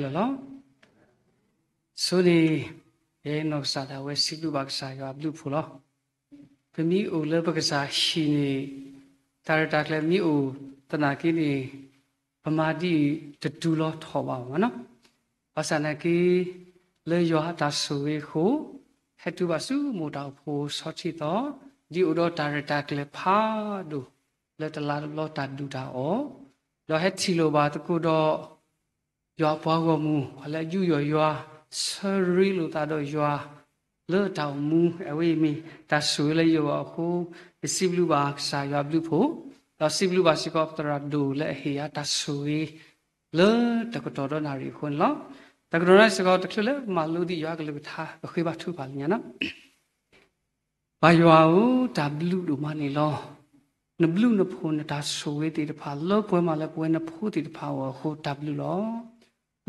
လၢလီၤ. ဆိန့ၣ် ယနီၢ်ကစၢ်ဒၣ်ဝဲစံးဘျုးဘၣ်ကစၢ်ယွၤအဘျုးအဖှိၣ်လီၤ. ပမ့ၢ်အိၣ်လၢပကစၢ်ဟံၣ်န့ၣ် တၢ်ရဲၣ်တၢ်ကျဲၤမ့ၢ်အိၣ်သနာ်က့န့ၣ် ပမၤဒ်အံၤတတုၤလီၤထီၣ်ဘၣ်ဘၣ်နီၤ. ဘၣ်ဆၣ်သနာ်က့ လၢယွၤအတၢ်ဆိၣ်ဂ့ၤအဃိ ဟဲတုၤဘၣ်ဆူမိၢ်တၢ်အိၣ်ဖှိၣ်ဆီထံသီ ဒ်အိၣ်ဒီးတၢ်ရဲၣ်တၢ်ကျဲၤဖးဒိၣ် လၢတလါတဘျီတၢ်ဒုၣ်တၢ်အီၣ် ဒီးဟဲထံၣ်လိာ်ဘၣ်သကိးဒီး ယွၤအပှၤဂီၢ်မုၢ် ပှၤလၢအယူးယီၣ်ယွၤ ဆၢရ့လိာ်သးဒီးယွၤ လၢတၢ်အိၣ်မူ အဝဲအံၤမ့ၢ်တၢ်ဆိၣ်ဂ့ၤလၢယဂီၢ်အဃိ ယစံးဘျုးဘၣ်ကစၢ်ယွၤအဘျုးအဖှိၣ် ဒီးစံးဘျုးဘၣ်စ့ၢ်ကီးပသရၣ်ဒိၣ်လၢအဟ့ၣ်ယၤတၢ်ဆိၣ်ဂ့ၤ လၢတကတီၢ်ဒီနၣ်ရံၣ်အဃိန့ၣ်လီၤ. တကတီၢ်န့ၣ်စ့ၢ်ကီး တချုးလၢမၤလိဒံးယွၤကလုၢ်ကထါ ပဃ့ဘါထုကဖၣ်လၢညါနီၤ. ပၢ်ယွၤဧၢ, တၢ်ဘျုးဒိၣ်မးန့ၣ်လီၤ. နဘျုးနဖှိၣ်နတၢ်ဆိၣ်ဂ့ၤသ့ၣ်တဖၣ် လၢပှဲၤမးလၢပဝဲနဖိသ့ၣ်တဖၣ်အဂီၢ်အဃိ တၢ်ဘျုးလီၤ.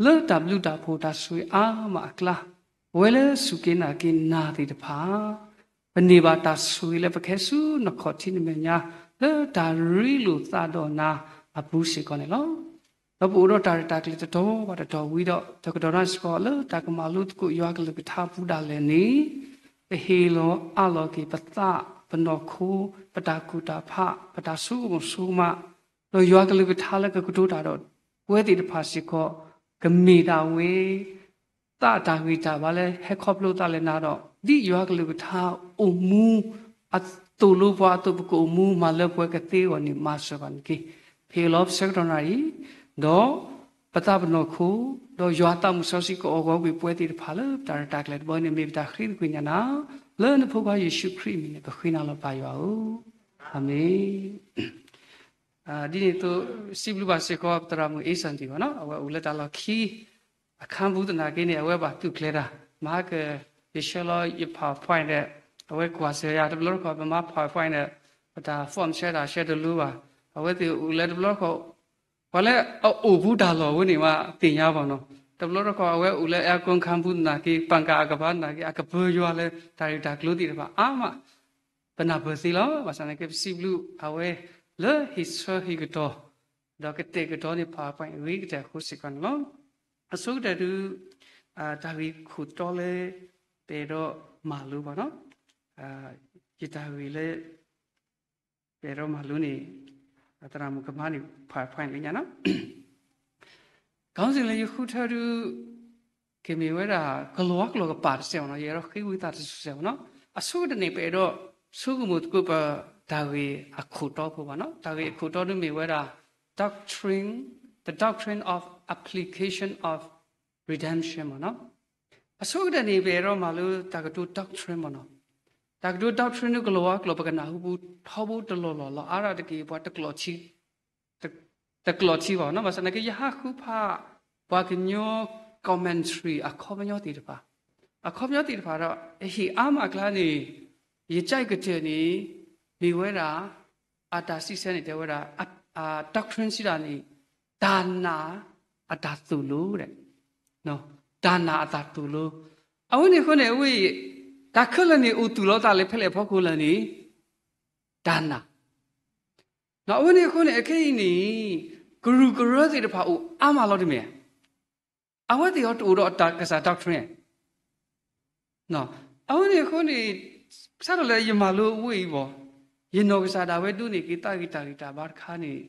လၢတၢ်ဘျုးတၢ်ဖှိၣ်တၢ်ဆိၣ်ဂ့ၤအါမးအကျါ ပဝဲလၢစူၢ်က့ၤနာ်က့ၤနၤသ့ၣ်တဖၣ် ပန့ၢ်ဘၣ်တၢ်ဆိၣ်ဂ့ၤလၢပကဟဲဆူနခီၣ်ထံးနမဲာ်ညါ လၢတၢ်ရ့လိာ်သးဒီးနၤအပူၤစ့ၢ်ကီးန့ၣ်လီၤ. ဒီးပအိၣ်ဒီးတၢ်ရဲၣ်တၢ်ကျဲၤတတီၤဘၣ်တတီၤဝံၤဒီး တကတီၢ်န့ၣ်စ့ၢ်ကီး လၢတၢ်ကမၤလိသကိးယွၤကလုၢ်ကထါအပူၤဒၣ်လဲာ်န့ၣ် ပဟ့ၣ်လီၤအးလီၤက့ၤပသးပနီၢ်ခိ ပတၢ်ကူၣ်တၢ်ဖး ပတၢ်ဆိကမိၣ်ဆိကမး ဒီးယွၤကလုၢ်ကထါလၢကကတိၤတၢ်ဒီးပဝဲသ့ၣ်တဖၣ်စ့ၢ်ကီး ကမ့ၢ်ဒၣ်ဝဲ သးအတၢ်ဂံၢ်တၢ်ဘါလၢဟဲခီဖျိသးလၢနၤဒီး ဒ်ယွၤကလုၢ်ကထါအိၣ်မူ အသိၣ်လိပှၤအသိး ပကအိၣ်မူမၤလၢပှဲၤကသ့အဂီၢ်န့ၣ် မၤစၢၤဘၣ်န့ၣ်တက့ၢ်. ဟ့ၣ်လီၤပဆၢကတီၢ်နၣ်ရံၣ် ဒီးပသးပနီၢ်ခိ ဒီးယွၤသးမုၢ်စီဆှံကအီၣ်ဂီၤကွံာ်ပဝဲသ့ၣ်တဖၣ်လၢတၢ်ရဲၣ်တၢ်ကျဲၤတဘီန့ၣ် မ့ၢ်ပတၢ်ဃ့သကွံာ်ညါနၤ လၢနဖိခွါယ့ၣ်ၡူးခရံာ်အမံၤန့ၣ် ပဃ့နၤလီၤပၢ်ယွၤဧၢ, အၤမ့ၣ်. ဒ်န့ၣ်အသိး စံးဘျုးဘၣ်စ့ၢ်ကီးပသရၣ်မုၣ်အ့စၣ်တံၢ်ဘၣ်နီၤ, အဝဲအိၣ်လၢတၢ်လီၢ်ခံ အခါပူၤသနာ်က့န့ၣ် အဝဲဘၣ်သူၣ်ကျဲၤတၢ်, မဟါက ယဆှၢလီၤယ PowerPoint ဒီး အဝဲကွၢ်စၢၤယၤ, တဘျီတခီၣ်ပမၤ PowerPoint ဒီး ပတၢ် form ဆှၢတၢ်ဆှၢတလိၤဘၣ်, အဝဲသ့ၣ်အိၣ်လၢတဘျီတခီၣ် ပှၤလၢအအိၣ်ဘူးတၢ်လီၢ်ဝဲန့ၣ်မးသ့ၣ်ညါဘၣ်နီၤ, တဘျီတခီၣ်အဝဲအိၣ်လၢ အဲကွၢ် ခါပူၤသနာ်က့ ပှၤကၤအကပၤသနာ်က့ အကပၢၤယွၤလၢတၢ်ရ့တၢ်ကျဲၤသ့ၣ်တဖၣ်အါမး ပနၢ်ပၢၢ်သ့လီၤ. ဘၣ်ဆၣ်သနာ်က့ ပစံးဘျုးအဝဲလၢဟ့ၣ်ဆၢဟ့ၣ်ကတီၤ ဒီးကတဲာ်ကတီၤန့ၢ် PowerPoint အဂ့ၤကတၢၢ်အဃိစ့ၢ်ကီးန့ၣ်လီၤ. အဆိကတၢၢ်ဒုး တၢ်ဂ့ၢ်ခိၣ်တီလၢ ပအဲၣ်ဒိးမၤလိဘၣ်နီၤ, ယတၢ်ဂ့ၢ်လၢ ပအဲၣ်ဒိးမၤလိန့ၣ် သရၣ်မုၣ်ကမၤန့ၢ် PowerPoint လၢညါနီၤ. ခေါင်းစဉ်လၢယဃုထၢဒုး ကမ့ၢ်ဝဲဒၣ် ကလီၤဝါကျိာ်ကပၤတစဲးမ့ၢ်နီၤ, ယအဲၣ်ဒိးဃ့ဝံသးတစဲးမ့ၢ်နီၤ. အဆိကတၢၢ်န့ၣ် ပအဲၣ်ဒိးဆိကမိၣ်သကိးပတၢ်ဂ့ၢ်အခိၣ်တီဖိဘၣ်နီၤ. တၢ်ဂ့ၢ်အခိၣ်တီဒုးမ့ၢ်ဝဲဒၣ် doctrine, the doctrine of application of redemption မ့ၢ်နီၤ. အဆိကတၢၢ်န့ၣ် ပအဲၣ်ဒိးမၤလိတၢ်ကတိၤ doctrine မ့ၢ်နီၤ. တၢ်ကတိၤ doctrine ဒုး ကလီၤဝါကျိာ် ပကနၢ်ဟူပူၤထီဘိတလီၢ်လီၢ်လီၤ. အါဒၣ်တက့ၢ် ပှၤတကျိာ်ထံ တကျိာ်ထံဘၣ်နီၤ. ဘၣ်ဆၣ်သနာ်က့ ယဟးဃုဖး ပှၤကညီ commentary အခီပညီသ့ၣ်တဖၣ်, အခီပညီသ့ၣ်တဖၣ်ဒီး အဟ့ၣ်အါမးအကျါန့ၣ် ယကၠဲးကတၢၢ်န့ၣ် မ့ၢ်ဝဲဒၣ် အတၢ်စံးဆၢန့ၣ် တဲဝဲဒၣ် doctrine စံးဒၣ်န့ၣ် တၢ်နာ်အတၢ်သိၣ်လိဒီး တၢ်နာ်အတၢ်သိၣ်လိ. အဝဲန့ၣ်အဃိန့ၣ် အဝဲအံၤ တၢ်ခဲလၢာ်န့ၣ် အိၣ်သူၣ်လီၤသးလၢဖဲလဲၣ်အဖီခိၣ်လဲၣ်န့ၣ် တၢ်နာ် အဝဲန့ၣ်အဃိန့ၣ် အခဲအံၤန့ၣ် ကရူၢ်ကရၢသ့ၣ်တဖၣ်အိၣ်အါမးလီၤတမ့ၢ်ဧါ. အဝဲသ့ၣ်အီၤတအိၣ်ဒီးတၢ်ကစၢ် doctrine. အဝဲန့ၣ်အဃိန့ၣ် စးထီၣ်လၢယမၤလိအဝဲအံၤဘၣ်, ယနီၢ်ကစၢ်ဒၣ်ဝဲဒိးန့ၢ်က့ၤသးဂ့ၤတၢ်ဂံၢ်တၢ်ဘါတခါန့ၣ်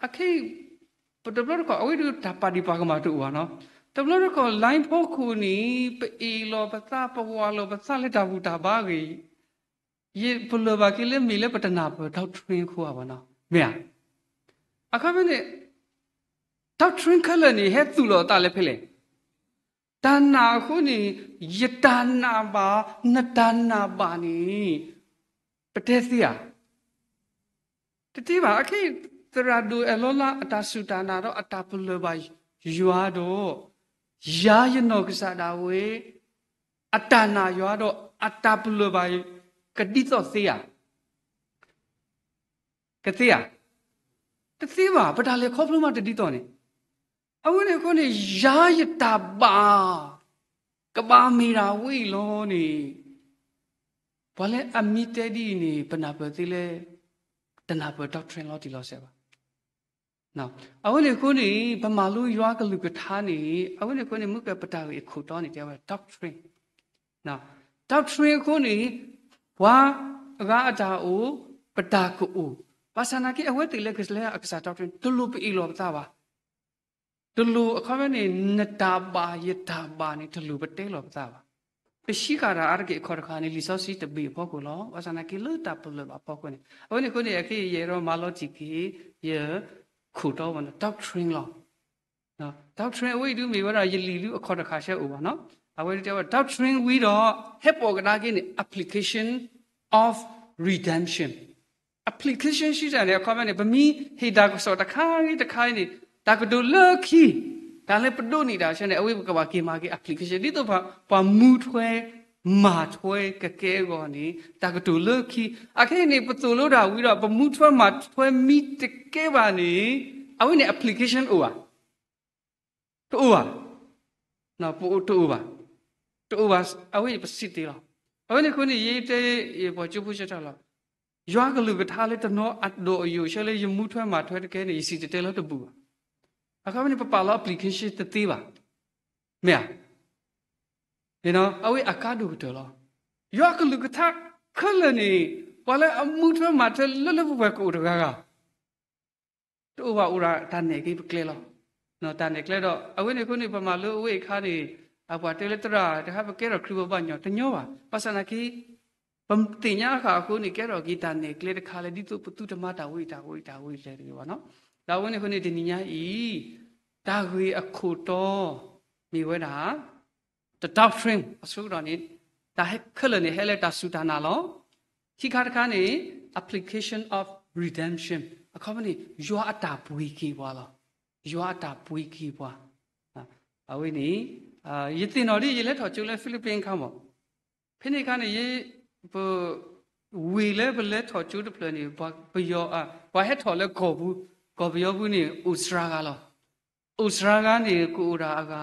အခဲအံၤ ပတဘျီတခီၣ် အဝဲဒုးတၢ်ပာ်ဒံးပာ်ကမၣ်တအိၣ်ဘၣ်နီၤ. တဘျီတခီၣ် line ဖီခိၣ်န့ၣ် ပအ့ၣ်လိာ်ပသး ပဝၢ်လိာ်ပသးလၢတၢ်ဘူၣ်တၢ်ဘါအဂ့ၢ် ယပလၢၢ်ဘၣ်က့ၤလၢမ့ၢ်လၢပတနၢ်ပၢၢ် doctrine အဃိဧါဘၣ်နီၤ, မ့ၢ်ဧါ. အခီပညီန့ၣ် doctrine ခဲလၢာ်န့ၣ် ဟဲသူၣ်လီၤအသးလၢဖဲလဲၣ်. တၢ်နာ်အဃိန့ၣ် ယတၢ်နာ်ဘၣ် နတၢ်နာ်ဘၣ်န့ၣ် ပတဲသ့ဧါ. တသ့ဘၣ်. အခဲအံၤ သရၣ်ဒိၣ်အဲၣ်လီၤလၢအတၢ်စူၢ်တၢ်နာ်ဒီးအတၢ်ပလၢၢ်ဘၣ်ယွၤဒီး ယၤယနီၢ်ကစၢ်ဒၣ်ဝဲ အတၢ်နာ်ယွၤဒီးအတၢ်ပလၢၢ်ဘၣ် ကဒ်သိးသ့ဧါ. ကသ့ဧါ. တသ့ဘၣ်. ပတၢ်လဲၤခီဖျိမးတဒ်သိးန့ၣ်. အဝဲန့ၣ်အဃိန့ၣ် ယၤယတၢ်ဘၣ် ကဘၣ်မ့ၢ်ဒၣ်ဝဲအံၤလီၤန့ၣ် ပှၤလၢအမ့ၢ်တဲဒ်အံၤန့ၣ် ပနၢ်ပၢၢ်သ့လၢ တနၢ်ပၢၢ် doctrine လီၤတံၢ်လီၤဆဲးဘၣ်. အဝဲန့ၣ်အဃိန့ၣ် ပမၤလိယွၤကလုၢ်ကထါန့ၣ် အဝဲန့ၣ်အဃိန့ၣ် မ့ၢ်ကပတၢ်ဂ့ၢ်အခိၣ်တီန့ၣ် တဲဝဲ doctrine, doctrine အဃိန့ၣ် ပှၤအဂၤအတၢ်အိၣ် ပတၢ်ကအိၣ်, ဘၣ်ဆၣ်သနာ်က့ အဝဲသ့ၣ်လၢကလဲၤအကစၢ် doctrine တလိၣ်ပအ့ၣ်လိာ်ပသးဘၣ်. တလိၣ်အခီပညီန့ၣ် နတၢ်ဘၣ်ယတၢ်ဘၣ်န့ၣ် တလိၣ်ပတဲလီၤပသးဘၣ်. ပဟံးဃာ်တၢ်အါတက့ၢ်အခီတခါန့ၣ် လံာ်စီဆှံတဘ့ၣ်အဖီခိၣ်လီၤ. ဘၣ်ဆၣ်သနာ်က့လၢတၢ်ပလၢၢ်ဘၣ်အဖီခိၣ်န့ၣ် အဝဲန့ၣ်အဃိန့ၣ် အခဲအံၤယအဲၣ်ဒိးမၤလီၤတံၢ်က့ၤ ယခိၣ်တီဝဲန့ၣ် doctrine လီၤ. doctrine အဝဲအံၤဒုးမ့ၢ်ဝဲဒၣ်ယလံာ်ဒုးအခီတခါဆဲအိၣ်ဘၣ်နီၤ. အဝဲတဲဝဲ doctrine ဝံၤဒီး ဟဲပိာ်ကဒါက့ၤန့ၣ် application of redemption, application စံးတၢ်န့ၣ် အခီပညီန့ၣ် ပမ့ၢ်ဟ့ၣ်တၢ်ကစီၣ်တခါဂ့ၤတခါဂ့ၤန့ၣ် တၢ်ကတိၤလၢခံ တၢ်လၢပဒိးန့ၢ်တၢ်ဆၢန့ၣ် အဝဲပကဘၣ်က့ၤမၤက့ၤ application ဒ်သိးပှၤမူထွဲမၤထွဲကကဲအဂီၢ်န့ၣ် တၢ်ကတိၤလၢခံ. အခဲအံၤန့ၣ် ပသိၣ်လိတၢ်ဝံၤဒီး ပမူထွဲမၤထွဲမံတကဲဘၣ်န့ၣ် အဝဲန့ၣ် application အိၣ်ဧါ. တအိၣ်ဘၣ်. ပအိၣ်တအိၣ်ဘၣ်. တအိၣ်ဘၣ် အဝဲအံၤပစံးတ့ၢ်လီၤ. အဝဲန့ၣ်အဃိန့ၣ် ယတဲ ယပှၤကၠိဖိဆၢထၢၣ်လီၤ. ယွၤကလုၢ်ကထါလၢတနီၤအဒိၣ်အယိာ်ဆၢလၢယမူထွဲမၤထွဲတကဲန့ၣ် ယစံၣ်တဲၤတဲလီၤတဘူးဘၣ်. အခီပညီန့ၣ် ပပာ်လီၤ application တသ့ဘၣ်. မ့ၢ်ဧါ. အဝဲအကါဒိၣ်ကတၢၢ်လီၤ. ယွၤကလုၢ်ကထါခဲလၢာ်န့ၣ် ပှၤလၢအမူထွဲမၤထွဲလၢလၢပှဲၤပှဲၤကအိၣ်တဂၤဂၤ တအိၣ်ဘၣ်အိၣ်ဒၣ်တၢ်နဲၣ်က့ၤပကျဲလီၤ. တၢ်နဲၣ်ကျဲဒီး အဝဲန့ၣ်အဃိန့ၣ် ပမၤလိအဝဲအခါန့ၣ် အပှၤတဲလၢသရၣ်တဟါ ပကဲထီၣ်ခရံာ်ဖိဘၣ်ညီတညီဘၣ်. ဘၣ်ဆၣ်သနာ်က့ ပသ့ၣ်ညါဃာ်အဃိန့ၣ် ကဲထီၣ်က့ၤတၢ်နဲၣ်ကျဲတခါလၢ ဒ်သိးပသုတမၤတၢ်ဝဲအံၤတၢ်ဝဲအံၤတၢ်ဝဲအံၤလဲၣ်တဂ့ၤဘၣ်နီၤ. ဒီးအဝဲန့ၣ်အဃိန့ၣ် တနံၤညါအံၤ တၢ်ဂ့ၢ်အခိၣ်တီ မ့ၢ်ဝဲဒၣ် the doctrine အဆိကတၢၢ်န့ၣ် တၢ်ခဲလၢာ်န့ၣ် ဟဲလၢတၢ်စူၢ်တၢ်နာ်လီၤ. ခံခါတခါန့ၣ် application of redemption အခီပညီန့ၣ် ယွၤအတၢ်ပှ့ၤက့ၤပှၤလီၤ. ယွၤအတၢ်ပှ့ၤက့ၤပှၤ အဝဲန့ၣ် ယသ့ၣ်နီၣ်ဒ်ယလဲၤထီၣ်ကၠိလၢ Philippines အခါမး, ဖဲန့ၣ်အခါန့ၣ် ယ ပ ဝ့ၢ်လၢပလဲၤထီၣ်ကၠိတဖျၢၣ်န့ၣ် ပှၤပယီၤ ပှၤဟဲထီၣ်လၢကီၢ်ပူၤ, ကီၢ်ပယီၤပူၤန့ၣ် အိၣ်စှၤဂၤလီၤ. အိၣ်စှၤဂၤန့ၣ် ကအိၣ်ဒၣ်အဂၤ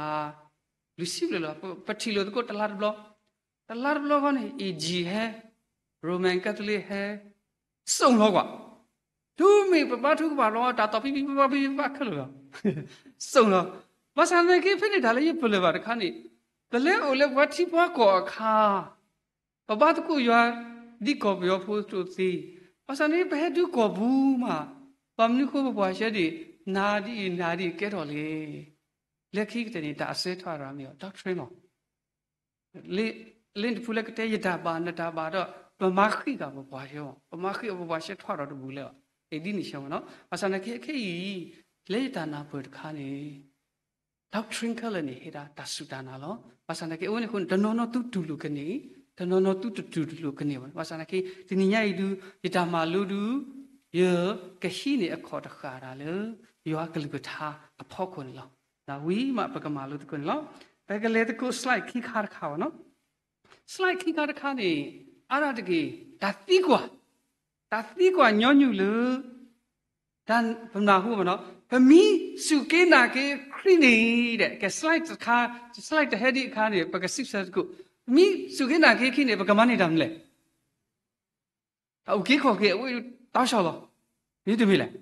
လွံၢ်ဆံဘျဲၣ်လီၤ. ပထံၣ်လိာ်သကိးတလါတဘျီ, တလါတဘျီဃီန့ၣ် အ့ၣ်ကၠံၣ်ဟဲ, Roman Catholic ဟဲ, စိာ်လီၤကွၢ်. တုၤမ့ၢ်ပဘါထုကဖၣ်လီၤ တၢ်သီၣ်ဖံဖံဖံဖံဖံခဲလၢာ်လီၤ. စိာ်လီၤ. ဘၣ်ဆၣ်သနာ်က့ ဖဲန့ၣ်တၢ်လၢယပလၢၢ်ဘၣ်တခါန့ၣ် ပလဲၤအိၣ်လၢပှၤထံပှၤကီၢ်အခါ ပဘါသကိးယွၤ ဒ်ကီၢ်ပယီၤဖိအသိးသ့, ဘၣ်ဆၣ်န့ၣ် ပဟဲတုၤကီၢ်ပူၤမး, ဘၣ်မနုၤဃိပပှၤဆှၢဒံး နၤဒ်အံၤနၤဒ်အံၤကဲထီၣ်လဲၣ်. လၢခံကတၢၢ်န့ၣ် တၢ်အစၢထီၣ်ရၤမ့ၢ်အီၤ doctrine လီၤ. လၢတဖုလၢကတဲယတၢ်ဘၣ်နတၢ်ဘၣ်ဒီး ပမၤဃံးဃာ်ပပှၤဆှၢ, ပမၤဃံးအီၤပပှၤဆှၢထီၣ်ဒီးတဘူးလဲၣ်ဘၣ်. အ့ၣ်ဒ်န့ၣ်ဆၢမ့ၢ်နီၤ. ဘၣ်ဆၣ်သနာ်က့ခဲအံၤ လၢယတၢ်နၢ်ပၢၢ်တခါန့ၣ် doctrine ခဲလၢာ်န့ၣ် ဟ့ၣ်ဒၣ်တၢ်စူၢ်တၢ်နာ်လီၤ. ဘၣ်ဆၣ်သနာ်က့ အဝဲန့ၣ်အဃိန့ၣ် တနီၤနီၤသုတူၢ်လိာ်ကန့ၢ်, တနီၤနီၤသုတတူၢ်လိာ်ကန့ၢ်ဘၣ်. ဘၣ်ဆၣ်သနာ်က့ တနံၤညါအံၤဒုး ယတၢ်မၤလိဒုး ယကဟံးန့ၢ်အခီၣ်တဃာ်တၢ်လၢ ယွၤကလုၢ်ကထါအဖီခိၣ်န့ၣ်လီၤ. ဝံၤမးပကမၤလိသကိးန့ၣ်လီၤ. ပကလဲၤသကိး slide ခံခါတခါဘၣ်နီၤ. slide ခံခါတခါန့ၣ် အါဒၣ်တက့ၢ် တၢ်သံကွၢ်, တၢ်သံကွၢ်ညီနုၢ်လၢ တၢ်ပနၢ်ဟူဘၣ်နီၤ, ပမ့ၢ်စူၢ်က့ၤနာ်က့ၤခရံာ်န့ၣ်ဒီး ကဲ slide တခါ, slide တဟဲဒံးအခါန့ၣ် ပကစံးဆၢသကိး, ပမ့ၢ်စူၢ်က့ၤနာ်က့ၤခရံာ်န့ၣ် ပကမၤန့ၢ်တၢ်မနုၤလဲၣ်. အအုၣ်က့ၤခီၣ်က့ၤ အဝဲတၢ်ဆီၣ်လီၤ, မ့တမ့ၢ်လဲၣ်,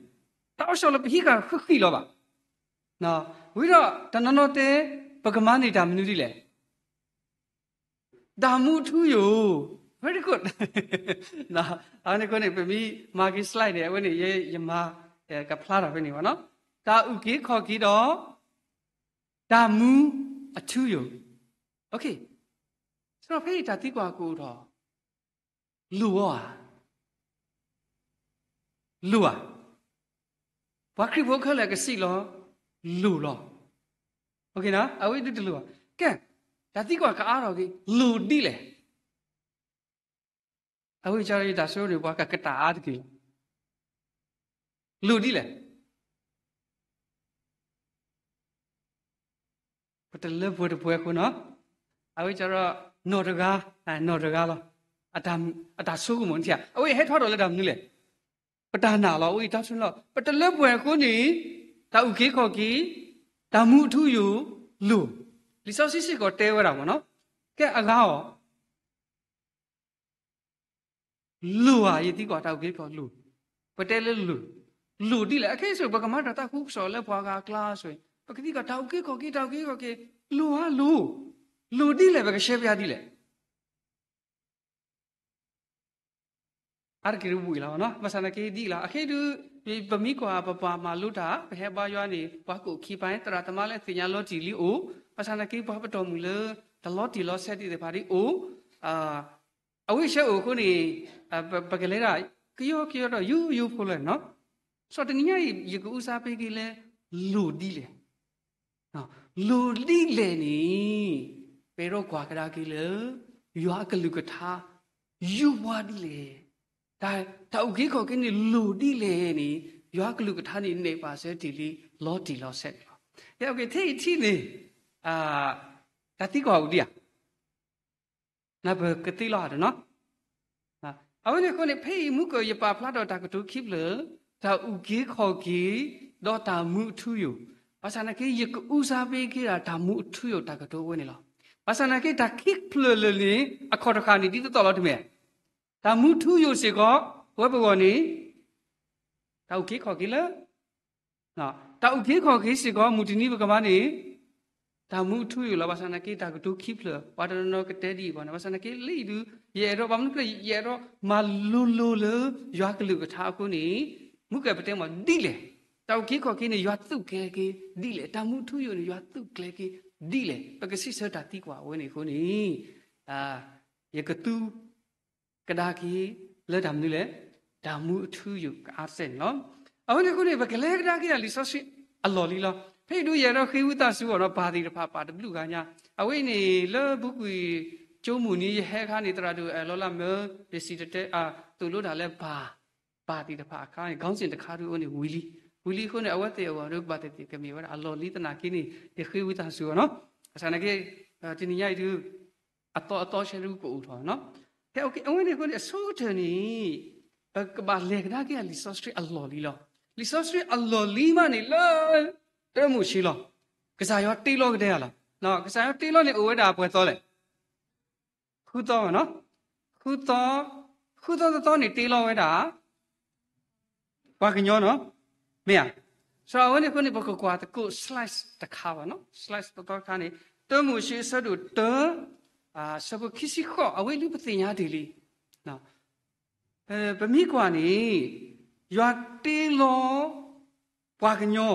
တၢ်ဆီၣ်လီၤ ပဟံးဃာ်ဃံးဃံးလီၤဘၣ်. ဝံၤဒီးတနီၤနီၤတဲ ပကမၤန့ၢ်တၢ်မနုၤဒ်လဲၣ်. တၢ်မူအထူအယိာ်, very good. အဝဲန့ၣ်အဃိန့ၣ် ပမ့ၢ်မၤက့ၤ slide န့ၣ် အဝဲန့ၣ် ယမၤ ကဖျါထီၣ်ဖဲန့ၣ်ဘၣ်နီၤ, တၢ်အုၣ်က့ၤခီၣ်က့ၤဒီး တၢ်မူအထူအယိာ်. ဆိုတော့ ဖဲအံၤတၢ်သံကွၢ်ကအိၣ်ထီၣ် လိၣ်ဧါ, လိၣ်ဧါ. ပှၤခရံာ်ဖိခဲလၢာ်ကစံးလီၤ, လိၣ်လီၤ. အဝဲဒုးတလိၣ်ဘၣ်. ကဲ, တၢ်သံကွၢ်ကအါထီၣ်က့ၤ လိၣ်ဒ်လဲၣ်. အဝဲကဒီးယတၢ်ဆိန့ၣ် ပှၤကကတၢၢ်အါတက့ၢ်လီၤ. လိၣ်ဒ်လဲၣ်. ပတလၢပှဲၤတပှဲၤအဃိနီၤ, အဝဲကဒီးနီၢ်တဂၤ, နီၢ်တဂၤလီၤ. အတၢ်ဆိကမိၣ်ထံဧါ, အဝဲဟဲထီၣ်ဒီးလၢတၢ်မနုၤလဲၣ်. ပတၢ်နာ်လီၤ, အဝဲအံၤတၢ်ဆိလီၤ. ပတလၢပှဲၤအဃိန့ၣ် တၢ်အုၣ်က့ၤခီၣ်က့ၤ, တၢ်မူအထူအယိာ်လိၣ်. လံာ်စီဆှံစ့ၢ်ကီးတဲဝဲဒၣ်မ့ၢ်နီၤ. ကဲအဂၤအီၤ လိၣ်ဧါ, ယသံကွၢ်တၢ်အုၣ်က့ၤခီၣ်လိၣ်, ပတဲလၢလိၣ်. လိၣ်ဒ်လဲၣ်. အခဲအံၤ ပကမၤတၢ်သးခုကစီၣ်လၢပှၤဂၤအကျါစ့ၢ်, ပကသံကွၢ်တၢ်အုၣ်က့ၤခီၣ်က့ၤ, တၢ်အုၣ်က့ၤခီၣ်က့ၤလိၣ်ဧါ, လိၣ်, လိၣ်ဒ်လဲၣ်, ပကရှဲပယါဒ်လဲၣ်. အါတက့ၢ်တဘူၣ်အံၤလီၤ. ဘၣ်ဆၣ်သနာ်က့ဒ်အံၤလီၤ. အခဲအံၤဒုး ပမ့ၢ်ကွၢ်ပပှၤမၤလိတၢ် ပဟဲဘါယွၤန့ၣ် ပှၤကိးခံပၤ သရၣ်သမါလၢသ့ၣ်ညါလီၤတံၢ်လံအိၣ်, ဘၣ်ဆၣ်သနာ်က့ ပှၤပတီၢ်မုၢ်လၢ တၢ်လီၤတံၢ်လီၤဆဲးသ့ၣ်တဖၣ်ဒ်အိၣ်, အဝဲဆဲးအိၣ်အဃိန့ၣ် ပကလဲၤဒၣ် ကယီကယီဒီး ယိယိဖိလီၤနီၤ. စီၤတနံၤညါအံၤ ယကအုကစွါဖဲက့ၤလၢ လိၣ်ဒ်လဲၣ် လိၣ်ဒ်လဲၣ်န့ၣ် ပအဲၣ်ဒိးကွၢ်ကဒါက့ၤလၢ ယွၤအကလုၢ်ကထါ ယူးယီၣ်ဒ်လဲၣ်, တၢ်အုၣ်က့ၤခီၣ်က့ၤန့ၣ် လိၣ်ဒ်လဲၣ်န့ၣ် ယွၤအကလုၢ်ကထါန့ၣ် နဲၣ်ပာ်စၢၤတ့ၢ်လံ လီၤတံၢ်လီၤဆဲးန့ၣ်လီၤ. ယကထံၣ်အံၤထံၣ်န့ၣ် တၢ်သံကွၢ်အိၣ်ဒံးဧါ နပကသ့လီၤဧါတနီၤ. အဝဲန့ၣ်အဃိန့ၣ် ဖဲအံၤမုၢ်ကၢၢ် ယပာ်ဖျါဒီးတၢ်ကတိၤခံဖျၢၣ်, တၢ်အုၣ်က့ၤခီၣ်က့ၤ ဒီးတၢ်မူအထူအယိာ်, ဘၣ်ဆၣ်သနာ်က့ ယကအုကစွါဖဲက့ၤဒၣ် တၢ်မူအထူအယိာ်တၢ်ကတိၤအဝဲန့ၣ်လီၤ. ဘၣ်ဆၣ်သနာ်က့ တၢ်ခံဖျၢၣ်လၢာ်န့ၣ် အခီၣ်တဃၣ်န့ၣ် ဒ်သိးသိးလီၤတမ့ၢ်, တၢ်မူထူယိာ်စ့ၢ်ကီး ပဝဲပဂီၢ်န့ၣ် တၢ်အုၣ်က့ၤခီၣ်က့ၤလၢ တၢ်အုၣ်က့ၤခီၣ်က့ၤစ့ၢ်ကီး မုၢ်တနံၤပကမၤန့ၣ် တၢ်မူအထူအယိာ်လီၤ. ဘၣ်ဆၣ်သနာ်က့ တၢ်ကတိၤခံဖျၢၣ် ပှၤတနီၤနီၤကတဲဒ်အံၤဘၣ်န့ၣ်, ဘၣ်ဆၣ်သနာ်က့ လၢအံၤဒုး ယအဲၣ်ဒိး ဘၣ်မနုၤလဲၣ် ယအဲၣ်ဒိးမၤလိၤလိၤလၢ ယွၤကလုၢ်ကထါအဃိန့ၣ် မုၢ်ကၢၢ်ပတဲမးဒ်လဲၣ်, တၢ်အုၣ်က့ၤခီၣ်က့ၤန့ၣ် ယွၤသူၣ်ကျဲၤက့ၤဒ်လဲၣ်, တၢ်မူထူယိာ်န့ၣ် ယွၤသူၣ်ကျဲၤက့ၤဒ်လဲၣ်, ပကစံးဆၢတၢ်သံကွၢ်အဝဲန့ၣ်အဃိန့ၣ် ယကသူ ကဒါက့ၤလၢတၢ်မနုၤလဲၣ်, တၢ်မူအထူအယိာ်ကအါစဲးန့ၣ်လီၤ. အဝဲန့ၣ်အဃိန့ၣ် ပကလဲၤကဒါက့ၤဒၣ်လံာ်စီဆှံအလီၢ်လံလီၤ. ဖဲအံၤဒုး ယအဲၣ်ဒိးဃ့ဝံသးစူၤအီၤနီၤ ပၢ်သ့ၣ်တဖၣ်ပာ်တဘျုးဂၤညါ, အဝဲအံၤန့ၣ် လၢပူၤကွံာ်ကၠိမုၢ်နံၤ ယဟဲအခါန့ၣ် သရၣ်ဒိၣ်အဲၣ်လီၤလၢမၢ ယစံၣ်တဲၤတဲ သိၣ်လိတၢ်လၢပၢ် ပၢ်သ့ၣ်တဖၣ်အခါန့ၣ် ခေါင်းစဉ် တခါဒုးအဝဲန့ၣ် ဝံၤလံ, ဝံၤလံအဃိန့ၣ် အဝဲသ့ၣ်အဂီၢ်ဒုး ကဘၣ်သ့ၣ်သ့ၣ်ကမ့ၢ်ဝဲဒၣ်အလီၢ်လံသနာ်က့န့ၣ် ယဃ့ဝံသးစူၤအီၤနီၤ. ဘၣ်ဆၣ်သနာ်က့ တနံၤညါအံၤဒုး အသီအသီဆဲးဒုးကအိၣ်ထီၣ်နီၤ. ဖဲအဝဲန့ၣ်အဃိန့ၣ် အဆိကတၢၢ်န့ၣ် ပကဘၣ်လဲၤကဒါက့ၤဒၣ်လံာ်စီဆှံအလီၢ်လံလီၤ. လံာ်စီဆှံအလီၢ်လံမးန့ၣ်လၢ တၢမိၤၡ့လီၤ. ကစၢ်ယွၤတ့လီၤကတဲယၤလီၤ. ကစၢ်ယွၤတ့လီၤန့ၣ် အိၣ်ဝဲဒၣ်ပှဲၤသီလဲၣ် ဃုသီဘၣ်နီၤ. ဃုသီ, ဃုသီတသီန့ၣ် တ့လီၤဝဲဒၣ် ပှၤကညီနီၤ, မ့ၢ်ဧါ. စီၤအဝဲန့ၣ်အဃိန့ၣ် ပကကွၢ်သကိး slice တခါဘၣ်နီၤ, slice တသီတခါန့ၣ် တၢမိၤၡ့အဆၢဒိၣ်တၢ အဆၢဖိခံဆံဃိး အဝဲဒုးပသ့ၣ်ညါတ့ၢ်လံ ပမ့ၢ်ကွၢ်န့ၣ် ယွၤတ့လီၤ ပှၤကညီ,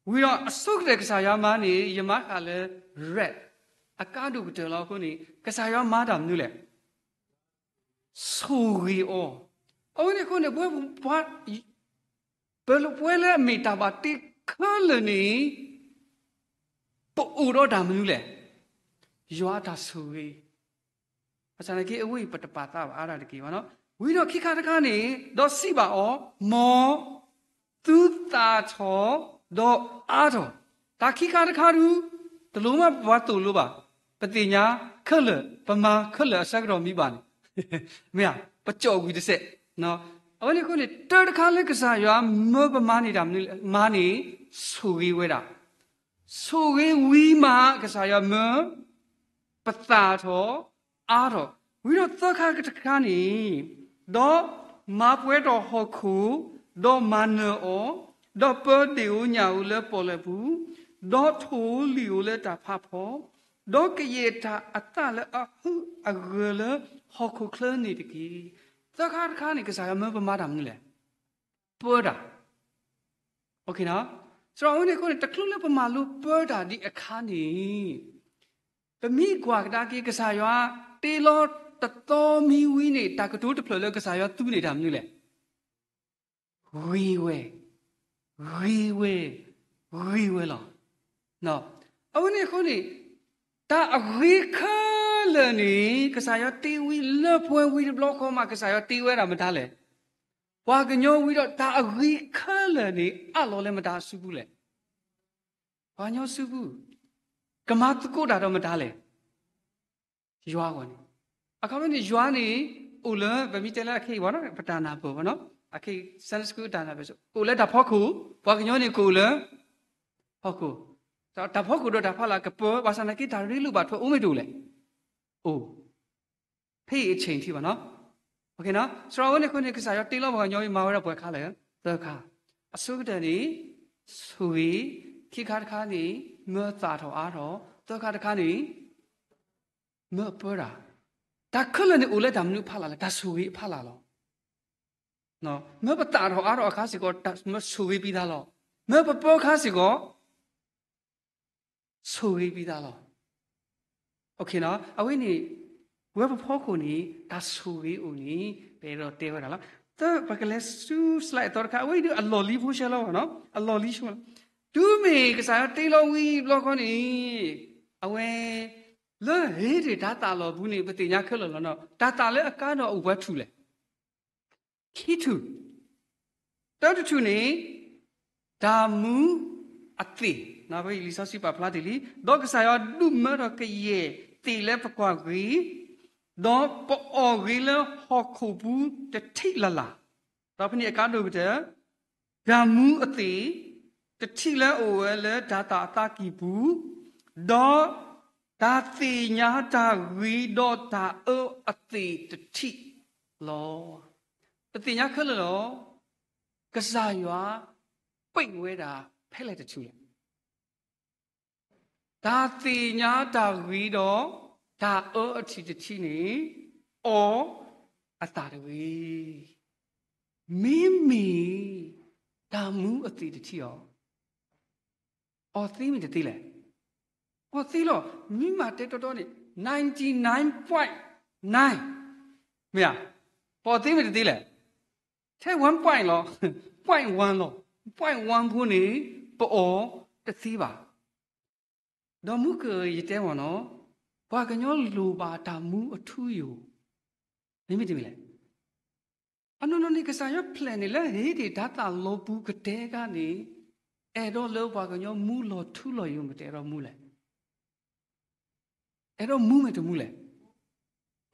ဝံၤဒီးအဆိကတၢၢ်ကစၢ်ယွၤမၤန့ၣ် ယမၤဃာ်လၢ red အကါဒိၣ်ကတၢၢ်လီၤအဃိန့ၣ် ကစၢ်ယွၤမၤတၢ်မနုၤလဲၣ် ဆိၣ်ဂ့ၤအီၤ. အဝဲန့ၣ်အဃိန့ၣ် ပဝဲပှၤ ပဝဲလၢအမ့ၢ်တၢ်ဘၣ်တ့ခဲလၢာ်န့ၣ် ပအိၣ်ဒီးတၢ်မနုၤလဲၣ်, ယွၤအတၢ်ဆိၣ်ဂ့ၤ. ဘၣ်ဆၣ်သနာ်က့ အဝဲအံၤပတပာ်သးဘၣ်အါဒၣ်တက့ၢ်ဘၣ်နီၤ. ဝံၤဒီးခံခါတခါန့ၣ် ဒီးစံးဘၣ်အီၤ, မ်သုသၣ်ထီၣ် ဒီးအါထီၣ်. တၢ်ခံခါတခါဒုး တလိၣ်မးပှၤသိၣ်လိဘၣ်, ပသ့ၣ်ညါခဲလၢာ် ပမၤခဲလၢာ်အဆၢကတီၢ်မံဘၣ်န့ၣ် မ့ၢ်ဧါ, ပကၠီၣ်ဝံၤတစဲး. အဝဲန့ၣ်အဃိန့ၣ် တၢတခါလၢကစၢ်ယွၤမၢပမၤန့ၢ်တၢ်မနုၤလဲၣ်, မၤန့ၢ်ဆိၣ်ဂ့ၤဝဲဒၣ် ဆိၣ်ဂ့ၤဝံၤမး ကစၢ်ယွၤမၢပသၣ်ထီၣ် အါထီၣ်, ဝံၤဒီးသၢခါတခါန့ၣ်, ဒီးမၤပှဲၤထီၣ်ဟီၣ်ခိၣ်, ဒီးမၤနၢၤအီၤ, ဒီးပၢဒ့ၣ်ဧိၤညၣ်ဧိၤလၢပီၣ်လဲၣ်ပူၤ, ဒီးထိၣ်ဧိၤလံၣ်ဧိၤလၢတၢ်ဖးဖီ, ဒီးကယဲၢ်တၢ်အသၣ်လၢအဟုးအဂၢၤလၢဟီၣ်ခိၣ်ချၢန့ၣ်တက့ၢ်. သၢခါတခါန့ၣ် ကစၢ်ယွၤမၢပမၤတၢ်မနုၤလဲၣ် ပၢတၢ်. စီၤအဝဲန့ၣ်အဃိန့ၣ် တချုးလၢပမၤလိပၢတၢ်ဒံးအခါန့ၣ်, ပမ့ၢ်ကွၢ်ကဒါက့ၤ ကစၢ်ယွၤတ့လီၤတသီမံဝံၤန့ၣ် တၢ်ကတိၤတဖျၢၣ်လၢကစၢ်ယွၤသူန့ၣ်တၢ်မနုၤလဲၣ် ဂ့ၤဝဲ, ဂ့ၤဝဲ, ဂ့ၤဝဲလီၤ. အဝဲန့ၣ်အဃိန့ၣ် တၢ်အဂ့ၤခဲလၢာ်န့ၣ် ကစၢ်ယွၤတ့ဝံၤလၢပှဲၤဝံၤတဘျီဃီမး ကစၢ်ယွၤတ့ဝဲဒၣ်မတၤလဲၣ်. ပှၤကညီဝံၤဒီးတၢ်အဂ့ၤခဲလၢာ်န့ၣ် အးလီၤလၢမတၤစုပူၤလဲၣ်. ပှၤကညီစုပူၤ, ကမၤသကိးတၢ်ဒီးမတၤလဲၣ် ယွၤအဂီၢ်န့ၣ်, အခီပညီန့ၣ် ယွၤန့ၣ် အိၣ်လၢ ပမ့ၢ်တဲလၢအခဲအံၤဘၣ်နီၤ ပတၢ်နၢ်ပၢၢ်ဘၣ်နီၤ အခဲအံၤ Sunday school တၢ်နၢ်ပၢၢ် အိၣ်လၢတၢ်ဖီခိၣ်, ပှၤကညီန့ၣ်ကအိၣ်လၢ ဖီခိၣ်, တၢ်ဖီခိၣ်ဒီးတၢ်ဖီလာ်ကပၢၤ ဘၣ်ဆၣ်သနာ်က့ တၢ်ရ့လိာ်ဘၣ်ထွဲအိၣ်မ့ၢ်တအိၣ်လဲၣ်, အိၣ် ဖဲအံၤအဆ့ၣ်ထံၣ်ဘၣ်နီၤ. စီၤအဝဲန့ၣ်အဃိန့ၣ် ကစၢ်ယွၤတ့လီၤပှၤကညီမၤဝဲဒၣ်ပှဲၤခါလဲၣ်, သၢခါ. အဆိကတၢၢ်န့ၣ် ဆိၣ်ဂ့ၤ, ခံခါတခါန့ၣ် မၢသၣ်ထီၣ်အါထီၣ်, သၢခါတခါန့ၣ် မၢအပၢတၢ်, တၢ်ခဲလၢာ်န့ၣ် အိၣ်လၢတၢ်မနုၤအဖီလာ်လဲၣ်, တၢ်ဆိၣ်ဂ့ၤအဖီလာ်လီၤ. မၢပသၣ်ထီၣ်အါထီၣ်အခါစ့ၢ်ကီး မၢဆိၣ်ဂ့ၤပံသးလီၤ. မၢပပၢအခါစ့ၢ်ကီး ဆိၣ်ဂ့ၤပံသးလီၤ. အဝဲန့ၣ် ဝဲပဖီခိၣ်န့ၣ် တၢ်ဆိၣ်ဂ့ၤအိၣ်န့ၣ် ပအဲၣ်ဒိးတဲဝဲဒၣ်လီၤ. သၢ ပကလဲၤဆူ slide အသီတခါ, အဝဲအံၤဒုးအလီၢ်လံၤဖိဆဲလီၤဘၣ်နီၤ, အလီၢ်လံၤဆဲလီၤ. တုၤမ့ၢ်ကစၢ်ယွၤတ့လီၤဝံၤဘျီခီန့ၣ် အဝဲ လၢဧ့ဒ့ၣ်တၤသၣ်လီၢ်ပူၤန့ၣ် ပသ့ၣ်ညါခဲလၢာ်လီၤနီၤ, တၤသၣ်လၢအကါဒိၣ်အိၣ်ပှဲၤထူၣ်လဲၣ်. ခံထူၣ်, တၢတထူၣ်န့ၣ် တၢ်မူအသ့ၣ်, လံာ်စီဆှံပာ်ဖျါတ့ၢ်လံ, ဒီးကစၢ်ယွၤဒုးမၢထီၣ်ကယဲၢ်သ့ၣ်လၢပကွၢ်ဂ့ၤ, ဒီးပအီၣ်ဂ့ၤလၢဟီၣ်ခိၣ်ပူၤတထံးလၢ်လၢ်, ဒီးဖဲန့ၣ်အကါဒိၣ်ကတၢၢ် တၢ်မူအသ့ၣ်တထံးလၢအအိၣ်ဝဲလၢတၤသၣ်အသးကံၢ်ပူၤ, ဒီးတၢ်သ့ၣ်ညါတၢ်ဂ့ၤဒီးတၢ်အၢအသ့ၣ်တထံးလီၤ. ပသ့ၣ်ညါခဲလၢာ်လီၤ. ကစၢ်ယွၤ ပိတ်ဝဲဒၣ်ဖဲလဲၣ်တထူၣ်လဲၣ်. တၢ်သ့ၣ်ညါတၢ်ဂ့ၤဒီး တၢ်အၢအထံၣ်တထံးန့ၣ် အီၣ်အသၣ်တဂ့ၤ. မ့မ့ၢ် တၢ်မူအသ့ၣ်တထံးအီၤ, အီၣ်သ့မ့ၢ်တသ့လဲၣ်. အီၣ်သ့လီၤ. မ့ၢ်မၤတဲတီတီန့ၣ် ninety nine point nine မ့ၢ်ဧါ, ပအီၣ်သ့မ့ၢ်တသ့လဲၣ်. ထဲ one point လီၤ, point one လီၤ, point one ဖိန့ၣ် ပအီၣ်တသ့ဘၣ်. ဒီးမူကၢၢ်ယတဲမ့ၢ်နီၤ, ပှၤကညီလိၣ်ဘၣ်တၢ်မူအထူအယိာ်, မ့မ့ၢ်တမ့ၢ်လဲၣ်. အနီၢ်နီၢ်န့ၣ် ကစၢ်ယွၤ plan န့ၣ် လၢဧ့ဒ့ၣ်တၤသၣ်လီၢ်ပူၤကတဲခါန့ၣ် အဲၣ်ဒိးလၢပှၤကညီမူလီၤထူလီၤယိာ် မ့ၢ်တအဲၣ်ဒိးမူလဲၣ်. အဲၣ်ဒိးမူမ့ၢ်တမူလဲၣ်.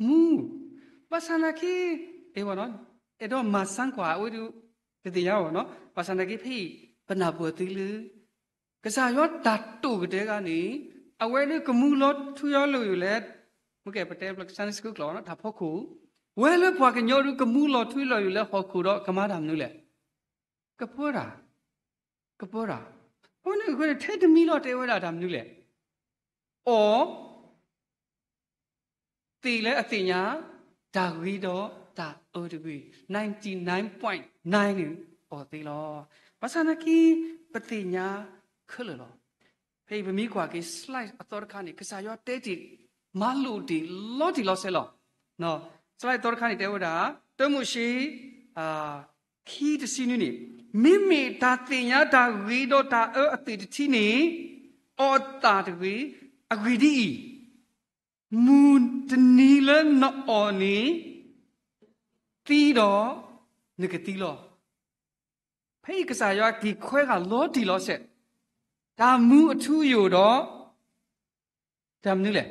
မူ. ဘၣ်ဆၣ်နာ်က့ အဲၣ်ဒိးမၤစၢၤကွၢ် အဝဲဒၣ် တသ့ၣ်ညါဘၣ်နီၤ. ဘၣ်ဆၣ်နာ်က့ဖဲအံၤ ပနၢ်ပၢၢ်သ့လၢ ကစၢ်ယွၤတၢ်တိာ်ကတဲဂၤန့ၣ် အဝဲဒၣ်ကမူလီၤထူလီၤယိာ်လၢ မ့ၢ်ကဲ ပတဲ Sunday school ကျိာ်နီၤ တၢ်ဖီခိၣ်, ဝဲလၢပှၤကညီဒၣ်ကမူလီၤထူလီၤယိာ်လၢဟီၣ်ခိၣ်ဒီးကမၤတၢ်မနုၤလဲၣ်. ကပၢတၢ်, ကပၢတၢ်. အဃိန့ၣ် ထဲတမံၤလီၤတဲဝဲဒၣ်တၢ်မနုၤလဲၣ်. အီၣ် သ့ၣ်လၢအသ့ၣ်ညါ တၢ်ဂ့ၤဒီးတၢ်အၢတဂ့ၤ, ninety nine point nine န့ၣ် အီၣ်သ့လီၤ. ဘၣ်ဆၣ်နာ်က့ ပသ့ၣ်ညါခဲလၢာ်လီၤ. ဖဲအံၤပမ့ၢ်ကွၢ်က့ၤ slide အသီတခါန့ၣ် ကစၢ်ယွၤတဲတ့ၢ် မၤလိာ်တ့ၢ် လီၤတံၢ်လီၤဆဲးလီၤ. slide အသီတခါန့ၣ် တဲဝဲဒၣ် တၢမိၤၡ့ ခံတဆံနွံန့ၣ်, မ့မ့ၢ်တၢ်သ့ၣ်ညါတၢ်ဂ့ၤဒီးတၢ်အၢအသ့ၣ်တထံးန့ၣ် အီၣ်အသၣ်တဂ့ၤ. အဂ့ၢ်ဒ်အံၤ, မုၢ်တနံၤလၢနအီၣ်န့ၣ် သံဒီးနကသံလီၤ. ဖဲအံၤကစၢ်ယွၤက့ၤခွဲးဂၤလီၤတံၢ်လီၤဆဲး, တၢ်မူအထူအယိာ်ဒီး တၢ်မနုၤလဲၣ်.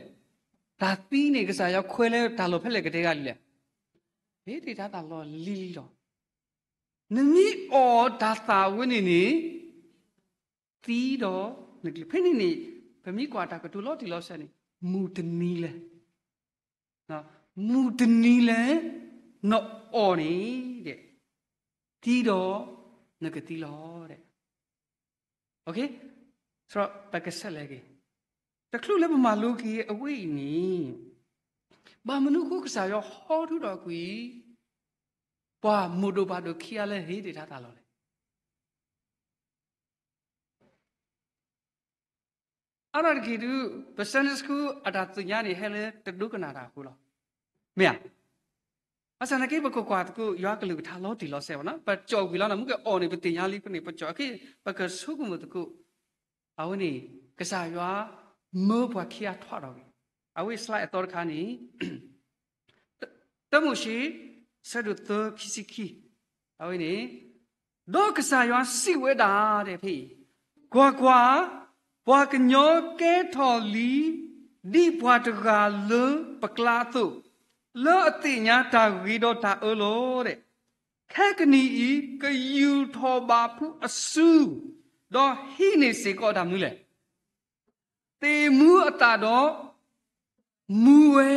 တၢ်သံန့ၣ် ကစၢ်ယွၤခွဲးလၢတၢ်လီၢ်ဖဲလဲၣ်ကတဲဂၤလံလဲၣ်. ဟ့ၣ်တ့ၢ်တၤသၣ်လီၢ်လံၤလံၤလီၤ. နမ့ၢ်အီၣ်တၢ်သၣ်ဝဲန့ၣ်န့ၣ် သံဒီးနကသံ, ဖဲန့ၣ်န့ၣ် ပမ့ၢ်ကွၢ်တၢ်ကတိၤလီၤတံၢ်လီၤဆဲးန့ၣ် မုၢ်တနံၤလၢ မုၢ်တနံၤလၢ နအီၣ်န့ၣ် သံဒီးနကသံလီၤ. ပကဆဲးလဲၤက့ၤ, တချုးလၢပမၤလိက့ၤအဝဲအံၤန့ၣ် ဘၣ်မနုၤအဃိကစၢ်ယွၤဟီထူဒီးကွံာ် ပှၤမိၢ်ဒိၣ်ပၢ်ဒိၣ်ခံဂၤလၢဟ့ၣ်တ့ၢ်တၤသၣ်လီၢ်လဲၣ်. အါတက့ၢ်ဒုး ပ Sunday School အတၢ်သ့ၣ်ညါန့ၣ် ဟဲလၢတဒိကနၣ်တၢ်အဃိလီၤ. မ့ၢ်ဧါ. ဘၣ်ဆၣ်သနာ်က့ ပကကွၢ်သကိး ယွၤကလုၢ်ကထါလီၤတံၢ်လီၤဆဲးဘၣ်နီၤ, ပကၠီၣ်ကွံာ်လီၤနီၤ, မ့ၢ်ကဲအီၣ်န့ၣ် ပသ့ၣ်ညါလံန့ၣ် ပကၠီၣ်, အဃိ ပကဆိကမိၣ်သကိး အဝဲန့ၣ် ကစၢ်ယွၤမၢပှၤခံဂၤထွဲဒီးဂ့ၤ, အဝဲ slide အသီတခါန့ၣ် တၢမိၤၡ့ ဆၢဒိၣ်သၢ ခံဆံခံ, အဝဲန့ၣ်, ဒီးကစၢ်ယွၤစံးဝဲဒၣ် ဖဲအံၤ, ကွၢ်ကွၢ်, ပှၤကညီကဲထီၣ်လံ ဒ်ပှၤတဂၤလၢပကျါအသိး, လၢအသ့ၣ်ညါတၢ်ဂ့ၤဒီးတၢ်အၢလီၤ. ခဲကနံၣ်အံၤ ကယူာ်ထီၣ်ဘးဖုးအစု, ဒီးဟံးန့ၢ်စ့ၢ်ကီးတၢ်မနုၤလဲၣ်. သ့ၣ်မူအသၣ်ဒီး မူဝဲ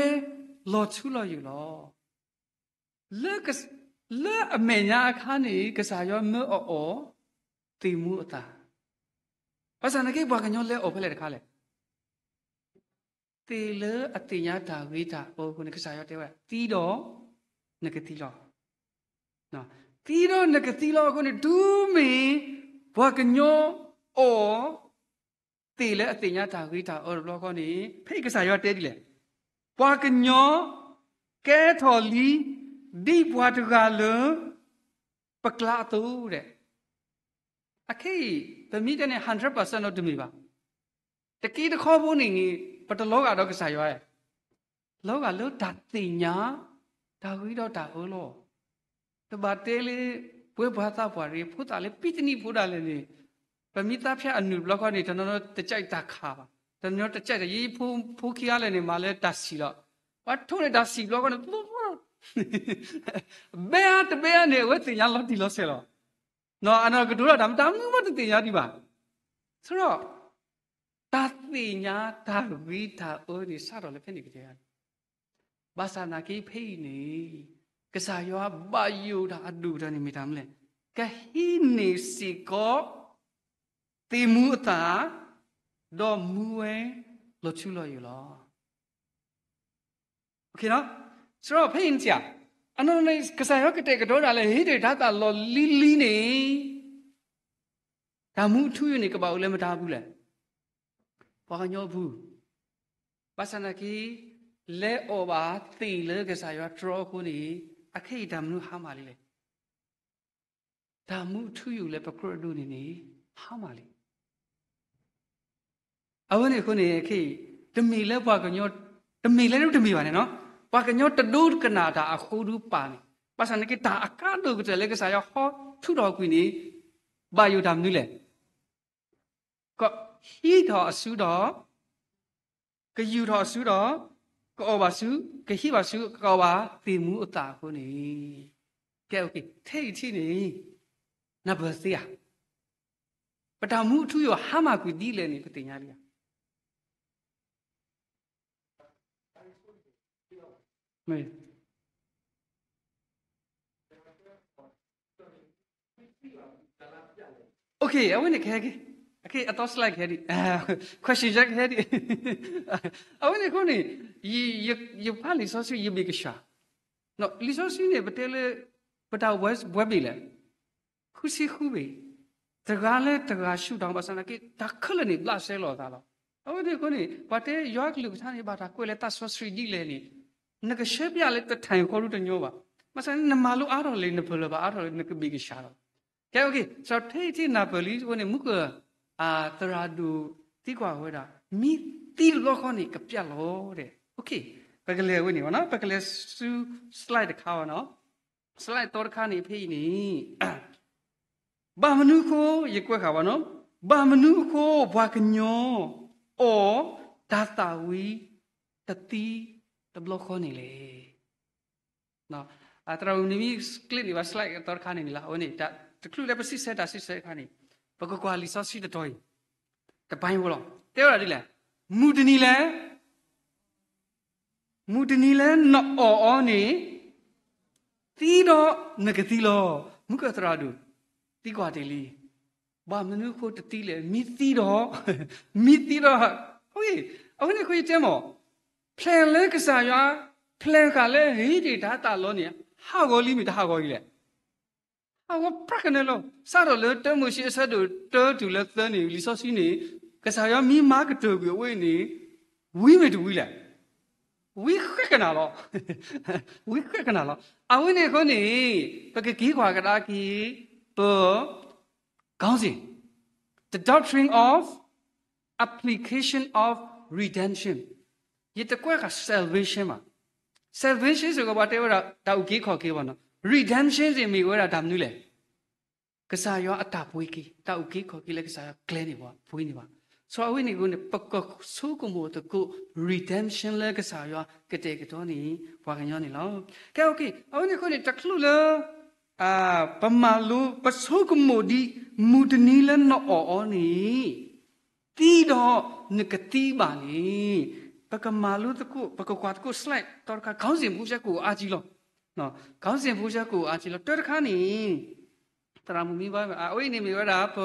လီၤထူလီၤယိာ်လီၤ. လၢအမဲာ်ညါအခါန့ၣ် ကစၢ်ယွၤမၢအီၤအီၣ်, သ့ၣ်မူအသး. ဘၣ်ဆၣ်သနာ်က့ ပှၤကညီလဲၤအီၣ်ဖဲလဲၣ်တခါလဲၣ်. သ့ၣ်လၢအသ့ၣ်ညါတၢ်ဂ့ၤတၢ်အၢအဃိန့ၣ် ကစၢ်ယွၤတဲဝဲဒၣ် သံဒီး နကသံလီၤ. သံဒီးနကသံလီၤအဃိန့ၣ် တုၤမ့ၢ်ပှၤကညီအီၣ် သ့ၣ်လၢအသ့ၣ်ညါတၢ်ဂ့ၤတၢ်အၢတဘျီဃီန့ၣ် ဖဲအံၤကစၢ်ယွၤတဲဒ်လဲၣ်. ပှၤကညီကဲထီၣ်လံ ဒ်ပှၤတဂၤလၢ ပကျါအသိးဒဲး. အခဲအံၤ ပမ့ၢ်တဲန့ၣ် hundred percent ဒီးတမ့ၢ်ဘၣ်. တက့တခီဖိန့ၣ်န့ၣ် ပတလီၤဂာ်ဒီးကစၢ်ယွၤ လီၤဂာ်လၢတၢ်သ့ၣ်ညါ တၢ်ဂ့ၤဒီးတၢ်အၢလီၤ. တဘၣ်တဲလၢ ပဝဲပှၤသးပှၢ်တဂ့ၤ ဖိသၣ်လၢပံတနံၣ်ဖိဒၣ်လဲာ်န့ၣ် ပမ့ၢ်သးဖၠါအနုာ်တဘျီဃီန့ၣ် တနီၤနီၤတကဲတၢ်ခးဘၣ်, တနီၤတကဲတၢ်ယံၤ ဖိခံဂၤလၢာ်န့ၣ် မၤလၢတၢ်ဆံၣ်လီၤ. ပှၤထိၣ်န့ၢ်တၢ်ဆံၣ်ဘျီဃီန့ၣ် ဘဲအါတဘဲအါန့ၣ် အဝဲသ့ၣ်ညါလီၤတံၢ်လီၤဆဲးလီၤ. အနီၢ်ကတိၤဒၣ်တၢ်မတၤမုၢ်မးတသ့ၣ်ညါဒံးဘၣ်. ဆၢဒီး တၢ်သ့ၣ်ညါတၢ်ဂ့ၤတၢ်အၢန့ၣ် စးထီၣ်လၢဖဲန့ၣ်ကတၢၢ်. ဘၣ်ဆၣ်သနာ်က့ဖဲအံၤန့ၣ် ကစၢ်ယွၤဘၣ်ယိၣ်တၢ်အဒိၣ်ကတၢၢ်န့ၣ်မ့ၢ်တၢ်မနုၤလဲၣ်. ကဟံးန့ၢ်စ့ၢ်ကီး သ့ၣ်မူအသး ဒီးမူဝဲလီၤထူလီၤယိာ်လီၤ. ဆၢဒီးဖဲအံၤန့ၣ် အနီၢ်နီၢ်န့ၣ် ကစၢ်ယွၤကတဲာ်ကတီၤဒၣ်လဲာ် ဟ့ၣ်တ့ၢ်တၢ်သးလီၢ်လံၤလံၤန့ၣ် တၢ်မူအထူအယိာ်န့ၣ် ကဘၣ်အိၣ်လၢမတၤအပူၤလဲၣ်. ပှၤကညီအပူၤ. ဘၣ်ဆၣ်သနာ်က့ လဲၤအီၣ်ဘၣ်သ့ၣ်လၢကစၢ်ယွၤတြီအဃိန့ၣ် အခဲအံၤတၢ်မနုၤဟါမၢ်လံလဲၣ်. တၢ်မူအထူအယိာ်လၢပကြၢးဒိးန့ၣ်န့ၣ် ဟါမၢ်လံ. အဝဲန့ၣ်အဃိန့ၣ် ခဲအံၤ တမ့ၢ်လၢပှၤကညီ တမ့ၢ်လၢတမ့ၢ်ဘၣ်န့ၣ်နီၤ, ပှၤကညီတဒိကနၣ်တၢ်အဃိဒုးပာ်န့ၣ်, ဘၣ်ဆၣ်သနာ်က့ တၢ်အကါဒိၣ်ကတၢၢ်လၢကစၢ်ယွၤဟီထူထီၣ်ကွံာ်န့ၣ် ဘၣ်ယိၣ်တၢ်မနုၤလဲၣ်. ကဟံးထီၣ်အစုဒီး ကယူာ်ထီၣ်အစုဒီး ကအီၣ်ဘၣ်ဆူ ကဟံးဘၣ်ဆူ ကအီၣ်ဘၣ်သ့ၣ်မူအသးအဃိန့ၣ်, ကဲ ထဲအံၤထံၣ်န့ၣ် နၢ်ပၢၢ်သ့ဧါ. ပတၢ်မူအထူအယိာ်ဟါမၢ်ကွံာ်ဒ်လဲၣ်န့ၣ် ပသ့ၣ်ညါလံဧါ. အဝဲန့ၣ်ကဟဲက့ၤ, အသီ slide ကဟဲဒံး, question ယဲကဟဲဒံး. အဝဲန့ၣ်အဃိန့ၣ် ယဖးလံာ်စီဆှံ ယဘ့ၣ်ကဆှီ, လံာ်စီဆှံန့ၣ် ပတဲလၢ ပတၢ်အိၣ်ဘှံးဘ့ၣ်လဲၣ်, ဃုဆံဃုဘ့ၣ်, တဂၤလၢတဂၤဆူၣ်တၢ် ဘၣ်ဆၣ်သနာ်က့ တၢ်ခဲလၢာ်န့ၣ် ဘျးစဲလိာ်အသးလီၤ. အဝဲန့ၣ်အဃိန့ၣ် ပှၤတဲယွၤကလုၢ်ကထါန့ၣ် ဘၣ်တၢ်ကွဲးလၢသးစီဆှံဒ်လဲၣ်န့ၣ်, နကဆှၢပျၢ်လၢတထံၣ်ဃီဒုတညီဘၣ်. ဘၣ်ဆၣ်န့ၣ် နမၤလိအါထီၣ်လံ နပလၢၢ်ဘၣ်အါထီၣ်လံ နကဘ့ၣ်ကဆှီလီၤ. ကဲ စီၤထဲအံၤထံၣ်နၢ်ပၢၢ်လံအဃိန့ၣ် မူက သရၣ်ဒိၣ်သံကွၢ်ဝဲဒၣ် မ့ၢ်သံတဘျီဃီန့ၣ် ကပျၢ်လီၤဒဲး. ပကလဲၤဝဲန့ၣ်ဘၣ်နီၤ, ပကလဲၤဆူ slide တခါဘၣ်နီၤ. slide သီတခါန့ၣ် ဖဲအံၤန့ၣ် ဘၣ်မနုၤအဃိ ယကွဲးဃာ်ဘၣ်နီၤ, ဘၣ်မနုၤအဃိ ပှၤကညီ အီၣ်တၢ်သးဝံၤ တသံတဘျီဃီန့ၣ်လဲၣ်. သရၣ်မုၣ်န့ၣ်မ့ၢ်ကျ့န့ၢ်ဘၣ် slide အသီတခါန့ၣ်န့ၣ်လီၤ. အဝဲန့ၣ် တချုးလၢပစံးဆၢတၢ်စံးဆၢအခါန့ၣ် ပကကွၢ်လံာ်စီဆှံတတီၤအံၤ တပိုင်းဖိလီၤ. တဲဝဲဒၣ်ဒ်လဲၣ်, မုၢ်တနံၤလဲၣ် မုၢ်တနံၤလၢနအီၣ်အီၤန့ၣ် သံဒီးနကသံလီၤ. မူကသရၣ်ဒိၣ် သံကွၢ်တ့ၢ်လံ, ဘၣ်မနုၤအဃိတသံလဲၣ်, မ့ၢ်သံဒီး, မ့ၢ်သံဒီး, အဝဲန့ၣ်အဃိယတဲမ့ၢ် plan လၢကစၢ်ယွၤ plan ဃာ်လၢဟ့ၣ်တ့ၢ်တၢ်သးလီၢ်န့ၣ် ဟးဂီၤလံမ့ၢ်တဟးဂီၤအံၤလဲၣ်. ဟးဂီၤပြးကနဲလီၤ. စးထီၣ်လၢတၢမိၤၡ့အဆၢဒိၣ်တၢတုၤလၢသၢန့ၣ် လံာ်စီဆှံန့ၣ် ကစၢ်ယွၤမ့ၢ်မၤကတၢၢ်ကွံာ်အဝဲအံၤန့ၣ် ဝံၤမ့ၢ်တဝံၤလဲၣ်. ဝံၤဃဲကနၣ်လီၤ. ဝံၤဃဲကနၣ်လီၤ. အဝဲန့ၣ်အဃိန့ၣ် ပကက့ၤကွၢ်ကဒါက့ၤ ပ ခေါင်းစဉ်, The doctrine of application of redemption. ယတကွဲးဃာ် salvation ဘၣ်. salvation စ့ၢ်ကီးပှၤတဲဝဲဒၣ် တၢ်အုၣ်က့ၤခီၣ်က့ၤဘၣ်နီၤ. redemption စ့ၢ်မ့ၢ်ဝဲဒၣ်တၢ်မနုၤလဲၣ်. ကစၢ်ယွၤအတၢ်ပှ့ၤက့ၤ, တၢ်အုၣ်က့ၤခီၣ်က့ၤလၢကစၢ်ယွၤကျဲန့ၢ်ပှၤ ပှ့ၤန့ၢ်ပှၤ. စီၤအဝဲန့ၣ်အဃိန့ၣ် ပကဆိကမိၣ်သကိး redemption လၢကစၢ်ယွၤကတဲာ်ကတီၤန့ၢ် ပှၤကညီန့ၣ်လီၤ. ကဲ အဝဲန့ၣ်အဃိန့ၣ် တချုးလၢ ပမၤလိ ပဆိကမိၣ်ဒံး မုၢ်တနံၤလၢနအီၣ်အီၤန့ၣ် သံဒီးနကသံဘၣ်န့ၣ် ပကမၤလိသကိး ပကကွၢ်သကိး slide တခါ ခေါင်းစဉ်ဖိဆဲကအိၣ်အါကံလီၤ. ခေါင်းစဉ်ဖိဆဲကအိၣ်အါကံလီၤ. တၢတခါန့ၣ် သရၣ်မုၣ်မံဘါ အဝဲအံၤန့ၣ်မ့ၢ်ဝဲဒၣ်ပ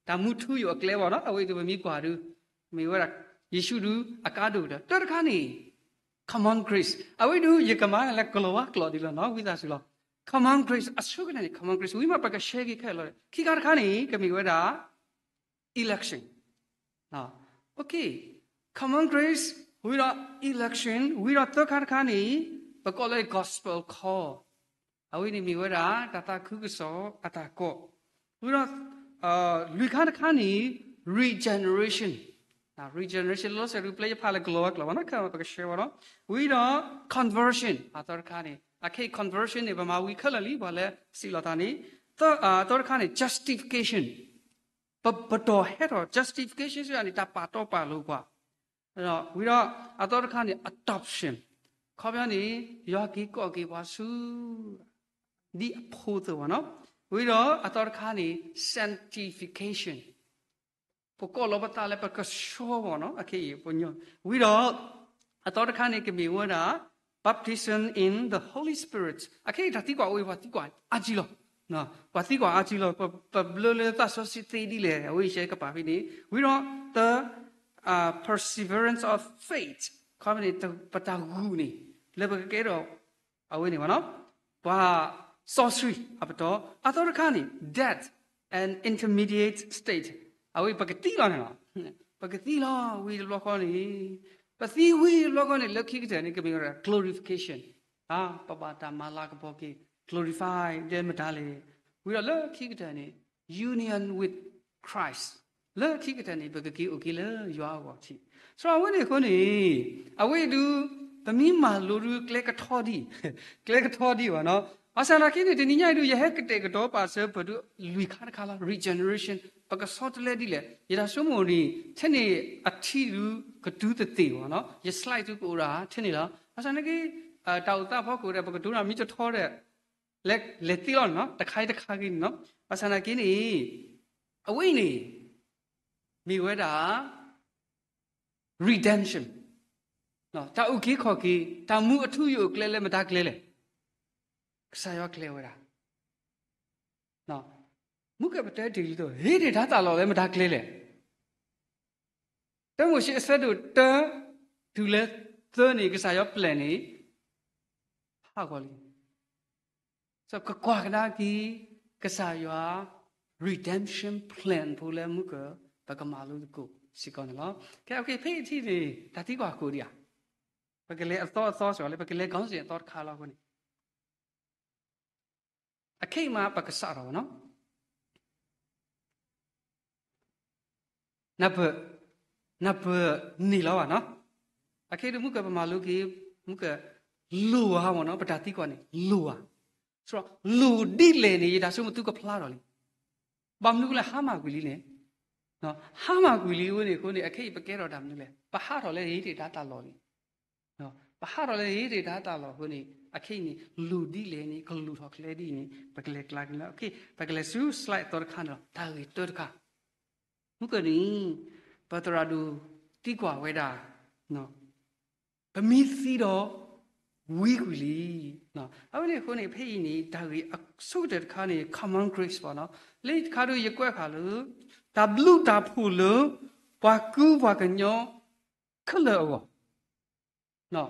တၢ်မူထူယိာ်အကျဲဘၣ်နီၤ, အဝဲအံၤဒုးပမ့ၢ်ကွၢ်ဒုး မ့ၢ်ဝဲဒၣ် ယ့ၣ်ၡူးဒုးအကါဒိၣ်ကတၢၢ် တၢတခါန့ၣ် common grace အဝဲဒုး ယကမၤလၢကလီၤဝါကျိာ်ဒ်လီၤနီၤ ဝံသးစူၤလီၤ. common grace အဆိကတၢၢ်န့ၣ် common grace ဝံၤမးပကဆှၢက့ၤခဲလၢာ်လီၤ. ခံခါတခါန့ၣ် ကမ့ၢ်ဝဲဒၣ် election, common grace ဝံၤဒီး election ဝံၤဒီးသၢခါတခါန့ၣ် ပကိးလၢ gospel call အဝဲန့ၣ်မ့ၢ်ဝဲဒၣ် တၢ်သးခုကစီၣ်အတၢ်ကိး, ဝံၤဒီး လွံၢ်ခါတခါန့ၣ် regeneration, regeneration လီၤစဲးဒုး ပျဲယဖးလၢကလီၤဝါကျိာ်ဘၣ်နီၤ ခဲပကဆှၢဘၣ်နီၤ, ဝံၤဒီး conversion အသီတခါန့ၣ် အခဲအံၤ conversion န့ၣ် ပမၤဝံၤခဲလၢာ်လံ ပှၤလၢစံးလီၤသးန့ၣ်, သီတခါန့ၣ် justification ပပတီၢ်ဟဲထီၣ် justification စ့ၢ်န့ၣ် တၢ်ပာ်တီပာ်လိၤပှၤ, ဝံၤဒီးအသီတခါန့ၣ် adoption ခီပညီန့ၣ် ယွၤက့ၤကိးက့ၤပှၤဆူ ဒ်အဖိအသိးဘၣ်နီၤ, ဝံၤဒီးအသီတခါန့ၣ် sanctification ပကိးလီၤပသးလၢပကဆှီဘၣ်နီၤ အခဲအံၤပညီ, ဝံၤဒီး အသီတခါန့ၣ် ကမ့ၢ်ဝဲဒၣ် baptism in the Holy Spirit အခဲအံၤတၢ်သံကွၢ်အိၣ်အံၤ ပှၤသံကွၢ်အါကံလီၤ, ပှၤသံကွၢ်အါကံလီၤ ပဘျၢလၢသးစီဆှံသ့ဒ်လဲၣ် အဝဲအံၤရှဲကပာ်ဖဲန့ၣ် ဝံၤဒီး the perseverance of faith ခီပညီန့ၣ် ပတၢ်ဂုာ်န့ၣ် လၢပကကဲထီၣ် အဝဲန့ၣ်ဘၣ်နီၤ, ပှၤစီဆှံအပတီၢ် အသီတခါန့ၣ် death and intermediate state အဝဲပကသံလီၤန့ၣ်လီၤ, ပကသံလီၤဝံၤတဘျီဃီန့ၣ်, ပသံဝံၤတဘျီဃီန့ၣ် လၢခံကတၢၢ်န့ၣ် ကမ့ၢ်ဝဲဒၣ် glorification ပဘၣ်တၢ်မၤလၤကပီၤက့ၤ glorify ဒဲမတၤလဲၣ်, ဝံၤဒီးလၢခံကတၢၢ်န့ၣ် union with Christ လၢခံကတၢၢ်န့ၣ် ပကက့ၤအိၣ်က့ၤလၢယွၤအဂီၢ်ထံး, ဆိအဝဲန့ၣ်အဃိန့ၣ် အဝဲအံၤဒုး ပမ့ၢ်မၤလိဒုး ကျဲကထီဒံး, ကျဲကထီဒံးဘၣ်နီၤ, ဘၣ်ဆၣ်သနာ်က့န့ၣ် တနံၤညါအံၤဒုး ယဟဲကတဲာ်ကတီၤပာ်စၢၤပဒုးလွံၢ်ခါတခါလီၤ regeneration ပကဆီတလဲဒ်လဲၣ်, ယတၢ်ဆိကမိၣ်န့ၣ် ထဲန့ၣ်အထံဒုးကတုၤသ့သ့ဘၣ်နီၤ, ယ slide ဒုးကအိၣ်ဒၣ်ထဲန့ၣ်လီၤ, ဘၣ်ဆၣ်သနာ်က့ တၢ်အိၣ်သးဖီခိၣ်ဒီး ပကတိၤတၢ်မ့ၢ်တထီဒီး လဲၤသ့လီၤန့ၣ်နီၤ တခါအံၤတခါဂ့ၤန့ၣ်နီၤ, ဘၣ်ဆၣ်သနာ်က့န့ၣ် အဝဲအံၤန့ၣ် မ့ၢ်ဝဲဒၣ် redemption တၢ်အုၣ်က့ၤခီၣ်က့ၤ တၢ်မူအထူအယိာ်အကျဲလၢမတၤကျဲလဲၣ်, ကစၢ်ယွၤကျဲဝဲဒၣ်, မုၢ်ကပတဲတ့ၢ်လံသိး ဟ့ၣ်တ့ၢ်တၢ်သးလီၤလၢမတၤကျဲလဲၣ်, တၢမိၤၡ့အဆၢဒိၣ်တၢ တုၤလၢသၢန့ၣ် ကစၢ်ယွၤပျဲၢ်န့ၣ် ဟးဂီၤလံ, ကကွၢ်ကဒါက့ၤ ကစၢ်ယွၤ redemption plan ဖိလၢမုၢ်က ပကမၤလိသကိးစ့ၢ်ကီးန့ၣ်လီၤ. ကဲ ဖဲအံၤထံၣ်န့ၣ် တၢ်သံကွၢ်ကိးဒံးဧါ, ပကလဲၤအသီအသီစ့ၢ်ကီးလၢ ပကလဲၤ ခေါင်းစဉ် အသီတခါလီၤအဃိန့ၣ် အခဲအံၤမးပကစးထီၣ်ဘၣ်နီၤ, နၢ်ပၢၢ်, နၢ်ပၢၢ်န့ၣ်လီၤဘၣ်နီၤ, အခဲအံၤဒုးမုၢ်ကပမၤလိက့ၤ, မုၢ်က လိၣ်ဧါမ့ၢ်နီၤ, ပတၢ်သံကွၢ်န့ၣ် လိၣ်ဧါ, ဆိ လိၣ်ဒ်လဲၣ်န့ၣ် ယတၢ်ဆိကမိၣ်သုကဖျါထီၣ်လံ, ဘၣ်မနုၤအဃိလဲၣ် ဟါမၢ်ကွံာ်လံန့ၣ် ဟါမၢ်ကွံာ်လံအဃိန့ၣ် အခဲအံၤပကဲထီၣ်တၢ်မနုၤလဲၣ်, ပဟးထီၣ်လၢဟ့ၣ်တ့ၢ်တၢ်သးလီၤလံ, ပဟးထီၣ်လၢဟ့ၣ်တ့ၢ်တၢ်သးလီၤအဃိန့ၣ် အခဲအံၤန့ၣ် လိၣ်ဒ်လဲၣ်န့ၣ် ကလိၣ်ထီၣ်ကျဲဒ်အံၤန့ၣ် ပကလဲၤကျါက့ၤလီၤ. ပကလဲၤဆူ slide အသီတခါန့ၣ်လီၤ, တၢ်ဂ့ၢ်တၢတခါ, မုၢ်ကန့ၣ် ပသရၣ်ဒိၣ်သံကွၢ်ဝဲဒၣ် ပမ့ၢ်သံဒီး ဝံကွံာ်လံ, အဝဲန့ၣ်အဃိန့ၣ် ဖဲအံၤန့ၣ် တၢ်ဂ့ၢ်အဆိကတၢၢ်တခါန့ၣ် common grace ဘၣ်နီၤ, လၢတခါဒုးယကွဲးဃာ်လၢ တၢ်ဘျုးတၢ်ဖှိၣ်လၢ ပှၤကူပှၤကညီ ခဲလၢာ်အဂီၢ်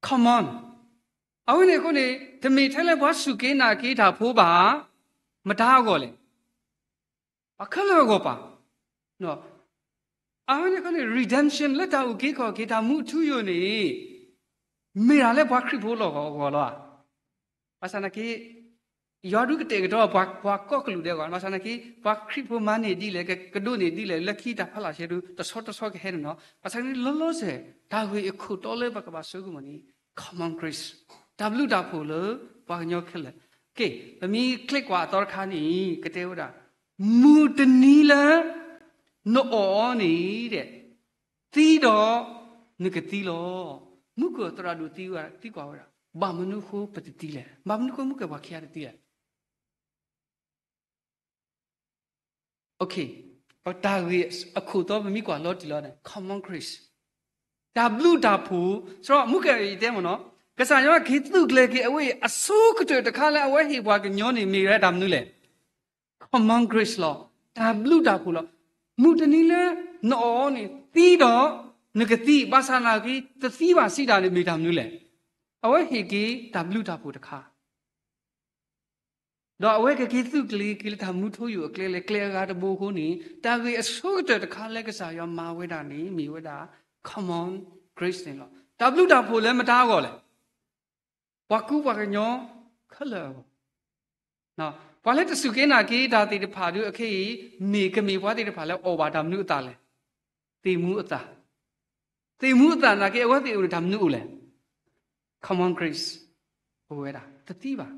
common, အဝဲန့ၣ်အဃိန့ၣ် တမ့ၢ်ထဲလၢပှၤစူၢ်က့ၤနာ်က့ၤတၢ်ဖိဘၣ်, မတၤအဂီၢ်လဲၣ်, ပှၤခဲလၢာ်အဂီၢ်ဘၣ်. အဝဲန့ၣ်အဃိန့ၣ် redemption လၢတၢ်အုၣ်က့ၤခီၣ်က့ၤ တၢ်မူအထူအယိာ်န့ၣ် မ့ၢ်ဒၣ်လၢပှၤခရံာ်ဖိလီၤအဂီၢ်လီၤဧါ. ဘၣ်ဆၣ်သနာ်က့ ယွၤဒုးကတဲာ်ကတီၤပှၤ ပှၤကိးကလုာ်ဒဲးအဂီၢ်, ဘၣ်ဆၣ်သနာ်က့ ပှၤခရံာ်ဖိမၤန့ၢ်ဒ်လဲၣ် ကဒိးန့ၢ်ဒ်လဲၣ် လၢခံတၢ်ဖီလာ်ဆဲးဒုး တဆီတဆီကဟဲန့ၣ်နီၤ, ဘၣ်ဆၣ်သနာ်က့ လီၤလီၤဆဲး တၢ်ဂ့ၢ်အခိၣ်တီလၢပကဘၣ်ဆိကမိၣ်န့ၣ် common grace တၢ်ဘျုးတၢ်ဖှိၣ်လၢပှၤကညီခဲလၢာ်. ကဲ ပမ့ၢ်ချ့ကွၢ်အသီတခါန့ၣ် ကတဲဝဲဒၣ် မုၢ်တနံၤလၢ နအီၣ်အီၤန့ၣ် သံဒီး နကသံလီၤ. မုၢ်ကသရၣ်ဒိၣ်သံဝဲ သံကွၢ်ဝဲဒၣ် ဘၣ်မနုၤအဃိပတသံလဲၣ်, ဘၣ်မနုၤအဃိမုၢ်ကပှၤခံဂၤတသံလဲၣ်. တၢ်ဂ့ၢ်အခိၣ်တီပမ့ၢ်ကွၢ်လီၤတံၢ်လီၤန့ၣ် common grace တၢ်ဘျုးတၢ်ဖှိၣ်, စရီမုၢ်ကတဲမ့ၢ်နီၤ, ကစၢ်ယွၤက့ၤသုးကျဲၤက့ၤအဝဲအံၤ အဆိကတၢၢ်တခါလၢအဝဲဟ့ၣ်ပှၤကညီန့ၣ် မ့ၢ်ဝဲဒၣ်တၢ်မနုၤလဲၣ်. common grace လီၤ. တၢ်ဘျုးတၢ်ဖှိၣ်လီၤ. မုၢ်တနံၤလၢနအီၣ်အီၤန့ၣ် သံဒီးနကသံ, ဘၣ်ဆၣ်သနာ်က့ တသံဘၣ်စံးတၢ်န့ၣ် မ့ၢ်တၢ်မနုၤလဲၣ်. အဝဲဟ့ၣ်က့ၤတၢ်ဘျုးတၢ်ဖှိၣ်တခါ ဒီးအဝဲကက့ၤသုးကျဲၤက့ၤလၢတၢ်မူထူယိာ်အကျဲလၢကျဲအဂၤတဘိအဃိန့ၣ်, တၢ်ဂ့ၢ်အဆိကတၢၢ်တခါလၢကစၢ်ယွၤမၤဝဲဒၣ်န့ၣ် မ့ၢ်ဝဲဒၣ် common grace န့ၣ်လီၤ. တၢ်ဘျုးတၢ်ဖှိၣ်လၢမတၤအဂီၢ်လဲၣ်. ပှၤကူပှၤကညီခဲလၢာ်အဂီၢ်, ပှၤလၢတစူၢ်က့ၤနာ်က့ၤတၢ်သ့ၣ်တဖၣ်ဒီး အခဲအံၤ မ့ၢ်ကမ့ၢ်ပှၤသ့ၣ်တဖၣ်လၢအီၣ်ဘၣ်တၢ်မနုၤအသၣ်လဲၣ်. သ့ၣ်မူအသၣ်. သ့ၣ်မူအသၣ်နာ်က့ အဝဲသ့ၣ်အိၣ်န့ၣ် တၢ်မနုၤအိၣ်လဲၣ်. common grace အိၣ်ဝဲဒၣ် တသံဘၣ်.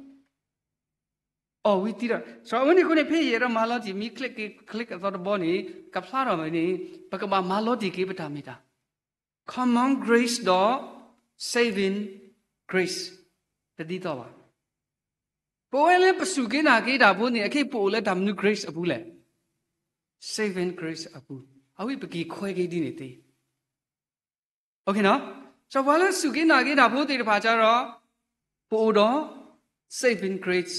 အီၣ်ဝံၤသံဒီး အဝဲန့ၣ်အဃိန့ၣ် ဖဲယအဲၣ်ဒိးမၤလီၤတံၢ် မ့ၢ် click click အသီတဘီန့ၣ် ကဖျါထီၣ်မ့ၢ်န့ၣ် ပကဘၣ်မၤလီၤတံၢ်က့ၤပတၢ်မ့ၢ်တၢ် common grace ဒီး saving grace တဒ်သိးဘၣ်. ပဝဲလၢပစူၢ်က့ၤနာ်က့ၤတၢ်ဖိန့ၣ် အခဲအံၤပအိၣ်လၢတၢ်မနုၤ grace အပူၤလဲၣ်. saving grace အပူၤ. အဝဲပက့ၤခွဲက့ၤဒ်န့ၣ်သ့ စီၤပၤလၢစူၢ်က့ၤနာ်က့ၤတၢ်ဖိသ့ၣ်တဖၣ် ကဒီး ပအိၣ်ဒီး saving grace,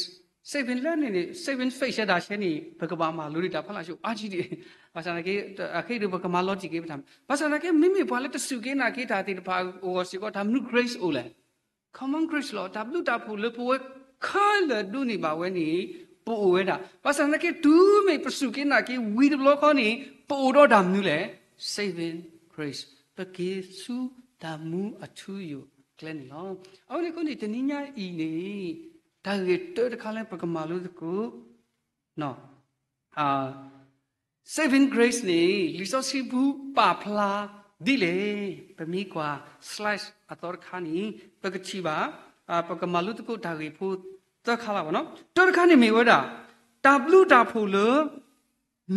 saving လၢန့ၣ်န့ၣ် saving faith ဒၣ်ဆဲန့ၣ် ပကဘၣ်မၤလိဒံးတၢ်ဖီလာ်ဆိ အါထံဒံး, ဘၣ်ဆၣ်သနာ်က့ အခဲအံၤဒီး ပကမၤလီၤတံၢ်က့ၤပတၢ်, ဘၣ်ဆၣ်သနာ်က့ မ့မ့ၢ်ပှၤလၢတစူၢ်က့ၤနာ်က့ၤတၢ်သ့ၣ်တဖၣ်အဂီၢ်စ့ၢ်ကီး တၢ်မနုၤ grace အိၣ်လဲၣ်. common grace လီၤ. တၢ်ဘျုးတၢ်ဖှိၣ်လၢပဝဲခဲလၢာ်ဒိးန့ၢ်ဘၣ်ဝဲန့ၣ် ပအိၣ်ဝဲဒၣ်. ဘၣ်ဆၣ်သနာ်က့ တုၤမ့ၢ်ပစူၢ်က့ၤနာ်က့ၤဝံၤတဘျီဃီန့ၣ် ပအိၣ်ဒီးတၢ်မနုၤလဲၣ်. saving grace, ပက့ၤဆူတၢ်မူအထူအယိာ်အကျဲန့ၣ်လီၤ. အဝဲန့ၣ်အဃိန့ၣ် တနံၤညါအံၤန့ၣ် တၢ်ဂ့ၢ်တၢတခါလၢပကမၤလိသကိး saving grace န့ၣ် လံာ်စီဆှံပူၤပာ်ဖျါဒ်လဲၣ်. ပမ့ၢ်ကွၢ် slide အသီတခါန့ၣ် ပကထံၣ်ဘၣ်, ပကမၤလိသကိးတၢ်ဂ့ၢ်ဖိသၢခါလၢ်ဘၣ်နီၤ. တၢတခါန့ၣ်မ့ၢ်ဝဲဒၣ် တၢ်ဘျုးတၢ်ဖှိၣ်လၢ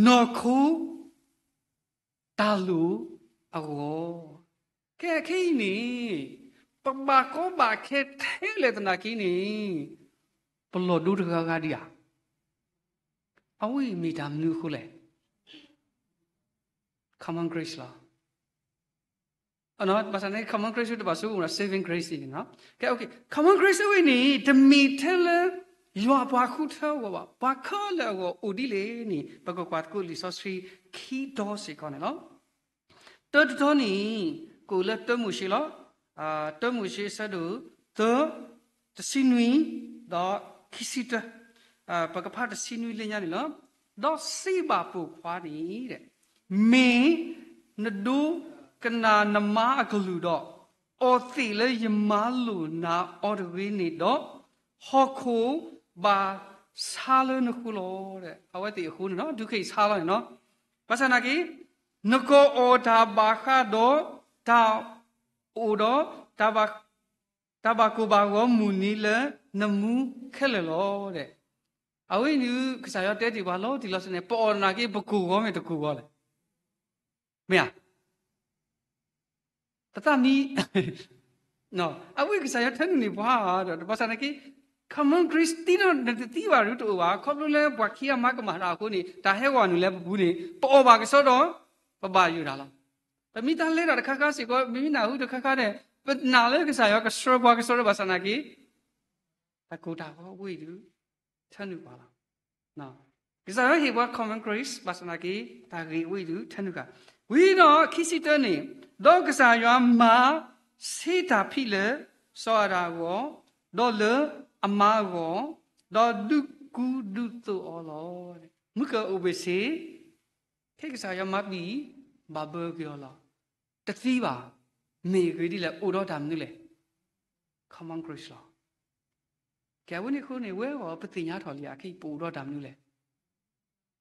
နီၢ်ခိ တၢ်လိၣ်အဂီၢ်. ကဲ ခဲအံၤန့ၣ် ပဘၣ်ကီဘၣ်ခဲထဲလဲၣ်သနာ်က့န့ၣ် ပလီၢ်ဒိတဂၤဂၤဒံးဧါ. အဝဲအံၤမ့ၢ်တၢ်မနုၤအဃိလဲၣ်. common grace လီၤ. ဘၣ်ဆၣ်န့ၣ် common grace တဘၣ်ဆိကမိၣ်ဒီး saving grace န့ၣ်လီၤ. ကဲ common grace အဝဲန့ၣ် တမ့ၢ်ထဲလၢ ယွၤပှၤဃုထၢအဂီၢ်ဘၣ်, ပှၤခဲလၢာ်အဂီၢ်အိၣ်ဒ်လဲၣ်န့ၣ် ပကကွၢ်သကိးလံာ်စီဆှံခံတီၤစ့ၢ်ကီးန့ၣ်လီၤ. တၢတတီၤန့ၣ် ကအိၣ်လၢတၢမိၤၡ့လီၤ. တၢမိၤၡ့အဆၢဒိၣ်သၢ တဆံနွံ ဒီးခံဆံတၢ, ပကဖးတဆံနွံလၢညါန့ၣ်လီၤ. ဒီးစံးဘၣ်ပိာ်ခွါန့ၣ်, မ့ၢ်နဒိကနၣ်နမါအကလုၢ်ဒီး အီၣ်သ့ၣ်လၢယမါလိၣ်နၤအီၤတဂ့ၤန့ၣ်ဒီး, ဟီၣ်ခိၣ်ဘၣ်ဆါလၢနဃိလီၤ. အဝဲသ့ၣ်အဃိန့ၣ်လီၤ, ဒုးက့ၤဆါလီၤန့ၣ်လီၤ. ဘၣ်ဆၣ်သနာ်က့ နကအီၣ်တၢ်ဘၣ်ဃးဒီးတၢ်အိၣ်ဒီး တၢ်ဘၣ်ကိၢ်ဘၣ်ဂီၤမုၢ်နံၤလၢနမူခဲလၢာ်လီၤ. အဝဲအံၤန့ၣ် ကစၢ်ယွၤတဲတ့ၢ်ပှၤလီၤတံၢ်လီၤဆဲးန့ၣ် ပအီၣ်သနာ်က့ ပကိၢ်ဂီၤမ့ၢ်တကိၢ်ဂီၤလဲၣ်. မ့ၢ်ဧါ. ပသးမံ, အဝဲကစၢ်ယွၤထၢနုာ်န့ၢ်ပှၤဒီး ဘၣ်ဆၣ်သနာ်က့ common grace သံဒီးနတသံဘၣ်ဒုးတအိၣ်ဘၣ်, ခီဖျိလၢပှၤခံဂၤမၤကမၣ်တၢ်အဃိန့ၣ် တၢ်ဟဲဝဲနုာ်လၢပပူၤန့ၣ် ပအီၣ်ဘၣ်ကစီဒီး ပဘၣ်ယိၣ်တၢ်လီၤ. ပမ့ၢ်တၢ်လဲၤတၢ်တခါခါစ့ၢ်ကီး ပမ့ၢ်နၢ်ဟူတခါခါဒီး ပနာ်လၢကစၢ်ယွၤကဆှၢပှၤကစီဒီး ဘၣ်ဆၣ်သနာ်က့ တၢ်ကိၢ်တၢ်ဂီၤဝဲအံၤဒုး ထၢနုာ်ပှၤလီၤ. ကစၢ်ယွၤဟ့ၣ်ပှၤ common grace ဘၣ်ဆၣ်သနာ်က့ တၢ်ဂ့ၢ်ဝဲအံၤဒုး ထၢနုာ်ဃာ်. ဝံၤဒီးခံဆံတၢန့ၣ်, ဒီးကစၢ်ယွၤမၤဆ့တၢ်ဖံးလၢစီၤအၤဒၣ်အဂီၢ်, ဒီးလၢအမါအဂီၢ်, ဒီးဒုးကူဒုးသိးအီၤလီၤ. မုၢ်ကအိၣ်ဘ့ၣ်ဆ့ ဖဲကစၢ်ယွၤမၤပံာ် ဘၣ်ဘၢက့ၤအီၤလီၤ. တသံဘၣ်, မ့ၢ်အဂ့ၢ်ဒ်လဲၣ် အိၣ်ဒီးတၢ်မနုၤလဲၣ်. common grace လီၤ. ကဲ အဝဲန့ၣ်အဃိန့ၣ် ဝဲအဂီၢ်ပသ့ၣ်ညါထီၣ်လံဧါ ခဲအံၤပအိၣ်ဒီးတၢ်မနုၤလဲၣ်.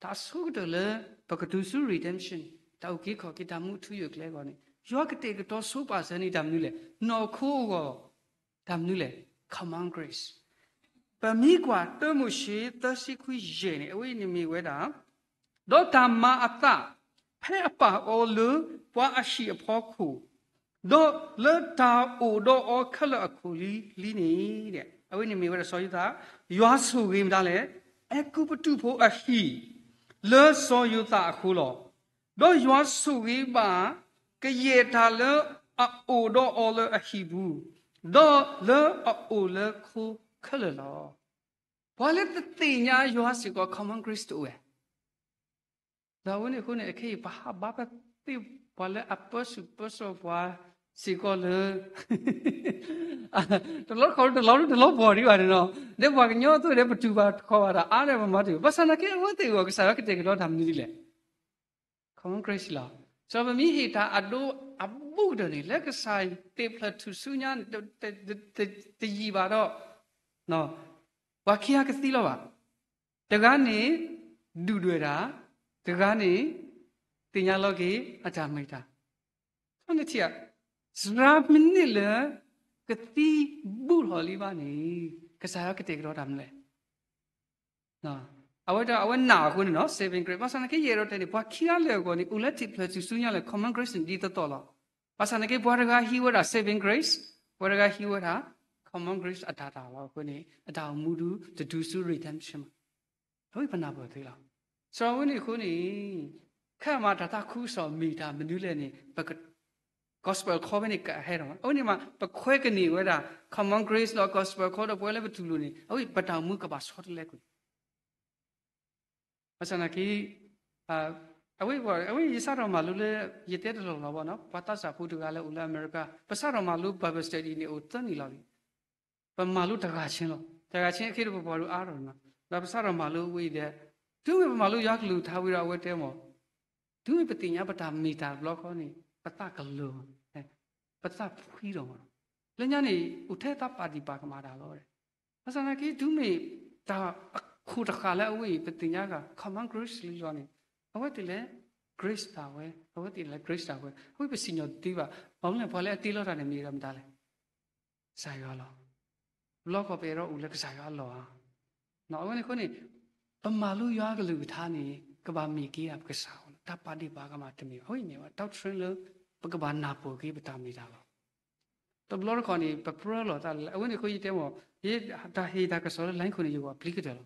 တၢ်အဆိကတၢၢ်လၢ ပကတုၤဆူ redemption တၢ်အုၣ်က့ၤခီၣ်က့ၤ တၢ်မူအထူအယိာ်အကျဲအဂီၢ်န့ၣ် ယွၤကတဲာ်ကတီၤဆိပာ်စၢၤန့ၢ်တၢ်မနုၤလဲၣ်. နီၢ်ခိအဂီၢ် တၢ်မနုၤလဲၣ်. common grace. ပမ့ၢ်ကွၢ်တၢမိၤၡ့သၢဆံခွံယဲၢ်န့ၣ် အဝဲအံၤန့ၣ်မ့ၢ်ဝဲဒၣ် ဒီးတၢ်မၤအသး ဖဲအပာ်အီၤလၢပှၤအဟံၣ်အဖီခိၣ်, ဒီးလၢတၢ်အိၣ်ဒီးအီၤခဲလၢာ်အခိၣ်လံလံန့ၣ်, အဝဲန့ၣ်မ့ၢ်ဝဲဒၣ်စီၤယိၤသး, ယွၤဆိၣ်ဂ့ၤမတၤလဲၣ်, အဲၤကူပတူးဖိအဟံၣ် လၢစီၤယိၤသးအဃိလီၤ. ဒီးယွၤဆိၣ်ဂ့ၤဘၣ် ကယဲၢ်တၢ်လၢအအိၣ်ဒီးအီၤလၢအဟံၣ်ပူၤ, ဒီးလၢအအိၣ်လၢခိခဲလၢာ်လီၤ. ပှၤလၢတသ့ၣ်ညါယွၤစ့ၢ်ကီး common grace တအိၣ်ဝဲ ဒီးအဝဲန့ၣ်အဃိန့ၣ် အခဲအံၤ ပဟးဘါပသ့ၣ် ပှၤလၢအပၢဆူၣ်ပၢစိးပှၤစ့ၢ်ကီးလၢ တလီတခီတလီတလီပှီၤဒံးဘၣ်န့ၣ်နီၤ, ဒီးပှၤကညီသိးဒီး ပတူၢ်ဘၣ်တခီဘၣ်တၢ်အါဒီးပမၤတ့ၢ် ဘၣ်ဆၣ်သနာ်က့ အဝဲသ့ၣ်အဂီၢ် ကစၢ်ယွၤကတဲာ်ကတီၤတၢ်မနုၤဒ်လဲၣ်. Common grace လီၤ. စီၤပမ့ၢ်ဟ့ၣ်တၢ်အဒိအဘူးကတၢၢ်န့ၣ် လၢကစၢ်သ့ၣ်ဖျၢၣ်ထူၣ်စုညါန့ၣ် တယံာ်ဘၣ်ဒီး ပှၤခံဂၤကသံလီၤဘၣ်. တဂၤန့ၣ် ဒုၣ်ဒွဲၣ်တၢ်, တဂၤန့ၣ် သ့ၣ်ညါလီၤက့ၤအတၢ်မ့ၢ်တၢ်. နထံၣ်ဧါ, စှၤမံးနံးလၢ ကသံဘူးထီၣ်လံဘၣ်န့ၣ် ကစၢ်ယွၤကတဲာ်ကတီၤတၢ်မနုၤလဲၣ်. အဝဲဒၣ်အဝဲနာ်အဃိန့ၣ်နီၤ saving grace ဘၣ်ဆၣ်သနာ်က့ ယအဲၣ်ဒိးတဲန့ၣ် ပှၤခံဂၤလၢာ်အဂီၢ်န့ၣ် အိၣ်လၢထံၣ်ဖျၢၣ်ထူၣ်စုညါလၢ common grace န့ၣ် ဒ်သိးသိးလီၤ. ဘၣ်ဆၣ်သနာ်က့ ပှၤတဂၤဟံးဝဲဒၣ် saving grace, ပှၤတဂၤဟံးဝဲဒၣ် common grace အတၢ်တၢ်လီၤအဃိန့ၣ် အတၢ်အိၣ်မူဒု တတုၤဆူ redemption မး အဝဲပနၢ်ပၢၢ်သ့လီၤ. စီၤဝဲန့ၣ်အဃိန့ၣ် ခဲမၤတၢ်သးခုကစီၣ်မ့ၢ်တၢ်မနုၤလဲၣ်န့ၣ် ပ gospel ခီဖဲန့ၣ် ကဟဲဒီးမး အဝဲန့ၣ်မး ပခွဲးကနံၣ်ဝဲဒၣ် common grace ဒီး gospel ခီဒီးပဝဲလၢပတူၢ်လိာ်န့ၣ် အဝဲပတၢ်အိၣ်မူကဘၣ်ဆီတလဲကွံာ် ဘၣ်ဆၣ်သနာ်က့ အဝဲ အဝဲယစးထီၣ်မၤလိလၢ ယတဲတလီၢ်လီၤဘၣ်နီၤ ပှၤသးစၢ်ဖိတဂၤလၢအိၣ်လၢအမဲရကၤ ပစးထီၣ်မၤလိ Bible study န့ၣ်အိၣ်သၢနံၣ်လီၤလံ. ပမၤလိတဂၤဆ့လီၤ. တဂၤဆ့အခဲဒီး ပပှၤဒိၣ်အါထီၣ်န့ၣ် ဒီးပစးထီၣ်မၤလိဝံၤဒီး တုၤမ့ၢ်ပမၤလိယွၤကလုၢ်ကထါဝံၤဒီး အဝဲတဲမး တုၤမ့ၢ်ပသ့ၣ်ညါပတၢ်မ့ၢ်တၢ်တဘျီဃီန့ၣ် ပသးကလၢာ်မး ပသးဖှံလီၤမး လၢညါန့ၣ် အိၣ်ထဲသးပာ်ဒံးပာ်ကမၣ်တၢ်လီၤ. ဘၣ်ဆၣ်သနာ်က့ တုၤမ့ၢ်တၢ်အခိၣ်တဃာ်လၢအဝဲအံၤ ပသ့ၣ်ညါဂ့ၤ common grace လံလီၤန့ၣ် အဝဲသ့ၣ်လဲၤ grace တၢ်ဝဲ အဝဲသ့ၣ်လဲၤ grace တၢ်ဝဲ အဝဲပစံၣ်ညီၣ်တသ့ဘၣ်. ဘၣ်မနုၤလဲၣ် ပှၤလၢအတ့လီၤတၢ်န့ၣ်မ့ၢ်ဝဲဒၣ်မတၤလဲၣ် ကစၢ်ယွၤလီၤ. တဘျီဃီပအဲၣ်ဒိးအိၣ်လၢကစၢ်ယွၤအလီၢ်ဧါ. အဝဲန့ၣ်အဃိန့ၣ် ပမၤလိယွၤကလုၢ်ကထါန့ၣ် ကဘၣ်မ့ၢ်က့ၤဒၣ်ပကစၢ်အဂီၢ်လီၤ. တၢ်ပာ်ဒံးပာ်ကမၣ်တမ့ၢ်ဘၣ်. အဝဲအံၤမ့ၢ်ဝဲ doctrine လၢ ပကဘၣ်နၢ်ပၢၢ်က့ၤပတၢ်မ့ၢ်တၢ်လီၤ. တဘျီတခီၣ်န့ၣ် ပပြၢလိာ်သးလၢ အဝဲန့ၣ်အဃိယတဲမး ယတၢ်ဟ့ၣ်တၢ်ကစီၣ်လၢ line ခိၣ်န့ၣ် ယဂီၢ်အပျံၤကတၢၢ်လီၤ.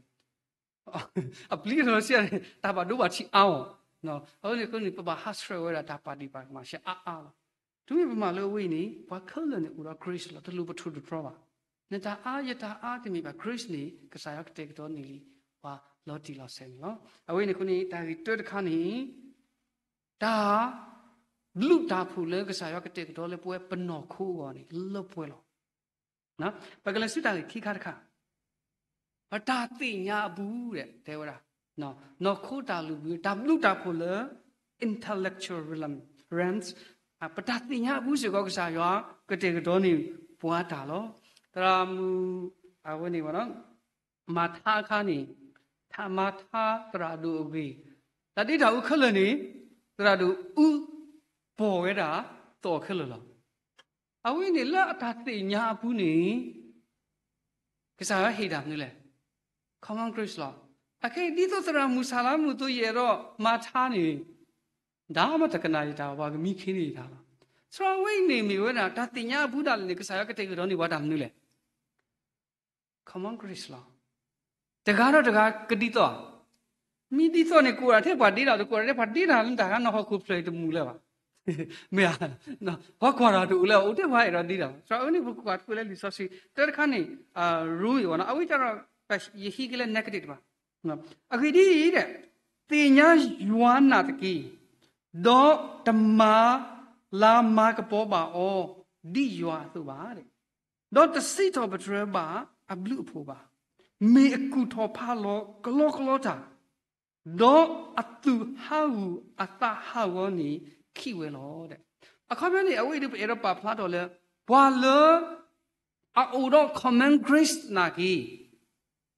အပျံၤကတၢၢ်လီၤစံးန့ၣ် တၢ်ဘၣ်ဒိဘၣ်ထံးအါအီၤ. အဝဲန့ၣ်အဃိန့ၣ် ပဘၣ်ဟးဆှဲးဝဲဒၣ်တၢ်ပာ်ဒံးပာ်ကမၣ်ရှဲအါအါလီၤ. တုၤမ့ၢ်ပမၤလိအဝဲအံၤန့ၣ် ပှၤခဲလၢာ်န့ၣ်အိၣ်ဒီး grace လီၤ. တလိၣ်ပထိၣ်တတြီဘၣ်. နတၢ်အါယတၢ်အါတမ့ၢ်ဘၣ် grace န့ၣ် ကစၢ်ယွၤကတဲာ်ကတီၤန့ၢ်လံ ပှၤလီၤတံၢ်လီၤဆဲးန့ၣ်လီၤ. အဝဲန့ၣ်အဃိန့ၣ် တၢ်ဂ့ၢ်တၢတခါန့ၣ် တၢ် ဘျုးတၢ်ဖှိၣ်လၢကစၢ်ယွၤကတဲာ်ကတီၤလၢပဝဲပနီၢ်ခိအဂီၢ်န့ၣ် လၢပှဲၤလီၤ. ပကလဲၤဆူတၢ်ဂ့ၢ်ခံခါတခါ, ပတၢ်သ့ၣ်ညါအပူၤဒီး တဲဝဲဒၣ် နီၢ်ခိတၢ်လုၢ်ဘၣ် တၢ်ဘျုးတၢ်ဖှိၣ်လၢ intellectual realm, realms, ပတၢ်သ့ၣ်ညါအပူၤစ့ၢ်ကီး ကစၢ်ယွၤကတဲာ်ကတီၤန့ၢ်ပှၤတၢ်လီၤ. သရၣ်မုၣ် အဝဲန့ၣ် မၤထါအခါန့ၣ် ထါမၤထါသရၣ်ဒိၣ်အဂ့ၢ်, တၢ်ဒ့တၢ်အူခဲလၢာ်န့ၣ် သရၣ်ဒိၣ်အူ ပိာ်ဝဲဒၣ်သီခဲလၢာ်လီၤ. အဝဲန့ၣ်လၢအတၢ်သ့ၣ်ညါအပူၤန့ၣ် ကစၢ်ယွၤဟ့ၣ်တၢ်မနုၤလဲၣ်, common grace လီၤ. အခဲအံၤဒ်သိးသရၣ်မုၣ်ဆၣ်လါမုၣ်သိးယအဲၣ်ဒိးမၤထါန့ၣ် ဒါမ့ၢ်တကနၣ်ယတၢ် ပှၤကမံခ့န့ၢ်ယတၢ်လီၤ. သရၣ်ဝဲအံၤန့ၣ်မ့ၢ်ဝဲဒၣ် တၢ်သ့ၣ်ညါအပူၤဒၣ်လဲာ်န့ၣ် ကစၢ်ယွၤကတဲာ်ကတီၤန့ၢ်ပှၤတၢ်မနုၤလဲၣ် common grace လီၤ. တဂၤဒီးတဂၤကဒ်သိး, မ့ၢ်ဒ်သိးန့ၣ် ကိးတၢ်ထဲပှၤဒ့တၢ် တကိးတၢ်ထဲပှၤဒ့တၢ်လၢတၢ်ဂၤနီၢ်ဟီၣ်ခိၣ်ဖျၢၣ်အံၤတမုာ်လၢၤဘၣ်. မ့ၢ်ဧါ, ပှၤကွၢ်တၢ်တအိၣ်လၢၤ အိၣ်ထဲပှၤအဲၣ်ဒိးဒ့တၢ်လီၤ. သရၣ်ဝဲန့ၣ် ပကွၢ်ထွဲလၢလံာ်စီဆှံ တၢတခါန့ၣ် ရိမ့ၤဝဲနီၤ အဝဲကဒီး ယဟံးက့ၤလၢ negative တဘၣ်. အဂ့ၢ်ဒ်အံၤ, သ့ၣ်ညါယွၤနာ်သက့ၤ, ဒီးတမၤလၤမၤကပီၤဘၣ်အီၤ ဒ်ယွၤအသိးဘၣ်. ဒီးတစံးထီၣ်ပတြၢၤဘၣ်အဘျုးအဖှိၣ်ဘၣ်. မ့ၢ်အကူၣ်ထီၣ်ဖးလီၤကလီကလီတၢ်, ဒီးအသူၣ်ဟးဂူာ်အသးဟးဂီၤန့ၣ်ခံဝဲလီၤ. အခီပညီန့ၣ် အဝဲအံၤဒုးပအဲၣ်ဒိးပာ်ဖျါထီၣ်လၢ ပှၤလၢ အအိၣ်ဒီး common grace နာ်က့ၤ,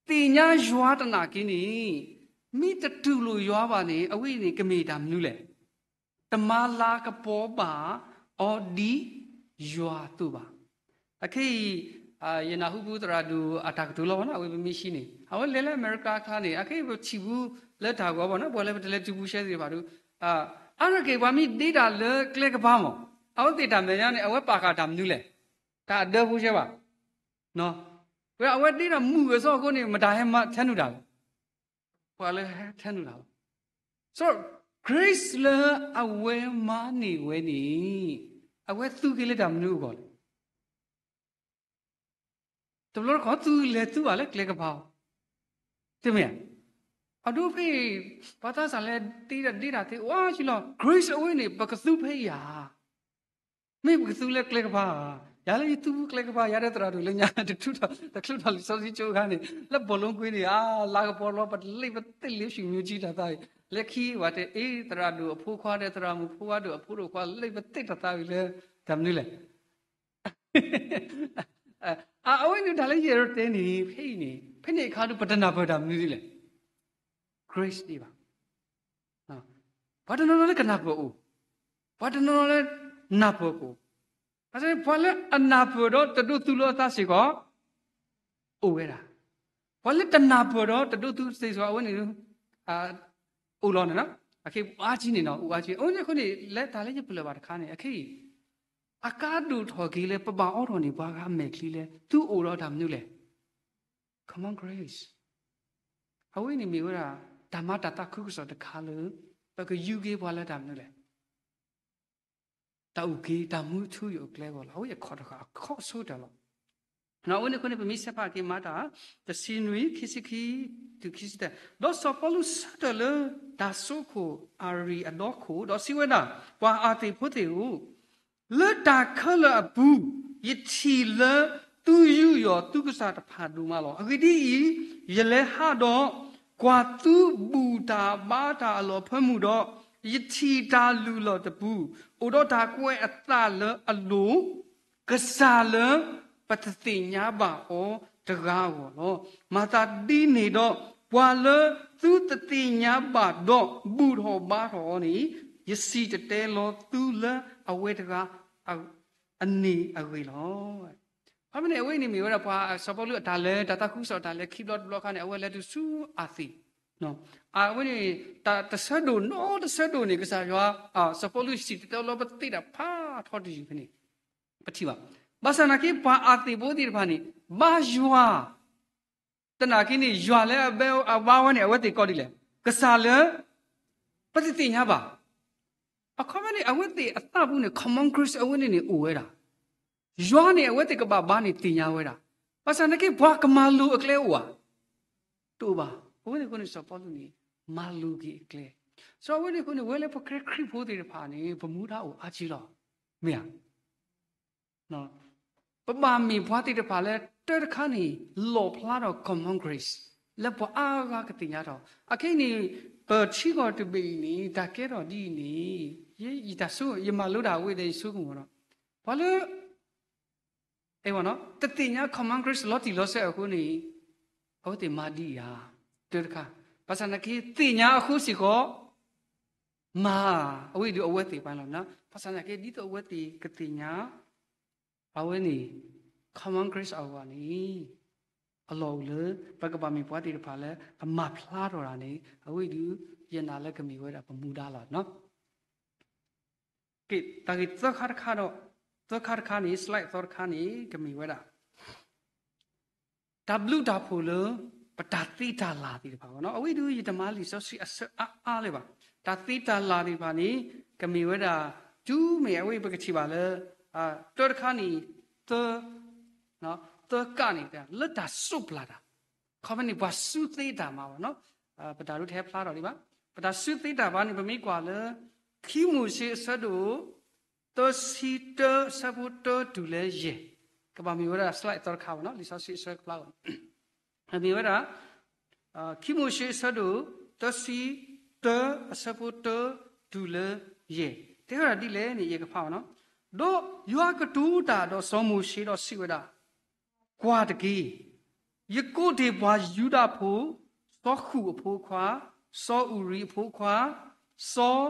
သ့ၣ်ညါယွၤတနာ်က့ၤန့ၣ်, မ့ၢ်တတူၢ်လိာ်ယွၤဘၣ်န့ၣ် အဝဲအံၤန့ၣ် ကမ့ၢ်တၢ်မနုၤလဲၣ်. တမၤလၤကပီၤဘၣ်အီၤဒ်ယွၤအသိးဘၣ်. အခဲအံၤ ယနၢ်ဟူပူၤသရၣ်ဒိၣ်အတၢ်ကတိၤလီၤဘၣ်နီၤ အဝဲပမ့ၢ်ရှင်းန့ၣ် အဝဲလဲၤလၢအမဲရကၤအခါန့ၣ် အခဲအံၤပထံၣ်ပူၤလၢတၢ်ဂီၤဘၣ်နီၤ ပှၤလၢပတလဲၤတုၤပူၤရှဲသ့ၣ်တဖၣ်ဒုး အါတက့ၢ်ပှၤမ့ၢ်ဒ့တၢ်လၢကျဲကပၤမး အဝဲသ့ၣ်တၢ်မဲာ်ညါန့ၣ် အဝဲပာ်ဃာ်တၢ်မနုၤလဲၣ်. တၢ်အဒၢဖိဆဲဘၣ်. ဝဲအဝဲဒ့တၢ်မုာ်ဂဲၤဆၢအဃိန့ၣ် မတၤဟဲထဲနုာ်တၢ်လဲၣ်. ပှၤလၢဟဲထဲနုာ်တၢ်လီၤ. So grace လၢအဝဲမၤန့ၢ်ဝဲန့ၣ် အဝဲသူက့ၤလၢတၢ်မနုၤအဂီၢ်လဲၣ်. တဘျီတခီၣ်သုလဲၤသူဘၣ်လၢကျဲကပၤအီၤ, တမ့ၢ်ဧါ. အဒိဖဲအံၤ ပှၤသးစၢ်လဲၤတ့ဒ့တၢ်သ့အိၣ်အါကံလီၤ. Grace အဝဲန့ၣ် ပကသူဖဲအံၤဧါ. မ့ၢ်ပကသူလၢကျဲကပၤဧါ. ယၤလၢယသူကျဲကပၤ ယၤဒီးသရၣ်ဒိၣ်လၢညါ တချုးထီၣ်လံာ်စီဆှံကၠိအခါန့ၣ် လၢဘီၣ်လိကွ့န့ၣ် အါ လါကပီၤလီၤ ပတလ့ပသ့ၣ်လၢ ရွှေမြို့ကြီး တၢ်သးအံၤ လၢခံဝဲတ့ အ့သရၣ်ဒိၣ်အဖိခွါဒီးသရၣ်မုၣ်ဖိခွါဒိၣ်အဖိဒိၣ်ခွါ လ့ပသ့ၣ်တၢ်သးအံၤလၢ တၢ်မနုၤလဲၣ်. အဝဲန့ၣ်တၢ်လၢယအဲၣ်ဒိးတဲန့ၣ် ဖဲအံၤန့ၣ် ဖဲန့ၣ်အခါဒီး ပတနၢ်ပၢၢ်တၢ်မနုၤဒ်လဲၣ်. Grace ဒ်ဘၣ်. ပှၤတနီၤနီၤလၢကနၢ်ပၢၢ်အိၣ်, ပှၤတနီၤနီၤလၢနၢ်ပၢၢ်ကအိၣ်. ပှၤလၢအနၢ်ပၢၢ်ဒီးတဒိးသူလၢအသးစ့ၢ်ကီး အိၣ်ဝဲဒၣ်. ပှၤလၢတနၢ်ပၢၢ်ဒီးတဒိးသူစ့ၢ်ကီး အဝဲန့ၣ် အိၣ်လီၤန့ၣ်လီၤ. အါကံန့ၣ်နီၤ အါကံ အဝဲန့ၣ်အဃိန့ၣ် လၢတၢ်လၢယပလၢၢ်ဘၣ်တခါန့ၣ် အခဲအံၤ အကါဒိၣ်ထီၣ်က့ၤလၢပဘၣ်အိးထီၣ်န့ၢ်ပှၤဂၤမဲာ်ချံလၢ သုအိၣ်ဒီးတၢ်မနုၤလဲၣ်. Common grace. အဝဲန့ၣ်မ့ၢ်ဝဲဒၣ် တၢ်မၤတၢ်သးခုကစီၣ်တခါလၢ ပကယူၤက့ၤပှၤလၢတၢ်မနုၤလဲၣ်. တၢ်အုၣ်က့ၤ တၢ်မူထူယိာ်အကျဲအဂီၢ်လီၤ. အဝဲအခီၣ်တဃာ်အခီၣ်ဆိတၢ်လီၤ. အဝဲန့ၣ်အဃိန့ၣ် ပမ့ၢ်ဆဲးဖးက့ၤမၤတၢ် တဆံနွံ ခံဆံခံ တုၤခံဆံတၢ, ဒီးစီၤပီလူးဆၢထၢၣ်လၢတၢ်စိခိၣ်အၤရံၤအဒီခိၣ်, ဒီးစံးဝဲဒၣ်, ပှၤအၤသ့ၣ်ဖိသ့ၣ်ဧၢ, လၢတၢ်ခဲလၢာ်အပူၤ ယထံၣ်လၢသုယူးယီၣ်သုကစၢ်တဖၣ်ဒိၣ်မးလီၤ. အဂ့ၢ်ဒ်အံၤ, ယလဲၤဟးဒီး ကွၢ်သုဘူၣ်တၢ်ဘါတၢ်အလီၢ်ဖၢမုၢ်ဒီး, ယထံၣ်တၢ်လုၢ်လီၢ်တပူၤ, အိၣ်ဒီးတၢ်ကွဲးအသးလၢအလိၤ, ကစၢ်လၢပတသ့ၣ်ညါဘၣ်အီၤတဂၤအဂီၢ်လီၤ. မၤသးဒ်န့ၣ်ဒီး, ပှၤလၢသုတသ့ၣ်ညါဘၣ်ဒီးဘူၣ်ထီၣ်ဘါထီၣ်အီၤန့ၣ်, ယစံၣ်တဲၤတဲလီၤသုလၢအဝဲတဂၤအန့ၣ်အဂ့ၢ်လီၤ. ဖဲန့ၣ် အဝဲန့ၣ်မ့ၢ်ဝဲဒၣ်ပှၤစီၤပီလူးအတၢ်လဲၤ တၢ်သးခုကစီၣ်တၢ်လဲၤခံဘျီတဘျီအခါန့ၣ် အဝဲလဲၤတုၤဆူအၤသ့ၣ်, အဝဲန့ၣ် တၢ်တဆၢဒိၣ်နီတဆၢဒိၣ်န့ၣ် ကစၢ်ယွၤ စီၤပီလူးစံၣ်တဲၤတဲလီၤပသ့တၢ်ဖးထီတယုၢ်ဖဲန့ၣ် ပထံၣ်ဘၣ်. ဘၣ်ဆၣ်နာ်က့ ပှၤအၤသ့ၣ်ဖိသ့ၣ်တဖၣ်န့ၣ် ဘါယွၤ သနာ်က့န့ၣ် ယွၤလၢအဘါဝဲန့ၣ် အဝဲသ့ၣ်ကိးဒ်လဲၣ်, ကစၢ်လၢပတသ့ၣ်ညါဘၣ်. အခီပညီန့ၣ် အဝဲသ့ၣ်အသးပူၤန့ၣ် common grace အဝဲန့ၣ်န့ၣ်အိၣ်ဝဲဒၣ်, ယွၤန့ၣ် အဝဲသ့ၣ်ကဘၣ်ဘါန့ၣ်သ့ၣ်ညါဝဲဒၣ်. ဘၣ်ဆၣ်နာ်က့ ပှၤကမၤလိၤအကျဲအိၣ်ဧါ, တအိၣ်ဘၣ်. အဝဲန့ၣ်အဃိန့ၣ် စီၤပီလူးန့ၣ် မၤလိၤက့ၤအကျဲ. စီၤ အဝဲန့ၣ်အဃိန့ၣ် ဝဲလၢပကဲခရံာ်ဖိသ့ၣ်တဖၣ်န့ၣ် ပမူဒါအိၣ်အါကံလီၤ, မ့ၢ်ဧါ. ပဘၣ်မ့ၢ်ပှၤသ့ၣ်တဖၣ်လၢ တၢ်တခါန့ၣ် လီၣ်ဖျါထီၣ် common grace လၢပှၤအါဂၤကသ့ၣ်ညါထီၣ်. အခဲအံၤန့ၣ် ပထံကီၢ်တဘ့ၣ်အံၤန့ၣ် တၢ်ကဲထီၣ်ဒ်အံၤန့ၣ် ယတၢ်ဆိ ယမၤလိတၢ်ဝဲဒီးယဆိကမိၣ်ဒီး ပှၤလၢ အဲ တသ့ၣ်ညါ common grace လီၤတံၢ်လီၤဆဲးအဃိန့ၣ် အဝဲသ့ၣ်မၤဒ်အံၤဧါ, တၢ်တခါ, ဘၣ်ဆၣ်နာ်က့ သ့ၣ်ညါအဃိစ့ၢ်ကီး မၤ အဝဲဒုးအဝဲသ့ၣ်ပှၤလီၤ. ဘၣ်ဆၣ်နာ်က့ ဒ်သိးအဝဲသ့ၣ်ကသ့ၣ်ညါ အဝဲန့ၣ် common grace အဂီၢ်န့ၣ် အလီၢ်အိၣ်လၢ ပကဘၣ်မ့ၢ်ပှၤသ့ၣ်တဖၣ်လၢ အမၤဖျါထီၣ်တၢ်န့ၣ် အဝဲဒုး ယနာ်လၢကမ့ၢ်ဝဲဒၣ်ပမူဒါလီၤ. ကဲ တၢ်ဂ့ၢ်သၢခါတခါဒီး သၢခါတခါန့ၣ် slide သီတခါန့ၣ် ကမ့ၢ်ဝဲဒၣ် တၢ်ဘျုးတၢ်ဖှိၣ်လၢ ပတၢ်သ့တၢ်လၢ်သ့ၣ်တဖၣ်ဘၣ်နီၤ. အဝဲဒုးယတမၤလံာ်စီဆှံအဆၢအါအါလၢၤဘၣ်. တၢ်သ့တၢ်လၢ်သ့ၣ်တဖၣ်န့ၣ် ကမ့ၢ်ဝဲဒၣ် တုၤမ့ၢ်အဝဲပကထံၣ်ဘၣ်လၢ တၢတခါန့ၣ် သၢ သၢကန့ၣ် လၢတၢ်စိးပျၢ်တၢ် ခီဖဲန့ၣ် ပှၤစုသ့တၢ်မၤဘၣ်နီၤ. ပတၢ်ဒိးတဟဲဖျါထီၣ်ဒံးဘၣ်. ပတၢ်စုသ့တၢ်ဘၣ်န့ၣ် ပမ့ၢ်ကွၢ်လၢ ခံမိၤၡ့အဆၢဒိၣ် သၢဆံတၢ အဆၢဖိတၢတုၤလၢယဲၢ်, ကဘၣ်မ့ၢ်ဝဲဒၣ် slide သီတခါဘၣ်နီၤ, လံာ်စီဆှံအဆၢကဖျါဘၣ်. မ့ၢ်ဝဲဒၣ် ခံမိၤၡ့အဆၢဒိၣ် သၢဆံတၢ အဆၢဖိတၢတုၤလၢယဲၢ်, တဲဝဲဒၣ်ဒ်လဲၣ်န့ၣ် ယကဖးဘၣ်နီၤ. ဒီးယွၤကတိၤတၢ်ဒီးစီၤမိၤၡ့ဒီးစံးဝဲဒၣ်, ကွၢ်တက့ၢ်, ယကိးတ့ၢ်ပှၤယူဒၤဖိ, စီၤဃုာ်အဖိခွါ, စီၤအူရံအဖိခွါ, စီၤ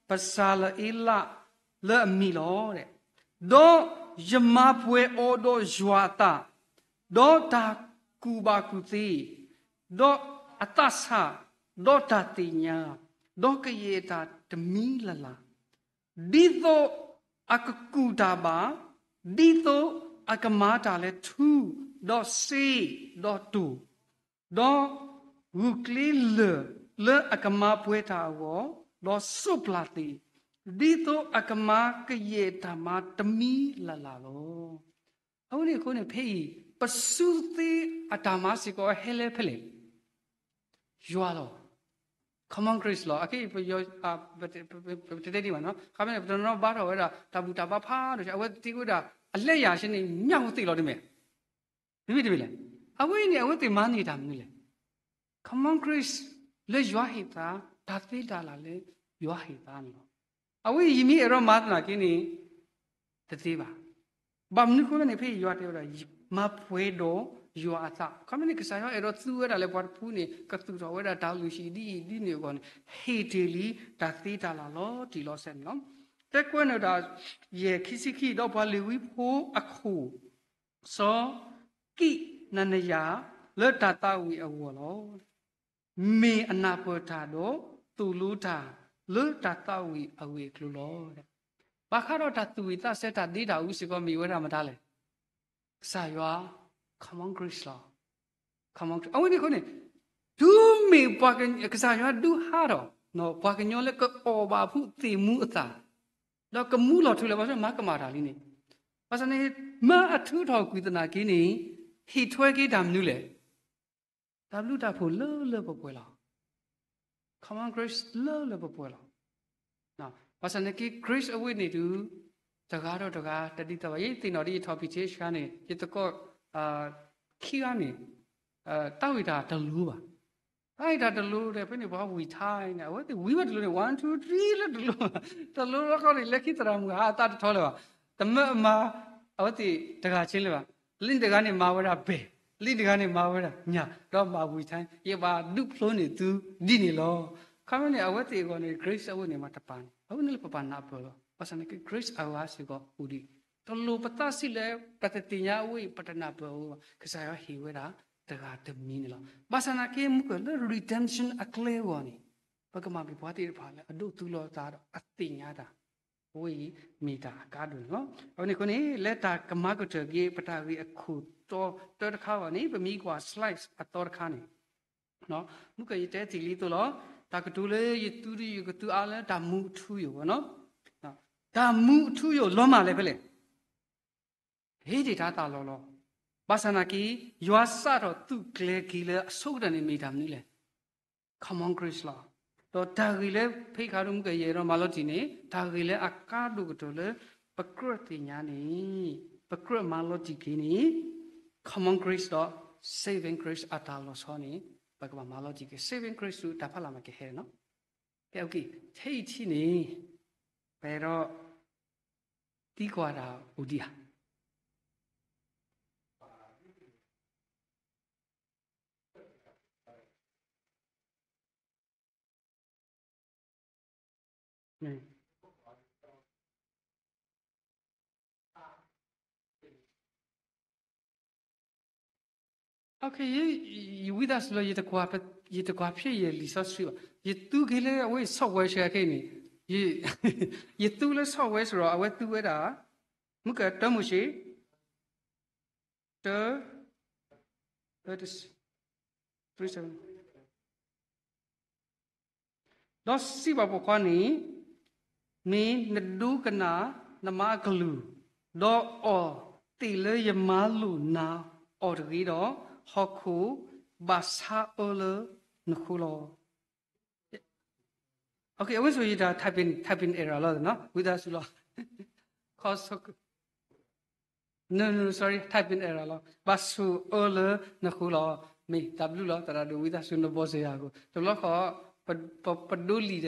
ပစၤလအ့လး လၢအမံၤလီၤ. ဒီးယမၤပှဲၤအီၤဒီးယွၤအသး, ဒီးတၢ်ကူၣ်ဘၣ်ကူၣ်သ့, ဒီးအသးဆၣ်, ဒီးတၢ်သ့ၣ်ညါ, ဒီးကယဲၢ်တၢ်တမံၤလၢ်လၢ် ဒ်သိးအကကူၣ်တၢ်ဘၣ်, ဒ်သိးအကမၤတၢ်လၢထူ, ဒီးစ့, ဒီးတိၢ်, ဒီးဂုာ်ကျဲလၢၢ်လၢအကမၤပှဲၤတၢ်အဂီၢ်, ဒီးစိးပျၢ်သ့ၣ်, ဒ်သိးအကမၤကယဲၢ်တၢ်မၤတမံၤလၢ်လၢ်လီၤ. အဝဲန့ၣ်အဃိန့ၣ် ဖဲအံၤ ပစုသ့အတၢ်မၤစ့ၢ်ကီးဟဲလၢဖဲလဲၣ်. ယွၤလီၤ. Common grace လီၤ. အခဲအံၤ ပ ပတတဲဒံးဘၣ်နီၤ. ခီဖျိန့ၣ် ပတနီၤဘါထီၣ်ဝဲဒၣ် တၢ်ဘူၣ်တၢ်ဘါဖးဒိၣ်ဆဲး အဝဲသ့ၣ်က့ၤဝဲဒၣ် အလဲယၤဆဲန့ၣ် ညၣ်ဖိသ့ၣ်လီၤတမ့ၢ် မ့မ့ၢ်တမ့ၢ်လဲၣ်. အဝဲအံၤန့ၣ် အဝဲသ့ၣ်မၤန့ၢ်တၢ်မနုၤလဲၣ်. Common grace လၢယွၤဟ့ၣ်သး, တၢ်သ့တၢ်လၢ်လၢယွၤဟ့ၣ်သးန့ၣ်လီၤ. အဝဲအံၤယမ့ၢ်အဲၣ်ဒိးမၤသနာ်က့န့ၣ် တသ့ဘၣ်. ဘၣ်မနုၤအဃိလဲၣ်န့ၣ် ဖဲယွၤတဲဝဲဒၣ် မၤပှဲၤဒီးယွၤအသး. ခီဖျိန့ၣ် ကစၢ်ယွၤအဲၣ်ဒိးသူဝဲဒၣ်လၢပှၤတဖုန့ၣ် ကသူၣ်ထီၣ်ဝဲဒၣ်တၢ်လုၢ်ဟံၣ်ဒ်အံၤဒ်န့ၣ်အဂီၢ်န့ၣ် ဟ့ၣ်တ့ၢ်လံတၢ်သ့တၢ်လၢ်လီၤတံၢ်လီၤဆဲးန့ၣ်လီၤ. တဲကွဲးန့ၣ်ဒီး ယဲၢ်ခံဆံခံ ဒီးပှၤလ့ၤဝံဖိအခိၣ် စီၤကံးနနယၤ လၢတၢ်သးဝံၣ်အဂီၢ်လီၤ. မ့ၢ်အနၢ်ပၢၢ်တၢ်ဒီး သိၣ်လိတၢ်လၢတၢ်သးဝံၣ်အဂ့ၢ်အကျိၤလီၤ. ဘၣ်ဃးဒီးတၢ်သူၣ်ဝံၣ်သးဆၢ တၢ်ဒ့တၢ်အူစ့ၢ်ကီး မ့ၢ်ဝဲဒၣ်မတၤလဲၣ်. ကစၢ်ယွၤ common grace လီၤ. အဝဲန့ၣ်အဃိန့ၣ် တုၤမ့ၢ်ပှၤကစၢ်ယွၤဒုးဟးထီၣ် ပှၤကညီလၢကအီၣ်ဘၣ်အဖုသ့ၣ်မူအသး ဒီးကမူလီၤထူလၢၤဘၣ်ဆၣ် မၤကမၣ်တၢ်လံန့ၣ်, ဘၣ်ဆၣ်န့ၣ် မၤအထုးထီၣ်ကွံာ်သနာ်က့န့ၣ် ဟ့ၣ်ထွဲက့ၤတၢ်မနုၤလဲၣ်. တၢ်ဘျုးတၢ်ဖှိၣ်လၢလၢပှဲၤပှဲၤလီၤ. Common grace လၢလၢပှဲၤပှဲၤလီၤ. ဘၣ်ဆၣ်န့ၣ်က့ grace အဝဲန့ၣ်ဒုး တဂၤဒီးတဂၤ တဒ်သိးဘၣ်. ယသ့ၣ်နီၣ်ဒ်ယထီၣ် ပီၣ်ထ့ ဆှါန့ၣ် ယသကိး ခံဂၤန့ၣ် တၢ်ဝံၣ်တၢ်တလိၤဘၣ်. တၢ်ဝံၣ်တၢ်တလိၤဒီး ဖဲန့ၣ်ပှၤဝံၣ်ထါန့ၣ် အဝဲသ့ၣ်ဝံၤဘၣ်တလိၤန့ၣ် one two three လၢတလိၤ, တလိၤလီၤခီန့ၣ် လၢခံသရၣ်မုၣ်ဟးအသးတထီလၢၤဘၣ်. တမၢအမၤ အဝဲသ့ၣ်တဂၤဆ့လၢၤဘၣ်. လၢတဂၤန့ၣ်မၤဝဲဒၣ်ဘဲၣ်, လၢတဂၤန့ၣ်မၤဝဲဒၣ်ညၣ်, ဒီးမၤဝံၣ်ထါ ယဘၣ်ဒုးဖျိန့ၢ်သုဒ်န့ၣ်လီၤ. ခီဖျိန့ၣ် အဝဲသ့ၣ်အဂီၢ်န့ၣ် grace အဝဲန့ၣ်မၤတပာ်န့ၣ် အဝဲန့ၣ်လၢပပာ်နၢ်ပၢၢ်လီၤ. ဘၣ်ဆၣ်န့ၣ်က့ grace အဂၤစ့ၢ်ကီးအိၣ်ဒံး တလိၣ်ပသးဆံးလၢ ပတသ့ၣ်ညါအဝဲအံၤ ပတနၢ်ပၢၢ်အီၤဘၣ်. ကစၢ်ယွၤဟ့ၣ်ဝဲဒၣ်တဂၤတမံၤန့ၣ်လီၤ. ဘၣ်ဆၣ်သနာ်က့ မုၢ်ကၢၢ်လၢ redemption အကျဲအဂီၢ်န့ၣ် ပကမၤက့ၤပှၤသ့ၣ်တဖၣ်လၢအဒိးသူလီၤသးဒီးအသ့ၣ်ညါတၢ်, အဝဲအံၤမ့ၢ်တၢ်အကါဒိၣ်န့ၣ်လီၤ. အဝဲန့ၣ်အဃိန့ၣ် လၢတၢ်ကမၤကတၢၢ်က့ၤ ပတၢ်ဂ့ၢ်အခိၣ်တီတၢတခါအဂီၢ်န့ၣ် ပမ့ၢ်ကွၢ် slides အသီတခါန့ၣ် မုၢ်ကၢၢ်ယတဲသ့ၣ်လံသိးလီၤ. တၢ်ကတိၤလၢယသူဒီးယကသူအါလၢတၢ်မူအထူအယိာ်ဘၣ်နီၤ. တၢ်မူအထူအယိာ်လီၤမၢ်လဲၣ်ဖဲလဲၣ်. ဟ့ၣ်ဒံးတၢ်သးလီၤလီၤ. ဘၣ်ဆၣ်သနာ်က့ ယွၤစးထီၣ်သုးကျဲၤက့ၤလၢအဆိကတၢၢ်န့ၣ်မ့ၢ်တၢ်မနုၤလဲၣ်. Common grace လီၤ. ဒီးတၢ်ဂ့ၢ်လၢဖဲခါဒိၣ်မုၢ်ကၢၢ်ယအဲၣ်ဒိးမၤလီၤတံၢ်န့ၣ် တၢ်ဂ့ၢ်လၢအကါဒိၣ်ကတၢၢ်လၢ ပကြၢးသ့ၣ်ညါန့ၣ် ပကြၢးမၤလီၤတံၢ်က့ၤန့ၣ် common grace ဒီး saving grace အတၢ်လီၤဆီန့ၣ် ပကဘၣ်မၤလီၤတံၢ်က့ၤ saving grace တၢ်ဖးလၢ်မ့ၢ်ကဟဲနီၤ. ကဲ okay ထဲအံၤထံၣ်န့ၣ် ပအဲၣ်ဒိးသံကွၢ်တၢ်အိၣ်ဒံးဧါ. Okay, ယဝံသးစူၤလီၤ ယတကွၢ်ဖျဲၣ်ယလံာ်စီဆှံဘၣ်. ယသူက့ၤလၢအဝဲ software ဆှၢခဲအံၤန့ၣ် ယသူလၢ software စ့ၢ်ကီး အဝဲသူဝဲဒၣ် မုၢ်ကၢၢ်တၢမိၤၡ့ တၢ ဒီးစံးဘၣ်ပိာ်ခွါန့ၣ်, မ့ၢ်နဒိကနၣ်နမါအကလုၢ်, ဒီးအီၣ်သ့ၣ်လၢယမါလိၣ်နၤအီၤတဂ့ၤဒီး, ဟီၣ်ခိၣ်ဘၣ်ဆါအၢလၢနဃိလီၤ. အဝဲဆိယတၢ် typing error လီၤ, ဝံသးစူၤလီၤ. No, no, sorry, typing error လီၤ. ဘၣ်ဆိၣ်အၢလၢနဃိလီၤ. မ့ၢ်တၢ်ဘျုးလီၤ, သရၣ်ဒိၣ်ဝံသးစူၤနဘီစ့ၢ်ယၤအဃိ, တဘျီဃီ ပဒိလံာ်ဒီး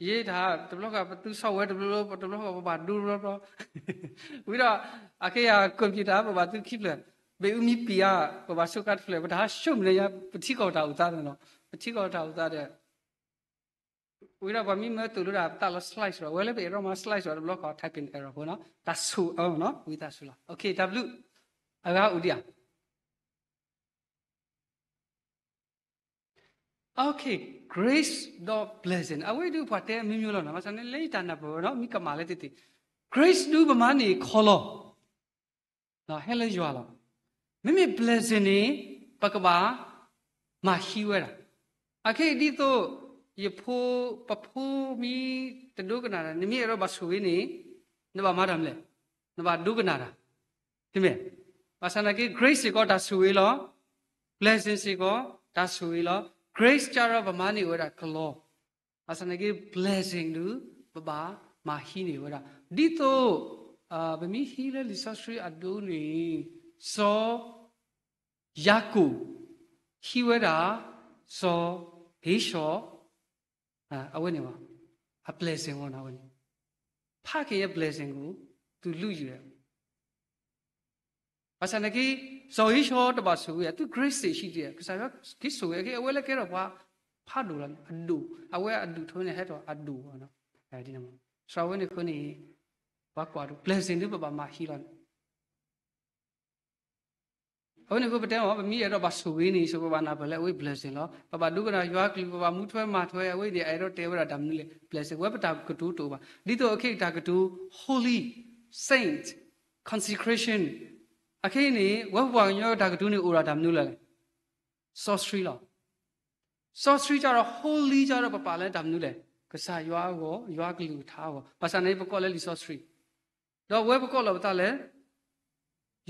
ယဲတၢ် တဘျီဃီပသူ software တဘျီဘျီ, တဘျီဃီပဘၣ်ဒိတဘျီဘျီ, ဝံၤဒီး အခဲယၤ computer ပဘၣ်သူခံဖျၢၣ်, ဘ့ၣ်အူမံပံၤဧါ, ပဘၣ်ဆိကါတဖျၢၣ်, ပတဟးဆိမုၢ်လၢညါ ပထံကီၢ်တၢ်အိၣ်သးန့ၣ်လီၤ. ပထံကီၢ်တၢ်အိၣ်သးဒီး ဝံၤဒီးပှၤမ့ၢ်မၢသိၣ်လိတၢ် ပသးလီၤ slice လီၤ. ဝဲလၢပအဲၣ်ဒိးမၤ slice လီၤ တဘျီဃီ typing error ဖိနီၤ, တၢ်ဆိၣ်အၢနီၤ, ဝံသးစူၤလီၤ. Okay, တၢ်ဘျုး, အဂၤအိၣ်ဒံးဧါ. Okay, grace ဒီး blessing အဝဲဒုးပှၤတဲအမျိုးမျိုးလီၤနီၤ, ဘၣ်ဆၣ်န့ၣ်လၢယတၢ်နၢ်ပၢၢ်ဝဲနီၤ, မ့ၢ်ကမၣ်လၢသ့ၣ်သ့ၣ်, grace ဒုးပမၤန့ၢ်ခီလီၤ ဟဲလၢယွၤလီၤ. မ့မ့ၢ် blessing န့ၣ် ပကဘၣ်မၤဟံးဝဲဒၣ်. အခဲအံၤဒ်သိး ယဖိ, ပဖိမ့ၢ်တဒိကနၣ်တၢ်, နမ့ၢ်အဲၣ်ဒိးဘၣ်ဆိၣ်ဂ့ၤန့ၣ် နဘၣ်မၤတၢ်မနုၤလဲၣ်, နဘၣ်ဒိကနၣ်တၢ်, တမ့ၢ်. ဘၣ်ဆၣ်သနာ်က့ grace စ့ၢ်ကီးတၢ်ဆိၣ်ဂ့ၤလီၤ, blessing စ့ၢ်ကီးတၢ်ဆိၣ်ဂ့ၤလီၤ. grace ကၢ်ဒီးပမၤန့ၢ်ဝဲဒၣ်ကလီ, ဘၣ်ဆၣ်သနာ်က့ blessing ဒုး ပဘၣ်မၤဟံးန့ၢ်ဝဲဒၣ်. ဒ်သိး ပမ့ၢ်ဟံးလၢလံာ်စီဆှံအဒိန့ၣ် စီၤယၤကိာ် ဟံးဝဲဒၣ် စီၤဧ့ၡီၤ အဝဲန့ၣ် အ blessing ဝဲန့ၣ် အဝဲန့ၣ် ဖးက့ၤအ blessing ကိး သုးလုၢ်ယံၤဝဲ ဘၣ်ဆၣ်သနာ်က့ စီၤဧ့ၡီၤတဘၣ်ဆိၣ်ဂ့ၤ သု grace သ့ၣ်ဆံးတ့ၢ် ကစၢ်ယွၤက့ၤဆိၣ်ဂ့ၤ အဝဲလၢကဲထီၣ်ပှၤဖးဒိၣ်လီၤန့ၣ် အဒိၣ် အဝဲအဒိၣ်ထီန့ၣ် ဟဲထီၣ်အဒိၣ်ဝဲန့ၣ်. စးဝဲန့ၣ်အဃိန့ၣ် ပှၤကွၢ်ဒိၣ် blessing ဒုးပဘၣ်မၤဟံးလီၤန့ၣ် အဝဲန့ၣ်အဃိပတဲမ့ၢ် ပမ့ၢ်အဲၣ်ဒိးဘၣ်ဆိၣ်ဂ့ၤန့ၣ် ဆိပဘၣ်နၢ်ပၢၢ်လၢအဝဲ blessing လီၤ. ပဘၣ်ဒိကနၣ်ယွၤကလုၢ် ပဘၣ်မူထွဲမၤထွဲ အဝဲန့ၣ် အဲၣ်ဒိးတဲဝဲဒၣ်တၢ်မနုၤလဲၣ် blessing ဝဲပတၢ်ကတိၤတအိၣ်ဘၣ်. ဒ်သိးအခဲအံၤတၢ်ကတိၤ holy, saint, consecration အခဲအံၤန့ၣ် ဝဲပှၤကညီတၢ်ကတိၤန့ၣ်အိၣ်ဒီးတၢ်မနုၤလဲၣ် စီဆှံလီၤ. စီဆှံကၢ်ဒီး holy ကၢ်ဒီး ပပာ်လၢတၢ်မနုၤလဲၣ် ကစၢ်ယွၤအဂီၢ် ယွၤကလုၢ်ကထါအဂီၢ် ဘၣ်ဆၣ်န့ၣ် ပကိးလၢလံာ်စီဆှံ ဒီးဝဲပကိးလီၤပသးလၢ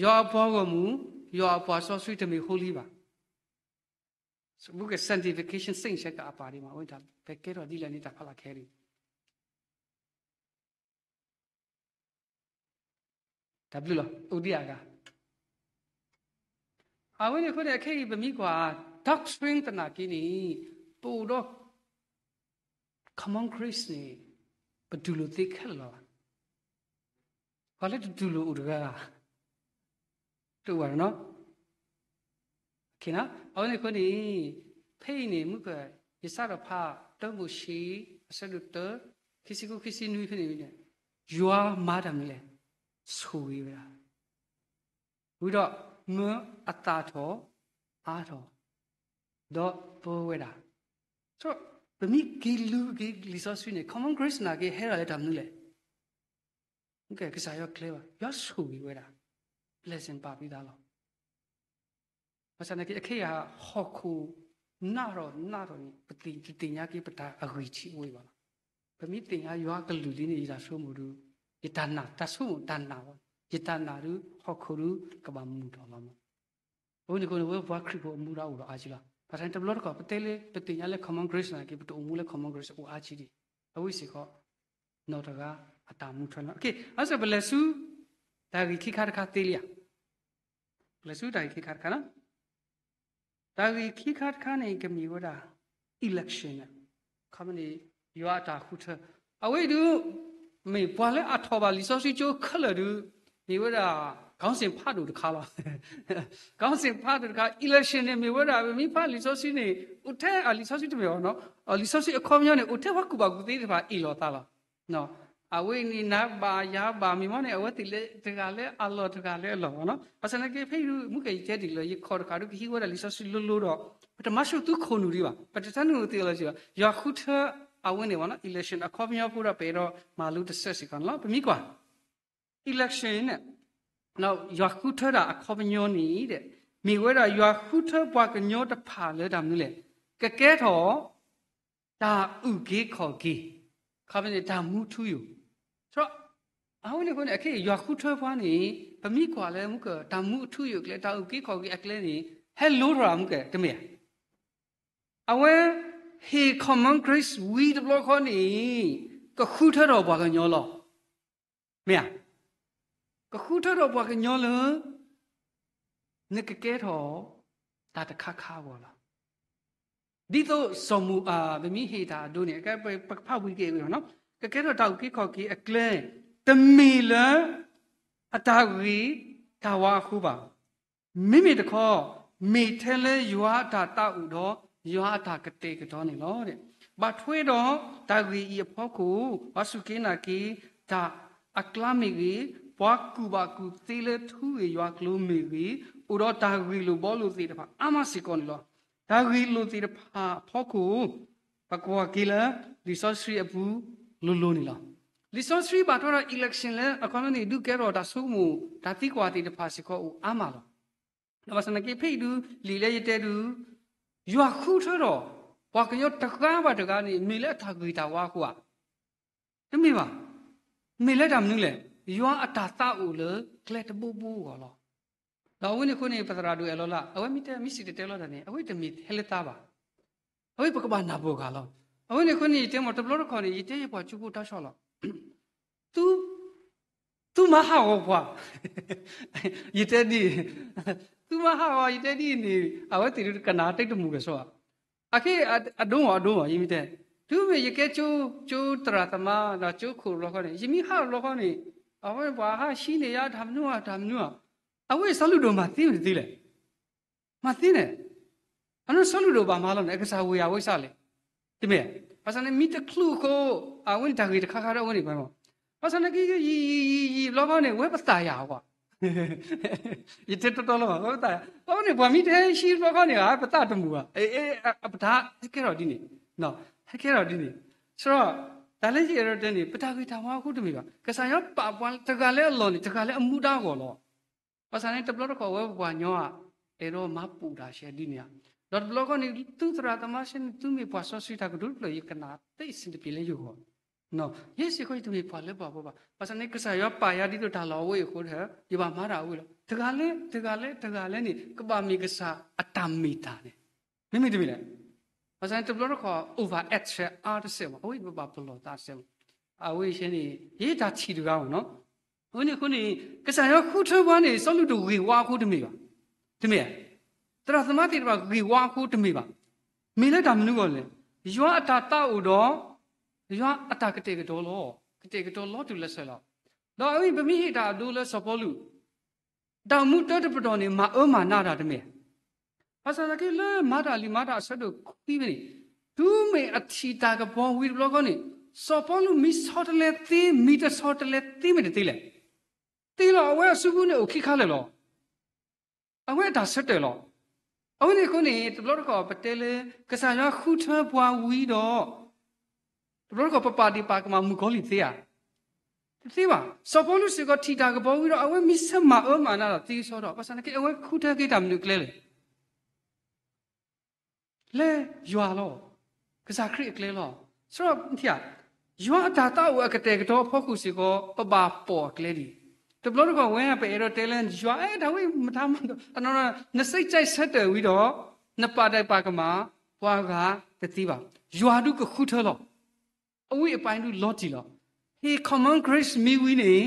ယွၤအပှၤဂီၢ်မုၢ် ယွၤအပှၤစီဆှံတမ့ၢ် holy ဘၣ်. ဘူးက sanctification saint ဆဲကအပၣ်ဒံးမး အဝဲတၢ် ပကဲထီၣ်ဒ်လဲၣ်န့ၣ် တၢ်ဖးလၢ်ခဲဒံး တၢ်ဘျုးလီၤ အိၣ်ဒံးအဂၤ အဝဲန့ၣ်အဃိန့ၣ် အခဲအံၤပမ့ၢ်ကွၢ် doctrine သနာ်က့န့ၣ် ပအိၣ်ဒီး common grace န့ၣ် ပတူၢ်လိာ်သ့ခဲလၢာ်လီၤဘၣ်. ပှၤလၢတတူၢ်လိာ်အိၣ်တဂၤဂၤ တအိၣ်ဘၣ်နီၤ. အဝဲန့ၣ်အဃိန့ၣ် ဖဲအံၤန့ၣ် မုၢ်က ယစးထီၣ်ဖး တၢမိၤၡ့ အဆၢဒိၣ်တၢ ခံဆံဃု ခံဆံနွံဖဲန့ၣ် ယွၤမၤတၢ်မနုၤလဲၣ် ဆိၣ်ဂ့ၤဝဲဒၣ် ဝံၤဒီး မၢအသၣ်ထီၣ် အါထီၣ် ဒီးပၢဝဲဒၣ်. ပမ့ၢ်က့ၤလူၤက့ၤလံာ်စီဆှံန့ၣ် common grace နာ်က့ဟဲဒၣ်လၢတၢ်မနုၤလဲၣ်. ကစၢ်ယွၤကျဲဘၣ် ယွၤဆိၣ်ဂ့ၤဝဲဒၣ် blessing ပာ်ဖှိၣ်သးလီၤ. ဘၣ်ဆၣ်သနာ်က့ အခဲအံၤဟီၣ်ခိၣ်နးထီၣ်နးထီၣ်န့ၣ် ပတသ့ၣ်ညါက့ၤပတၢ်အဂံၢ်ဆံးအိၣ်အံၤဘၣ်လီၤ. ပမ့ၢ်သ့ၣ်ညါယွၤကလုၢ်လံန့ၣ် ယတၢ်ဆိကမိၣ်ဒုး ယတၢ်နာ် တၢ်ဆိကမိၣ်တၢ်နာ်ဝဲ ယတၢ်နာ်ဒုး ဟီၣ်ခိၣ်ဒုးကဘၣ်မုာ်ထီၣ်လီၤမး. အဃိန့ၣ်အဃိန့ၣ် ဝဲပှၤခရံာ်ဖိအမူဒါအိၣ်ဒီးအါကံလီၤ. ဘၣ်ဆၣ်န့ၣ်တဘျီတခီၣ် ပတဲလၢ ပသ့ၣ်ညါလၢ common grace နာ်က့ ပတအိၣ်မူလၢ common grace အိၣ်အါကံဒံး အဝဲစ့ၢ်ကီး နီၢ်တဂၤအတၢ်မူထွဲလီၤ. အဝဲပလဲၤဆူ တၢ်ဂ့ၢ်ခံခါတခါသ့လံဧါ. ပလဲၤဆူတၢ်ဂ့ၢ်ခံခါတခါလီၤ. တၢ်ဂ့ၢ်ခံခါတခါန့ၣ် ကမ့ၢ်ဝဲဒၣ် election န့ၣ် ခီမ့ၢ်န့ၣ် ယွၤအတၢ်ဃုထၢ အဝဲအံၤဒုး မ့ၢ်ပှၤလၢအထီၣ်ဘၣ်လံာ်စီဆှံကၠိခဲလၢာ်ဒုး မ့ၢ်ဝဲဒၣ် ခေါင်းစဉ်ဖတ်ဒိၣ်တခါလီၤ. ခေါင်းစဉ်ဖတ်ဒိၣ်တခါ election န့ၣ် မ့ၢ်ဝဲဒၣ် ပမ့ၢ်ဖးလံာ်စီဆှံန့ၣ် အိၣ်ထဲအလံာ်စီဆှံတမ့ၢ်ဘၣ်နီၤ လံာ်စီဆှံအခီပညီန့ၣ် အိၣ်ထဲပှၤကူၣ်ဘၣ်ကူၣ်သ့တဖၣ်အ့ၣ်လိာ်သးလီၤ. အဝဲအံၤန့ၣ် နၤဘၣ်ယၤဘၣ် မ့ၢ်မ့ၢ်န့ၣ် အဝဲသ့ၣ်လၢတဂၤလၢအလီၢ်တဂၤလၢအလီၢ်ဘၣ်နီၤ. ဘၣ်ဆၣ်သနာ်က့ ဖဲအံၤဒုး မုၢ်ကယတဲဒ်လၢ ယခီၣ်တဃာ်ဒုး ကဟံးဝဲဒၣ်လံာ်စီဆှံလိၤလိၤဒီး ပတမၤဆူၣ်သူခိၣ်နူာ်ဒံးဘၣ်. ပတထၢနုာ်အီၤသ့အလီၢ်က့ဘၣ်. ယွၤဃုထၢအဝဲန့ၣ်ဘၣ်နီၤ election အခီပညီဖိဒီး ပအဲၣ်ဒိးမၤလိတစဲးစ့ၢ်ကီးန့ၣ်လီၤ. ပမ့ၢ်ကွၢ် election န့ၣ် ယွၤဃုထၢတၢ်အခီပညီန့ၣ် မ့ၢ်ဝဲဒၣ်ယွၤဃုထၢပှၤကညီတဖၣ်လၢတၢ်မနုၤလဲၣ်. ကကဲထီၣ် တၢ်အုၣ်က့ၤခီၣ်က့ၤ ခီပညီန့ၣ် တၢ်မူထူယိာ်. အဝဲန့ၣ်အဃိန့ၣ် အခဲအံၤ ယွၤဃုထၢပှၤန့ၣ် ပမ့ၢ်ကွၢ်လၢမုၢ်က တၢ်မူအထူအယိာ်အကျဲ တၢ်အုၣ်က့ၤခီၣ်က့ၤအကျဲန့ၣ် ဟဲလိၤထီၣ်မုၢ်က တမ့ၢ်ဧါ. အဝဲ ဟ့ၣ် common grace ဝံၤတဘျီဃီန့ၣ် ကဃုထၢထီၣ်ပှၤကညီလီၤ. မ့ၢ်ဧါ. ကဃုထၢထီၣ်ပှၤကညီလၢ နကကဲထီၣ် တၢ်တခါခါအဂီၢ်လီၤ. ဒ်သိးစီၤမိၤ ပမ့ၢ်ဟ့ၣ်တၢ်အဒိန့ၣ် ပကဖးဝံၤက့ၤအဂ့ၢ်နီၤ ကကဲထီၣ်တၢ်အုၣ်က့ၤခီၣ်က့ၤအကျဲ တမ့ၢ်လၢ အတၢ်ဂ့ၤတၢ်ဝါအဃိဘၣ်. မ့မ့ၢ်တခီ မ့ၢ်ထဲလၢယွၤအတၢ်သးအိၣ်ဒီး ယွၤအတၢ်ကတဲာ်ကတီၤန့ၣ်လီၤ. ဘၣ်ထွဲဒီးတၢ်ဂ့ၢ်အံၤအဖီခိၣ် ပှၤစူၢ်က့ၤနာ်က့ၤ တၢ်အကျါမ့ၢ်ဂ့ၤ, ပှၤကူၣ်ဘၣ်ကူၣ်သ့လၢထူဂ့ၢ်ယွၤကျိၤမ့ၢ်ဂ့ၤ, အိၣ်ဒီးတၢ်ဂ့ၢ်လိာ်ဘှီလိာ်သ့ၣ်တဖၣ်အါမးစ့ၢ်ကီးန့ၣ်လီၤ. တၢ်ဂ့ၢ်လိာ်သ့ၣ်တဖၣ်အဖီခိၣ် ပကွၢ်က့ၤလၢ လံာ်စီဆှံအပူၤလိၤလိၤန့ၣ်လီၤ. လံာ်စီဆှံဘၣ်ထွဲဒီး election လၢအခီပညီန့ၣ် ဒုးကဲထီၣ်တၢ်ဆိကမိၣ် တၢ်သံကွၢ်သ့ၣ်တဖၣ်စ့ၢ်ကီးအိၣ်အါမးလီၤ. ဒီးဘၣ်ဆၣ်သနာ်က့ ဖဲအံၤဒုး လံာ်လၢယတဲဒုး ယွၤဃုထၢထီၣ် ပှၤကညီတဂၤဘၣ်တဂၤန့ၣ် မ့ၢ်လၢအတၢ်ဂ့ၤတၢ်ဝါအဃိဧါ. တမ့ၢ်ဘၣ်. မ့ၢ်လၢတၢ်မနုၤလဲၣ်. ယွၤအတၢ်သးအိၣ်လၢကျဲတဘိဘိအဂီၢ်လီၤ. ဒီးအဝဲန့ၣ်အဃိန့ၣ် ပသရၣ်ဒိၣ်အဲၣ်လီၤလၢ အဝဲမ့ၢ်တဲမ့ၢ်စံၣ်တဲၤတဲလီၤတၢ်န့ၣ် အဝဲတမ့ၢ်ထဲလၢသးဘၣ်. အဝဲပကဘၣ်နၢ်ပၢၢ်ဃာ်လီၤ. အဝဲန့ၣ်အဃိန့ၣ် ယတဲမ့ၢ်တဘျီတခီၣ်န့ၣ် ယတဲယပှၤကၠိဖိတၢ်ဆီလီၤ. သု, သုမၤဟးဂီၤပှၤ, ယတဲဒ်အံၤ, သုမၤဟးဂီၤ ယတဲဒ်အံၤန့ၣ် အဝဲသ့ၣ်ဒုးကနၣ်တၢ်တမုာ်ဂဲၤဆိ, အခဲအံၤ အဒိမ့ၢ်အဒိမ့ၢ် ယမ့ၢ်တဲ, တုၤမ့ၢ်ယကဲကၠိ, ကၠိသရၣ်သမါ ဒီးကၠိခိၣ်တဘျီဃီန့ၣ် ယမ့ၢ်ဟးတဘျီဃီန့ၣ် အဝဲပှၤဟးဟံးန့ၢ်ယၤတၢ်မနုၤဧါ တၢ်မနုၤဧါ, အဝဲအံၤစီၤလုၢ်ဒိၣ်မၤသ့မတသ့လဲၣ်. မၤသ့န့ၣ်, အနီၢ်စီၤလုၢ်ဒိၣ်ဘၣ်မၤလီၤန့ၣ် အကစၢ်ဝ့ၢ်ယၤဝဲစၢ်လဲၣ်, တမ့ၢ်, ဘၣ်ဆၣ်န့ၣ် မ့ၢ်တချုးအဃိ အဝဲန့ၣ်တၢ်ဂ့ၢ်တခါခါဒီးအဝဲန့ၣ်ပှၤမ့ၢ်, ဘၣ်ဆၣ်န့ၣ်က့ ယံာ်ယံာ်ယံာ်ယံာ်ဘျီဃီန့ၣ် ဝဲပသးယၤကွၢ်, ယတဲတီတီလီၤဘၣ် ဝဲပသးယၤ ဘျီဃီန့ၣ် ပှၤမ့ၢ်တဟဲဟံးဘျီဃီန့ၣ် ပသးတမုာ်ဘၣ်, ပတၢ်ဟဲကဲထီၣ်ဒ်န့ၣ်, ဟဲကဲထီၣ်ဒ်န့ၣ်, ဆိဒီး တၢ်လၢယအဲၣ်ဒိးတဲန့ၣ် ပတၢ်ဂ့ၤတၢ်ဝါအဃိတမ့ၢ်ဘၣ်, ကစၢ်ယွၤပာ်ပှၤတဂၤလၢအလီၢ်န့ၣ် တဂၤလၢအမူဒါအဂီၢ်လီၤ. ဘၣ်ဆၣ်န့ၣ် တဘျီတခီၣ်ဝဲပပှၤကညီဧါ အဲၣ်ဒိးမၤပိာ်တၢ်ဆဲးဒ်န့ၣ်ဧါ, ဒီးတဘျီဃီန့ၣ် သုသရၣ်သမါဆဲးန့ၣ် သုမ့ၢ်ပှၤစီဆှံတၢ်ကတိၤတဖျၢၣ် ယကနၣ်သ့စံးတပျ့ၤလၢယဂီၢ်, ယဲစ့ၢ်ကီးယတမ့ၢ်ပှၤလၢပှၤဘိဘၣ်, ဘၣ်ဆၣ်န့ၣ် ကစၢ်ယွၤပာ်ယၤဒ်သိးတၢ်လီၢ်အဝဲအံၤအဃိဒီး ယဘၣ်မၤတၢ်အဝဲလီၤ. တဂၤလၢ တဂၤလၢ တဂၤလၢန့ၣ် ကဘၣ်မ့ၢ်ကစၢ်အတၢ်မ့ၢ်တၢ်န့ၣ် မ့မ့ၢ်တမ့ၢ်လဲၣ်. ဘၣ်ဆၣ်န့ၣ် တဘျီတခီၣ် over act ဆဲးအါတစဲးမး အဝဲအံၤပဘၣ်ပလီၢ်သးတစဲးမး, အဝဲအံၤဆဲးန့ၣ် ယတၢ်ထံၣ်တဂၤမ့ၢ်နီၤ, အဝဲန့ၣ်အဃိန့ၣ် ကစၢ်ယွၤဃုထၢပှၤန့ၣ် စီၤလုၢ်ဒိၣ်ဂ့ၢ်ဝါအဃိတမ့ၢ်ဘၣ်, တမ့ၢ်, သရၣ်သမါသ့ၣ်တဖၣ်ဂ့ၢ်ဝါအဃိတမ့ၢ်ဘၣ်, မ့ၢ်လၢတၢ်မနုၤအဂီၢ်လဲၣ်, ယွၤအတၢ်သးအိၣ်ဒီး ယွၤအတၢ်ကတဲာ်ကတီၤလီၤ, ကတဲာ်ကတီၤလီၤတုၤလၢဆဲးလီၤ. ဒီးအဝဲအံၤ ပမ့ၢ်ဟ့ၣ်တၢ်အဒိလၢစီၤပီလူး တၢ်အိၣ်မူတၢတပတီၢ်န့ၣ် မၤအၢမၤနးတၢ်တမ့ၢ်, ဘၣ်ဆၣ်သနာ်က့လၢမၤတၢ်လံာ်မၤတၢ်အဆၢဒိၣ်ခွံဖဲန့ၣ်, တုၤမ့ၢ်အထံၣ်တၢ်ကပီၤဝံၤတဘျီဃီန့ၣ်, စီၤပီလူးမ့ၢ်ဆီတလဲသ့ မ့ၢ်တဆီတလဲသ့မ့ၢ်တသ့လဲၣ်, သ့လီၤ အဝဲအစုပူၤန့ၣ်အိၣ်ခံခါလၢာ်လီၤ. အဝဲအတၢ်ဆၢတဲာ်လီၤ. အဝဲန့ၣ်အဃိန့ၣ် တဘျီတခီၣ်ပတဲလၢ ကစၢ်ယွၤဃုထၢပှၤဝံၤဒီး တဘျီတခီၣ်ပပာ်ဒ့ၣ်ပာ်ကမၣ်မုၣ်ကီၤလံၢ်သ့ဧါ, တသ့ဘၣ်. စီၤပီလူးစ့ၢ်ကီးထံၣ်တၢ်ကပီၤဝံၤဒီး အဝဲမ့ၢ်ဆၢမၤအၢမၤနးဒီးသ့စီဒီး ဘၣ်ဆၣ်သနာ်က့ အဝဲဃုထၢက့ၤတၢ်မနုၤအကျဲလဲၣ် လၢယွၤလီၤ. ကစၢ်ခရံာ်အကျဲလီၤ. ဆိဒီး ယွၤအတၢ်သးအိၣ်အကတဲာ်ကတီၤအဖီခိၣ်စ့ၢ်ကီး ပဘၣ်ပိာ်အကျဲဒံး. တဘျီတခီၣ်ဝဲပအဲၣ်ဒိးတဲလၢယွၤအဲၣ်ဒိးဝဲမတၤမၤဒီး အနီၢ်နီၢ် နစံးကဲးဆၢတဲာ်ဝံၤဒီး နပာ်ဒ့ၣ်ပာ်ကမၣ် ပှၤဂၤတသ့ဘၣ်. ယွၤဒုးကဃုထၢလီၤ. အဝဲအပာ်ဒုးလီၤတံၢ်လီၤ. ဟ့ၣ် common grace မ့ၢ်ဝံၤန့ၣ်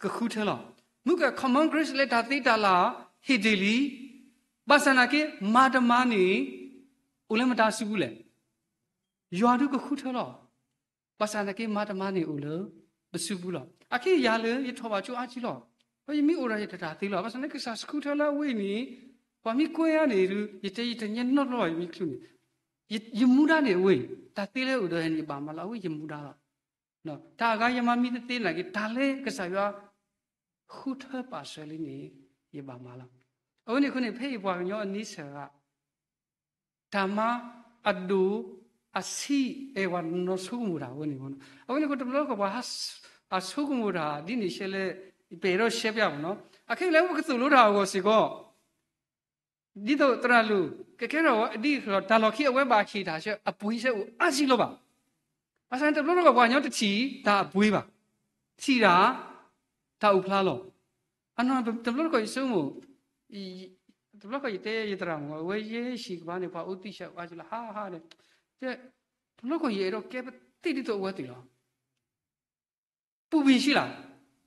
ကဃုထၢလီၤ. မုၢ်က common grace လၢတၢ်သ့တၢ်လၢ် ဟ့ၣ်တ့ၢ်လံ. ဘၣ်ဆၣ်သနာ်က့ မၤတမၤန့ၣ် အိၣ်လၢမတၤစုပူၤလဲၣ်. ယွၤဒုးကဃုထၢလီၤ. ဘၣ်ဆၣ်သနာ်က့ မၤတမၤန့ၣ်အိၣ်လၢ ပစုပူၤလီၤ. အခဲအံၤယၤလၢ ယထီၣ်ဘၣ်ကၠိအါကံလီၤ. ယမ့ၢ်အိၣ်ဒီးယတၢ်သ့လီၤ. ဘၣ်ဆၣ်သနာ်က့ ကစၢ်ဃုထၢလၢအဝဲအံၤန့ၣ် ပှၤမ့ၢ်ကွဲယၤန့ၣ်ဒုး ယတဲယတညဲနီတဘျီဘၣ် ယမ့ၢ်ချုးန့ၣ် ယမူဒါန့ၣ်အဝဲအံၤ တၢ်သ့လၢအအိၣ်ဒီးယၤန့ၣ် ယဘၣ်မၤလီၤ. အဝဲယမူဒါလီၤ. တၢ်အဂၤယမၤမံတသ့နာ်က့ တၢ်လၢကစၢ်ယွၤ ဃုထၢပာ်စၢၤလံန့ၣ် ယဘၣ်မၤလီၤ. အဝဲန့ၣ်အဃိန့ၣ် ဖဲအံၤပှၤကညီအန့ဆၢၣ်ဂၤ တၢ်မၤအဒိၣ်အဆံး အဲၣ်ပှၤနီၢ်ဆိကမိၣ်တၢ်အဝဲန့ၣ်မ့ၢ်နီၤ. အဝဲန့ၣ်အဃိ တဘျီတခီၣ် ပှၤအဆိကမိၣ်တၢ်ဒ်န့ၣ်ရှဲလဲၣ်, ပအဲၣ်ဒိးရှဲပျၢ်မ့ၢ်နီၤ. အခဲအံၤလၢပကသိၣ်လိတၢ်အဂီၢ်စ့ၢ်ကီး ဒ်သိးသရၣ်လူၢ် ကကဲထီၣ်ဝဲဒ်သိး တၢ်လီၢ်ခံအဝဲဘၣ်ဟ့ၣ်တၢ်ဆၢ အပှ့ၤဆၢအိၣ်အါဆံးလီၤဘၣ်. ဘၣ်ဆၣ်န့ၣ် တဘျီတခီၣ်ပှၤကညီတထံၣ်တၢ်အပှ့ၤဘၣ်, ထံၣ်တၢ် တၢ်အိၣ်ဖျါလီၤ. အနီၢ် တဘျီတခီၣ်ယဆိကမိၣ်, တဘျီတခီၣ်ယတဲယသရၣ်မုၣ် အဝဲယဲၢ်ဆံးကပၤန့ၣ် ပှၤအိၣ်သံဆၢအိၣ်အါဆံးလီၤ ဟးဟးန့ၣ်, တဲ, တဘျီတခီၣ်ယအဲၣ်ဒိးကဲပသ့ဒ်သိးအဝဲသ့ၣ်လီၤ. ပူၤဘံၣ်ဆံးလီၤ,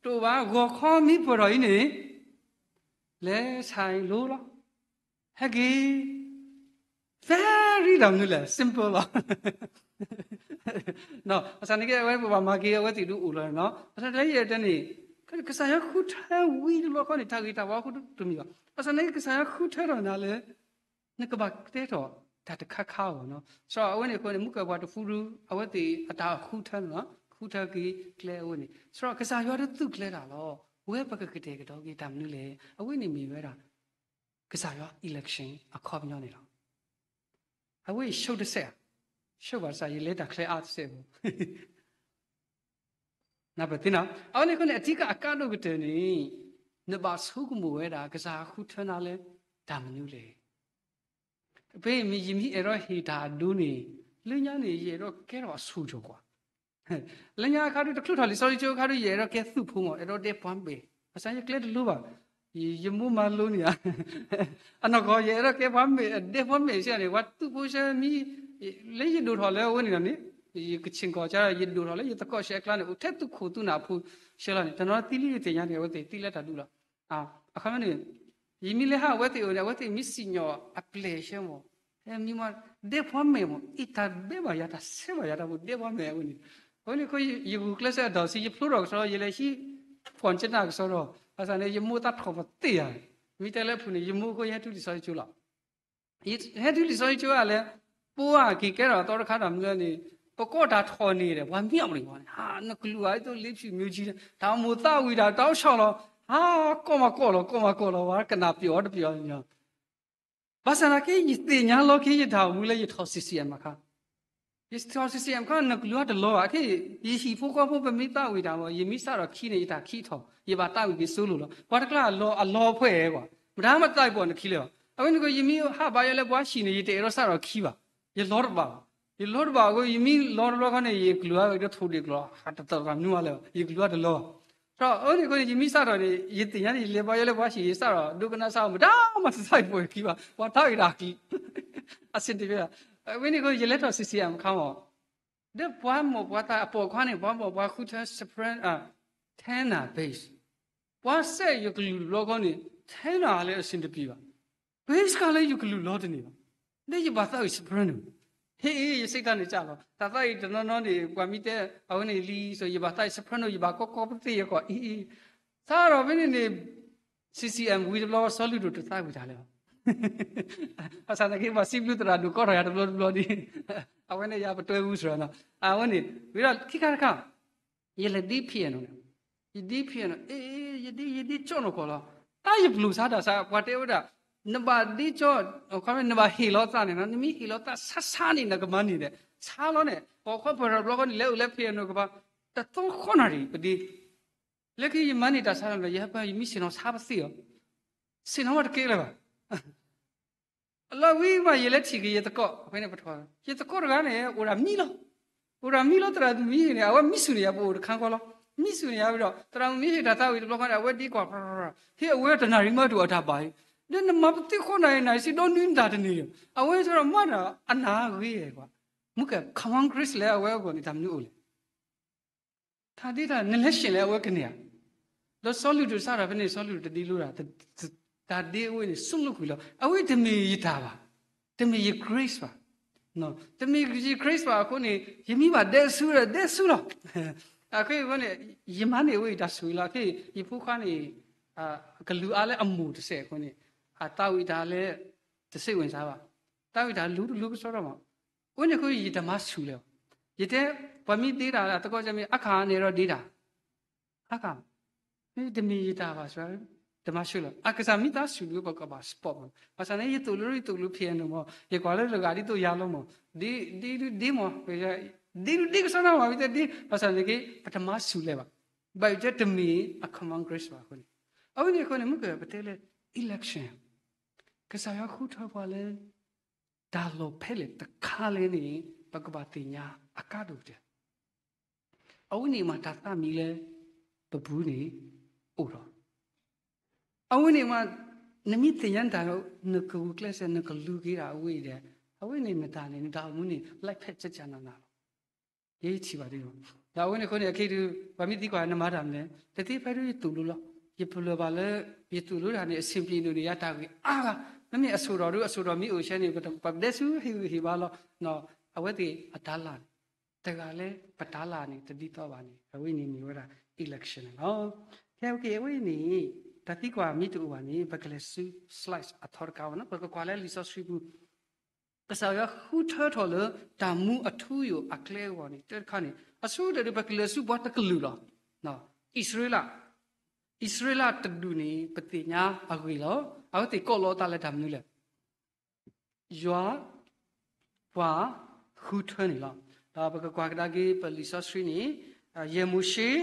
တအိၣ်ဘၣ် ဂီၤခီမ့ၢ်ပှဲၤထီၣ်အံၤန့ၣ် လဲၤဆဲးလိလီၤ, ဟဲက့ၤ very တၢ်မနုၤလဲၣ် simple လီၤ. ဘၣ်ဆၣ်န့ၣ်က့ အဝဲပဘၣ်မၤက့ၤ အဝဲသ့ၣ်ဒုးအိၣ်လီၤနီၤ. ဘၣ်ဆၣ်တၢ်လၢယအဲၣ်ဒိးတဲန့ၣ် ကစၢ်ယွၤဃုထၢဝံၤတဘျီဃီန့ၣ် တၢ်ဂ့ၤတၢ်ဝါအဃိတမ့ၢ်ဘၣ်. ဘၣ်ဆၣ်န့ၣ်ကစၢ်ယွၤဃုထၢထီၣ်နၤလၢ နကဘၣ်တဲထီၣ်တၢ်တခါခါအဂီၢ်နီၤ. ဆိအဝဲန့ၣ်အဃိန့ၣ် မုၢ်ကပှၤတဖုဒု အဝဲသ့ၣ်အတၢ်ဃုထၢန့ၣ်လီၤ. ဃုထၢက့ၤကျဲအဝဲန့ၣ် ဆိကစၢ်ယွၤတသူၣ်ကျဲၤတၢ်လီၤ. ဝဲပကကတဲာ်ကတီၤက့ၤတၢ်မနုၤလဲၣ်. အဝဲန့ၣ်မ့ၢ်ဝဲဒၣ် ကစၢ်ယွၤ election အခီပညီန့ၣ်လီၤ. အဝဲအံၤ show တစဲးဧါ, show ဘၣ်ဆၣ် ယလဲၤတၢ်ချဲအါတစဲးဖိ နပသ့နီၤ. အဝဲန့ၣ်အဃိန့ၣ် အဓိကအကါဒိၣ်ကတၢၢ်န့ၣ် နဘၣ်ဆိကမိၣ်ဝဲဒၣ် ကစၢ်ဃုထၢနၤလၢတၢ်မနုၤလဲၣ်. ဖဲမ့ၢ်ယမ့ၢ်အဲၣ်ဒိးဟ့ၣ်တၢ်အဒိန့ၣ် လၢညါန့ၣ် ယအဲၣ်ဒိးကဲထီၣ်အဆိကတၢၢ်ကွၢ် လၢညါအခါဒု တချုးထီၣ်လံာ်စီဆှံကၠိအခါဒု ယအဲၣ်ဒိးကဲသူၣ်ဖိမး အဲၣ်ဒိးဒဲးပှၤမဲာ်, ဘၣ်ဆၣ်ယကျဲတလိၤဘၣ်. ယမိၢ်မၤလိန့ၢ်ဧါ. အနီၢ်ကီၢ် ယအဲၣ်ဒိးကဲပှၤမဲာ် ဒဲးပှၤမဲာ်စ့ၢ်န့ၣ် ပှၤသူၣ်ဖိဆၢမံ လၢယဒိၣ်ထီၣ်လၢအဝဲန့ၣ်လီၤန့ၣ်, ယကဆ့ၣ်ကီၢ်ကဒီး ယဒိၣ်ထီၣ်လၢယသကိးဆံးအကျါန့ၣ် အိၣ်ထဲသူၣ်ခိၣ်သူၣ်နၢ်အဖိဆဲးလီၤန့ၣ် တနီၤသံလံယသ့ၣ်ညါန့ၣ် အဝဲသ့ၣ်သံလၢတၢ်ဒူၣ်လီၤ. အခီပညီန့ၣ် ယမ့ၢ်လဲၤဟးအဝဲသ့ၣ်အအိၣ်န့ၣ် အဝဲသ့ၣ်မ့ၢ်စံၣ်ညီၣ်အပျဲၢ်ဆဲမၢ်, ဟဲမံမး ဒဲပှၤမဲာ်မၢ်, အ့ တၢ်ဘဲဘၣ်ယၤ တၢ်ဆဲးဘၣ်ယၤ တၢ်ဘိၣ်ဒဲပှၤမဲာ်အဝဲန့ၣ်. အဝဲန့ၣ်အဃိ ယဂုာ်ကျဲးစၢးအဒိၣ်ဆံး ယဖျိထီၣ်ကစီဒီ ယလဲၤဟံး ဖီၣ်ကနၣ်ကစီဒီ, ဘၣ်ဆၣ်န့ၣ် ယမိၢ်သးထီၣ်ပသ့ၣ်ယၤ, မ့ၢ်တဲလၢအပူၤန့ၣ် ယမိၢ်အဃိ ယဟဲတုၤလံာ်စီဆှံကၠိလီၤ. ယဟဲတုၤလံာ်စီဆှံကၠိအါလဲၣ်, ပှၤက့ၤကဲထီၣ်အသီတခါတၢ်မနုၤန့ၣ် ပကိးတၢ်ထီၣ်န့ၢ်ဒီး ပှၤမံအီၤပှၤန့ၣ် နကလူးဧါ အသိးလ့ဖျုးမ့ၢ်ကံ, တၢ်အိၣ်မိၣ်သးဝံၣ်တၢ် တၢ်အိၣ်ဆီၣ်လီၤ, ဟါ ကိးမၤကိးလီၤ ကိးမၤကိးလီၤ ပှၤကနၣ်ပျီၣ်အီၤတပျီၣ်အီၤန့ၣ်. ဘၣ်ဆၣ်သနာ်က့ ယသ့ၣ်ညါလီၤက့ၤယတၢ်အိၣ်မူလၢယထီၣ် C C M အခါ, ယထီၣ် C C M အခါ နကလူးအါတလီၤဘၣ်, ခဲအံၤ ယဟံၣ်ဖိဃီဖိ ပမ့ၢ်သးဝံၣ်တၢ်မၢ် ယမ့ၢ်စးထီၣ်ခံန့ၣ် ယတၢ်ခံထီၣ် ယဘၣ်သးဝံၣ်က့ၤစိလိၤလီၤ. ပှၤတကျါအလီၤ အလီၤအဖှဲၣ်ဝဲ, မတၤမ့ၢ်သးဝံၣ်ပှၤန့ၣ်ခံလၢၤဘၣ်. အဝဲန့ၣ်ကီး ယမ့ၢ်ဟးဘါယွၤလၢပှၤဟံၣ်န့ၣ် ယတအဲၣ်ဒိးစးထီၣ်ခံဘၣ်, ယလီၤတဘၣ်ဘၣ်, ယလီၤတဘၣ်အဃိ ယမ့ၢ်လီၤတဘျီခီန့ၣ် ယကလူးအါဒီးထိၣ်ဒ့ၣ်ကျီၤ တသးမနုၤမးလၢၤဘၣ်, ယကလူးအါတလီၤ. ဒီးအဝဲန့ၣ်အဃိန့ၣ် ယမ့ၢ်စးထီၣ်န့ၣ် ယသ့ၣ်ညါန့ၣ် ယလဲၤဘါယွၤလၢပှၤဟံၣ် ယစးထီၣ်ဒိကနၣ်စးထီၣ် မတၤမ့ၢ်တသးဝံၣ်ပှၤခံဘၣ်, ပှၤသးဝံၣ်တၢ်ခံ အဆင်တပြေဘၣ်. အဝဲန့ၣ်အဃိ ယလဲၤထီၣ် C C M အခါမၢ် ဒီးပှၤမိၢ်ပှၤသးအပိာ်ခွါန့ၣ် ပှၤမိၢ်ပှၤဃုထၢ soprano, tenor, bass, ပှၤစဲးယကလူးတဘျီခီန့ၣ် tenor လၢအဆင်တပြေဘၣ်, bass ခါလၢယကလူးလီၤတန့ၢ်ဘၣ်, ဒီးယဘၣ်သးဝံၣ် soprano, ဟ့ၣ်အ့ ယစံးတၢ်န့ၣ်စးလီၤ. တၢ်သးအံၤတနီၤနီၤန့ၣ် ပှၤမ့ၢ်တဲ အဝဲန့ၣ်လံ so ယဘၣ်သးဝံၣ် soprano ယဘၣ်ကီကီပသ့ၣ်ယကီၢ်အံၤအံၤ, စးထီၣ်ဖဲန့ၣ်န့ၣ် C C M ဝံၤတဘျီ စီၤလုၢ်ဒိၣ်တသးဝံၣ်တၢ်လၢၤဘၣ်. ဘၣ်ဆၣ်သနာ်က့ ပှၤစံးဘျုးသရၣ်ဒိၣ်ကီထီၣ်ယၤတဘျီတဘျီဒ် အဝဲန့ၣ်ယၤပတွဲဝူစၢၤနီၤ. အဝဲန့ၣ် ဝံၤဒီးခံခါတခါ ယလဲၤဒ့ piano န့ၣ်, ယဒ့ piano န့ၣ် အ့ ယဒ့ ယဒ့ကၠီနီၢ်ကီၢ်လီၤ. တၢ်ယပျိာ်စါတၢ်စါ ပှၤတဲဝဲဒၣ် နဘၣ်ဒ့ကၠီ နဘၣ်ဟ့ၣ်လီၤသးန့ၣ်နီၤ, နမ့ၢ်ဟ့ၣ်လီၤသးဆါဆါန့ၣ် နကမၤန့ၢ်ဒီး ဆါလီၤန့ၣ် ပှၤခီပၢၢ်ထီၣ်တဘျီဃီန့ၣ် လဲၤအိၣ်လၢ piano ကပၤ တသီဃီနၣ်ရံၣ်ပဒ့ လၢခံယမၤန့ၢ်တၢ်ဆါလီၤ ယဟဲပၢၢ် ယမ့ၢ်ဆ့ၣ်နီၤဆါပသ့ၣ်အီၤ, ဆ့ၣ်နီၤဝဲတကဲလၢၤဘၣ်. လီၤဝံၤမး ယလဲၤထံၣ်က့ၤယသကိး အဝဲန့ၣ်ပထီၣ် ယသကိးတဂၤန့ၣ် အိၣ်ဒၣ်မံလီၤ. အိၣ်ဒၣ်မံလီၤ သရၣ်သမံန့ၣ် အဝဲမံဆူၣ်န့ၢ်ယၤ ပအိၣ်တခါဃီလီၤ. မံဆူၣ်န့ၢ်ယၤဝံၤဒီး သရၣ်မံဟ့ၣ်တၢ်သးဝံၣ်တဘျီဃီန့ၣ် အဝဲဒ့ကွၢ် ဟ့ၣ်အဝဲတနၣ်ရံၣ်မး တအိၣ်တၢ်ဘၣ်အံၤ ဒီးနမၤပသ့ၣ်ဃီနၣ်ရံၣ်နၣ်ရံၣ်စံးဒီနွံနတၢ်တန့ၢ်ဒီး အဝဲစ့ၢ်ကီးမၤတၢ်အနၢ်ဂ့ၤကွၢ် မုၢ်ကဲ common grace လၢအဝဲအဂီၢ်န့ၣ် တၢ်မနုၤအိၣ်လဲၣ်. တၢ်ဒ့တၢ် နလဲၤဆှၢလဲၣ် အဝဲကန့ၢ်ဧါ. ဒီးစီၤလုၢ်ဒိၣ်စးထီၣ်ဖဲန့ၣ် စီၤလုၢ်ဒိၣ်တဒ့လိတၢ်, တၢ်ဒ့အဝဲန့ၣ် ဆိကမိၣ်ကွံာ်လီၤ. အဝဲတမ့ၢ်ယတၢ်ဘၣ်, တမ့ၢ်ယ grace ဘၣ်, တမ့ၢ်ယ grace ဘၣ်အဃိန့ၣ် ယမ့ၢ်ဘၣ်ဒဲဆူဒီး ဒဲဆူလီၤ. အဃိန့ၣ် ယမၤန့ၢ်အဝဲအံၤတၢ်ဆိၣ်ဂ့ၤလီၤ. ခဲအံၤ ယဖိခွါန့ၣ် ကလူးအါလၢအမိၢ်တစဲးအဃိန့ၣ် အသးဝံၣ်တၢ်လၢ တစိတ်ဝင်စားဘၣ်, သးဝံၣ်တၢ်လူၤတလူၤကစီဒီမး. အဝဲန့ၣ်အဃိ ယတမၤဆူၣ်လဲၣ်. ယတဲ ပှၤမ့ၢ်ဒ့တၢ် အသကိးကမ့ၢ်အခါန့ၣ်ဒီးဒ့တၢ်, အခါ မ့ၢ်တမ့ၢ်ယတၢ်ဘၣ် တမၤဆူၣ်လီၤ. အကစၢ်မ့ၢ်သးဆူၣ်ဒုး ပကဘၣ် support မး. ဘၣ်ဆၣ်န့ၣ် ယသိၣ်လိ ယသိၣ်လိ piano မး, ယကွၢ်လၢတဂၤဒ်သိးယၤလီၤမး, ဒ့ဒ့ဒ့မး, ဒ့ဒ့ကစီဒီမး မ့ၢ်တဲဒ့, ဘၣ်ဆၣ်န့ၣ်က့ ပတမၤဆူၣ်လဲၣ်ဘၣ်. ဘၣ်ယတဲတမ့ၢ်အ common grace ဘၣ်အဃိန့ၣ်, အဝဲန့ၣ်အဃိန့ၣ် မုၢ်ကပတဲလၢ election ကစၢ်ယွၤဃုထၢပှၤလၢ တၢ်လီၢ်ဖဲလဲၣ်တခါလဲၣ်န့ၣ် ပကဘၣ်သ့ၣ်ညါအကါဒိၣ်ကတၢၢ်. အဝဲန့ၣ်မးတၢ်သးမံလၢ ပပူၤန့ၣ် အိၣ်ဒီး အဝဲန့ၣ်မး နမ့ၢ်သ့ၣ်ညါနတၢ် နကဂုာ်ကျဲးစၢး နကလူၤက့ၤဒၣ်အဝဲအံၤဒီး အဝဲန့ၣ်နတၢ်န့ၣ် နတၢ်အိၣ်မူန့ၣ် လၢဖဲးကကနၤနၤလီၤ. ယထံၣ်ဘၣ်ဒ်န့ၣ်. ဒီးအဝဲန့ၣ်အဃိန့ၣ် အခဲအံၤဒုး ပှၤမ့ၢ်သံကွၢ်နမၤတၢ်မနုၤလဲၣ်, တသ့ဖဲဒုးယသိၣ်လိလီၤ. ယပလၢၢ်ဘၣ်လၢ ယသိၣ်လိတၢ်န့ၣ် အဆင်ပြေနုာ်န့ၣ် ယတၢ်ဂ့ၤအါဂၤ, မ့မ့ၢ်အဆိၣ်ထီၣ်ဒုး အဆိၣ်ထီၣ်မ့ၢ်အိၣ်ဆဲန့ၣ် ပဒဲဆူဟ့ၣ်ဂံၢ်ဟ့ၣ်ဘါလီၤ. အဝဲသ့ၣ်အတၤလၢ်န့ၣ် တဂၤလၢပတၤလၢ်န့ၣ် တဒ်သိးဘၣ်န့ၣ် အဝဲန့ၣ်မ့ၢ်ဝဲဒၣ် election န့ၣ်လီၤ. ခဲအံၤအဝဲန့ၣ် တၢ်သံကွၢ်မ့ၢ်တအိၣ်ဘၣ်န့ၣ် ပကလဲၤဆူ slide အထီတခါဘၣ်နီၤ, ပကကွၢ်လၢလံာ်စီဆှံပူၤ ကစၢ်ယွၤဃုထၢထီၣ်လၢ တၢ်မူအထူအယိာ်အကျဲအဂီၢ်န့ၣ် တၢ်တခါန့ၣ် အဆိကတၢၢ်ဒုး ပကလဲၤဆူပှၤတကလုာ်လီၤ. အံၣ်စရ့လး, အံၣ်စရ့လးတဒူၣ်န့ၣ် ပသ့ၣ်ညါအဂ့ၢ်လီၤ. အဝဲသ့ၣ်ကိးလီၤအသးလၢတၢ်မနုၤလဲၣ်. ယွၤ ပှၤဃုထၢန့ၣ်လီၤ. ဒီးပကကွၢ်ကဒါက့ၤ ပလံာ်စီဆှံန့ၣ် ယဲၢ်မိၤၡ့,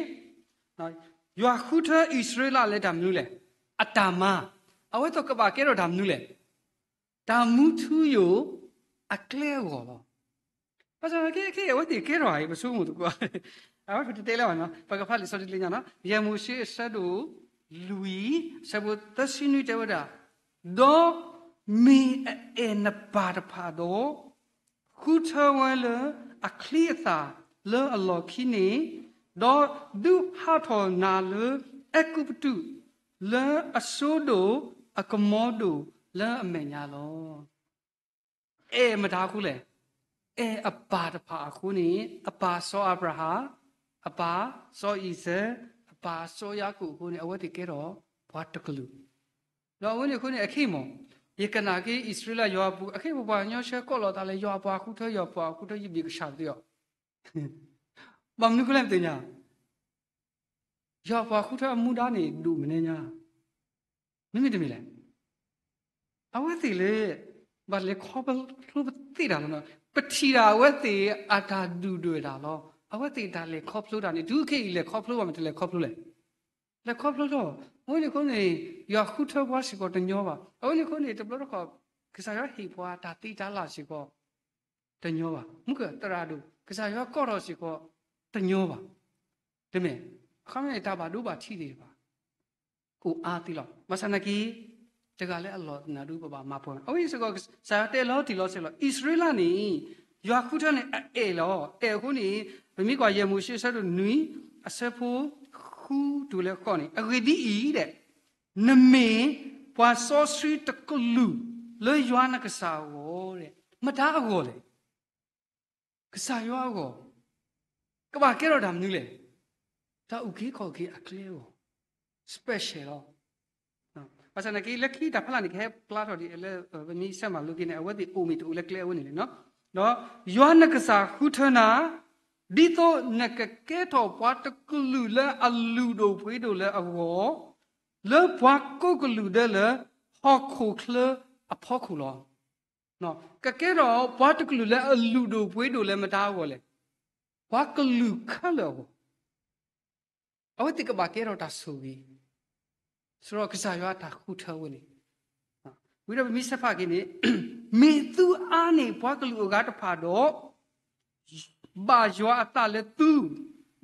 ယွၤဃုထၢအံၣ်စရ့လးလၢတၢ်မနုၤလဲၣ်. အတၢ်မၤ, အဝဲသ့ၣ်ကဘၣ်ကဲထီၣ်တၢ်မနုၤလဲၣ်. တၢ်မူထူယိာ်အကျဲအဂီၢ်လီၤ. ဘၣ်ဆၣ်ခဲခဲအံၤ အဝဲသ့ၣ်ကဲထီၣ်အံၤ ပဆိကမိၣ်သကိး, အဝဲပတတဲလၢၤဘၣ်နီၤ, ပကဖးလံာ်စီဆှံလၢညါနီၤ, ယဲၢ်မိၤၡ့အဆၢဒိၣ်လွံၢ် အဆၢဖိသၢဆံနွံတဲဝဲဒၣ်, ဒီးမ့ၢ်အအဲၣ်နပၢ်တဖၣ်ဒီး ဃ ကူထၢဝဲလၢအချံအသၣ်လၢအလီၢ်ခံန့ၣ်, ဒီးဒုးဟးထီၣ်နၤလၢအဲၤကူပတူး, လၢအစိဒိၣ်အကမီၤဒိၣ်လၢအမဲာ်ညါလီၤ. အဲၣ်မတၤအဃိလဲၣ်. အဲၣ်အပၢ်တဖၣ်အဃိန့ၣ်, အပၢ်စီၤအၤဘြၤဟၣ်, အပၢ်စီၤအံၤစဲး, အပၢ်စီၤယၤကိာ်အဃိန့ၣ်, အဝဲသ့ၣ်ကဲထီၣ်ပှၤတကလုာ်. ဒီးအဝဲန့ၣ်အဃိန့ၣ် အခ့အမိၢ်, ယကနၣ်က့ၤအံၣ်စရ့လးယွၤအပူၤ အခ့အမိၢ် ပှၤကညီဆှၢကိးလီၤသးလၢ ယွၤအပှၤဃုထၢ, ယွၤအပှၤဃုထၢ, ယဘ့ၣ်ကဆၣ်သ့အီၤ. ဘၣ်မနုၤအဃိလဲၣ်ပသ့ၣ်ညါ ယွၤအပှၤဃုထၢအမူဒါန့ၣ် ဒိၣ်မနုၤညါ, မ့မ့ၢ်တမ့ၢ်လဲၣ်. အဝဲသ့ၣ်လၢ ဘၣ်လဲၤခီဖျိပသ့ၣ်တၢ်လီၤ. ပထံၣ်ဒၣ်အဝဲသ့ၣ်အတၢ်ဒုၣ်ဒွဲၣ်တၢ်လီၤ. အဝဲသ့ၣ်တၢ်လဲၤခီဖျိတၢ်န့ၣ် တုၤခဲအံၤလဲၤခီဖျိဘၣ်မ့ၢ်တလဲၤခီဖျိလဲၣ်. လဲၤခီဖျိလီၤ. အဝဲန့ၣ်အဃိန့ၣ် ယွၤဃုထၢပှၤစ့ၢ်ကီးတညီဘၣ်. အဝဲန့ၣ်အဃိန့ၣ် တဘျီတခီၣ် ကစၢ်ယွၤဟ့ၣ်ပှၤတၢ်သ့တၢ်လၢ်စ့ၢ်ကီး တညီဘၣ်. မုၢ်ကသရၣ်ဒိၣ် ကစၢ်ယွၤကိးထီၣ်စ့ၢ်ကီးတညီဘၣ်. တမ့ၢ်, အခီပညီန့ၣ် တၢ်ဘၣ်ဒိဘၣ်ထံးသ့ၣ်တဖၣ် အိၣ်အါသ့လီၤ. ဘၣ်ဆၣ်နာ်က့ တဂၤလၢအလီၢ်သနၢၣ်ဒု ပဘၣ်မၤပှဲၤ. အဝဲစ့ၢ်ကီး ကစၢ်ယွၤတဲလီၤတံၢ်လီၤဆဲးလီၤ. အံၣ်စရ့လးန့ၣ် ယွၤဃုထၢန့ၣ် အအဲၣ်လီၤ. အဲၣ်အဃိန့ၣ် ပမ့ၢ်ကွၢ်ယဲၢ်မိၤၡ့အဆၢဒိၣ်နွံ အဆၢဖိဃုတုၤလၢဃိးန့ၣ်, အဂ့ၢ်ဒ်အံၤဒဲး နမ့ၢ်ပှၤစီဆှံတကလုာ်လၢယွၤနကစၢ်အဂီၢ်ဒဲး. မတၤအဂီၢ်လဲၣ်. ကစၢ်ယွၤအဂီၢ်. ကဘၣ်ကဲထီၣ်တၢ်မနုၤလဲၣ်. တၢ်အုၣ်က့ၤခီၣ်က့ၤအကျဲအဂီၢ်, special လီၤ. ဘၣ်ဆၣ်နာ်က့ လၢခံတၢ်ဖးလၢ်န့ၣ် ကဟဲပျၢ်ထီၣ်ဒ်အလၢ ပမ့ၢ်ဆဲးမၤလိက့ၤန့ၣ် အဝဲသ့ၣ်အိၣ်မ့ၢ်တအိၣ်လၢကျဲအဝဲန့ၣ်လဲၣ်. ဒီးယွၤနကစၢ်ဃုထၢနၤ ဒ်သိးနကကဲထီၣ်ပှၤတကလုာ်လၢအလုၢ်ဒိၣ်ပှ့ၤဒိၣ်လၢအဂီၢ်, လၢပှၤကိးကလုာ်ဒဲလၢဟီၣ်ခိၣ်ချၢအဖီခိၣ်လီၤ. ကကဲထီၣ်ပှၤတကလုာ်လၢအလုၢ်ဒိၣ်ပှ့ၤဒိၣ်လၢမတၤအဂီၢ်လဲၣ်. ပှၤကလုာ်ခဲလၢာ်အဂီၢ်. အဝဲသ့ၣ်ကဘၣ်ကဲထီၣ်တၢ်ဆိၣ်ဂ့ၤ, စရီကစၢ်ယွၤအတၢ်ဃုထၢဝဲန့ၣ်. ဝံၤဒီးပမ့ၢ်ဆဲးဖးက့ၤန့ၣ်, မ့ၢ်သုအါန့ၢ်ပှၤကလုာ်အဂၤတဖၣ်ဒီး ဘၣ်ယွၤအသးလၢသု,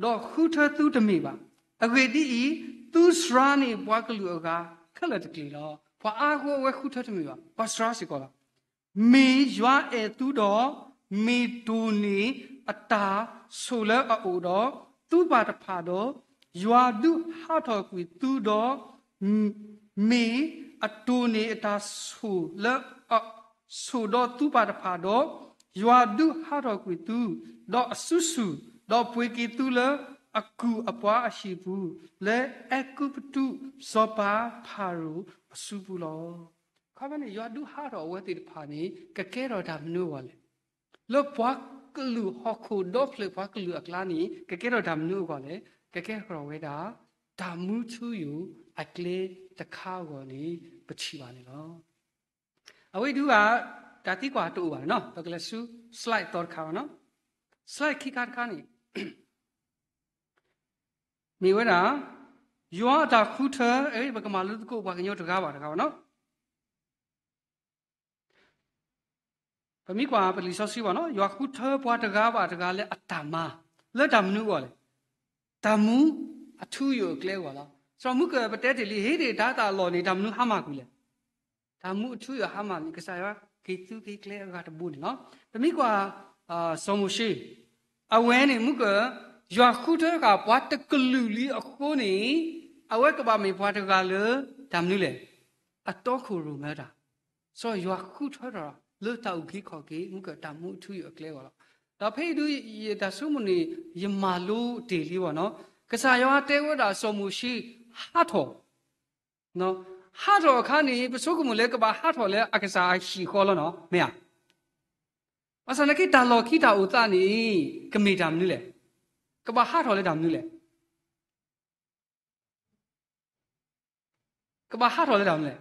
ဒီးဃုထၢသုတမ့ၢ်ဘၣ်. အဂ့ၢ်ဒ်အံၤ, သုစှၤန့ၢ်ပှၤကလုာ်အဂၤခဲလၢာ်တက့ၢ်လီၤ. ပှၤအါအဃိအဝဲဃုထၢတမ့ၢ်ဘၣ်, ပှၤစှၤစ့ၢ်ကီးလီၤ. မ့ၢ်ယွၤအဲၣ်သုဒီး, မ့ၢ်တိၢ်န့ၢ်အတၢ်ဆိၣ်လၢအအိၣ်ဒီးသုပၢ်တဖၣ်ဒီး, ယွၤဒုးဟးထီၣ်ကွံာ်သုဒီး, မ့ၢ်အတိၢ်န့ၢ်အတၢ်ဆိၣ်လၢအ ဆိၣ်ဒီးသုပၢ်တဖၣ်ဒီး, ယွၤဒုးဟးထီၣ်ကွံာ်သု, ဒီးအစုဆူၣ်, ဒီးပှ့ၤက့ၤသုလၢအကုၢ်အပှၤအဟံၣ်ပူၤ, လၢအဲၤကူပတူးစီၤပၤဖၤရိၤအစုပူၤလီၤ. အခီပညီန့ၣ် ယွၤဒုးဟးထီၣ်အဝဲသ့ၣ်တဖၣ်န့ၣ် ကကဲထီၣ်တၢ်မနုၤအဂီၢ်လဲၣ်. လၢပှၤကလုာ်ဟီၣ်ခိၣ်ဒီဖျၢၣ်ပှၤကလုာ်အကျါန့ၣ် ကကဲထီၣ်တၢ်မနုၤအဂီၢ်လဲၣ်. ကကဲထီၣ်ဝဲဒၣ် တၢ်မူထူယိာ်အကျဲတခါအဂီၢ်န့ၣ် ပထံၣ်ဘၣ်န့ၣ်လီၤ. အဝဲဒုးဂၤ တၢ်သံကွၢ်တအိၣ်ဘၣ်န့ၣ်နီၤ, ပကလဲၤဆူ slide သီတခါဘၣ်နီၤ. slide ခံခါတခါန့ၣ် မ့ၢ်ဝဲဒၣ် ယွၤအတၢ်ဃုထၢ, ပကမၤလိသကိးပှၤကညီတဂၤဘၣ်တဂၤဘၣ်နီၤ. ပမ့ၢ်ကွၢ်ပလံာ်စီဆှံဘၣ်နီၤ, ယွၤဃုထၢပှၤတဂၤဘၣ်တဂၤလၢအတၢ်မၤ, လၢတၢ်မနုၤအဂီၢ်လဲၣ်. တၢ်မူအထူအယိာ်အကျဲအဂီၢ်လီၤ. စီၤမူကၢၢ်ပတဲတ့ၢ်လံ ဟ့ၣ်ဒံးတၢ်သးအလီၢ်န့ၣ် တၢ်မနုၤဟါမၢ်ကွံာ်လဲၣ်. တၢ်မူအထူအယိာ်ဟါမၢ်န့ၣ် ကစၢ်ယွၤက့ၤသုက့ၤကျဲအဂၤတဘိန့ၣ်လီၤ. ပမ့ၢ်ကွၢ် စီၤမိၤၡ့ အဝဲန့ၣ် မူကၢၢ် ယွၤဃုထၢဃာ်ပှၤတကလုာ်လံအဃိန့ၣ် အဝဲကဘၣ်မ့ၢ်ပှၤတဂၤလၢ တၢ်မနုၤလဲၣ်, အတီခိၣ်ရိၣ်မဲတၢ်. စီၤယွၤဃုထၢထီၣ်လၢတၢ်အုၣ်က့ၤခီၣ်က့ၤ မူကၢၢ်တၢ်မူအထူအယိာ်အကျဲအဂီၢ်လီၤ. ဒီးဖဲအံၤဒုး ယတၢ်ဆိကမိၣ်န့ၣ် ယမၤလိတ့ၢ်လံဘၣ်နီၤ. ကစၢ်ယွၤတဲဝဲဒၣ်စီၤမိၤၡ့ ဟးထီၣ် ဟးထီၣ်အခါန့ၣ် ပဆိကမိၣ်လၢကဘၣ်ဟးထီၣ်လၢအကစၢ်အဟံၣ်ဃီလီၤနီၤ, မ့ၢ်ဧါ. ဘၣ်ဆၣ်နာ်က့ တၢ်လီၢ်ခံတၢ်အိၣ်သးန့ၣ် ကမ့ၢ်တၢ်မနုၤလဲၣ်. ကဘၣ်ဟးထီၣ်လၢတၢ်မနုၤလဲၣ်. ကဘၣ်ဟးထီၣ်လၢတၢ်မနုၤလဲၣ်.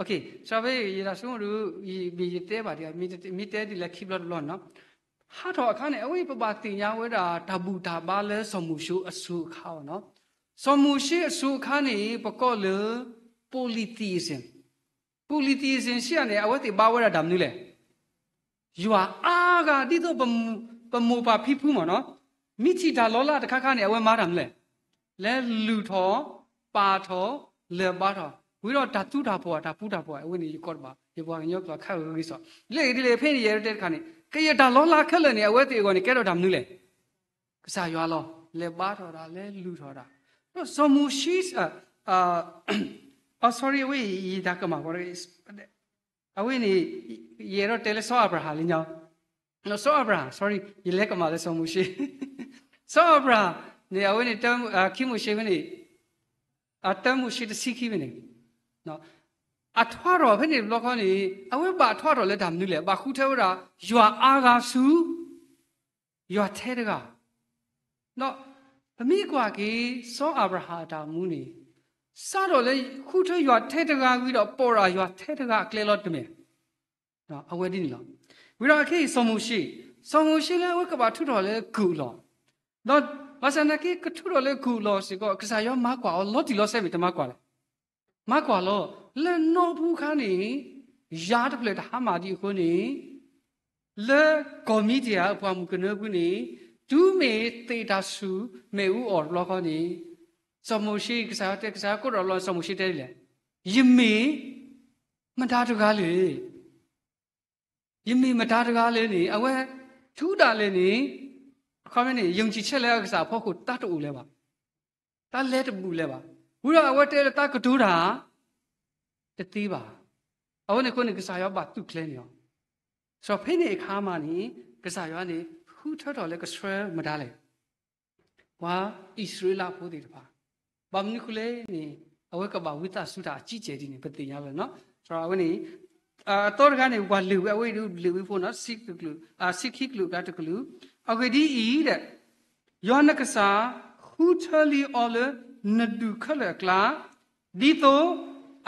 စီၤဖဲ ယတၢ်ဆိကမိၣ်ဒုး မ့ၢ်ယတဲဘၣ်ဒံး မ့ၢ်တဲဒ်လဲၣ်ခံဘျီတဘျီန့ၣ်နီၤ. ဟးထီၣ်အခါန့ၣ် အဝဲပဘၣ်သ့ၣ်ညါဝဲဒၣ်တၢ်ဘူၣ်တၢ်ဘါလၢစီၤမိၤၡ့အစိၤအခါဘၣ်နီၤ. စီၤမိၤၡ့အစိၤအခါန့ၣ် ပကိးလၢ polytheism, polytheism စံးယၤန့ၣ် အဝဲသ့ၣ်ဘါဝဲဒၣ်တၢ်မနုၤလဲၣ်. ယွၤအါဂၤဒ်သိး ပမိၢ်ပၢ်ဖံဖုမ့ၢ်နီၤ, မ့ၢ်ထံၣ်တၢ်လီၤလးတခါခါန့ၣ် အဝဲမၤတၢ်မနုၤလဲၣ်. လဲၤလုၢ်ထီၣ်, ပာ်ထီၣ်, လၢၢ်ဘါထီၣ်. ဝံၤဒီးတၢ်သူတၢ်ပှီၢ် တၢ်ပူတၢ်ပှီၢ် အဝဲန့ၣ်ယကိးတဘၣ် ယပှၤကညီကျိာ်ခါဂ့ၤဂ့ၤစီး လၢအံၤဒ်လဲၣ် ဖဲန့ၣ် ယအဲၣ်ဒိးတဲတခါန့ၣ် ကယဲၢ်တၢ်လီၤလးခဲလၢာ်န့ၣ် အဝဲသ့ၣ်အဂီၢ်န့ၣ် ကဲထီၣ်တၢ်မနုၤလဲၣ်. ကစၢ်ယွၤလီၤ. လဲၤဘါထီၣ်တၢ် လဲၤလုၢ်ထီၣ်တၢ်. ဒီးစီၤမိၤၡ့ အ sorry အဝဲအံၤ ယတၢ်ကမၣ် အဝဲန့ၣ် ယအဲၣ်ဒိးတဲလၢစီၤအၤဘြၤဟၣ်လံညီ စီၤအၤဘြၤဟၣ် sorry ယလဲၤကမၣ်လၢစီၤမိၤၡ့ စီၤအၤဘြၤဟၣ်န့ၣ် အဝဲန့ၣ် ခံမိၤၡ့ဖဲန့ၣ် အတၢမိၤၡ့တဆံခံဖဲန့ၣ် အထွါထီၣ်ဖဲန့ၣ်တဘျီဃီန့ၣ် အဝဲဘၣ်ထွါထီၣ်လၢတၢ်မနုၤလဲၣ်. ဘၣ်ဃုထၢဝဲဒၣ် ယွၤအါဂၤဆူ ယွၤထဲတဂၤ ဒီးပမ့ၢ်ကွၢ်က့ၤ စီၤအၤဘြၤဟၣ်အတၢ်အိၣ်မူန့ၣ် စးထီၣ်လၢဃုထၢယွၤထဲတဂၤဝံၤဒီး ပိာ်ဒၣ်ယွၤထဲတဂၤအကျဲလီၤတမ့ၢ် အဝဲဒ်န့ၣ်လီၤ. ဝံၤဒီးအခဲအံၤစီၤမိၤၡ့, စီၤမိၤၡ့လၢအဝဲကဘၣ်ထုးထီၣ်လၢကုၢ်အလီၢ်, ဒီးဘၣ်ဆၣ်သနာ်က့ ကထုးထီၣ်လၢကုၢ်အလီၢ်စ့ၢ်ကီး ကစၢ်ယွၤမၤကွၢ်အီၤလီၤတံၢ်လီၤဆဲးမ့ၢ်တမၤကွၢ်လဲၣ်. မၤကွၢ်လီၤ. လၢနီၢ်ပူၤအခါန့ၣ် ယၤတဖျၢၣ်တဟါမၢ်ဒံးအဃိန့ၣ် လၢကီၢ်မံၤဒယၣ်အပှၤမုၣ်ကနၢပူၤန့ၣ် တုၤမ့ၢ်သ့ၣ်တၢ်ဆူၣ်မ့ၣ်အူအီၢ်တဘျီဃီန့ၣ် စီၤမိၤၡ့ ကစၢ်ယွၤတဲ ကစၢ်ယွၤကိးထီၣ်လီၤ စီၤမိၤၡ့တဲဒ်လဲၣ်, ယမ့ၢ်မတၤတဂၤလဲၣ်. ယမ့ၢ်မတၤတဂၤလဲၣ်န့ၣ် အဝဲထုးဒၣ်လဲာ်န့ၣ် အခီပညီန့ၣ် ယုံကြည်ချက်လၢအကစၢ်အဖီခိၣ် တၢ်တအိၣ်လၢၤဘၣ်, တၢ်လဲၤတဘူးလၢၤဘၣ်. ဝံၤဒီးအဝဲတဲလၢတၢ်ကတိၤတၢ် တသ့ဘၣ်. အဝဲန့ၣ်အဃိန့ၣ် ကစၢ်ယွၤဘၣ်သူၣ်ကျဲၤန့ၢ်အီၤ. စီၤဖဲန့ၣ်အခါမးန့ၣ် ကစၢ်ယွၤန့ၣ် ဃုထၢထီၣ်လၢကဆှၢမတၤလဲၣ် ပှၤအံၣ်စရ့လးဖိသ့ၣ်တဖၣ်, ဘၣ်မနုၤအဃိလဲၣ်န့ၣ် အဝဲကဘၣ်ဝံသးစူၤတၢ်အကံကဲဒ်န့ၣ် ပသ့ၣ်ညါလီၤ. စီၤအဝဲန့ၣ် အသီတခါန့ၣ် ပှၤလ့ၤဝံ အဝဲအံၤဒုးလ့ၤဝံဖိနီၤ ဆံခံကလုာ်အကျါတကလုာ်, အဂ့ၢ်ဒ်အံၤဒီး ယွၤနကစၢ် ဃုထၢလံအီၤလၢနဒူၣ်ခဲလၢာ်အကျါ, ဒ်သိး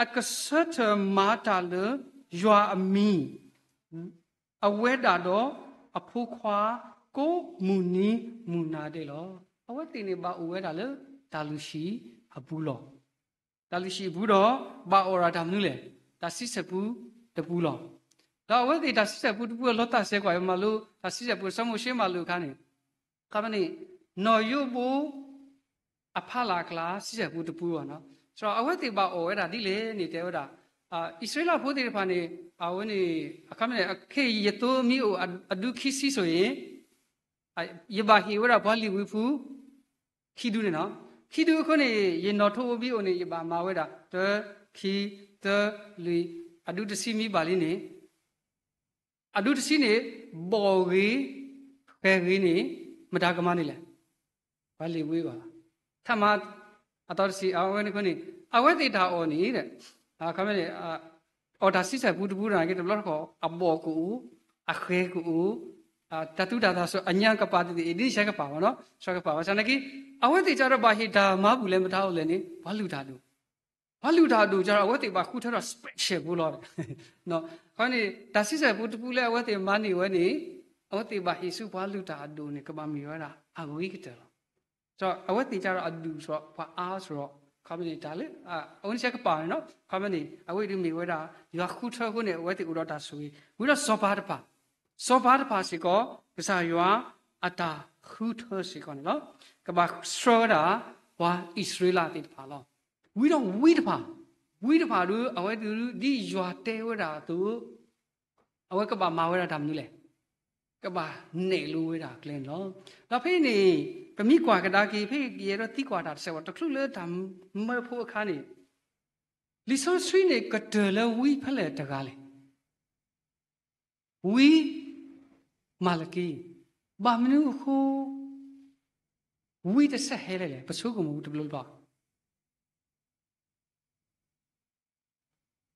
အကဆၢထၢၣ်မၤတၢ်လၢယွၤအမံၤ အဝဲဒၣ်ဒီးအဖိခွါ ကိးမုၢ်နံၤမုၢ်နၤဒဲးလီၤ. အဝဲသ့ၣ်န့ၣ်ဘၣ်အိၣ်ဝဲဒၣ်လၢတၢ်လုၢ်ဟံၣ်အပူၤလီၤ. တၢ်လုၢ်ဟံၣ်အပူၤဒီး ဘၣ်အိၣ်ဒၣ်တၢ်မနုၤလဲၣ်, တၢ်ဆံဆဲၣ်ပူတပူလီၤ. ဒီးအဝဲသ့ၣ်တၢ်ဆံဆဲၣ်ပူတပူအလီၢ်တၢ်စဲးကွၢ်အံၤ မၤလိတၢ်ဆံဆဲၣ်ပူ စီၤမိၤၡ့မၤလိအခါန့ၣ် ခီပညီန့ၣ် နီၢ်ယိဘိ အဖီလာ်အကျါ ဆံဆဲၣ်ပူတပူဘၣ်နီၤ. ဒီးအဝဲသ့ၣ်ဘၣ်အိၣ်ဝဲဒၣ်ဒ်လဲၣ်န့ၣ် တဲဝဲဒၣ် အံၣ်စရ့လးဖိသ့ၣ်တဖၣ်န့ၣ် အဝဲန့ၣ် အခီပညီန့ၣ် ခဲအံၤယသိမ့ၢ်အိၣ်အဒူခံဆံဆိၣ်အံၤ ယဘၣ်ဟ့ၣ်ဝဲဒၣ်ပှၤလ့ၤဝံဖိ ခံဒူန့ၣ်နီၤ. ခံဒူအဃိန့ၣ် ယနီၣ်ထိးအိၣ်ဘံအိၣ်န့ၣ် ယဘၣ်မၤဝဲဒၣ် တၢ ခံ သၢ လွံၢ် အဒူတဆံမ့ၢ်ဘၣ်လံန့ၣ် အဒူတဆံန့ၣ် ဘီၣ်ဂ့ၤ ဃဲၤဂ့ၤန့ၣ် မတၤကမၤန့ၣ်လဲၣ်. ပှၤလ့ၤဝံအဂီၢ်လီၤ. ထးမၤ အသီတဆံ အဝဲန့ၣ်အဃိန့ၣ် အဝဲသ့ၣ်တၢ်အီၣ်န့ၣ် အခီပညီန့ၣ် အီၣ်တၢ်ဆံဆဲၣ်ပူတပူနာ်က့ တဘျီတခီၣ် အဘီၣ်ကအိၣ် အဃဲၤကအိၣ် တၢ်သူတၢ်သၣ်ဆိ အညၣ်ကပၤသ့ၣ်သ့ၣ် ဒ်န့ၣ်ဆဲးကပၤဘၣ်နီၤ ဆဲးကပၤ ဘၣ်ဆၣ်သနာ်က့ အဝဲသ့ၣ်ကဒီးဘၣ်ဟ့ၣ်တၢ်မၤဘူၣ်လဲၣ် မတၤအိၣ်လဲၣ်န့ၣ် ပှၤလုၢ်တၢ်ဒိၣ် ပှၤလုၢ်တၢ်အဒိၣ်ကဒီး အဝဲသ့ၣ်ဘၣ်ဃုထၢထီၣ် special ဖိလီၤ. အခီပညီန့ၣ် တၢ်ဆံဆဲၣ်ပူတပူလၢအဝဲသ့ၣ်မၤန့ၢ်ဝဲန့ၣ် အဝဲသ့ၣ်ဘၣ်ဟ့ၣ်ဆူပှၤလုၢ်တၢ်အဒိၣ်န့ၣ် ကဘၣ်မ့ၢ်ဝဲဒၣ်အဂ့ၤကတၢၢ်လီၤ. ဒီးအဝဲသ့ၣ်ကဒီးအဒူၣ်စရီ ပှၤအါစရီ အခီပညီန့ၣ် တၢ်လၢ အဝဲန့ၣ်ဆဲးကပၤန့ၣ်နီၤ အခီပညီန့ၣ် အဝဲအံၤဒုးမ့ၢ်ဝဲဒၣ် ယွၤဃုထၢအဃိန့ၣ် အဝဲသ့ၣ်အိၣ်ဒီးတၢ်ဆိၣ်ဂ့ၤ ဝံၤဒီးစီၤပၤတဖၣ် စီၤပၤတဖၣ်စ့ၢ်ကီး ကစၢ်ယွၤအတၢ်ဃုထၢစ့ၢ်ကီးန့ၣ်လီၤ. ကဘၣ်ဆှၢဝဲဒၣ် ပှၤအံၣ်စရ့လးသ့ၣ်တဖၣ်လီၤ. ဝံၤဒီးဝံတဖၣ်, ဝံတဖၣ်ဒီး အဝဲသ့ၣ်ဒ်ယွၤတဲဝဲဒၣ်အသိး အဝဲကဘၣ်မၤဝဲဒၣ်တၢ်မနုၤလဲၣ်, ကဘၣ်နဲၣ်လိဝဲဒၣ်အကျဲန့ၣ်လီၤ. ဒီးဖဲအံၤန့ၣ် ပမ့ၢ်ကွၢ်ကဒါက့ၤ ဖဲယအဲၣ်ဒိးသံကွၢ်တၢ်တစဲးဝဲ တချုးလၢတၢ်မၢဖိအခါန့ၣ် လံာ်စီဆှံန့ၣ် ကတၢၢ်လၢဝံဖဲလဲၣ်တဂၤလဲၣ်. ဝံမၤလကံ, ဘၣ်မနုၤအဃိ ဝံတဆဲးဟဲလဲၣ်လဲၣ်, ပဆိကမိၣ်တဘျီဘျီ,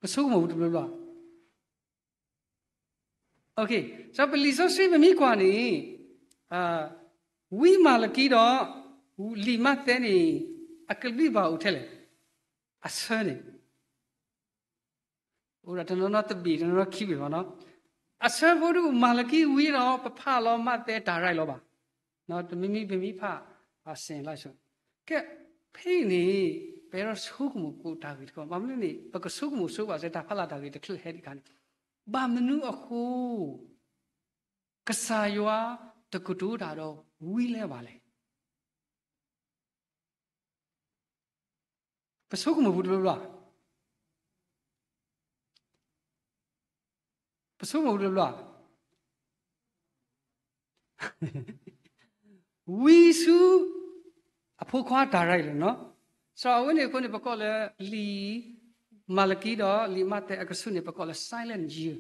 ပဆိကမိၣ်တဘျီဘျီ. ဒီးပလံာ်စီဆှံပမ့ၢ်ကွၢ်န့ၣ် ဝံမၤလကံဒီး လံာ်မးသဲန့ၣ် အကဘျံးဘၣ်အိၣ်ထဲလဲၣ်, အဆၢန့ၣ် အိၣ်ဒီးတနီၤနီၤတဘ့ၣ် တနီၤနီၤခံဘ့ၣ်ဘၣ်နီၤ. အဆၢဖိဒုး မၤလကံဝံဒီး ပဖးလီၤမးသဲတၢ်ရၢၢ်လီၤဘၣ်. တမံၤမံၤပမ့ၢ်ဖး အစ့ၣ်လၢ်ဆိ, ကဲ ဖဲအံၤန့ၣ် ပအဲၣ်ဒိးဆိကမိၣ်ကိးတၢ်ဂ့ၢ်တခီ ဘၣ်မနုၤန့ၣ် ပကဆိကမိၣ်ဆိဘၣ်စ့ၢ် တၢ်ဖးလၢ်တၢ်ဂ့ၢ်တချုးဟဲဒံးခါန့ၣ် ဘၣ်မနုၤအဃိ ကစၢ်ယွၤတကတိၤတၢ်ဒီးဝံလဲၣ်ဘၣ်လဲၣ်. ပဆိကမိၣ်ပူၤတဘျီဘျီ, ဆိကမိၣ်တဘျီ ဝံဆူအဖိခွါတၢ်ရၤအံၤလီၤနီၤ. စီၤအဝဲန့ၣ်အဃိန့ၣ် ပကိးလၢလံာ်မၤလကံဒီးလံာ်မးသဲအကဆူးန့ၣ် ပကိးလၢ silent year.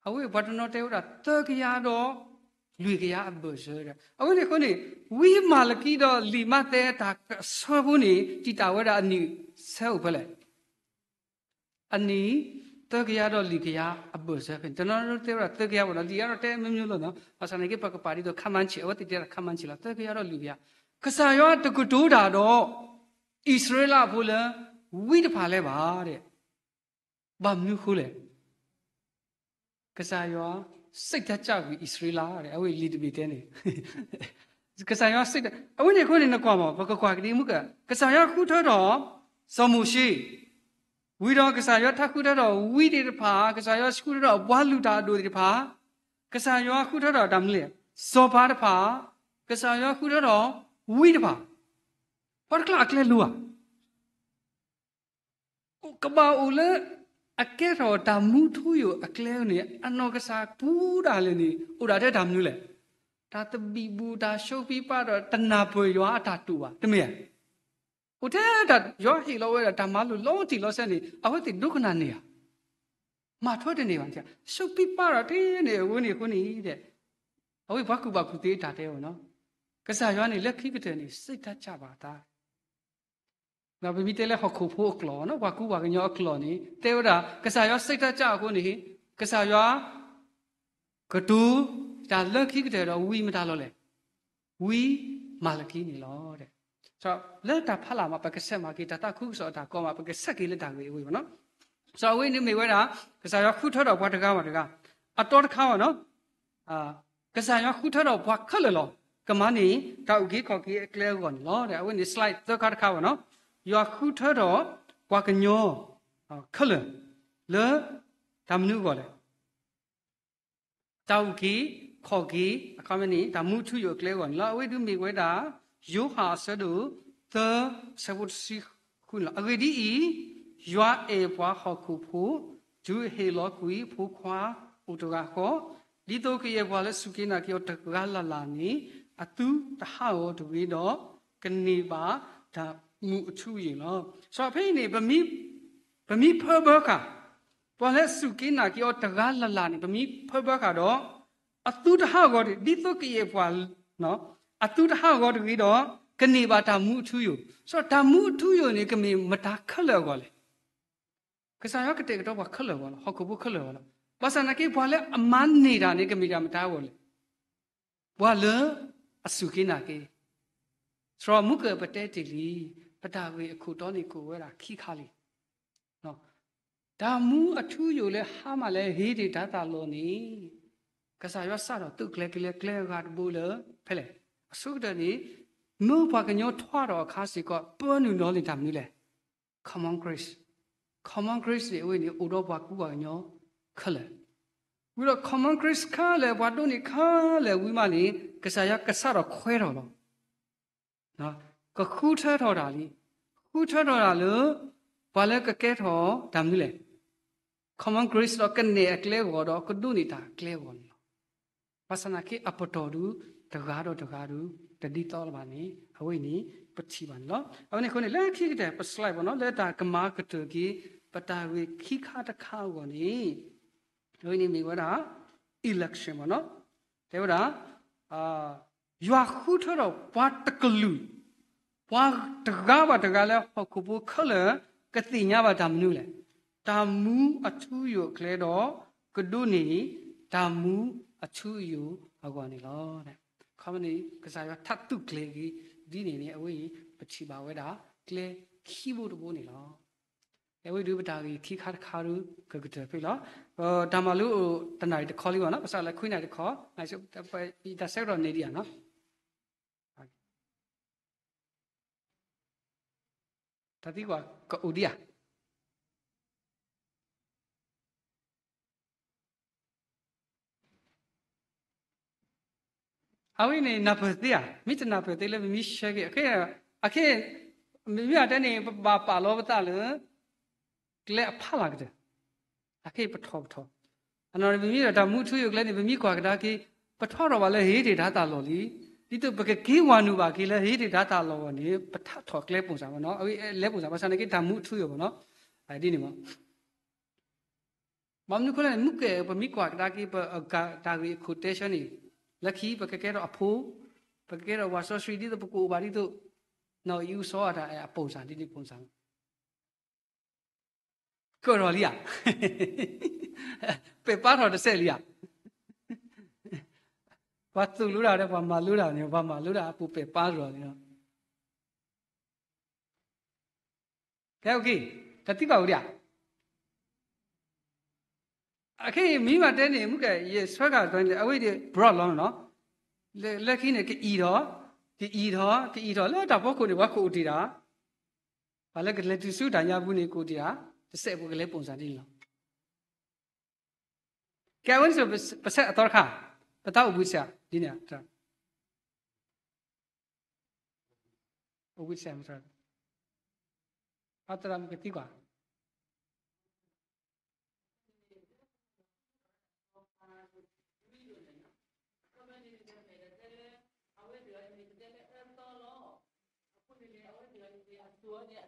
အဝဲပှၤတနီၤတဲဝဲဒၣ်သၢကယၤဒီးလွံၢ်ကယၤအဘၢၣ်စၢၤဒီး အဝဲန့ၣ်အဃိန့ၣ် ဝံမၤလကံဒီးလံာ်မးသဲတၢ်ကဆၢဖိန့ၣ် တံာ်တာ်ဝဲဒၣ်အနံၣ်ဆၢအိၣ်ဖဲလဲၣ် အနံၣ်သၢကယၤဒီးလွံၢ်ကယၤအဘၢၣ်စၢၤဖဲန့ၣ် တနီၤနီၤတဲဝဲဒၣ်သၢကယၤဘၣ်ဒီး လံာ်အါထီၣ်တဲမ့ၢ်မ့ၢ်လီၤနီၤ. ဘၣ်ဆၣ်သနာ်က့ ပကပာ်ဒ်သိးခါမါဆံး အဝဲသ့ၣ်တဲဒၣ်ခါမါဆံးလီၤ သၢကယၤဒီးလွံၢ်ကယၤ. ကစၢ်ယွၤတကတိၤတၢ်ဒီး အံၣ်စရ့လးဖိလၢ ဝံတဖၣ်လၢၤဘၣ်ဒီး ဘၣ်မနုၤအဃိလဲၣ် ကစၢ်ယွၤ စိတ်ဓာတ်ကျကွံာ် အံၣ်စရ့လး အဝဲအံၤလံာ်တဘ့ၣ်တဲန့ၣ် ကစၢ်ယွၤ စိတ်ဓာတ် အဝဲန့ၣ်အဃိန့ၣ် နကွၢ်မး ပကကွၢ်ကဒံမုၢ်က ကစၢ်ယွၤဃုထၢထီၣ် စီၤမိၤၡ့ ဝံၤဒီးကစၢ်ယွၤထါဃုထၢထီၣ်ဝံသ့ၣ်တဖၣ် ကစၢ်ယွၤဃုထၢထီၣ်ပှၤလုၢ်တၢ်အဒိၣ်သ့ၣ်တဖၣ် ကစၢ်ယွၤဃုထၢထီၣ်တၢ်မနုၤလဲၣ် စီၤပၤတဖၣ် ကစၢ်ယွၤဃုထၢထီၣ်ဝံတဖၣ် ပှၤတကျါအကျဲလိၤဧါ ကဘၣ်အိၣ်လၢ အကဲထီၣ်တၢ်မူထူယိာ်အကျဲန့ၣ် အနီၢ်ကစၢ်ပူၤဒၣ်လဲာ်န့ၣ် အိၣ်ဒၣ်ထဲတၢ်မနုၤလဲၣ်. တၢ်သဘံၣ်ဘုၣ် တၢ်ရှုံးဖံးပာ်ဒီးတနၢ်ပၢၢ်ယွၤအတၢ်တိာ်ဘၣ် တမ့ၢ်ဧါ. အိၣ်ထဲတၢ်ယွၤဟ့ၣ်လီၤဝဲဒၣ်တၢ်မၤလိာ်လီၤတံၢ်လီၤဆဲးန့ၣ် အဝဲသ့ၣ်ဒိကနၣ်န့ၢ်ဧါ. မၤထွဲတန့ၢ်ဘၣ် ရှုံးဖံးပာ်ဒီးထဲန့ၣ် အဝဲန့ၣ်အဃိန့ၣ်ဒီး အဝဲပှၤကူၣ်ဘၣ်ကူၣ်သ့တၢ်တဲဝဲနီၤ. ကစၢ်ယွၤန့ၣ် လၢခံကတၢၢ်န့ၣ် စိတ်ဓာတ်ကျကွံာ်အသး ပမ့ၢ်တဲလၢဟီၣ်ခိၣ်ဖိအကျိာ်နီၤ ပှၤကူပှၤကညီအကျိာ်န့ၣ် တဲဝဲဒၣ် ကစၢ်ယွၤ စိတ်ဓာတ်ကျကွံာ်အဃိန့ၣ် ကစၢ်ယွၤ ကတိၤတၢ်လၢခံကတၢၢ်ဒီးဝံမတၤလီၤလဲၣ်. ဝံမၤလကံန့ၣ်လီၤ. လၢတၢ်ဖးလၢ်မး ပကဆဲးမၤက့ၤ တၢ်သးခုကစီၣ်အတၢ်ကီမး ပကဆဲးက့ၤလၢတၢ်ဂ့ၢ်အဝဲအံၤဘၣ်နီၤ. စီၤအဝဲန့ၣ်မ့ၢ်ဝဲဒၣ် ကစၢ်ယွၤဃုထၢထီၣ်ပှၤတဂၤဘၣ်တဂၤ အတီတခါဘၣ်နီၤ ကစၢ်ယွၤဃုထၢထီၣ်ပှၤခဲလၢာ်လီၤ. ကမၤန့ၢ် တၢ်အုၣ်က့ၤခီၣ်က့ၤအကျဲအဂီၢ်န့ၣ်လီၤ. အဝဲန့ၣ် slide သၢခါတခါဘၣ်နီၤ. ယွၤဃုထၢထီၣ် ပှၤကညီ ခဲလၢာ် လၢ တၢ်မနုၤအဂီၢ်လဲၣ်. တၢ်အုၣ်က့ၤ ခီၣ်က့ၤ အခီပညီန့ၣ် တၢ်မူထူယိာ်အကျဲအဂီၢ်န့ၣ်လီၤ. အဝဲဒုးမ့ၢ်ဝဲဒၣ် ယိၤဟၣ်အဆၢဒိၣ် သၢ ဆၢဖိတဆံဃုန့ၣ်လီၤ. အဂ့ၢ်ဒ်အံၤ, ယွၤအဲၣ်ပှၤဟီၣ်ခိၣ်ဖိ, တုၤအဟ့ၣ်လီၤကွံာ်ဖိခွါအိၣ်တဂၤဃီ, ဒ်သိးကယဲၢ်ပှၤလၢအစူၢ်က့ၤနာ်က့ၤအီၤတဂၤလၢ်လၢ်န့ၣ် အသုတဟးဂီၤတဂ့ၤဒီး ကန့ၢ်ဘၣ်တၢ်မူအထူအယိာ်လီၤ. စီၤဖဲအံၤန့ၣ် ပမ့ၢ်ဖၢဘၢဃာ် ပှၤလၢအစူၢ်က့ၤနာ်က့ၤအီၤတဂၤလၢ်လၢ်န့ၣ် ပမ့ၢ်ဖၢဘၢဃာ်ဒီး အသုတဟးဂီၤတဂ့ၤ ဒ်သိးကယဲၢ်ပှၤ အသုတဟးဂီၤတဂ့ၤဒီး ကန့ၢ်ဘၣ်တၢ်မူအထူအယိာ်. စီၤတၢ်မူအထူအယိာ်န့ၣ် ကမ့ၢ်မတၤခဲလၢာ်အဂီၢ်လဲၣ်. ကစၢ်ယွၤကတဲာ်ကတီၤပှၤခဲလၢာ်အဂီၢ်လီၤ. ဟီၣ်ခိၣ်ဖိခဲလၢာ်အဂီၢ်လီၤ. ဘၣ်ဆၣ်သနာ်က့ ပှၤလၢအမၤန့ၢ်တၢ်န့ၣ် ကမ့ၢ်တၢ်မတၤအဂီၢ်လဲၣ်. ပှၤလၢအစူၢ်က့ၤနာ်က့ၤ စီၤမူကၢၢ်ပတဲတ့ၢ်လံ, ပတၢ်ဂ့ၢ်အခိၣ်တီန့ၣ်ကိးဝဲဒၣ်ခံခါလံ. တၢ်မူအထူအယိာ်လၢဟါမၢ်လၢဟ့ၣ်တ့ၢ်တၢ်သးလီၤန့ၣ် ကစၢ်ယွၤစးထီၣ်သုးကျဲၤက့ၤလၢကျဲအဂၤတဘိလၢ ဖဲလဲၣ်. အဆိကတၢၢ်န့ၣ် မ့ၢ်ပှၤကညီထွါထီၣ်အခါစ့ၢ်ကီး ပၢနုာ်လီၤန့ၢ်တၢ်မနုၤလဲၣ်. Common grace. Common grace န့ၣ် အဝဲန့ၣ် အိၣ်ဒီးပှၤကူပှၤကညီခဲလၢာ် ဝံၤဒီး common grace ခဲလၢာ် ပှၤဒိးန့ၢ်ခဲလၢာ်ဝံၤမးန့ၣ် ကစၢ်ယွၤကစးထီၣ်ခွဲးထီၣ်လီၤ. ကဃုထၢထီၣ်တၢ်လံ. ဃုထၢထီၣ်တၢ်လၢ ပှၤလၢကကဲထီၣ်တၢ်မနုၤလဲၣ်. Common grace ဒီးကနဲၣ်အကျဲအဂီၢ်ဒီးကဒိးန့ၢ်တၢ်အကျဲအဂီၢ်န့ၣ်လီၤ. ဘၣ်ဆၣ်သနာ်က့အပတီၢ်ဒု တဂၤဒီးတဂၤဒု တဒ်သိးလၢၤဘၣ်န့ၣ် အဝဲန့ၣ် ပထံၣ်ဘၣ်န့ၣ်လီၤ. အဝဲန့ၣ်အဃိန့ၣ် လၢခံကတၢၢ် ပ slide ဘၣ်နီၤ လၢတၢ်ကမၤကတၢၢ်က့ၤ ပတၢ်ဂ့ၢ်ခံခါတခါအဂီၢ်န့ၣ် အဝဲန့ၣ်မ့ၢ်ဝဲဒၣ် election ဘၣ်နီၤ တဲဝဲဒၣ် ယွၤဃုထၢထီၣ်ပှၤတကလုာ် ပှၤတဂၤဘၣ်တဂၤလၢဟီၣ်ခိၣ်ဖိခဲလၢာ် ကသ့ၣ်ညါဘၣ်တၢ်မနုၤလဲၣ်. တၢ်မူအထူအယိာ်အကျဲဒီး ကဒိးန့ၢ် တၢ်မူအထူအယိာ်အဂီၢ်န့ၣ်လီၤ. ခီမ့ၢ်န့ၣ် ကစၢ်ယွၤထးသုးကျဲၤက့ၤ ဒ်န့ၣ်န့ၣ် အဝဲအံၤ ပထံၣ်ဘၣ်ဝဲဒၣ် ကျဲခံဘိတဘိန့ၣ်လီၤ. အဝဲဒုးပတၢ်ဂ့ၢ်ခံခါတခါဒုး ကကတၢၢ်ဖဲလီၤ. တၢ်မၤလိအိၣ်တနၣ်ရံၣ်တခီလံဘၣ်နီၤ ပစးလၢခွံနၣ်ရံၣ်တခီ တၢ်ဆၢကတီၢ်န့ၢ်ဒံးဧါနီၤ တၢ်သံကွၢ်ကအိၣ်ဒံးဧါ အဝဲန့ၣ် နၢ်ပၢၢ်သ့ဧါ, မ့ၢ်တနၢ်ပၢၢ်သ့လၢပမ့ၢ်ရှဲက့ၤ အခဲ အခဲ မ့မ့ၢ်အတဲန့ၣ် ပဘၣ်ပာ်လီၤပသးလၢ ကျဲအဖီလာ်ကတၢၢ်, အခဲအံၤပထီၣ်ပထီၣ်, အနီၢ်န့ၣ် ပမ့ၢ်ဒီးတၢ်မူအထူအယိာ်ကျဲန့ၣ် ပမ့ၢ်ကွၢ်ကဒါက့ၤ ပထီထီၣ်ဘၣ်လၢဟ့ၣ်တ့ၢ်တၢ်သးလီၢ်လံ. ဒ်သိးပကက့ၤဝၤနုာ်ဘၣ်က့ၤလၢဟ့ၣ်တ့ၢ်တၢ်သးလီၢ်အဂီၢ်န့ၣ် ပထးထီၣ်ကျဲ ပုံစံ ဘၣ်နီၤ, အဝဲလဲၤ ပုံစံ ဘၣ်ဆၣ်န့ၣ်က့ၤတၢ်မူအထူအယိာ်ဘၣ်နီၤ, ဒ်န့ၣ်မး ဘၣ်မနုၤအဃိလဲၣ်န့ၣ် မူကဲ ပမ့ၢ်ကွၢ်ကဒါက့ၤ ပတၢ်ဂ့ၢ်အခိၣ်တဲဆၢန့ၣ် လၢခံပကကဲထီၣ်အဖိ, ပကကဲထီၣ်ဝၤစီဆှံ ဒ်သိးပကအိၣ်ဘၣ်ဒ်သိး နီၢ်အံၣ်အူစီၤအၤဒၣ်အ ပုံစံ ဒ်န့ၣ် ပုံစံ ကၢၢ်ထီၣ်လံဧါ, ပဲာ်ပားထီၣ်တစဲးလံဧါ, ပှၤသူၣ်လိတၢ်ဒီး ပှၤမၤလိတၢ်န့ၣ် ပှၤမၤလိတၢ်အပူၤပဲာ်ပားထီၣ်လံလီၤ. ကဲ တၢ်သံကွၢ်အိၣ်ဒံးဧါ, အခဲအံၤမ့ၢ်ဘၣ်တဲန့ၣ် မူကဲ ယဆၢဂ့ၤတန့ၣ် အဝဲဒၣ် broad လီၤနီၤ, လၢခံန့ၣ် ကအံၣ်ထီၣ်, ကအံၣ်ထီၣ် ကအံၣ်ထီၣ် လၢတၢ်ဖီခိၣ်န့ၣ် ပှၤကအိၣ်တ့ၢ်တၢ်, ပှၤလၢကလဲၤတုၤဆူတၢ်ညါပူၤန့ၣ် ကအိၣ်တ့ၢ်တၢ်, တစဲးဖိကလဲၤ ပုံစံ ဒ်န့ၣ်လီၤ. ကဲ အဝဲန့ၣ် ပဆဲးအသီတခါ, ပတၢ်အိၣ်ဘှံးတစဲး ဒ်န့ၣ်, အိၣ်ဘှံးတစဲး, အသရၣ်မုၣ်က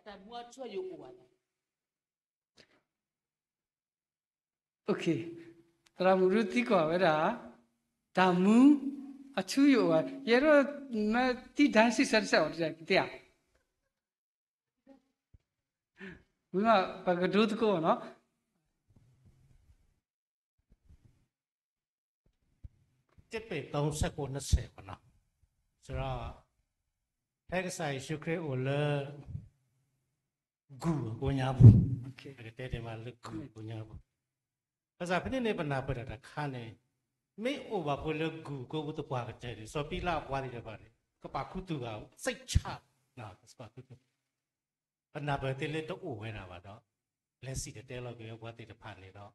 သံကွၢ် သရၣ်မုၣ်ရူသံကွၢ်ဝဲဒၣ် တၢ်မူအထူအယိာ်ဘၣ်, ယအဲၣ်ဒိး မ့ၢ်တံၢ်ဒၣ်စံးဆၢတစဲးအီၤ တတဲဧါ, ဝံၤမး ပကဒိသကိးနီၤ. တပ့း သုံးဆယ့်ကိုး နှစ်ဆယ် ပေါ့နော်. ဆိုတော့ ဖဲကစၢ်ယ့ၣ်ၡူးခရစ်အိၣ်လၢ ဂူၢ်အကိညါပူၤ, ကတဲတ့ၢ်မးလၢဂူၢ်အကိညါပူၤ, ဘၣ်ဆၣ်ဖဲန့ၣ်န့ၣ် ပနၢ်ပၢၢ်တၢ်တခါန့ၣ်, မ့ၢ်အိၣ်ဘၣ်ဖိလၢဂူၢ်အကိပူၤသပှၢ်ကတၢၢ်န့ၣ် စီၤပံလးအပှၤသ့ၣ်တဖၣ်န့ၣ် ကပာ်ခူသူၣ်ဘၣ် စိတ်ချ, ကပာ်ခူသူၣ် ပနၢ်ပၢၢ်သ့လၢတအိၣ်ဝဲဒၣ်ဘၣ်ဒီး လဲၤစံၣ်တဲၤတဲလီၤက့ၤဝဲပှၤသ့ၣ်တဖၣ်န့ၣ်ဒီး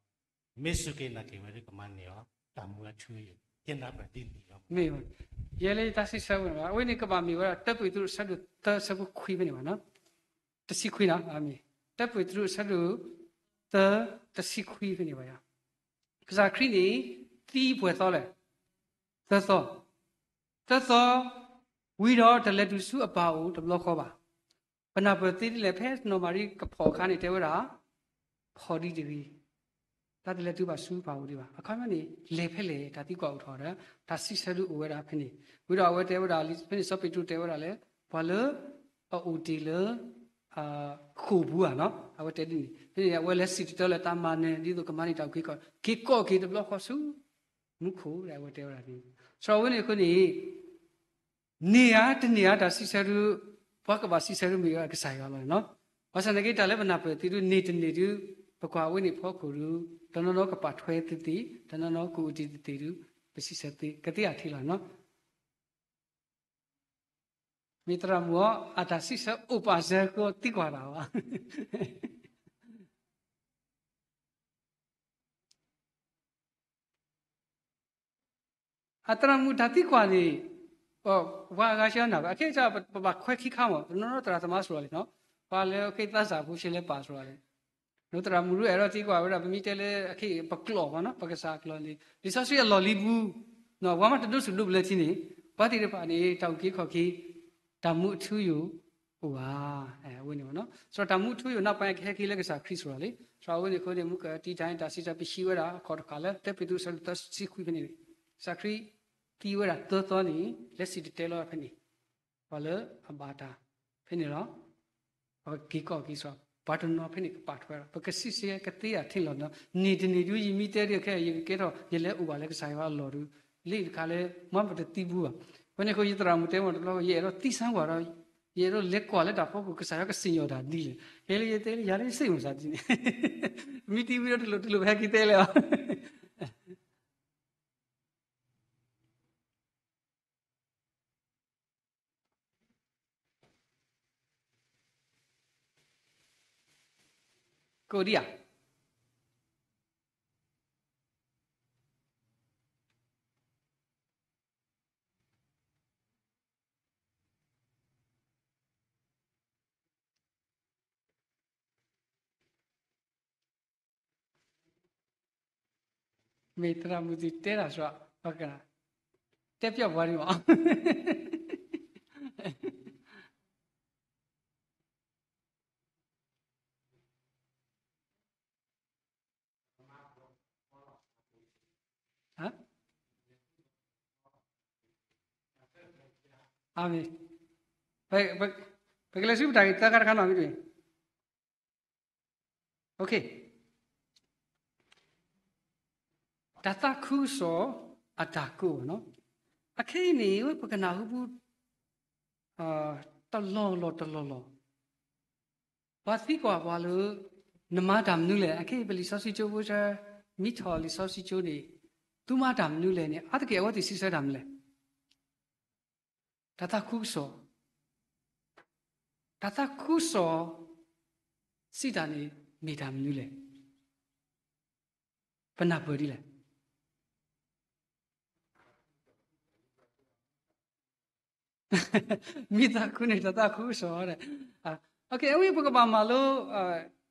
မ့ၢ်စူၢ်က့ၤနာ်က့ၤဝဲဒၣ်ကမၤန့ၢ်အီၤ တၢ်မူအထူအယိာ်, ကနၢ်ပၢၢ်ဒ်န့ၣ်လီၤ. မ့ၢ်, ယဲလၢယတၢ်စံးဆၢဝဲန့ၣ် အဝဲန့ၣ်ကဘၣ်မ့ၢ်ဝဲဒၣ် တၢပ့းတရူး အဆၢဒိၣ်သၢ အဆၢဖိခွံဖဲန့ၣ်ဘၣ်နီၤ, တဆံခွံနီၤ, တၢပ့းတရူး အဆၢဒိၣ်သၢ တဆံခွံဖဲန့ၣ်ဘၣ်ယၤ, ကစၢ်ခရံာ်န့ၣ် သံပှဲၤသီလဲၣ်, သၢသီ, သၢသီ, ဝံၤဒီးတလဲၤတုၤဆူအပၢ်အအိၣ်တဘျီဃီဘၣ်. ပနၢ်ပၢၢ်သ့ဒ်လဲၣ် ဖဲနီၢ်မၤရံကဖီၣ်အခါန့ၣ် တဲဝဲဒၣ် ဖီၣ်ဒံးတဂ့ၤ, တၢ်တလဲၤတုၤဘၣ်ဆူပၢ်အအိၣ်ဒံးဘၣ်. အခီပညီန့ၣ် လဲၤဖဲလဲၣ် တၢ်သံကွၢ်အိၣ်ထီၣ်ဒီး တၢ်စံးဆၢဒုးအိၣ်ဝဲဒၣ်ဖဲန့ၣ်, ဝံၤဒီးအဝဲတဲဝဲဒၣ်လံ ဖဲန့ၣ်စီၤပ့းတရူးတဲဝဲဒၣ်လၢ ပှၤလၢ အအိၣ်တ့ၢ်လၢ ဃိာ်ပူၤဧါနီၤ, အဝဲတဲဒ်န့ၣ် ဖဲန့ၣ် အဝဲလဲၤစံၣ်တဲၤတဲလီၤတၢ်မၤနၢၤ ဒ်သိးကမၤန့ၢ်တၢ်အုၣ်က့ၤခီၣ်က့ၤ က့ၤကိးက့ၤတဘျီဃီဆူ မူခိၣ်ဒီး အဝဲတဲဝဲဒၣ်န့ၣ်, စးထီၣ်ဝဲန့ၣ်အဃိန့ၣ် န့ၢ်ဧါတန့ၢ်ဧါတၢ်စံးဆၢဒုး ပှၤကဘၣ်စံးဆၢဒုးမ့ၢ်ဝဲကစၢ်ယွၤလီၤန့ၣ်နီၤ. ဘၣ်ဆၣ်သနာ်က့ တၢ်လၢပနၢ်ပၢၢ်သ့ဒုး န့ၢ်တန့ၢ်ဒုး ပကွၢ်ဝဲန့ၣ်ဖီခိၣ်ဒုး တနီၤနီၤကပာ်ထွဲသ့သ့, တနီၤနီၤကအိၣ်တ့ၢ်သ့သ့ဒုး ပစံးဆၢသ့ကသ့အထံလီၤနီၤ. မ့ၢ်သရၣ်မုၣ်အီၤ အတၢ်စံးဆၢအိၣ်ပာ်စၢၤဃီသံကွၢ်တၢ်ဘၣ်. အသရၣ်မုၣ်တၢ်သံကွၢ်န့ၣ် ပှၤအဂၤဆၢနၢ် အခဲအံၤ ပဘၣ်ခွဲခံခါမး တနီၤနီၤသရၣ်သမါစ့ၢ်ကီးလံနီၤ, ပှၤလၢအခဲအံၤသးစၢ်ဖိဆဲးလဲၤပာ်စ့ၢ်ကီးလံ. နီၢ်သရၣ်မုၣ်ရူအဲၣ်ဒိးသံကွၢ်ဝဲဒၣ် ပမ့ၢ်တဲလၢအခဲအံၤ ပကျိာ်ဘၣ်နီၤ ပကစၢ်အကျိာ်န့ၣ် လံာ်စီဆှံအလီၢ်လံၤပူၤ ပှၤမ့ၢ်တဒိးစူၣ်ဒိးဘျၢထံန့ၣ် ပှၤသ့ၣ်တဖၣ်န့ၣ် တၢ်အုၣ်က့ၤခီၣ်က့ၤ တၢ်မူအထူအယိာ် အိၣ်ဧါ. အဝဲန့ၣ်ဘၣ်နီၤ စးထီၣ်တၢ်မူအထူအယိာ် နောက်ပိုင်း ကဟဲက့ၤလၢကစၢ်ခရံာ်စ့ၢ်ကီးလံ. စးထီၣ်အဝဲန့ၣ်အဃိန့ၣ် မူကတံၢ်တၢ်န့ၣ် တၢ်စံးတၢ်ပဟံးဝဲဒၣ် အခီၣ်တဃာ်လၢ တၢပ့းတရူး အဆၢဒိၣ်သၢ တဆံခွံဖဲန့ၣ် ကစၢ်ခရံာ်သံဝဲဒၣ်သၢသီန့ၣ် လဲၤစံၣ်တဲၤတဲလီၤဖဲန့ၣ် ပှၤလၢအဘၣ်တၢ်ဖဲန့ၣ်လီၤ. ပှၤက့ၤကိးက့ၤစ့ၢ်ကီး ပှၤတနီၤဖဲန့ၣ်ကပာ်ထွဲဒီး ပကစံးဆၢကသ့အထံလီၤနီၤ. န့ၢ်တန့ၢ်ဒုး ယမ့ၢ်တဲဒ်ခဲအံၤ ယကကဲထီၣ် ယလဲၤအိၣ်ဘၣ်လၢကစၢ်ယွၤအလီၢ်ဒုး လၢတခါလၢ မ့ၢ်ပတသံဘူးဘၣ်. အဃိန့ၣ်အဃိ ယသရၣ်မုၣ်တဲမ့ၢ်တဘျီ ယအဲၣ်ဒိးသံစၢ်ကွၢ်ဒီး ယအဲၣ်ဒိးလဲၤကွၢ်လၢတၢ်ဖီခိၣ် ကစၢ်ယွၤကစံၣ်ညီၣ်တၢ်ဒ်လဲၣ်. ယဲလၢယတဲလၢယၤလၢယစ့ၣ်မုၢ်ဆါဒ်န့ၣ် မ့ၢ်သံဝံၤဒီးတလိၣ်တလိၣ် ပဟဲက့ၤတဲလဲၣ်ဘၣ်. ကအိၣ်ဒံးဧါ. မ့ၢ်သရၣ်မုၣ်သုတဲတၢ်စှၤ, တဲပျီပှၤဒံးမး. အၤမ့ၣ်. ပကလဲၤဆူပတၢ်ဂ့ၢ်သၢခါတခါနီၤ မ့ၢ်တမ့ၢ်. တၢ်သးခုကစီၣ်အတၢ်ကိးနီၤ. အခဲအံၤန့ၣ် ပကနၢ်ဟူပူၤ တလီၢ်လီၢ်တလီၢ်လီၢ် ပှၤသံကွၢ်ပှၤလၢ နမၤတၢ်မနုၤလဲၣ်. အခဲအံၤပလံာ်စီဆှံကၠိဖိဆၢ မ့ၢ်ထီၣ်လံာ်စီဆှံကၠိန့ၣ် သုမၤတၢ်မနုၤလဲၣ်န့ၣ် အါတက့ၢ်အဝဲသ့ၣ်စံးဆၢတၢ်မနုၤလဲၣ်. တၢ်သးခုကစီၣ်, တၢ်သးခုကစီၣ် စံးတၢ်န့ၣ် မ့ၢ်တၢ်မနုၤလဲၣ်. ပနၢ်ပၢၢ်ဒ်လဲၣ်. မ့ၢ်သးခုန့ၣ် တၢ်သးခုကစီၣ်. အဝဲ ပကဘၣ်မၤလိ,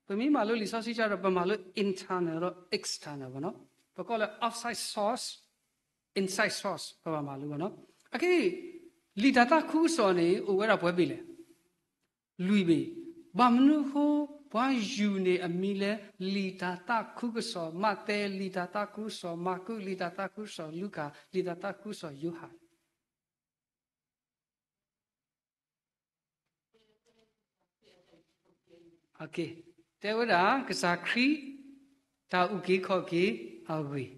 ပမ့ၢ်မၤလိလံာ်စီဆှံကၠိဒီး ပမၤလိ internal ဒီး external ဘၣ်နီၤ. ပကိးလၢ outside source, inside source ပဘၣ်မၤလိဘၣ်နီၤ. အခဲအံၤ လံာ်တၢ်သးခုကစီၣ်န့ၣ် အိၣ်ဝဲဒၣ်ပှဲၤဘ့ၣ်လဲၣ်. လွံၢ်ဘ့ၣ်. ဘၣ်မနုၤအဃိ ပှၤယူၢ်န့ၢ်အမံၤလၢ လံာ်တၢ်သးခုကစီၣ်, မးသဲ လံာ်တၢ်သးခုကစီၣ်, မၢ်ကူး လံာ်တၢ်သးခုကစီၣ်, လူၤကၣ် လံာ်တၢ်သးခုကစီၣ်, ယိၤဟၣ် တဲဝဲဒၣ် ကစၢ်ခရံာ် တၢ်အုၣ်က့ၤခီၣ်က့ၤအဂ့ၢ်,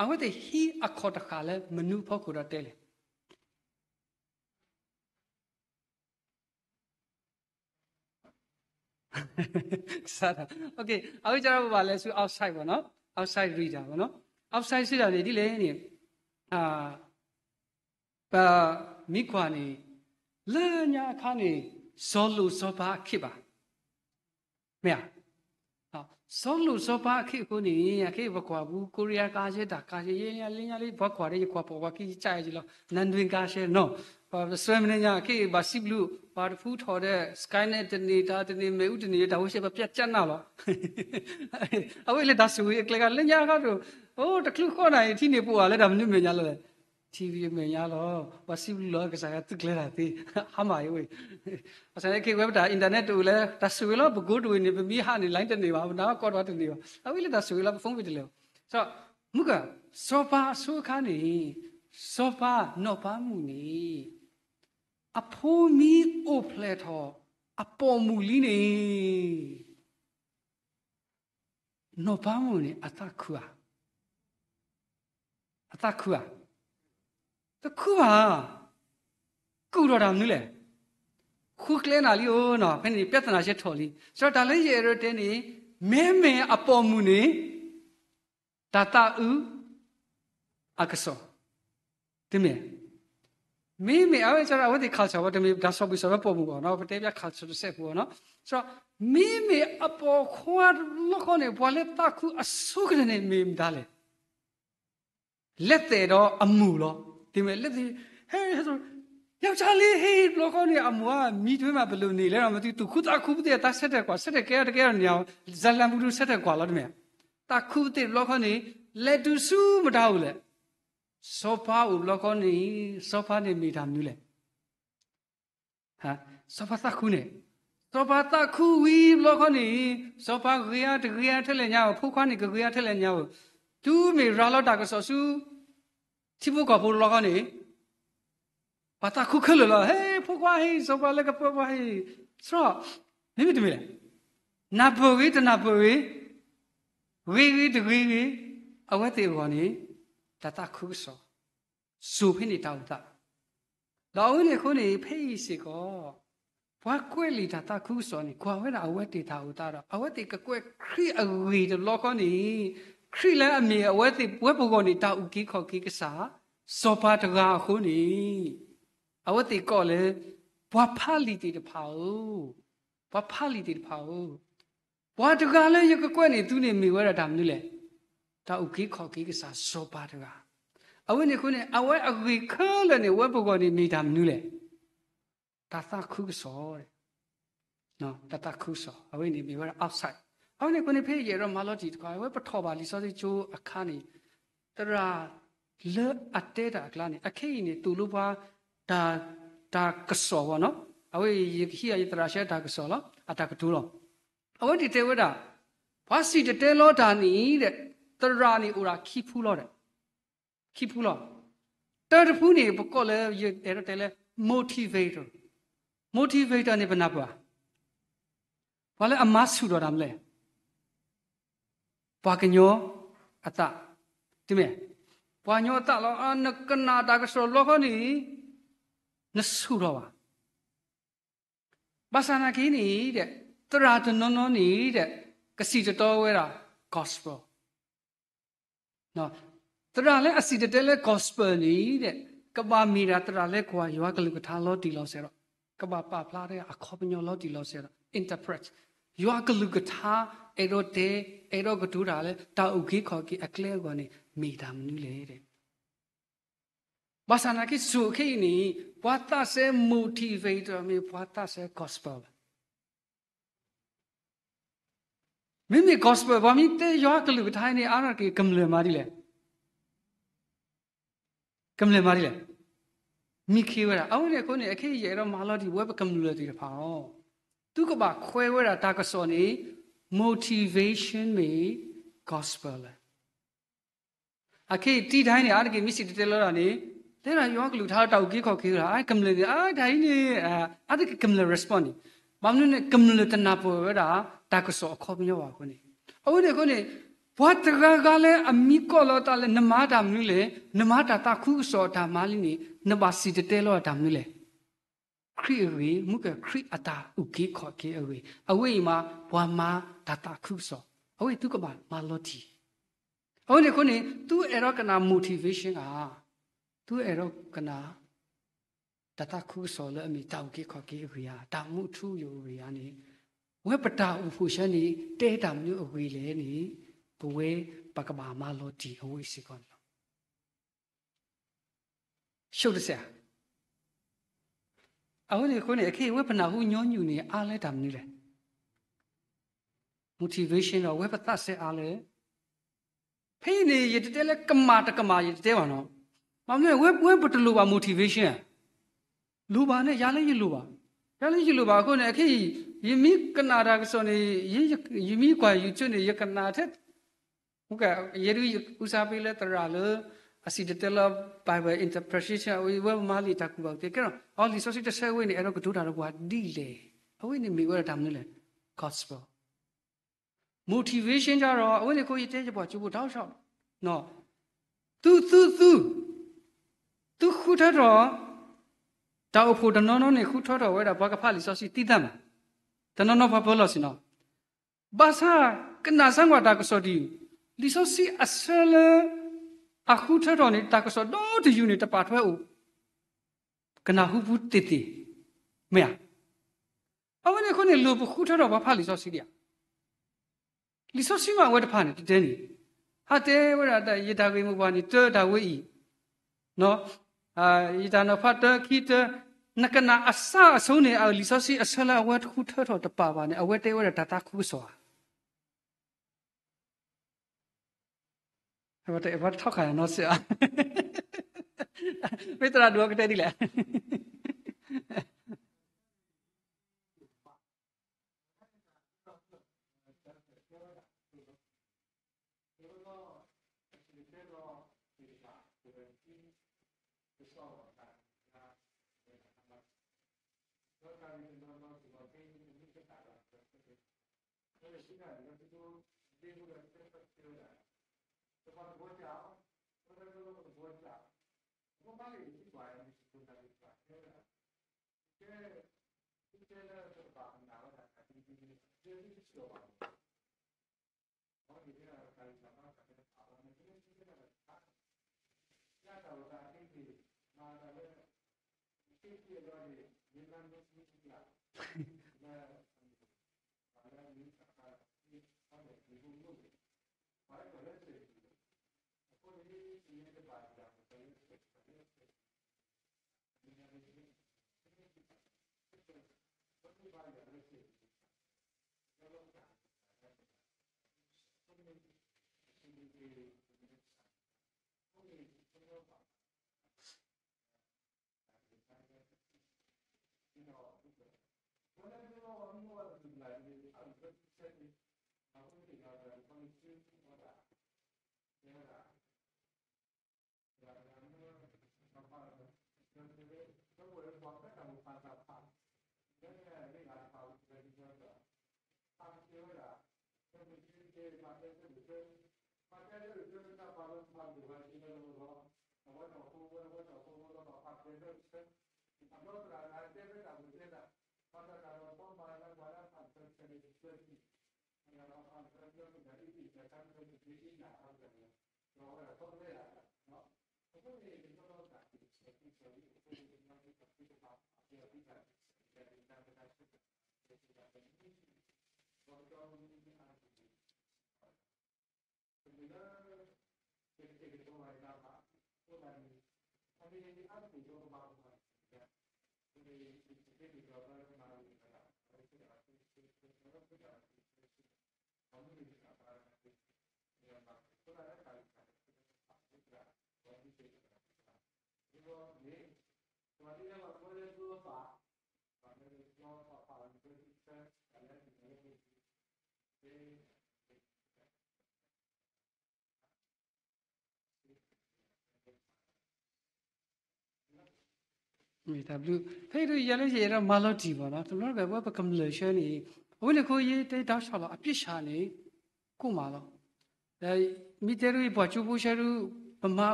အဝဲသ့ၣ်ဟံးအခီၣ်တဃာ်လၢမနုၤအဖီခိၣ်ဒီးတဲလဲၣ်. ကစၢ်ဒၣ်, အဝဲကဒီးပဘၣ်လဲၤဆူ outside ဘၣ်နီၤ, outside reader ဘၣ်နီၤ, outside စံးတၢ်န့ၣ်ဒ်လဲၣ်န့ၣ်, ပမ့ၢ်ကွၢ်န့ၣ် လၢညါအခါန့ၣ် စီၤလိၣ်စီၤပၤအခ့အပှၤ မ့ၢ်ဧါ, စီၤလိၣ်စီၤပၤအခ့အဃိန့ၣ် အခဲအံၤပကွၢ်ပူၤ ကိရံယါကါရှဲ တၢ်ကါရှဲ ယဲညါလၢညါလၢ ပှၤကွၢ်ဒီး ယကွၢ်ပိာ်ပှၤခံယကၢ်ယဲလီၤ နၢ်နွံကါရှဲနီၤ, ပစွဲမ့ၢ်န့ၣ်ညါ အခဲအံၤဘၣ်စံးဘျုး ပှၤတဖုထီၣ်ဒီး Skynet တန့ၢ် တၢ်တန့ၢ် မ့ၣ်အူတန့ၢ် တၢ်ဝဲရှဲပပျၢ်ကၢ်နၢ်လီၤ. အဝဲလၢတၢ်ဆိၣ်ဂ့ၤအကျဲကလၢညါခါဒိၣ်, အိၣ် တချုးဃီနၤအံၤ ထံန့ၣ်ပအိၣ်လၢတၢ်မနုၤမဲာ်ညါလီၤလဲၣ် ထံၣ်ဝံၤအမဲာ်ညါလီၤ, ပှၤစံးဘျုးလီၤ ကစၢ်ယွၤသုကျဲၤတၢ်သ့, ဟါမၢ်အံၤဝဲ, ဘၣ်ဆၣ်န့ၣ် ခဲအံၤဝဲပတၢ် internet တအိၣ်လၢ တၢ်ဆိၣ်ဂ့ၤလီၤ ပကိးတအိၣ်န့ၣ် ပမ့ၢ်ဟးန့ၣ် line တန့ၢ်ဘၣ်, ပနၢ်ကီတဝါတန့ၢ်ဘၣ်, အဝဲလၢတၢ်ဆိၣ်ဂ့ၤလီၤ ပ phone ဝဲတလဲၤဘၣ်, မုၢ်က, စီၤပၤအဆိအခါန့ၣ်, စီၤပၤနီၢ်ပၤမုၣ်န့ၣ်, အဖိမံအိၣ်ဖျဲၣ်ထီၣ် အပိာ်မုၣ်လံန့ၣ် နီၢ်ပၤမုၣ်န့ၣ် အသးခုဧါ, အသးခုဧါ, တခုဘၣ်, ကူၣ်ထီၣ်တၢ်မနုၤလဲၣ်, ဃုကျဲနၤလံဧိၤနီၤ, ဖဲန့ၣ် ပြဿနာ ရှဲထီၣ်လံ, စးထီၣ်တၢ်လၢယအဲၣ်ဒိးတဲန့ၣ်, မ့မ့ၢ်အပိာ်မုၣ်န့ၣ် တၢ်သးအုး အကစီၣ် တမ့ၢ်, မ့မ့ၢ်အဝဲစးထီၣ် အဝဲသ့ၣ် culture ဝဲ တမ့ၢ်တၢ်ဆီၣ်ဘံၣ်ဆီၣ်ဘၢပိာ်မုၣ်ဘၣ်နီၤ, ပတဲဘၣ် culture တစဲးဖိနီၤ, စးထီၣ် မ့မ့ၢ်အပိာ်ခွါတဘျီဃီန့ၣ် ပှၤလၢသးခုအဆိကတၢၢ်န့ၣ် မ့ၢ်မတၤလဲၣ်, လဲၤသဲးဒီးအမိၢ်လီၤ, တမ့ၢ်လဲၤသဲး, ဟဲ, ဟဲ, ယဝ်ၢ်လံဟ့ၣ် တဘျီဃီန့ၣ် အမိၢ်ဧါ မံတမ့ၢ်မး ပလိၣ်န့ၢ်လဲၣ်နီၤ, မ့ၢ်သုသူၣ်ခုသးခုပသ့ၣ် တၢ်ဆၢထၢၣ်ကွၢ် ဆၢထၢၣ်ကဲထီၣ်တကဲထီၣ်န့ၣ်, ဇာတ်လမ်းပူၤဒုးဆၢထၢၣ်ကွၢ်လီၤ တမ့ၢ်, သးခုပသ့ၣ်တဘျီဃီန့ၣ်, လဲၤတုၤဆူမတၤအိၣ်လဲၣ်, စီၤပၤအိၣ်တဘျီဃီန့ၣ်, စီၤပၤန့ၣ်မ့ၢ်တၢ်မနုၤလဲၣ် စီၤပၤသးခုန့ၣ်, စီၤပၤသးခုဝံၤတဘျီဃီန့ၣ်, စီၤပၤဂ့ၤအါတဂ့ၤအါထဲလဲၣ်ညါဧိၤ, ဖိခွါန့ၣ်ကဂ့ၤအါထဲလဲၣ်ညါဧိၤ, တုၤမ့ၢ်ရၤလီၤတၢ်ကစီၣ်ဆူ ထံဖိကီၢ်ဖိတဘျီဃီန့ၣ်, ပှၤသးခုခဲလၢာ်လီၤ, ဟ့ၣ် ဖိခွါဟ့ၣ် စီၤပၤလၢကပၢပှၤဟ့ၣ်, စးထီၣ် မ့မ့ၢ်တမ့ၢ်လဲၣ်, နၢ်ပၢၢ်ဂ့ၤတနၢ်ပၢၢ်ဂ့ၤ, ဂ့ၤဂ့ၤတဂ့ၤဂ့ၤ, အဝဲသ့ၣ်အဂီၢ်န့ၣ်, တၢ်သးခုကစီၣ် စိာ်ဖဲန့ၣ်တၢ်အိၣ်သး, ဒီးအဝဲန့ၣ်အဃိန့ၣ် ဖဲအံၤစ့ၢ်ကီး, ပှၤကွဲးလံာ်တၢ်သးခုကစီၣ်န့ၣ် ကွၢ်ဝဲဒၣ်အဝဲသ့ၣ်တၢ်အိၣ်သးဒီး အဝဲသ့ၣ်ကကွဲးခရံာ်အဂ့ၢ်တဘျီဃီန့ၣ်, ခရံာ်လၢအမ့ၢ်အဝဲသ့ၣ်ဝဲပဂီၢ်န့ၣ် တၢ်အုၣ်က့ၤခီၣ်က့ၤကစၢ်, စီၤပၤတဂၤအဃိန့ၣ်, အဝဲသ့ၣ်ကိးလၢ ပှၤဖးလံာ်သ့ၣ်တဖၣ်ဧၢ, ပှၤဖးလံာ်သ့ၣ်တဖၣ်ဧၢ ပှၤတဂၤလၢယကကွဲးန့ၢ်သုန့ၣ်မ့ၢ်ဝဲဒၣ်တၢ်မနုၤလဲၣ်, တၢ်အုၣ်က့ၤခီၣ်က့ၤကစၢ်စီၤပၤတဂၤ, အဝဲန့ၣ်အဃိန့ၣ် အဝဲအဂ့ၢ်ခဲလၢာ်န့ၣ် ဝဲပဂီၢ်န့ၣ်မ့ၢ်တၢ်မနုၤလဲၣ်, တၢ်သးခုကစီၣ်, တၢ်သးခုကစီၣ် အဝဲန့ၣ်မ့ၢ်ဝဲဒၣ် outside, အဝဲန့ၣ်အဃိန့ၣ် ဖဲယအဲၣ်ဒိးမၤလီၤတံၢ်တခီ အဝဲပထီၣ်ဘၣ်လံာ်စီဆှံကၠိအခါန့ၣ်, သရၣ်လၢအတဲတၢ်အကျါန့ၣ် အခဲအံၤန့ၣ် သိၣ်လိပှၤ တၢ်, တၢ်ကစီၣ်ဘၣ်နီၤ. အဝဲအံၤ ယကဟံးအီၤ ယသရၣ်ဆှၢတၢ်ကစီၣ်လီၤ, အတၢ်ကတိၤလီၤ. အဝဲသ့ၣ်တဲဝဲဒၣ်, ပှၤစံၣ်တဲၤတဲလီၤတၢ်န့ၣ်ဒီး သရၣ်န့ၣ်အိၣ်ဒၣ်ခံဖုလီၤဒီး, ခံဖုလီၤ. တၢတဖုန့ၣ် ပကိးလၢ ယအဲၣ်ဒိးတဲလၢ motivator, motivator န့ၣ် ပနၢ်ပၢၢ်ဧါ. ပှၤလၢအမၤဆူၣ်ထီၣ်တၢ်မနုၤလဲၣ်. ပှၤကညီအသး, တမ့ၢ်, ပှၤကညီအသးလီၤ. နကနၣ်တၢ်ကစီၣ်တဘျီဃီန့ၣ် နဆူၣ်ထီၣ်ဘၣ်. ဘၣ်ဆၣ်သနာ်က့န့ၣ်ဒီး သရၣ်တနီၤနီၤန့ၣ်ဒီး ကစံၣ်တဲၤတဲဝဲဒၣ် gospel သရၣ်လၢအစံၣ်တဲၤတဲလၢ gospel န့ၣ်ဒီး ကဘၣ်မ့ၢ်ဒၣ်သရၣ်လၢကွၢ်ယွၤကလုၢ်ကထါလီၤတံၢ်လီၤဆဲးဒီး ကဘၣ်ပာ်ဖျါတၢ်အခီပညီလီၤတံၢ်လီၤဆဲးဒီး interpret ယွၤကလုၢ်ကထါ အဲၣ်ဒိးတဲ အဲၣ်ဒိးကတိၤတၢ်လၢတၢ်အုၣ်က့ၤခီၣ်က့ၤအကျဲအဂီၢ်န့ၣ် မ့ၢ်တၢ်မနုၤလဲၣ်. ဘၣ်ဆၣ်သနာ်က့ စိၤခဲအံၤန့ၣ် ပှၤသးစဲ motivator မ့ၢ်ပှၤသးစဲ gospel လီၤ. မ့မ့ၢ် gospel ပှၤမ့ၢ်တဲယွၤကလုၢ်ကထါန့ၣ် အါထီၣ်က့ၤ ကမျၢၢ်မၤဒ်လဲၣ်, ကမျၢၢ်မၤဒ်လဲၣ်, မံခ့ဝဲဒၣ်. အဝဲန့ၣ်အဃိန့ၣ် အခဲအံၤယအဲၣ်ဒိးမၤလီၤတံၢ် ပဝဲပကမျၢၢ်သ့ၣ်တဖၣ်အီၤ, သုကဘၣ်ခွဲးဝဲဒၣ်တၢ်ကစီၣ်န့ၣ် motivation မ့ၢ် gospel လီၤ. အခဲအံၤတံၢ်တၢ်အံၤန့ၣ် အါတက့ၢ်မ့ၢ်စံၣ်တဲၤတဲလီၤတၢ်န့ၣ် တဲဒၣ်ယွၤကလုၢ်ကထါလၢတၢ်အုၣ်က့ၤခီၣ်က့ၤတၢ် ကမျၢၢ်န့ၣ် အါတၢ်အံၤန့ၣ် အါတက့ၢ်ကမျၢၢ် respond န့ၣ်, ဘၣ်မနုၤန့ၣ် ကမျၢၢ်တနၢ်ပၢၢ်ဝဲဒၣ် တၢ်ကစီၣ်အခီပညီဘၣ်အဃိန့ၣ်, အဝဲန့ၣ်အဃိန့ၣ် ပှၤတဂၤဂၤလၢအမံကီၢ်လီၤအသးလၢ နမၤတၢ်မနုၤလဲၣ်, နမၤတၢ်သးခုကစီၣ်အတၢ်မၤလံန့ၣ် နဘၣ်စံၣ်တဲၤတဲလီၤတၢ်မနုၤလဲၣ်. ခရံာ်အဂ့ၢ်, မ့ၢ်ကခရံာ်အတၢ်အုၣ်က့ၤခီၣ်က့ၤအဂ့ၢ်, အဝဲအံၤမး ပှၤမၤတၢ်သးခုကစီၣ်, အဝဲအံၤသုကဘၣ်မၤလီၤတံၢ်. အဝဲန့ၣ်အဃိန့ၣ် သုအဲၣ်ဒိးကနၣ် motivation ဧါ, သုအဲၣ်ဒိးကနၣ် တၢ်သးခုကစီၣ်လၢအမ့ၢ်တၢ်အုၣ်က့ၤခီၣ်က့ၤအဂ့ၢ်ဧါ, တၢ်မူထူယိာ်အဂ့ၢ်ဧါန့ၣ်, ဝဲပတၢ်အိၣ်ဖှိၣ်ဆၢန့ၣ် တဲတၢ်မနုၤအဂ့ၢ်လဲၣ်န့ၣ် ပဝဲပကဘၣ်မၤလီၤတံၢ်အဝဲအံၤစ့ၢ်ကီးန့ၣ်လီၤ. ဆိတစဲးဧါ. အဝဲန့ၣ်အဃိန့ၣ် အခဲအံၤဝဲပနၢ်ဟူညီနုၢ်န့ၣ် အါလၢတၢ်မနုၤလဲၣ်. motivation ဒီး ဝဲပသးစဲအါလၢ ဖဲအံၤန့ၣ် ယတတဲလၢကမၣ်တကမၣ် ယတတဲဘၣ်နီၤ. ဘၣ်မနုၤလဲၣ် ဝဲ ဝဲပတလိၣ်ဘၣ် motivation ဧါ. လိၣ်ဘၣ်န့ၣ် ယၤလၢယလိၣ်ဘၣ်, ယၤလၢယလိၣ်ဘၣ်အဃိန့ၣ် အခဲအံၤ ယမ့ၢ်ကနၣ်တၢ်ကစီၣ်န့ၣ် ယမ့ၢ်ကွၢ် YouTube န့ၣ် ယကနၣ်ထဲ ယဲဒၣ် ယဦးစားပေးလၢသရၣ်လၢ အစံၣ်တဲၤတဲလီၤ Bible interpretation အဝဲ ဝဲပမၤလံာ်တၢ်ကူၣ်ဘၣ်ကူၣ်သ့ ကဲထီၣ် အီၤ လံာ်စီဆှံတဆၢဝဲန့ၣ် အဲၣ်ဒိးကတိၤတၢ်ဒီးပှၤဒ်လဲၣ်. အဝဲန့ၣ်မ့ၢ်ဝဲဒၣ်တၢ်မနုၤလဲၣ်, gospel. motivation ကဒီး အဝဲန့ၣ်အဃိ ယတဲယပှၤကၠိဖိတၢ်အိၣ်ဆီ သု သု သု သုဃုထၢထီၣ် တၢ်အိၣ်ဖှိၣ်တနီၤနီၤန့ၣ် ဃုထၢထီၣ်ဝဲဒၣ် ပှၤကဖးလံာ်စီဆှံသံသးမး, တနီၤနီၤပှၤပၢၤလီၢ်ဆ့ၣ်နီၤ. ဘၣ်ဆၣ် ကနၣ်စၢ်ကွၢ်တၢ်ကစီၣ်တယုၢ်, လံာ်စီဆှံအဆၢလၢ အဃုထၢထီၣ်န့ၣ် တၢ်ကစီၣ်ဒီတယုၢ်န့ၣ် တပာ်ထွဲအိၣ် ကနၢ်ဟူပူၤသ့ၣ်သ့ၣ်, မ့ၢ်ဧါ. အဝဲန့ၣ်အဃိန့ၣ် လိၣ်ပဃုထၢထီၣ်ပှၤဖးလံာ်စီဆှံဒံးဧါ. လံာ်စီဆှံမ့ၢ်အဝဲတဖၣ်န့ၣ် တတဲန့ၣ်, ဟးတဲဝဲဒၣ် ယတၢ်ဂ့ၢ်မိၢ်ပှၢ်န့ၣ် တၢတၢ်ဝဲအံၤ, ယတၢ်နီၤဖးတၢခံတၢ, နကနၣ်အစၢ်အဆိန့ၣ် အလံာ်စီဆှံအဆၢလၢအဝဲတဃုထၢထီၣ်တပာ်ဘၣ်န့ၣ် အဝဲတဲဝဲဒၣ်တၢ်သးခုကစီၣ်ဧါ. အဝဲတထီၣ်ခါနီၤစ့ၢ်ဧါ, မ့ၢ်သရၣ်ဒိၣ်အကတဲဒ်လဲၣ်. မ့ၢ်တၢ်ဘျုး, ဖဲအံၤဒုးယၤလၢယအဲၣ်ဒိးမၤလီၤတံၢ်ဘၣ်နီၤ, တဘျီဘၣ်ဝဲပကမျၢၢ်ဆၢန့ၣ်, အဝဲန့ၣ်အဃိယတဲဒီးဆီလီၤ အပျံၤဆၣ်န့ၣ် ကိၢ်မးလီၤ. ဒီးမ့ၢ်တဲဒုးယပှၤကၠိဖိဆၢဒုး ပမၤအဂ့ၤကတၢၢ်လီၤ. ဘၣ်ဆၣ်သနာ်က့ ယသ့ၣ်နီၣ်ဒံးကၠိဖိတဂၤ တချုးဟ့ၣ်တၢ်ကစီၣ်လၢဆၢၣ်ကီၢ်အခါန့ၣ်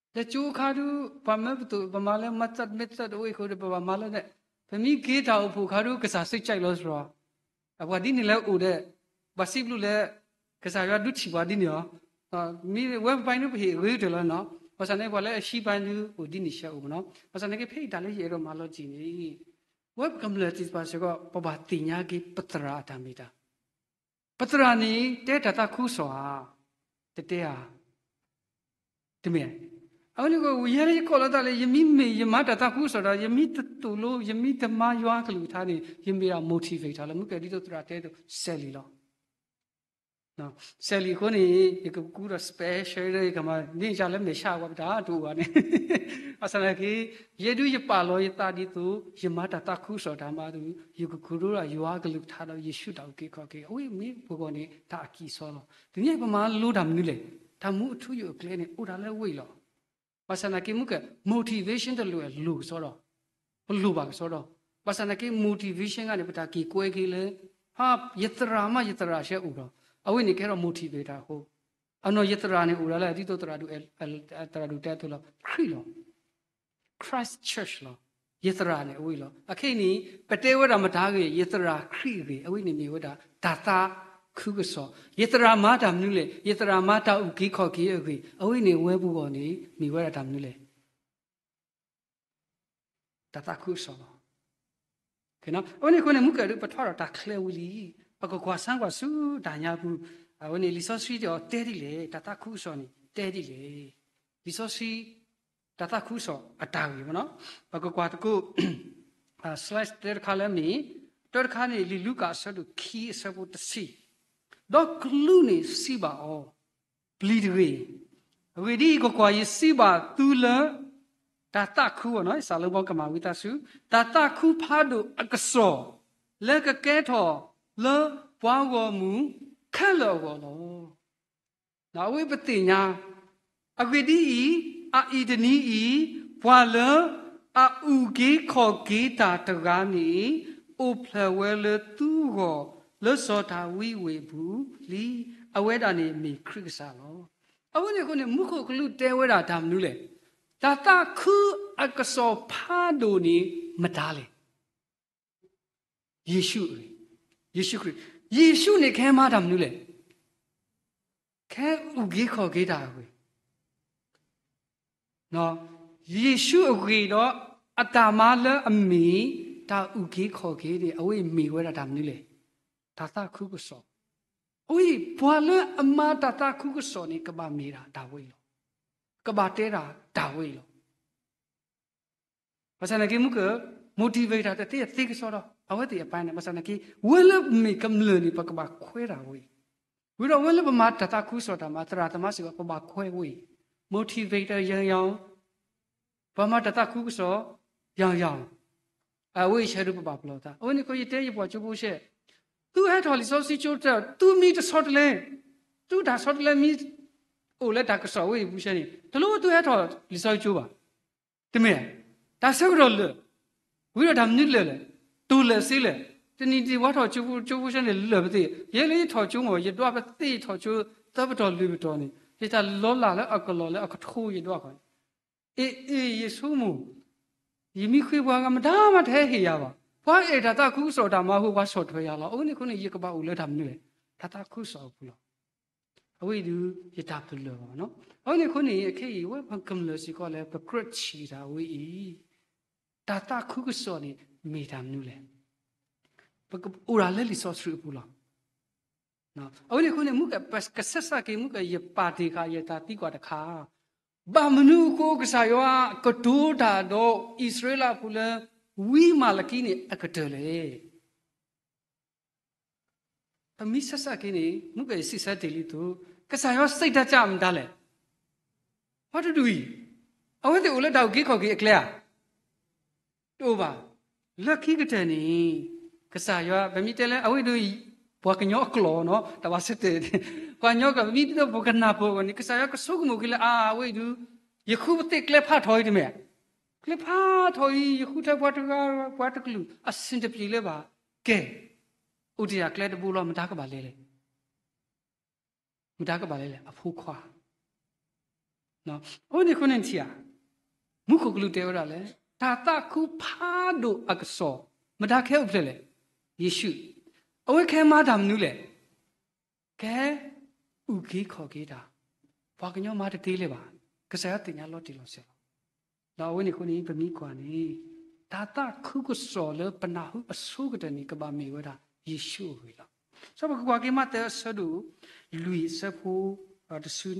လၢကၠိအခါဒုး ပှၤမၢပသိး ပမၤလၢ method method အိၣ်အံၤအဃိဒီး ပဘၣ်မၤလၢန့ၣ်, ပမ့ၢ်က့ၤတၢ်အိၣ်ဖှိၣ်အခါဒုး ကစၢ်စံးကၠဲးလီၤစရီ, အပှၤဒ်န့ၣ်လၢအိၣ်ဒီး ဘၣ်စံးဘျုးလၢ ကစၢ်ယွၤဒုးထံၣ်ပှၤဒ်န့ၣ်လီၤ. မ့ၢ်ဝဲပပာ်ဒုးပဟ့ၣ်အဂ့ၤကတၢၢ်လီၤနီၤ. ဘၣ်ဆၣ်န့ၣ် ပှၤလၢအဟံးပာ်ဒုးအိၣ်ဒ်န့ၣ်ဆၢအိၣ်မးနီၤ. ဘၣ်ဆၣ်န့ၣ်က့ ဖဲအံၤတၢ်လၢယအဲၣ်ဒိးမၤလီၤတံၢ်န့ၣ် ဝဲပကမျၢၢ်သ့ၣ်တဖၣ်စ့ၢ်ကီး ပဘၣ်သ့ၣ်ညါက့ၤပသရၣ်အတၢ်မ့ၢ်တၢ် ပသရၣ်န့ၣ် တဲတၢ်သးခုကစီၣ်ဧါ, တတဲဧါ, တမ့ၢ်. အဝဲန့ၣ်က ယဲလၢယကိးလီၤသးလၢ ယမ့ၢ်မ့ၢ်ယမၤတၢ်သးခုကစီၣ်ဒီး ယမ့ၢ်တသိၣ်လိ ယမ့ၢ်တမၤယွၤအကလုၢ်ကထါန့ၣ် ယမ့ၢ်ဒၣ် motivator လီၤ. မ့ၢ်ကဲဒ်သိးသရၣ်တဲသိး စဲးလံာ်လီၤ. စဲးလံာ်အဃိန့ၣ် ယကကူဒီး special လၢယကမၤ န့ၢ်ယၤလၢမဲာ်ဆှးဝဲပတၢ်တအိၣ်ဘၣ်န့ၣ် ဘၣ်ဆၣ်သနာ်က့ ယဲဒုးယပာ်လီၤယသးဒ်သိး ယမၤတၢ်သးခုကစီၣ်တၢ်မၤဒုး ယကကရၢဒီးယွၤအကလုၢ်ကထါဒီးယ့ၣ်ၡူးတၢ်အုၣ်က့ၤခီၣ်က့ၤ အဝဲမ့ၢ်ပဂီၢ်န့ၣ် တၢ်အကံၢ်အစီလီၤ. တနံၤအံၤပမၤလိတၢ်မနုၤလဲၣ်, တၢ်မူအထူအယိာ်အကျဲန့ၣ် အိၣ်ဒၣ်လၢဝ့ၢ်လီၤ. ဘၣ်ဆၣ်သနာ်က့ မ့ၢ်ကဲ motivation တလိၣ်လိာ်ကစီဒီး ပလိၣ်ဘၣ်ကစီဒီး ဘၣ်ဆၣ်သနာ်က့ motivation ခါန့ၣ် ပတၢ်က့ၤကွဲက့ၤလၢ ဟါ ယသရၣ်မး ယသရၣ်ဆဲအိၣ်ဒီး အဝဲန့ၣ်ကဲထီၣ် motivator တၢ်အဃိ အနီၢ်ယသရၣ်န့ၣ်အိၣ်ဒၣ်လၢ ဒ်သိးသရၣ်ဒိၣ် သရၣ်ဒိၣ်တဲအသိးလီၤ ခရံာ်လီၤ. Christ Church လီၤ. ယသရၣ်န့ၣ်အဝဲလီၤ. အခဲအံၤန့ၣ် ပတဲဝဲဒၣ်မတၤအဂ့ၢ် ယသရၣ်ခရံာ်အဂ့ၢ် အဝဲန့ၣ်မ့ၢ်ဝဲဒၣ် တၢ်သးခုကစီၣ်. ယသရၣ်မၤတၢ်မနုၤလဲၣ်, ယသရၣ်မၤတၢ်အုၣ်က့ၤခီၣ်က့ၤအဂ့ၢ် အဝဲန့ၣ်ဝဲပဂီၢ်န့ၣ် မ့ၢ်ဝဲဒၣ်တၢ်မနုၤလဲၣ် တၢ်သးခုကစီၣ်လီၤ. အဝဲန့ၣ်အဃိန့ၣ် မ့ၢ်ကဲဒုး ပထီၣ်ဒီးတၢ်ချၢဝံၤလံ, ပကကွၢ်ဆၢကွၢ်ဆူတၢ်ညါပူၤ, အဝဲန့ၣ် လံာ်စီဆှံတဲအီၤတဲဒ်လဲၣ်, တၢ်သးခုကစီၣ်န့ၣ် တဲဒ်လဲၣ်. လံာ်စီဆှံ တၢ်သးခုကစီၣ်အတၢ်ဂ့ၢ်မ့ၢ်နီၤ, ပကကွၢ်သကိး slide တၢတခါလၢမ့ၢ်, တၢတခါန့ၣ် လံာ်လူၤကၣ်အဆၢဒိၣ်ခံအဆၢဖိတဆံ, ဒီးကလူးန့ၣ်စံးဘၣ်အီၤ, ပျံၤတဂ့ၤ. အဂ့ၢ်ဒ်အံၤ, ကွၢ်ကွၢ်, ယစံးဘၣ်သုလၢ တၢ်သးခုအီၤနီၤ, စးလၢဘီကမၤဝံသးစူၤ, တၢ်သးခုဖးဒိၣ်အကစီၣ် လၢကကဲထီၣ်လၢပှၤဂီၢ်မုၢ်ခဲလၢာ်အဂီၢ်လီၤ. အဝဲပသ့ၣ်ညါ, အဂ့ၢ်ဒ်အံၤ, အအံၤတနံၤအံၤ, ပှၤလၢအအုၣ်က့ၤခီၣ်က့ၤတၢ်တဂၤန့ၣ် အိၣ်ဖျဲၣ်ဝဲလၢသုဂီၢ် လၢစီၤဒၤဝံးဝ့ၢ်အပူၤလံ. အဝဲဒၣ်န့ၣ်မ့ၢ်ခရံာ်ကစၢ်လီၤ. အဝဲန့ၣ်အဃိန့ၣ် မူခိၣ်ကလူးတဲဝဲဒၣ်တၢ်မနုၤလဲၣ်, တၢ်သးခုအကစီၣ်ဖးဒိၣ်န့ၣ်မတၤလဲၣ်. ယ့ၣ်ၡူးအဂ့ၢ်, ယ့ၣ်ၡူးခရံာ်, ယ့ၣ်ၡူးန့ၣ်ခဲမၤတၢ်မနုၤလဲၣ်, ခဲအုၣ်က့ၤခီၣ်က့ၤတၢ်အဂ့ၢ် ယ့ၣ်ၡူးအဂ့ၢ်ဒီး အတၢ်မၤလၢအမ့ၢ် တၢ်အုၣ်က့ၤခီၣ်က့ၤန့ၣ် အဝဲအံၤမ့ၢ်ဝဲဒၣ်တၢ်မနုၤလဲၣ်, တၢ်သးခုကစီၣ်. အဝဲအံၤ ပှၤလၢအမၤတၢ်သးခုကစီၣ်န့ၣ် ကဘၣ်မ့ၢ်ဒၣ်တၢ်ဝဲအံၤလီၤ. ကဘၣ်တဲဒၣ်တၢ်ဝဲအံၤလီၤ. ဘၣ်ဆၣ်သနာ်က့ မူက motivator တသ့အသ့ကစီဒီး အဝဲသ့ၣ်အပၢ်န့ၣ် ဘၣ်ဆၣ်သနာ်က့ ဝဲလၢမ့ၢ်ကမျၢၢ်န့ၣ် ပကဘၣ်ခွဲးတၢ်ဝဲအံၤ, ဝံၤဒီးဝဲလၢပမၤတၢ်သးခုကစီၣ်တၢ်မၤ သရၣ်သမါစ့ၢ်ကီး ပဘၣ်ခွဲးဝဲအံၤ, motivator ယၤယၤ ပှၤမၤတၢ်သးခုကစီၣ် ယၤယၤ, အဝဲအံၤဆၢဒုးပဘၣ်ပလီၢ်သး. အဝဲန့ၣ်အဃိ ယတဲယပှၤကၠိဖိဆဲး, သုဟဲထီၣ်လံာ်စီဆှံကၠိတၢ် သုမ့ၢ်တဆီတလဲ, သုတၢ်ဆီတလဲမ့ၢ်အိၣ်လၢတၢ်ကစီၣ်ဝဲအံၤပူၤဆဲန့ၣ် တလိၣ်ဝဲသုဟဲထီၣ်လံာ်စီဆှံကၠိဘၣ်. တမ့ၢ်, တၢ်ဆၢကတီၢ်လၢာ်, ဝံၤဒီးတၢ်မနုၤလၢာ်လဲၣ်, တိၢ်လၢာ်စ့လၢာ်, တနံၤတနံၤပှၤထီၣ်ကၠိဖိကၠိဖိဆဲန့ၣ်လၢာ်ပသ့ၣ်, ယဲလၢယထီၣ်ကၠိမ့ၢ် ယဒွးပသ့ၣ်ထီၣ်ကၠိ သၢပတီၢ်လွံၢ်ပတီၢ်န့ၣ် ယတၢ်လီၤလးလၢအကလီၢ်လၢအကထိယဒွးဃီန့ၣ်, အ့ အ့ ယဆိကမိၣ် ယမံဃ့ပှၤဂၤမတၤမးတဟဲဟ့ၣ်ယၤဘၣ်. ပှၤအဲၣ်တၢ်သးခုကစီၣ်တၢ်မၤဟူ ပှၤဆီၣ်ထွဲယၤလီၤ. အဝဲန့ၣ်အဃိန့ၣ် ယကဘၣ်အိၣ်လၢတၢ်မနုၤလဲၣ်, တၢ်သးခုကစီၣ်အပူၤလီၤ. အဝဲအံၤဒုး ယတၢ်ပလၢၢ်ဘၣ်နီၤ. အဝဲန့ၣ်အဃိန့ၣ် အခဲအံၤ အဝဲပကမျၢၢ်စ့ၢ်ကီးလၢ ပကြၢးထံၣ်တၢ်ဝဲအံၤ, တၢ်သးခုကစီၣ်န့ၣ် မ့ၢ်တၢ်မနုၤလဲၣ်. ပကအိၣ်ဒၣ်လၢလံာ်စီဆှံအပူၤလီၤ. အဝဲန့ၣ်အဃိန့ၣ် မုၢ်က ပကဆဲးစးက့ၤ မုၢ်က ယပာ်တ့ၢ်ဃာ်ယတၢ်သံကွၢ်တခါ, ဘၣ်မနုၤအဃိ ကစၢ်ယွၤကတိၤတၢ်ဒီးအံၣ်စရ့လးဖိလၢ ဝံမၤလကံန့ၣ်အကတၢၢ်လဲၣ်. ပမ့ၢ်ဆဲးစးက့ၤန့ၣ် မုၢ်က ယစံးဆၢတ့ၢ်လံအသိး, ကစၢ်ယွၤစံးတၢ်ကၢ်မတၤလဲၣ်. ပှၤတဒူၣ်အံၤ, အဝဲသ့ၣ်အိၣ်လၢတၢ်အုၣ်က့ၤခီၣ်က့ၤအကျဲဧါ. တအိၣ်ဘၣ်. လၢခံကတၢၢ်န့ၣ် ကစၢ်ယွၤ ပမ့ၢ်တဲလၢ အဝဲဒၣ် ပှၤကညီအကျိာ်နီၤ တၢ်ဘၣ်ဆၢတဲာ် ပှၤကညီကျိာ် ပမ့ၢ်တဲပကနၢ်ပၢၢ်အဂီၢ်န့ၣ် ကစၢ်ယွၤကဆိကမိၣ်က့ၤလၢ အါ အဝဲအံၤဒုး ယဃုပသ့ၣ်ကျဲဖးထီၣ်အံၤတမ့ၢ် ကျဲဖးထီၣ်အံၤ ယဃုထၢပှၤတဂၤ ပှၤတကလုာ် အဆင်တပြေလၢၤဘၣ်. ကဲ, အိၣ်တ့ၢ်ယၤကျဲတဘိလီၤ မတၤကဘၣ်လဲၤလဲၣ်. မတၤကဘၣ်လဲၤလဲၣ် အဖိခွါ. အဝဲန့ၣ်အဃိန့ၣ်ထံၣ်ဧါ, မူခိၣ်ကလူးတဲဝဲဒၣ်လဲၣ်, တၢ်သးခုဖးဒိၣ်အကစီၣ် မတၤကဟဲအိၣ်ဖျဲၣ်လဲၣ်. ယ့ၣ်ၡူး. အဝဲကဟဲမၤတၢ်မနုၤလဲၣ်. ကဟဲအုၣ်က့ၤခီၣ်က့ၤတၢ်, ပှၤကညီမၤတသ့လၢၤဘၣ်. ကစၢ်ယွၤသ့ၣ်ညါလီၤတံၢ်လီၤဆဲးလီၤ. ဒီးအဝဲန့ၣ်အဃိန့ၣ် ပမ့ၢ်ကွၢ်န့ၣ် တၢ်သးခုကစီၣ်လၢပနၢ်ဟူအဆိကတၢၢ်န့ၣ် ကဘၣ်မ့ၢ်ဝဲဒၣ်ယ့ၣ်ၡူးအဂ့ၢ်လီၤ. စီၤပကကွၢ်က့ၤမးသဲအဆၢဒိၣ်လွံၢ်အဆၢဖိ တဆံ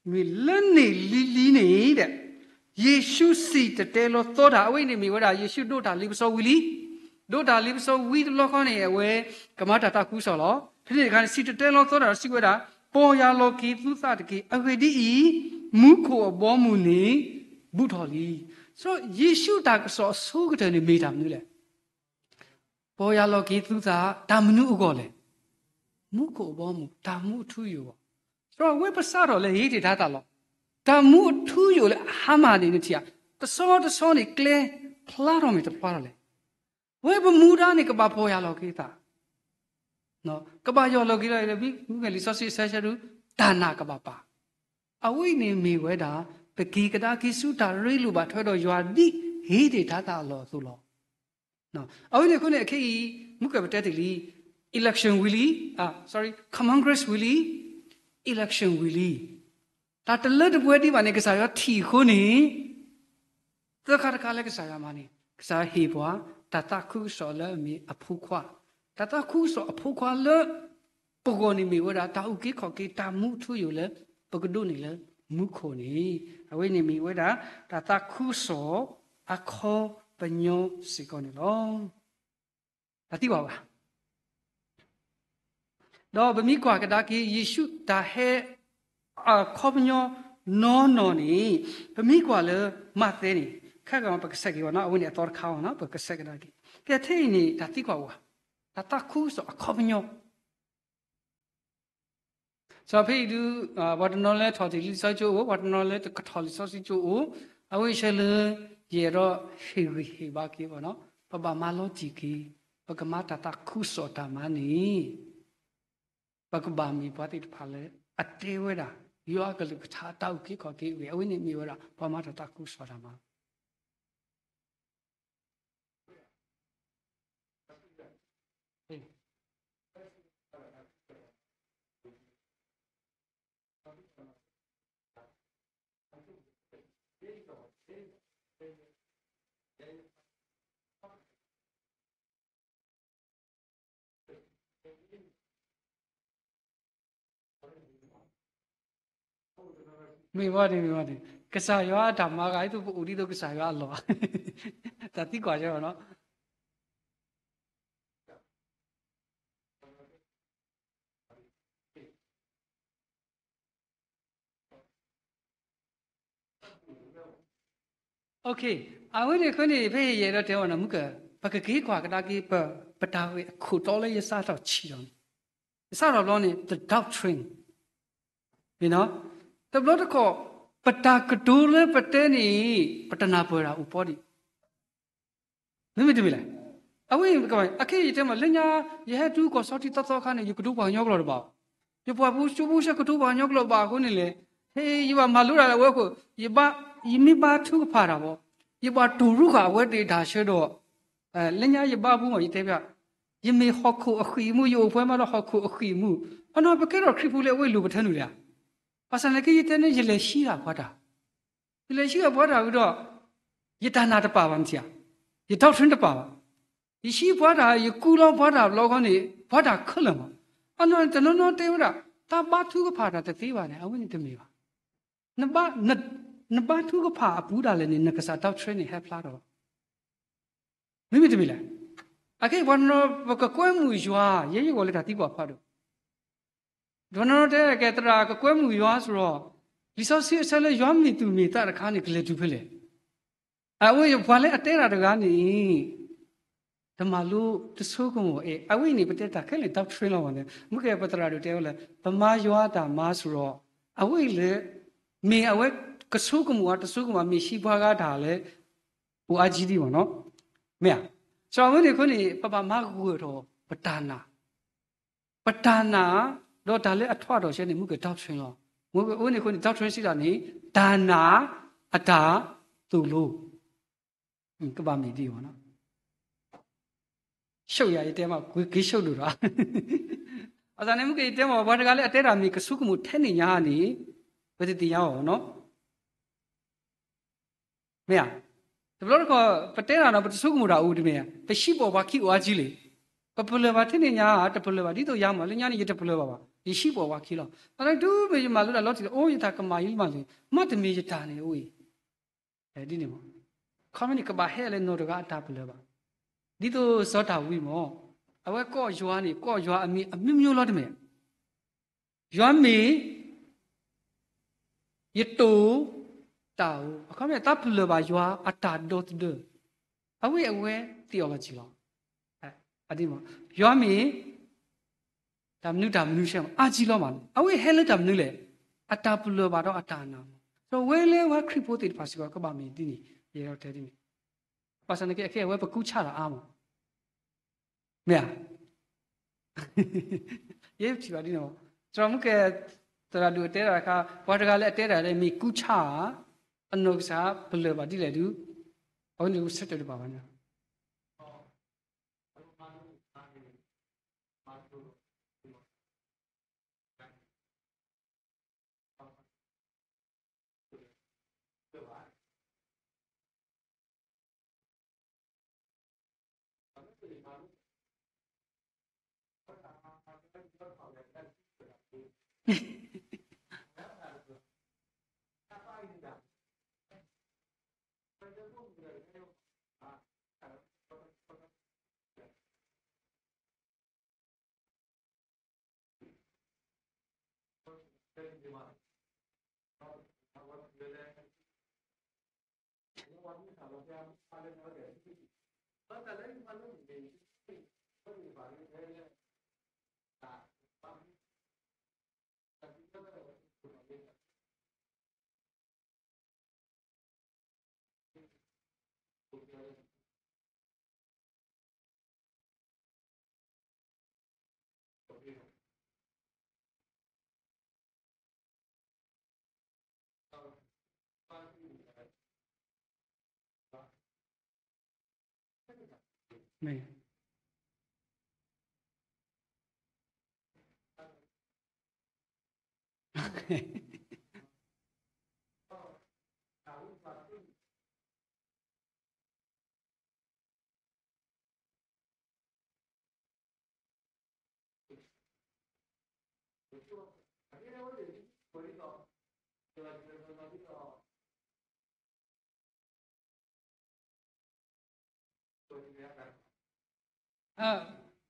နွံလၢန့ၣ်လံၤလံၤန့ၣ်ဒီး ယ့ၣ်ၡူးစံၣ်တဲၤတဲလီၤသီတၢ် အဝဲအံၤန့ၣ်မ့ၢ်ဝဲဒၣ် ယ့ၣ်ၡူးဒိးတၢ်လ့ပစီဝံၤလံ. ဒိးတၢ်လ့ပစီဝံၤတဘျီဃီန့ၣ် အဝဲကမၤတၢ်သးခုကစီၣ်လီၤ. ဖဲန့ၣ်တခါန့ၣ် စံၣ်တဲၤတဲလီၤသီတၢ်စံးဝဲဒၣ်, ပီၢ်ယၢ်လီၤက့ၤသုသးတက့ၢ်. အဂ့ၢ်ဒ်အံၤ, မူခိၣ်အဘီအမုၢ်န့ၣ် ဘူးထီၣ်လံ. စီၤယ့ၣ်ၡူးတၢ်ကစီၣ်အဆိကတၢၢ်န့ၣ် မ့ၢ်တၢ်မနုၤလဲၣ်. ပီၢ်ယၢ်လီၤက့ၤသုသး တၢ်မနုၤအဂီၢ်လဲၣ်. မူခိၣ်အဘီအမုၢ် တၢ်မူအထူအယိာ်အဂီၢ်. စီၤဝဲပစးထီၣ်လၢဟ့တ့ၢ်တၢ်သးလီၤ. တၢ်မူအထူအယိာ်လၢအဟါမၢ်န့ၣ် နထံၣ်ဧါ, တဆီတဆီန့ၣ် ကျဲဖျါထီၣ်မ့ၢ်တဖျါထီၣ်လဲၣ်. ဝဲပမူဒါန့ၣ် ကဘၣ်ပီၢ်ယၢ်လီၤက့ၤသး, ကဘၣ်ယၢ်လီၤက့ၤလီၤ မ့ၢ်လံာ်စီဆှံအဆၢဒုး တၢ်နာ်ကဘၣ်ပာ်. အဝဲန့ၣ်မ့ၢ်ဝဲဒၣ် ပက့ၤကဒါက့ၤဆူတၢ်ရ့လိာ်ဘၣ်ထွဲဒီးယွၤဒ်ဟ့တ့ၢ်တၢ်သးအလီၢ်အသိးလီၤ. အဝဲန့ၣ်အဃိန့ၣ် အခဲအံၤ မုၢ်ကပတဲတ့ၢ်လံ, election ဝံၤလံ, sorry, Congress ဝံၤလံ, election ဝံၤလံ. တၢ်တလၢတပှဲၤဒံးဘၣ်န့ၣ် ကစၢ်ယွၤထံၣ်အဃိန့ၣ် သၢခါတခါလၢကစၢ်ယွၤမၤန့ၣ် ကစၢ်ယွၤဟ့ၣ်ပှၤ တၢ်သးခုကစီၣ်လၢအမ့ၢ်အဖိခွါ, တၢ်သးခုကစီၣ်အဖိခွါလၢပဂီၢ်န့ၣ်မ့ၢ်ဝဲဒၣ် တၢ်အုၣ်က့ၤခီၣ်က့ၤတၢ်မူအထူအယိာ်လၢ ပကဒိးန့ၢ်လၢမူခိၣ်န့ၣ် အဝဲန့ၣ်မ့ၢ်ဝဲဒၣ် တၢ်သးခုကစီၣ်အခီပညီစ့ၢ်ကီးန့ၣ်လီၤ. တၢ်သံကွၢ်ဝဲ ဒီးပမ့ၢ်ကွၢ်ကဒါက့ၤ ယ့ၣ်ၡူးတၢ်ဟဲ အခီပညီနီၢ်နီၢ်န့ၣ် ပမ့ၢ်ကွၢ်လၢမးသဲန့ၣ် ခဲကပကဆဲးက့ၤဝဲနီၤ အဝဲန့ၣ်အသီတခါအီၤနီၤ ပကဆဲးကဒါက့ၤ ကဲထဲအံၤန့ၣ် တၢ်သံကွၢ်ဝဲ တၢ်သးခုကစီၣ်အခီပညီ စီၤဖဲအံၤဒုး ပှၤတနီၤလၢထီၣ်တ့ၢ်လံာ်စီဆှံကၠိအိၣ် ပှၤတနီၤလၢတကထီၣ်လံာ်စီဆှံကၠိအိၣ် အဝဲဆၢလၢ ယအဲၣ်ဒိးဟ့ၣ်ဂံၢ်ဟ့ၣ်ဘါက့ၤအီၤနီၤ ပဘၣ်မၤလီၤတံၢ်က့ၤ ပကမၤတၢ်သးခုကစီၣ်တၢ်မၤန့ၣ် ပကဘၣ်မ့ၢ်ပှၤသ့ၣ်တဖၣ်လၢ အတဲဝဲဒၣ် ယွၤအကလုၢ်ကထါတၢ်အုၣ်က့ၤခီၣ်က့ၤအဂ့ၢ် အဝဲန့ၣ်မ့ၢ်ဝဲဒၣ် ပှၤမၤတၢ်သးခုကစီၣ်တၢ်မၤ မ့ၢ်ဝဲန့ၣ် မ့ၢ်ဝဲန့ၣ် ကစၢ်ယွၤအတၢ်မၤဂၤ ဒ်သိးပအိၣ်ဒ်သိးကစၢ်ယွၤအလီၢ် တၢ်သံကွၢ်ယီၤနီၤ အဝဲန့ၣ်အဃိန့ၣ် ဖဲယအဲၣ်ဒိးတဲအီၤနီၤ မုၢ်က ပကက့ၤကွၢ်ကဒါက့ၤ ပ, ပတၢ်ဂ့ၢ်အခိၣ်တီလၢယစးထီၣ်ထံၣ်ဒီးန့ၣ်, ယစးထီၣ်ဘျီန့ၣ် the doctrine, တဘျီတခီၣ် ပတၢ်ကတိၤလၢပတဲန့ၣ် ပတနၢ်ပၢၢ်တၢ်အိၣ်ပီဒံး မ့မ့ၢ်တမ့ၢ်လဲၣ်. အဝဲအံၤ အခဲအံၤယတဲမး လၢညါ ယဟဲတုၤကီၢ်ဆီထံသီသီအခါန့ၣ် ယကတိၤပှၤကညီကျိာ်တဘၣ်ဘၣ်. ယပှၤဖိဆူဖိဆဲးကတိၤပှၤကညီကျိာ်ဘၣ်အဃိန့ၣ်လဲၣ်, ဟဲ ယဘၣ်မၤလိတၢ်လၢအဝဲအဃိ, ယဘၣ်, ယမ့ၢ်ဘါထုကဖၣ်တၢ်ဘၣ်, ယဘၣ်တိၢ်ရူဃာ်အဝဲသ့ၣ်တၢ်ဆၢဒီး လၢညါယဘါပူၤမး ယတဲဖျါ, ယမ့ၢ်ဟီၣ်ခိၣ်အဃံၢ်အမူ, ယအိၣ်ပှဲၤမးဒီးဟီၣ်ခိၣ်အဃံၢ်အမူ, အနီၢ်ပကဲထီၣ်ခရံာ်ဖိလၢအဝဲလိၣ်ပထၢနုာ်လၢဧါ. ဘၣ်ဆၣ်သနာ်က့ ယတဲန့ၣ် ယလဲၤဟံးဃာ်ပှၤတၢ် ယလဲၤဟံးဃာ်ပှၤတၢ်ဝံၤဒီး ယတၢ်နာ်တပာ်ဘၣ်မ့ၢ်ဧါ, ယ doctrine တပာ်ဘၣ်. ယဟံးပှၤတၢ် ယကူလီၤပှၤတၢ်ဘျီဃီန့ၣ် ပှၤတၢ်ခဲလၢာ်မး. အနီၢ်န့ၣ် တနီၤနီၤတဲဝဲဒၣ် တၢ်ဘါထုကဖၣ်တၢ်တသ့ဘၣ်န့ၣ် အဝဲန့ၣ်တမ့ၢ်ဘၣ်. နဘါထုကဖၣ်အပူၤဒၣ်လဲာ်န့ၣ် နကစၢ် doctrine န့ၣ် ဟဲဖျါထီၣ် မ့မ့ၢ်တမ့ၢ်လဲၣ်. အခဲအံၤပှၤတနီၤ ပကကွဲမုာ်ယွၤ ယဲယဂီၢ်လၢတၢ်သံကွၢ်ဖးဒိၣ်, ပှၤတနီၤတဲကဲ သရၣ်ကကွဲမုာ်ယွၤစ့ၢ်ကီး, လံာ်စီဆှံအဆၢလၢယွၤမ့ၢ်သူၣ်မ့ၢ်သးတခါန့ၣ် ကလဲၤတုၤဖဲလဲၣ်. အဝဲပှၤလၢအတဲတၢ်တဂၤန့ၣ် တမၤလိတဆိကမိၣ်အဲၣ်, အဝဲအံၤန့ၣ် ပတဲတၢ်ခဲလၢာ် doctrine လီၤမးန့ၣ် မ့ၢ်ကဲပသရၣ်ဒိၣ်တဲဝဲလၢ ပမၤယွၤတၢ်မၤစ့ၢ်ကီး, အဝဲအံၤလၢ မ့ၢ်အဝဲကဆိကမိၣ်အတဆိကမိၣ် မ့ၢ်ဟံးပှၤဂၤတၢ်လၢ အိၣ်အါကံဒံးမးနီၤ, မ့ၢ်ဧါ. စ့ၢ်ကီးအဝဲန့ၣ်အဃိန့ၣ် ပဘၣ်မၤဂၢၢ်ထီၣ်ပတၢ်နာ်, ပတၢ်နာ် ဒီးတၢ်လၢအထွးထီၣ်ဆဲန့ၣ် မ့ၢ်ကဲ doctrine လီၤ. အဝဲန့ၣ်အဃိန့ၣ် doctrine စံးတၢ်န့ၣ် တၢ်နာ်အတၢ်သိၣ်လိ ကဘၣ်မ့ၢ်ဒ်အံၤမးနီၤ. ဆိၣ်ယၤ ယတဲမး က့ၤဆိၣ်ဒိၣ်ဒီး အသးန့ၣ် မ့ၢ်က့ၤယတဲမး ပှၤတဂၤလၢအတဲတၢ်မ့ၢ်ကဆိကမိၣ်ထဲန့ၣ်ညါန့ၣ် ပတသ့ၣ်ညါအီၤနီၤ. မ့ၢ်ဧါ. တဘျီတခီၣ် ပတဲတၢ်နီၤ ပတဆိကမိၣ်တၢ်အိၣ်တမ့ၢ်ဧါ, ပဟံးပိာ်ပှၤခံအိၣ်အါကံလံ. ပပလၢၢ်ဘၣ်ထဲန့ၣ်ညါ တပလၢၢ်ဘၣ် ဒ်သိးယၤမး လၢညါန့ၣ် ယတပလၢၢ်ဘၣ်ဘၣ် ယဟံးပိာ်ပှၤခံလီၤ. သနာ်က့တုၤမ့ၢ်ယမၤလိတၢ်လီၤတံၢ်လီၤ အိၣ်ယတၢ်ကမၣ်ယံၤမးလံ မ့တမ့ၢ်ယတၢ်န့ၣ်အိၣ်အံၤ ဒ်န့ၣ်မး. ခီမ့ၢ်န့ၣ် ကဘၣ်ဟဲလၢနီတဂၤအတၢ်ပလၢၢ်ဘၣ်. ဒ်သိးစီၤဒၤဝံးမး အဝဲကိးယွၤန့ၣ် ကိးယွၤအမံၤအမျိုးမျိုးလီၤတမ့ၢ်. ယွၤမ့ၢ် ယတိၢ်တၢ်ဧိၤ အခီပညီ တၢ်ပလၢၢ်ဘၣ်ယွၤအတၢ်ဒီသဒၢ အဝဲအဝဲသ့ၣ်အီၤလီၤကံလီၤ. ယွၤမ့ၢ် တၢ်မနုၤတၢ်မနုၤဆဲးမး အါကံလီၤမးန့ၣ် အဝဲဟဲလၢတၢ်မနုၤလဲၣ်. အတၢ်ပလၢၢ်ဘၣ်ဒီးအတၢ်နာ်မး ဒီးဝဲလၢဝဲခရံာ်ဖိသ့ၣ်တဖၣ်စ့ၢ်ကီး ကဘၣ်မ့ၢ်ဒ်န့ၣ် ယဲတဲဒ်န့ၣ်. ဘၣ်ဆၣ်သနာ်က့ အခဲအံၤ အဝဲပကူးဆါတၢ်အါမး မ့ၢ်ဧါ. ယဲပထံၣ်ဘၣ်ဒ်န့ၣ်မး သရၣ်မုၣ်ကဲ သရၣ်ဒိၣ်အတဲတၢ်တခါ ပှၤတဂၤလၢအတဲတၢ်လၢမ့ၢ်ကူးဆါဧါ အနီၢ်ကစၢ်ပလၢၢ်ဘၣ်ဒ်လဲၣ်ဒုး အဝဲန့ၣ်ဆၢတဲာ်တဘၣ်ဘၣ်န့ၣ်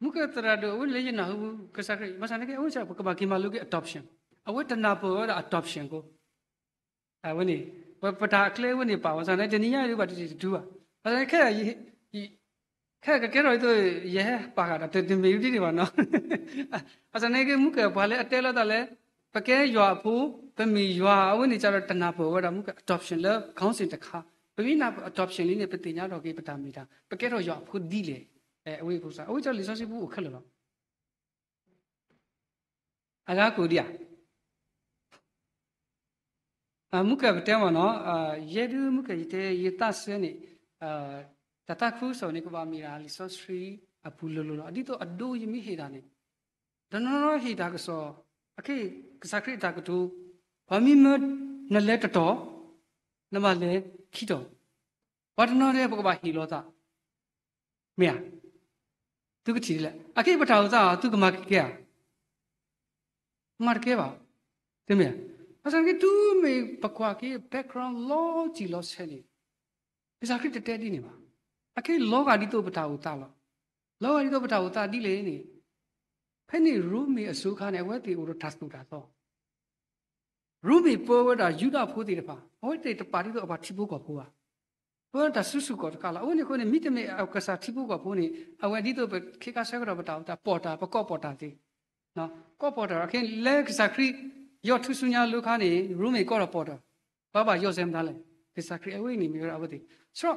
မုၢ်ကသရၣ်ဒိၣ် အဝဲန့ၣ်လၢယနၢ်ဟူ ကစၢ်ခရံာ် ဘၣ်ဆၣ်သနာ်က့ အဝဲစ့ၢ် ပကဘၣ်က့ၤမၤလိက့ၤ adoption အဝဲတနၢ်ပၢၢ်ဝဲဒၣ် adoption ကိး အဝဲန့ၣ် ပတၢ်အကျဲအဝဲန့ၣ်ပာ် ဘၣ်ဆၣ်သနာ်က့ တနံၤညါအံၤဒုးဘၣ်တတုၤဘၣ် ဘၣ်ဆၣ်သနာ်က့ ခဲအံၤ ယ ခဲကကဲထီၣ်ဒ်သိး ယဟဲပာ်ဃာ်ဒီး တမ့ၢ်ဒ်န့ၣ်ဘၣ်နီၤ. ဘၣ်ဆၣ်န့ၣ်က့ မူကဲပှၤလၢအတဲလီၤတၢ်လၢ ပကဲယွၤအဖိ, ပမ့ၢ်ယွၤ အဝဲန့ၣ်ကဒီး တနၢ်ပၢၢ်ဝဲဒၣ်မူကဲ adoption လၢ council တခါ, ပမ့ၢ်နၢ်ပၢၢ် adoption လံန့ၣ် ပသ့ၣ်ညါထီၣ်က့ၤပတၢ်မ့ၢ်တၢ် ပကဲထီၣ်ယွၤအဖိဒ်လဲၣ်. အဝဲဖိစၢ် အဝဲကဒီးလံာ်စီဆှံပူအိၣ်ခဲလၢာ်လီၤ. အဂၤကိၣ်ဒံးဧါ. မူကဲပတဲမ့ၢ်နီၤ, ယဲဒုးမူကဲယတဲ ယသးစဲန့ၣ်, တၢ်သးခုကစီၣ်န့ၣ် ကဘၣ်မ့ၢ်ဒၣ်လံာ်စီဆှံအပူၤလိၤလိၤလီၤ. ဒ်သိးအဒိယမ့ၢ်ဟ့ၣ်တၢ်န့ၣ်, တနီၤနီၤဟ့ၣ်တၢ်ကစီၣ်, အခဲအံၤ ကစၢ်ခရံာ်အတၢ်ကတိၤ, ပှၤမ့ၢ်မၢနလဲၤတတီၤ, နဘၣ်လဲၤခံတီၤ, ပှၤတနီၤဒဲး ပကဘၣ်ဟ့ၣ်လီၤသး မ့ၢ်ဧါ. သုကထံၣ်ဒ်လဲၣ်. အခဲအံၤပတၢ်အိၣ်သး သုကမၤကကဲဧါ. မၤတကဲဘၣ်. တမ့ၢ်ဧါ. ဘၣ်ဆၣ်က့ တုၤမ့ၢ်ပကွၢ်က့ၤ background လီၤတံၢ်လီၤဆဲးန့ၣ်, ကစၢ်ခရံာ်တတဲဒ်န့ၣ်ဘၣ်. အခဲအံၤလီၤဂာ်ဒ်သိးပတၢ်အိၣ်သးလီၤ. လီၤဂာ်ဒ်သိးပတၢ်အိၣ်သးဒ်လဲၣ်န့ၣ်, ဖဲန့ၣ်ရိမ့ၤအစိၤအခါန့ၣ် အဝဲသ့ၣ်အိၣ်ဒီးတၢ်သိၣ်တၢ်သီ ရိမ့ၤပၢဝဲဒၣ်ယူဒၤဖိသ့ၣ်တဖၣ်, အဝဲသ့ၣ်တပာ်ဒ်သိးအပှၤထံဖိကီၢ်ဖိဘၣ်. ပၢတၢ်စုဆူၣ်ကီၢ်တကးလီၤ. အဝဲန့ၣ်အဃိန့ၣ် မ့တမ့ၢ်အကစၢ်ထံဖိကီၢ်ဖိန့ၣ် အဝဲဒ်သိးပခ့ခါဆၢကတီၢ်ပတၢ်အိၣ်သး ပီၣ်တၢ် ပကီၢ်ပီၣ်တၢ်သ့, ကီၢ်ပီၣ်တၢ် အခဲလၢကစၢ်ခရံာ် ယီၢ်ထူဆူညါလိၤခါန့ၣ် ရိမ့ၤကီၢ်ဒီးပီၣ်တၢ်, ပှၤဘၣ်ယီၢ်စဲမတၤလဲၣ်, ကစၢ်ခရံာ်အဝဲန့ၣ်မ့ၢ်ဝဲဒၣ်အဝဲသ့ၣ်. စရီ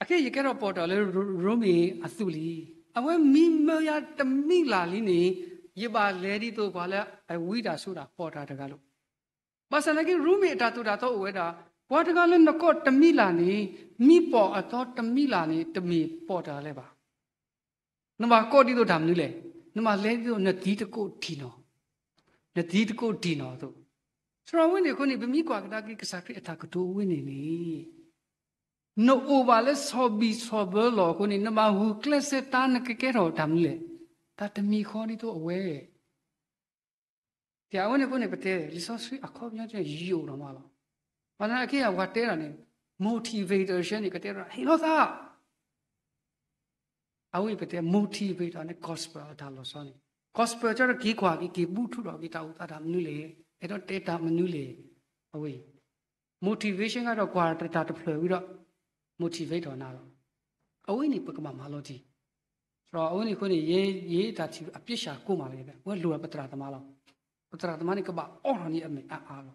အခဲအံၤယကဲထီၣ်ပီၣ်တၢ်လၢ ရိမ့ၤအသိးလံ. အဝဲမ့ၢ်မၢယၤတမံၤလၢ်လံန့ၣ်, ယဘၣ်လဲၤဒ်သိးပှၤလၢအဝံတၢ်ဆိးတၢ်ပီၣ်တၢ်တဂၤလိၤ. ဘၣ်ဆၣ်သနာ်က့ ရိမ့ၤအတၢ်သိၣ်တၢ်သီအိၣ်ဝဲဒၣ်, ပှၤတဂၤလၢနကီၢ်တမံၤလၢ်န့ၣ်, မ့ၢ်ပီၣ်အသီတမံၤလၢ်န့ၣ် တမ့ၢ်ပီၣ်တၢ်လၢၤဘၣ်. နဘၣ်ကီၢ်ဒ်သိးတၢ်မနုၤလဲၣ်, နဘၣ်လဲၤဒ်သိးနသံတကိးတံၢ်နီၢ်, နသံတကိးတံၢ်နီၢ်အသိး. စရီအဝဲန့ၣ်အဃိန့ၣ် ပမ့ၢ်ကွၢ်ကဒါက့ၤကစၢ်ခရံာ်အတၢ်ကတိၤအဝဲန့ၣ်န့ၣ်, နအိၣ်ဘၣ်လၢစီၤဘံၣ်စီၤဘၢလီၢ်အဃိန့ၣ် နဘၣ်ဂုာ်ကျဲးစၢးတၢ်နကကဲထီၣ်တၢ်မနုၤလဲၣ်, တၢ်တမံၤဃီဒ်သိးအဝဲ အဝဲန့ၣ်အဃိန့ၣ် ပတဲလံာ်စီဆှံအခီပညီယိာ်ဒိၣ်မးလီၤ. ဘၣ်ဆၣ်သနာ်က့ အဝဲတဲဒၣ်န့ၣ် motivator ဆဲန့ၣ် ကတဲဒၣ် ဟ့ၣ်လီၤသး အဝဲပတဲ motivator န့ၣ် gospel အတၢ်လီၤဆီန့ၣ် gospel ကၢ်ဒီးက့ၤကွၢ်က့ၤ က့ၤဘူၣ်ထီၣ်ဒီးက့ၤတၢ်အိၣ်သးတၢ်မနုၤလဲၣ်, အဲၣ်ဒိးတဲတၢ်မနုၤလဲၣ်, အဝဲ motivation ကဒီးကွၢ်တၢ်တဖျၢၣ်ဝံၤဒီး motivate ဒီးနၤလီၤ. အဝဲန့ၣ်ပကဘၣ်မၤလီၤတံၢ်. ဒီးအဝဲန့ၣ်အဃိန့ၣ် ယဲယဲတၢ်ထံၣ်အပျ့ၢ်ဆၣ်ကိးမးလၢ ဝဲလိၣ်ဒီးပသရၣ်သမါလီၤ. ပသရၣ်သမါန့ၣ် ကဘၣ်အိးထီၣ်န့ၢ်အမဲာ်အါအါလီ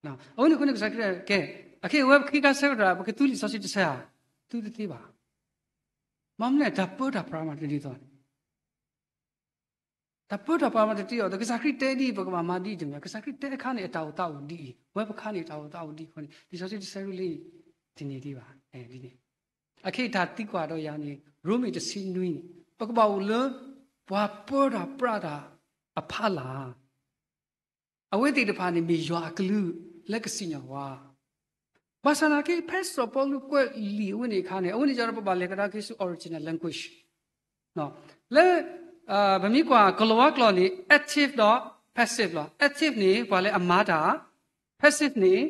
ၤ. အဝဲန့ၣ်အဃိန့ၣ် ကစၢ်ခရံာ်ကဲ, အခဲအံၤဝဲပခ့ခါဆၢကတီၢ် ပကသူလံာ်စီဆှံတဆၢဧါ, သူတသ့ဘၣ်. မ့ၢ်မနုၤလဲၣ် တၢ်ပၢတၢ်ပြးမးတဒ်သိးန့ၣ် တၢ်ပၢတၢ်ပြးမးတတ့ၢ်အီၤဒီး ကစၢ်ခရံာ်တဲဒ်အံၤ ပကဘၣ်မၤဒ်အံၤတမံၤ, ကစၢ်ခရံာ်တဲအခါန့ၣ် အတၢ်အိၣ်သးအိၣ်ဒ်အံၤ, ဝဲပခါန့ၣ် တၢ်အိၣ်သးအိၣ်ဒ်အံၤအဃိန့ၣ် လံာ်စီဆှံတဆၢရူလံ တန့ၢ်ဒံးဘၣ်, ဒ်န့ၣ်. အခဲအံၤတၢ်သံကွၢ်ဒီးယၤန့ၣ် ရိမ့ၤတဆံနွံန့ၣ် ပကဘၣ်အိၣ်လၢ ပှၤပၢတၢ်ပြးတၢ်အဖီလာ် အဝဲသ့ၣ်တဖၣ်န့ၣ်မ့ၢ်ယွၤအကလုၢ်လၢကစံၣ်ညီၣ်ပှၤ. ဘၣ်ဆၣ်သနာ်က့ ဖဲစီၤပီလူးကွဲးလံာ်အဝဲန့ၣ်အခါန့ၣ် အဝဲန့ၣ်ကဒီးပဘၣ်လဲၤကဒါက့ၤဆူ original language လၢ ပမ့ၢ်ကွၢ်ကလီၤဝါကျိာ်န့ၣ် active ဒီး passive လီၤ. active န့ၣ် ပှၤလၢအမၤတၢ်, passive န့ၣ်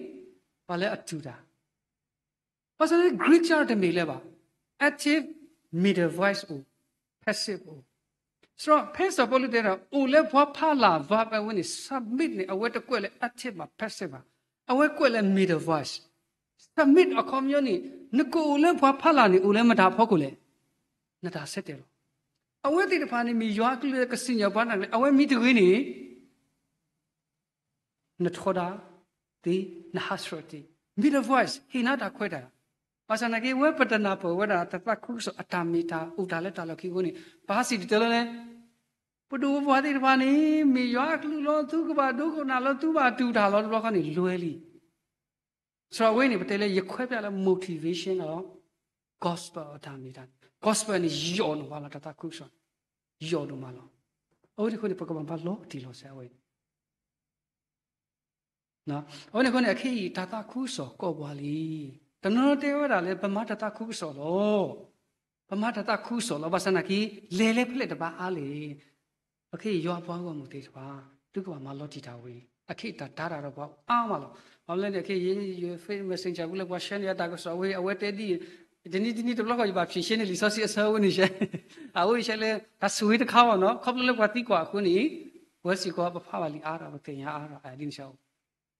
ပှၤလၢအတူၢ်တၢ် ဘၣ်ဆၣ်န့ၣ် Greek ကတမ့ၢ်လၢၤဘၣ်. active middle voice အိၣ်, passive အိၣ်. စရီ ဖဲစီၤပီလူးတဲဒီး အိၣ်လၢပှၤဖီလာ် verb အဝဲန့ၣ် submit န့ၣ် အဝဲတကွဲးလၢ active ဘၣ် passive ဘၣ်. အဝဲကွဲးလၢ middle voice. submit အခီပညီန့ၣ် နကအိၣ်လၢပှၤဖီလာ်န့ၣ် အိၣ်လၢမတၤအဖီခိၣ်လဲၣ်. နတၢ်ဆၢတဲာ်လီၤ. အဝဲသ့ၣ်တဖၣ်န့ၣ် မ့ၢ်ယွၤအကလုၢ်လၢကစံၣ်ညီၣ်ပှၤနာ်က့ အဝဲမ့ၢ်တဂ့ၤန့ၣ် နထီဒါသ့, နဟးဆှဲးသ့, middle voice ဟ့ၣ်နၤတၢ်ခွဲးတၢ်ယာ်. ဘၣ်ဆၣ်သနာ်က့ ဝဲပတနၢ်ပၢၢ်ဝဲဒၣ်တၢ်သးခုကစီၣ်အတၢ်မ့ၢ်တၢ်အိၣ်တၢ်လၢတၢ်လီၢ်ခံအဃိန့ၣ် ပဟးစံၣ်တဲၤတဲလီၤလၢ ပဒိၣ်ပပှၢ်သ့ၣ်တဖၣ်န့ၣ် မ့ၢ်ယွၤအကလုၢ်လီၤ, သုကဘၣ်ဒိကနၣ်လၢသုဘၣ်တူၢ်တၢ်လီၤတဘျီဃီန့ၣ် လွဲလံ. စရီအဝဲန့ၣ် ပတဲလၢယခွဲးပျၢ်လၢ motivation လီၤ. gospel အတၢ်မ့ၢ်တၢ် gospel န့ၣ် ယိာ်ဒိၣ်မးလီၤ, တၢ်သးခုကစီၣ် ယိာ်ဒိၣ်မးလီၤ. အဝဲန့ၣ်အဃိန့ၣ် ပကဘၣ်မၤလီၤတံၢ်လီၤဆဲးအဝဲန့ၣ် အဝဲန့ၣ်အဃိန့ၣ် အခဲအံၤ တၢ်သးခုကစီၣ်ကိးပှၤလံ. တနီၤနီၤတဲဝဲဒၣ်လၢ ပမၤတၢ်သးခုကစီၣ်လီၤ. ပမၤတၢ်သးခုကစီၣ်လီၤ. ဘၣ်ဆၣ်သနာ်က့ လဲၤလၢဖဲလဲၣ်တဘၣ်အါလဲၣ်. အခဲအံၤ ယွၤအပှၤဂီၢ်မုၢ်သ့ၣ်တဖၣ် သုကဘၣ်မၤလီၤတံၢ်တၢ်ဝဲအံၤ အခဲအံၤတၢ်တၤတၢ်ဒီးပှၤအါမးလီၤ. ဘၣ်မနုၤလဲၣ်န့ၣ် အခဲအံၤ ယ Facebook Messenger ပူၤလၢပှၤ share န့ၢ်ယၤတၢ်ကစီၣ်ဝဲ အဝဲတဲဒ်အံၤ တနံၤတနံၤတဘျီဃီ ယဘၣ်ဖြေရှင်းန့ၢ်လံာ်စီဆှံအဆၢဝဲန့ၣ်ရှဲ အဝဲအံၤရှဲလၢ တၢ်ဆိၣ်ဂ့ၤတခါအီၤနီၤ ခီဖျိလၢပှၤသံကွၢ်အဃိန့ၣ် ပဝဲစ့ၢ်ကီးပဖးဘၣ်လံအါထီၣ် ပသ့ၣ်ညါအါထီၣ် ဒ်န့ၣ်ရှဲ.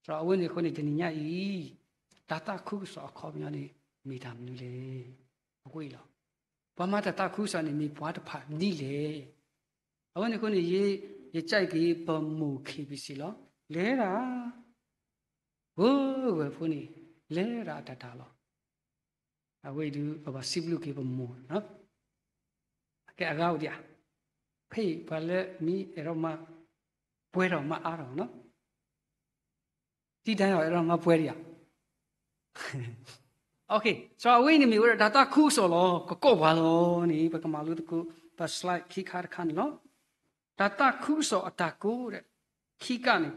ဒီးအဝဲန့ၣ်အဃိန့ၣ် တနံၤညါအံၤ တၢ်သးခုကစီၣ်အခီပညီန့ၣ် မ့ၢ်တၢ်မနုၤလဲၣ်. အဝဲအံၤလီၤ. ပှၤမၤတၢ်သးခုကစီၣ်န့ၣ်မ့ၢ်ပှၤတဖၣ်ဒ်လဲၣ်. အဝဲန့ၣ်အဃိန့ၣ် ယ ယကွၢ်က့ၤပမိၢ် ခ့ပစံၣ် လီၤ. လဲၤဒၣ် ဂီၤဂီၤဖိန့ၣ် လဲၤဒၣ်အတၢ်တၢ်လီၤ. အဝဲအံၤဒုး ပဘၣ်စံးဘျုးက့ၤပမိၢ် ကဲအဂၤအိၣ်ဒံးဧါ. ဖဲအံၤပှၤလၢမ့ၢ်အဲၣ်ဒိးမၤပှဲၤထီၣ်မၤအါထီၣ်နီၤ, တံတၢ်အဲၣ်ဒိးမၤပှဲၤဒံးဧါ. အဝဲအံၤန့ၣ်မ့ၢ်ဝဲဒၣ်တၢ်သးခုကစီၣ်လီၤ. ကကိးပှၤလီၤန့ၣ် ပကမၤလိသကိး ပ slide ခံခါတခါန့ၣ်လီၤ. တၢ်သးခုကစီၣ်အတၢ်ကိးဒဲး ခံခါန့ၣ်,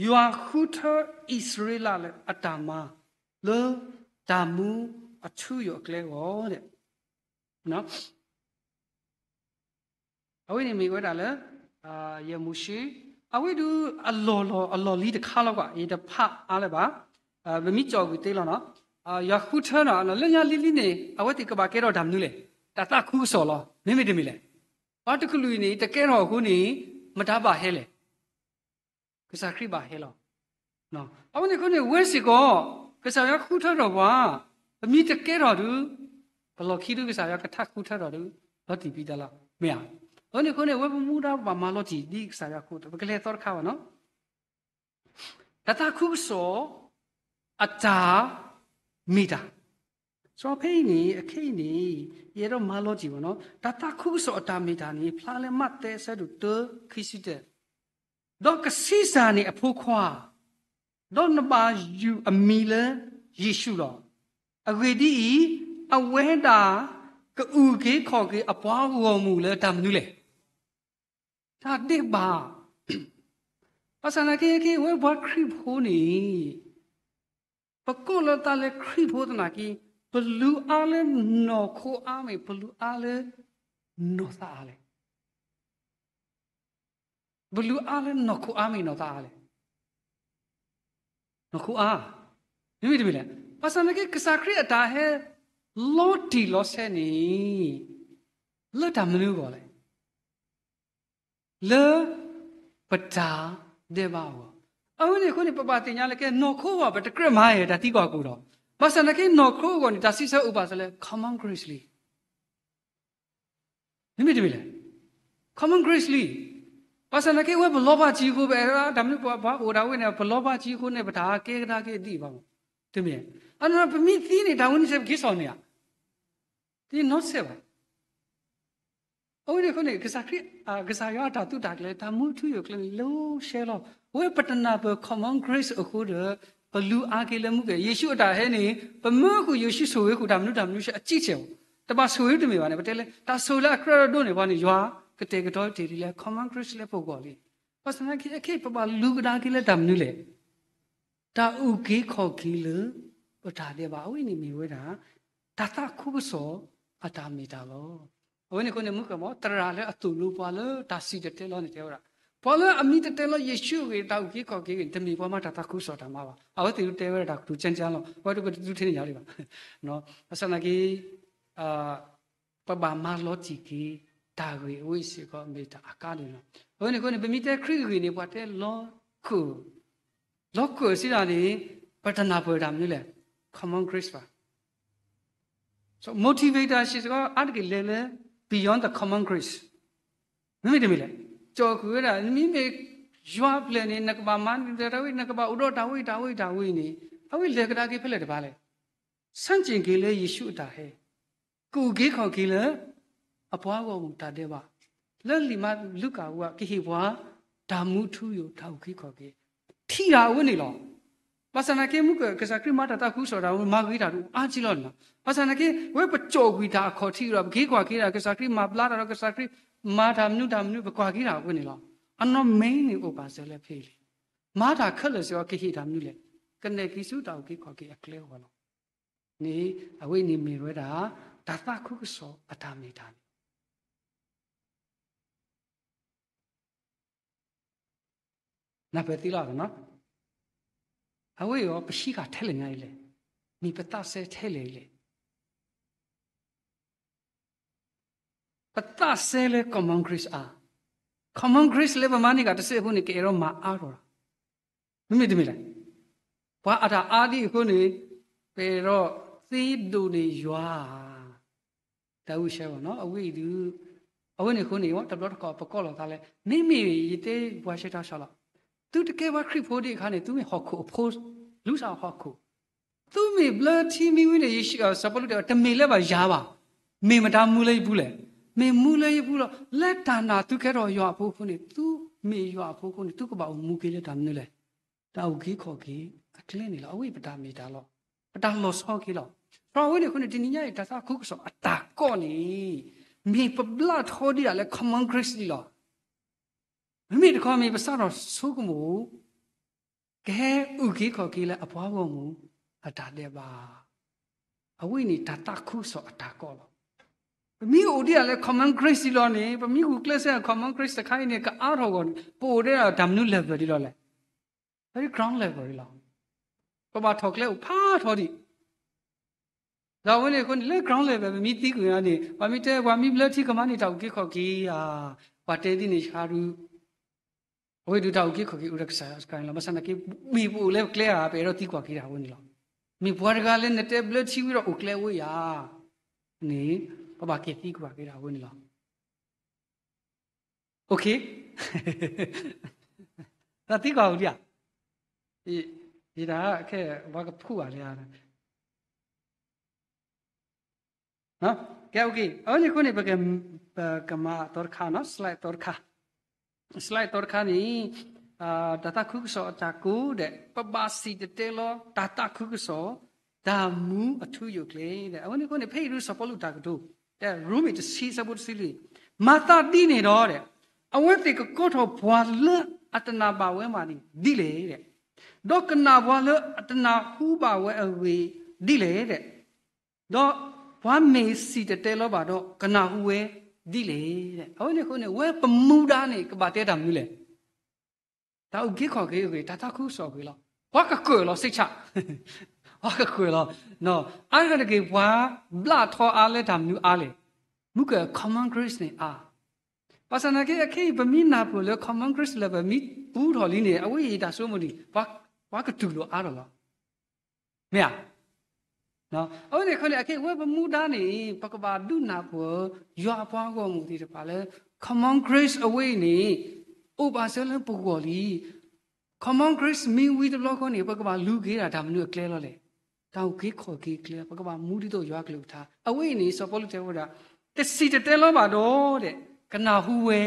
ယွၤဃုထၢအံၣ်စရ့လးလၢအတၢ်မၤ လၢတၢ်မူအထူအယိာ်အကျဲအဂီၢ်ဒဲး အဝဲန့ၣ်မ့ၢ်ဝဲဒၣ်လၢ ယဲၢ်မိၤၡ့, အဝဲဒုးအလီၢ်လီၢ်အလီၢ်လံၤတခါလီၤကွၢ် ယတဖးအါလၢၤဘၣ်, ပမ့ၢ်ကၠီၣ်ကွံာ်သ့လီၤနီၤ. ယွၤဃုထၢနီၤ လၢညါလံၤလံၤန့ၣ် အဝဲသ့ၣ်ကဘၣ်ကဲထီၣ်တၢ်မနုၤလဲၣ်, တၢ်သးခုကစီၣ်လီၤ. မ့မ့ၢ်တမ့ၢ်လဲၣ်, ပှၤတကလုာ်အံၤန့ၣ် တကဲထီၣ်အဃိန့ၣ် မတၤဘၣ်ဟဲလဲၣ် ကစၢ်ခရံာ်ဘၣ်ဟဲလီၤ. အဝဲန့ၣ်အဃိန့ၣ် ဝဲစ့ၢ်ကီး ကစၢ်ယွၤဃုထၢထီၣ်ပှၤ, ပမ့ၢ်တကဲထီၣ်ဒုး ပလီၢ်ခံဒုး ကစၢ်ယွၤကထါဃုထၢထီၣ်ဒုး လီၤတံၢ်ဖံးတၢ်လီၤ မ့ၢ်ဧါ. အဝဲန့ၣ်အဃိန့ၣ် ဝဲပမူဒါပဘၣ်မၤလီၤတံၢ်ဒ်ကစၢ်ယွၤဃုထၢ ပကလဲၤသီတခါဘၣ်နီၤ. တၢ်သးခုကစီၣ် အတၢ်မ့ၢ်တၢ် စီၤဖဲအံၤန့ၣ် အခဲအံၤန့ၣ် ယအဲၣ်ဒိးမၤလီၤတံၢ်ဘၣ်နီၤ, တၢ်သးခုကစီၣ်အတၢ်မ့ၢ်တၢ်န့ၣ် ဖျါလၢမးသဲအဆၢဒိၣ်တၢ ခံဆံတၢ, ဒီးကဆံးစၢ်န့ၣ်အဖိခွါ, ဒီးနဘၣ်ယုၢ်အမံၤလၢယ့ၣ်ၡူးလီၤ. အဂ့ၢ်ဒ်အံၤ, အဝဲဒၣ်ကအုၣ်က့ၤခီၣ်က့ၤအပှၤဂီၢ်မုၢ်လၢတၢ်မနုၤလဲၣ်. တၢ်ဒဲးဘး. ဘၣ်ဆၣ်သနာ်က့ ခဲအံၤဝဲပှၤခရံာ်ဖိန့ၣ် ပကိးလီၤသးလၢခရံာ်ဖိသနာ်က့ ပလူၤအါလၢနီၢ်ခိအါမ့ၢ် ပလူၤအါလၢနီၢ်သးအါလဲၣ်. ပလူၤအါလၢနီၢ်ခိအါမ့ၢ်နီၢ်သးအါလဲၣ်. နီၢ်ခိအါ, မ့မ့ၢ်တမ့ၢ်လဲၣ်. ဘၣ်ဆၣ်သနာ်က့ ကစၢ်ခရံာ်အတၢ်ဟဲလီၤတံၢ်လီၤဆဲးန့ၣ် လၢတၢ်မနုၤအဂီၢ်လဲၣ်. လၢ ပတၢ်ဒဲးဘးအဂီၢ်. အဝဲန့ၣ်အဃိန့ၣ် ပဘၣ်သ့ၣ်ညါလၢကဲနီၢ်ခိအဂီၢ် ပတကြၢးမၤယဲၢ်တၢ်သံကွၢ်ကအိၣ်ဒီး, ဘၣ်ဆၣ်သနာ်က့နီၢ်ခိအဂီၢ်န့ၣ် တၢ်စံးဆၢအိၣ်ဘၣ်စၢၤလၢ common grace လံ. မ့မ့ၢ်တမ့ၢ်လဲၣ်, common grace လံ. ဘၣ်ဆၣ်သနာ်က့ ဝဲပလီၤဘၣ်စ့ၢ်ကီး ပအဲၣ်ဒိးတၢ်မနုၤ ပှၤအိၣ်ဒၣ်ဝဲန့ၣ် ပလီၤဘၣ်စ့ၢ်ကီးန့ၣ် ပတၢ်ကဲကဒါက့ၤဒံးဘၣ်မး, တမ့ၢ်. အန့ၣ် ပမ့ၢ်သံန့ၣ် တၢ်ဝဲန့ၣ်စ့ၢ် ပက့ၤစိာ်န့ၢ်ဧါ. တနီၢ်စဲးဘၣ်. အဝဲန့ၣ်အဃိန့ၣ် ကစၢ်ခရံာ်, ကစၢ်ယွၤအတၢ်သုးတၢ်ကျဲၤ တၢ်မူထူယိာ်ကျဲၤန့ၣ် လၢရှဲလီၤ. ဝဲပတနၢ်ပၢၢ် common grace အဃိဒီး ပလူၤအါက့ၤလၢမူကဲၣ် ယ့ၣ်ၡူးအတၢ်ဟဲန့ၣ် ပမၢဃုာ်ယ့ၣ်ၡူးဆိၣ်ဂ့ၤဃုာ်တၢ်မနုၤတၢ်မနုၤ အကံၣ်ဆဲးအီၤ, တဘၣ်ဆိၣ်ဂ့ၤတမ့ၢ်ဘၣ်န့ၣ် ပတဲလၢ တၢ်ဆိၣ်ဂ့ၤလၢအကြၢးဒိးန့ၢ်ပှၤန့ၣ် ယွၤကတဲာ်ကတီၤတ့ၢ်ဒ်လဲၣ် common grace လၢပဂီၢ်လံ. ဘၣ်ဆၣ်သနာ်က့ အခဲအံၤ ပဘၣ်လူၤကဒါက့ၤလၢတၢ်မနုၤလဲၣ်. တၢ်အုၣ်က့ၤခီၣ်က့ၤလၢ ပတၢ်ဒဲးဘး အဝဲန့ၣ်မ့ၢ်ဝဲဒၣ် တၢ်သးခုကစီၣ်အတၢ်မ့ၢ်တၢ်လီၤ. အဝဲန့ၣ်အဃိန့ၣ် မူဃဲမး သရၣ်လၢအသိၣ်လိပှၤလၢတၢ်စံၣ်တဲၤတဲလီၤန့ၣ် တဲဝဲဒၣ် ပှၤလၢအမံတဲၤတဲလီၤယ့ၣ်ၡူးအဂ့ၢ် တၢ်အုၣ်က့ၤခီၣ်က့ၤအဂ့ၢ်န့ၣ် တမ့ၢ်ပှၤမၤတၢ်သးခုကစီၣ်တၢ်မၤဘၣ်. အဝဲသ့ၣ်တဲဝဲဒၣ်တၢ်ကတိၤကၠၢကၠၢလီၤ. အဝဲဒၣ်ပတဒုးထဲန့ၣ်ယၤလံဘၣ်. ဘၣ်ဆၣ်သနာ်က့ ပဘၣ်မၤလီၤတံၢ်က့ၤ တၢ်ဂ့ၢ်အဝဲစ့ၢ်ကီး မ့ၢ်တၢ်အကါဒိၣ်လီၤ. အဝဲန့ၣ်အဃိန့ၣ် ပမ့ၢ်တဲခရံာ်အဂ့ၢ်န့ၣ် ပှၤတဲလီၤကၢၣ်, လီၤကၢၣ်စံးဒၣ်န့ၣ် ပတနၢ်ပၢၢ်တၢ်မနုၤလဲၣ်, common grace ဘၣ်. So motivator စ့ၢ်ကီး အါတက့ၢ်လဲၤလၢ beyond the common grace. မ့မ့ၢ်တမ့ၢ်လဲၣ်, ကၠီၣ်ကွံာ်ဝဲဒၣ် နမ့မ့ၢ်ယွၤအပျဲၢ်န့ၣ် နကဘၣ်မၤတၢ်ဝဲ နကဘၣ်အိၣ်ဒီးတၢ်ဝဲတၢ်ဝဲတၢ်ဝဲန့ၣ် အဝဲလဲၤကဒါက့ၤဖဲလဲၣ်တဘၣ်လဲၣ်. ဆန့်ကျင်က့ၤလၢယ့ၣ်ၡူးအတၢ်ဟဲ, ကအုၣ်က့ၤခီၣ်က့ၤလၢ အပှၤဂီၢ်မုၢ်တၢ်ဒဲးဘး, လၢလံာ်မၤလူၤကၣ်အူကဟ့ၣ်ပှၤ တၢ်မူထူယိာ် တၢ်အုၣ်က့ၤခီၣ်က့ၤ ထံၣ်တၢ်အဝဲန့ၣ်လီၤ. ဘၣ်ဆၣ်သနာ်က့မူကၢၢ် ကစၢ်ခရံာ်မၤတၢ်သးခုကစီၣ်တၢ် မၤဂ့ၤတၢ်ဒိၣ်အါကံလီၤန့ၣ်လီၤ. ဘၣ်ဆၣ်သနာ်က့ ဝဲပကၠီၣ်ကွံာ်တၢ်အခီၣ်ထံးဒီး ပက့ၤကွၢ်က့ၤတၢ် ကစၢ်ခရံာ်မၤဘျါတၢ်ဒီး ကစၢ်ခရံာ်မၤတၢ်မနုၤတၢ်မနုၤ ပကွၢ်က့ၤတၢ်အဝဲန့ၣ်လီၤ. အနီၢ် main န့ၣ်အိၣ်ဘၣ်စၢၤလၢဖဲအံၤလံ. မၤတၢ်ခဲလၢာ်စ့ၢ်ကီး ကဟ့ၣ်တၢ်မနုၤလဲၣ်, ကနဲၣ်က့ၤဆူတၢ်အုၣ်က့ၤခီၣ်က့ၤအကျဲအဂီၢ်လီၤ. န့ၣ် အဝဲန့ၣ်မ့ၢ်ဝဲဒၣ် တၢ်သးခုကစီၣ်အတၢ်မ့ၢ်တၢ်န့ၣ် နၢ်ပၢၢ်သ့လီၤနီၤ. အဝဲအံၤ ပဟံးဃာ်ထဲလဲၣ်ညါအံၤလဲၣ်, မ့ၢ်ပသးစဲထဲလဲၣ်အံၤလဲၣ်. ပသးစဲလၢ common grace အါ, common grace လၢပမၤန့ၢ်က့ၤတစဲးဖိန့ၣ် ကအဲၣ်ဒိးမၤအါထီၣ်, မ့မ့ၢ်တမ့ၢ်လဲၣ်. ပှၤအတၢ်အါဒ်အံၤအဃိန့ၣ် ပအဲၣ်ဒိးသ့ဒိၣ်န့ၢ်ယွၤဧါ. အဝံၣ်ရှဲဂီၤနီၤ အဝံၣ်အံၤဒုး အဝဲန့ၣ်အဃိန့ၣ် တဘျီတခီၣ်ပကိးလီၤသးလဲၣ် မ့မ့ၢ်ယတဲပှၤရှဲတၢ်ဆၢလီၤ သုတကဲပှၤခရံာ်ဖိဒံးအခါန့ၣ် သုမ့ၢ်ဟီၣ်ခိၣ်အဖိ လူစၢ်ဟီၣ်ခိၣ် သုမ့ၢ်ဘျၢထံမံဝံၤန့ၣ် စီၤပီလူးတဲ တမ့ၢ်လၢဘၣ်ယၤဘၣ်, မ့ၢ်မတၤမူလၢယပူၤလဲၣ်. မ့ၢ်မူလၢယပူၤလီၤ. လၢတၢ်နာ်သုကဲထီၣ်ယွၤအဖိအဃိန့ၣ် သုမ့ၢ်ယွၤအဖိအဃိန့ၣ် သုကဘၣ်အိၣ်မူက့ၤလၢတၢ်မနုၤလဲၣ်. တၢ်အုၣ်က့ၤခီၣ်က့ၤအကျဲန့ၣ်လီၤ. အဝဲပတၢ်မ့ၢ်တၢ်လီၤ. ပတၢ်လီၤဆီက့ၤလီၤ. ဒီးအဝဲန့ၣ်အဃိန့ၣ် တနံၤညါအံၤ တၢ်သးခုကစီၣ်အတၢ်ကိးန့ၣ် မ့ၢ်ပဘျါထီဒံးဒၣ်လၢ common grace ဒံးလီၤ. မ့မ့ၢ်တခီမ့ၢ်ပစးထီၣ်ဆိကမိၣ် ကဟဲအုၣ်က့ၤခီၣ်က့ၤလၢအပှၤဂီၢ်မုၢ်အတၢ်ဒဲးဘး, အဝဲန့ၣ်တၢ်သးခုကစီၣ်အတၢ်ကိးလီၤ. ပမ့ၢ်အိၣ်ဒံးဒၣ်လၢ common grace လီၤန့ၣ် ပမ့ၢ်ဂုာ်ကျဲးစၢး common grace တခါအံၤန့ၣ် ကအါထီၣ်အဂီၢ်န့ၣ် ပအိၣ်ဒံးဒၣ်တၢ်မနုၤ level ဒံးလီၤလဲၣ်. ဖဲ ground level ဒံးလီၤ. ပဘၣ်ထီၣ်ကျဲအိၣ်ဖးထီဒံး ဒီးအဝဲန့ၣ်အဃိန့ၣ် လၢ ground level ပမ့ၢ်သံကွံာ်န့ၣ် ပှၤမ့ၢ်တဲ ပှၤမ့ၢ်ဘျၢထံကမါန့ၣ် တၢ်အုၣ်က့ၤခီၣ်က့ၤဧါ, ပှၤတဲဒ်န့ၣ်ဆါဒုး အဝဲဒုးတၢ်အုၣ်က့ၤခီၣ်က့ၤအိၣ်ဒီးကစၢ်ယွၤစခါန့ၣ်လီၤ. ဘၣ်ဆၣ်သနာ်က့ မ့ၢ်ပအိၣ်လၢကျဲဧါ ပအဲၣ်ဒိးသံကွၢ်က့ၤတၢ်အဝဲန့ၣ်လီၤ. မ့ၢ်ပှၤတဂၤလၢနတဲဘျၢထံဝံၤဒီးအိၣ်ကျဲဝဲဧါန့ၣ် ပဘၣ်က့ၤသံကွၢ်က့ၤတၢ်အဝဲန့ၣ်လီၤ. တၢ်သံကွၢ်အီၤဒံးဧါ, ယတၢ်ခဲ ပှၤကဖုးဘၣ်လၢ ကဲ အဝဲန့ၣ်အဃိန့ၣ် ပကမၤအသီတခါနီၤ slide အသီတခါ, slide အသီတခါန့ၣ် တၢ်သးခုကစီၣ်အတၢ်ကိးဒဲး ပဘၣ်စံၣ်တဲၤတဲလီၤတၢ်သးခုကစီၣ် တၢ်မူအထူအယိာ်ကျဲဒဲး အဝဲန့ၣ်အဃိန့ၣ် ဖဲအံၤဒုးစီၤပီလူးတၢ်ကတိၤ တဲရိမ့ၤတဆံအဆၢဖိတဆံလွံၢ်, မၤသးဒ်န့ၣ်ဒီး အဝဲသ့ၣ်ကကိးထီၣ်ပှၤလၢအတနာ်ဘၣ်ဝဲဘၣ်န့ၣ်ဒ်လဲၣ်, ဒီးကနၣ်ပှၤလၢအတနၢ်ဟူဘၣ်ဝဲအဂ့ၢ်ဒ်လဲၣ်, ဒီးပှၤမ့ၢ်စံၣ်တဲၤတဲလီၤဘၣ်ဒီး ကနၢ်ဟူဝဲဒ်လဲၣ်. အဝဲန့ၣ်အဃိန့ၣ် ဝဲပမူဒါန့ၣ် ကဘၣ်တဲတၢ်မနုၤလဲၣ်. တၢ်အုၣ်က့ၤခီၣ်က့ၤအဂ့ၢ် တၢ်သးခုကစီၣ်အဂ့ၢ်လီၤ. ပှၤကကွဲးလီၤစ့ၢ်ကီး ပှၤကကွဲးလီၤ. အါတက့ၢ် ပှၤဘျါထီအါလၢတၢ်မနုၤအါလဲၣ်. မုၢ်က common grace န့ၣ်အါ. ဘၣ်ဆၣ်သနာ်က့ အခဲအံၤ ပမ့ၢ်နၢ်ပၢၢ်လၢ common grace လၢပမ့ၢ်ပူထီၣ်လံန့ၣ် အဝဲအံၤတၢ်ဆိကမိၣ်န့ၣ် ပှၤကတူၢ်လိာ်အါထီၣ်လီၤ. မ့ၢ်ဧါ. အဝဲန့ၣ်အဃိန့ၣ် အခဲအံၤ ဝဲပမူဒါန့ၣ် ပကဘၣ်ဒုးနၢ်ပၢၢ် ယွၤအပှၤဂီၢ်မုၢ်သ့ၣ်တဖၣ်လၢ common grace အဝဲအံၤန့ၣ် အိၣ်ဘၣ်စၢၤလၢပဂီၢ်လံ. common grace မ့ၢ်ဝံၤတဘျီဃီန့ၣ် ပကဘၣ်လူၤက့ၤဒၣ်တၢ်မနုၤအကျဲလီၤလဲၣ်. တၢ်အုၣ်က့ၤခီၣ်က့ၤအကျဲ ပကဘၣ်မူဒ်သိးယွၤအကလုၢ်ကထါ အဝဲအံၤန့ၣ် စီၤပီလူးတဲဝဲဒၣ် တစံၣ်တဲၤတဲလီၤဘၣ်ဒီး ကနၢ်ဟူဝဲ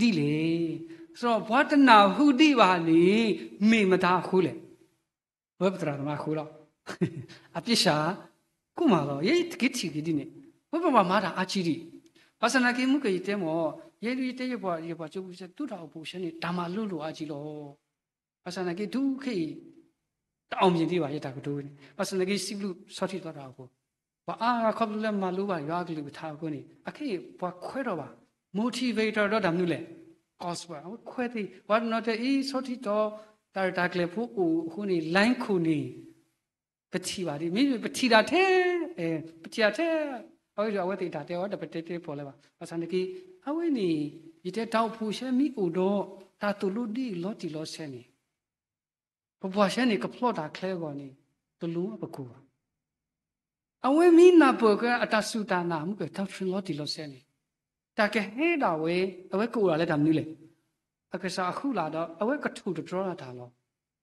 ဒ်လဲၣ်. ဒီးပှၤတနၢ်ဟူဒံးဘၣ်န့ၣ် မ့ၢ်မတၤအဃိလဲၣ်. ဝဲပသရၣ်သမါအဃိလီၤ. အပြစ်ရှာ ကိၣ်မးလီၤ. ယဲတက့ၤထံၣ်က့ၤဒ်န့ၣ် ဝဲပဘၣ်မၤတၢ်အါကံဒံး. ဘၣ်ဆၣ်သနာ်က့ မုၢ်ကယတဲမ့ၢ် ယဲဒုးယတဲယပှၤ ယပှၤကၠိဖိစဲ သူၣ်တၢ်အိၣ်ဖှိၣ်ဆဲန့ၣ် တၢ်မၤလိလိာ်အါကံလီၤ. ဘၣ်ဆၣ်သနာ်က့ တုၤခဲအံၤ တၢ်အီၣ်မ့ၢ်ဒံးဘၣ် ယတၢ်ကတိၤဝဲန့ၣ် ဘၣ်ဆၣ်သနာ်က့ စံးဘျုးဆီထံးသီတၢ်အိၣ်ဖှိၣ် ပှၤအါဂၤခီဖျိလၢမၤလိဘၣ်ယွၤအကလုၢ်ကထါအဃိန့ၣ် အခဲအံၤ ပှၤခွဲးထီၣ်ဘၣ် motivator ဒီးတၢ်မနုၤလဲၣ် gospel အဝဲခွဲးသ့ၣ် ပှၤတနီၤတဲအံၤ ဆီထံးသီ တၢ်ရဲၣ်တၢ်ကျဲၤဖိအိၣ်အဃိန့ၣ် line ခိၣ်န့ၣ် ပထံၣ်ဘၣ်ဒ် မ့မ့ၢ်ပထံၣ်တၢ်ထဲ ပထံၣ်တၢ်ထဲ အဝဲဒီးအဝဲသ့ၣ်တၢ်တဲအီၤဒီး ပတဲတ့ၢ်ဖီၣ်လၢၤဘၣ်. ဘၣ်ဆၣ်သနာ်က့ အဝဲန့ၣ် ယတဲတၢ်အိၣ်ဖှိၣ်ဆဲမ့ၢ်အိၣ်ဒီး တၢ်သိၣ်လိဒ်အံၤလီၤတံၢ်လီၤဆဲးန့ၣ် ပပှၤဆဲန့ၣ် ကဖျီတၢ်ချဲအဂီၢ်န့ၣ် တလိၣ်ပကိၢ်ဘၣ်. အဝဲမ့ၢ်နၢ်ပၢၢ်က့ၤအတၢ်စူၢ်တၢ်နာ် မုၢ်က doctrine လီၤတံၢ်လီၤဆဲးန့ၣ် တၢ်ကဟဲဒၣ်ဝဲ အဝဲကအိၣ်ဒၣ်လၢတၢ်မနုၤလဲၣ်. အကစၢ်အဃုလၢ်ဒီး အဝဲကထိၣ်သတြီတၢ်လီၤ.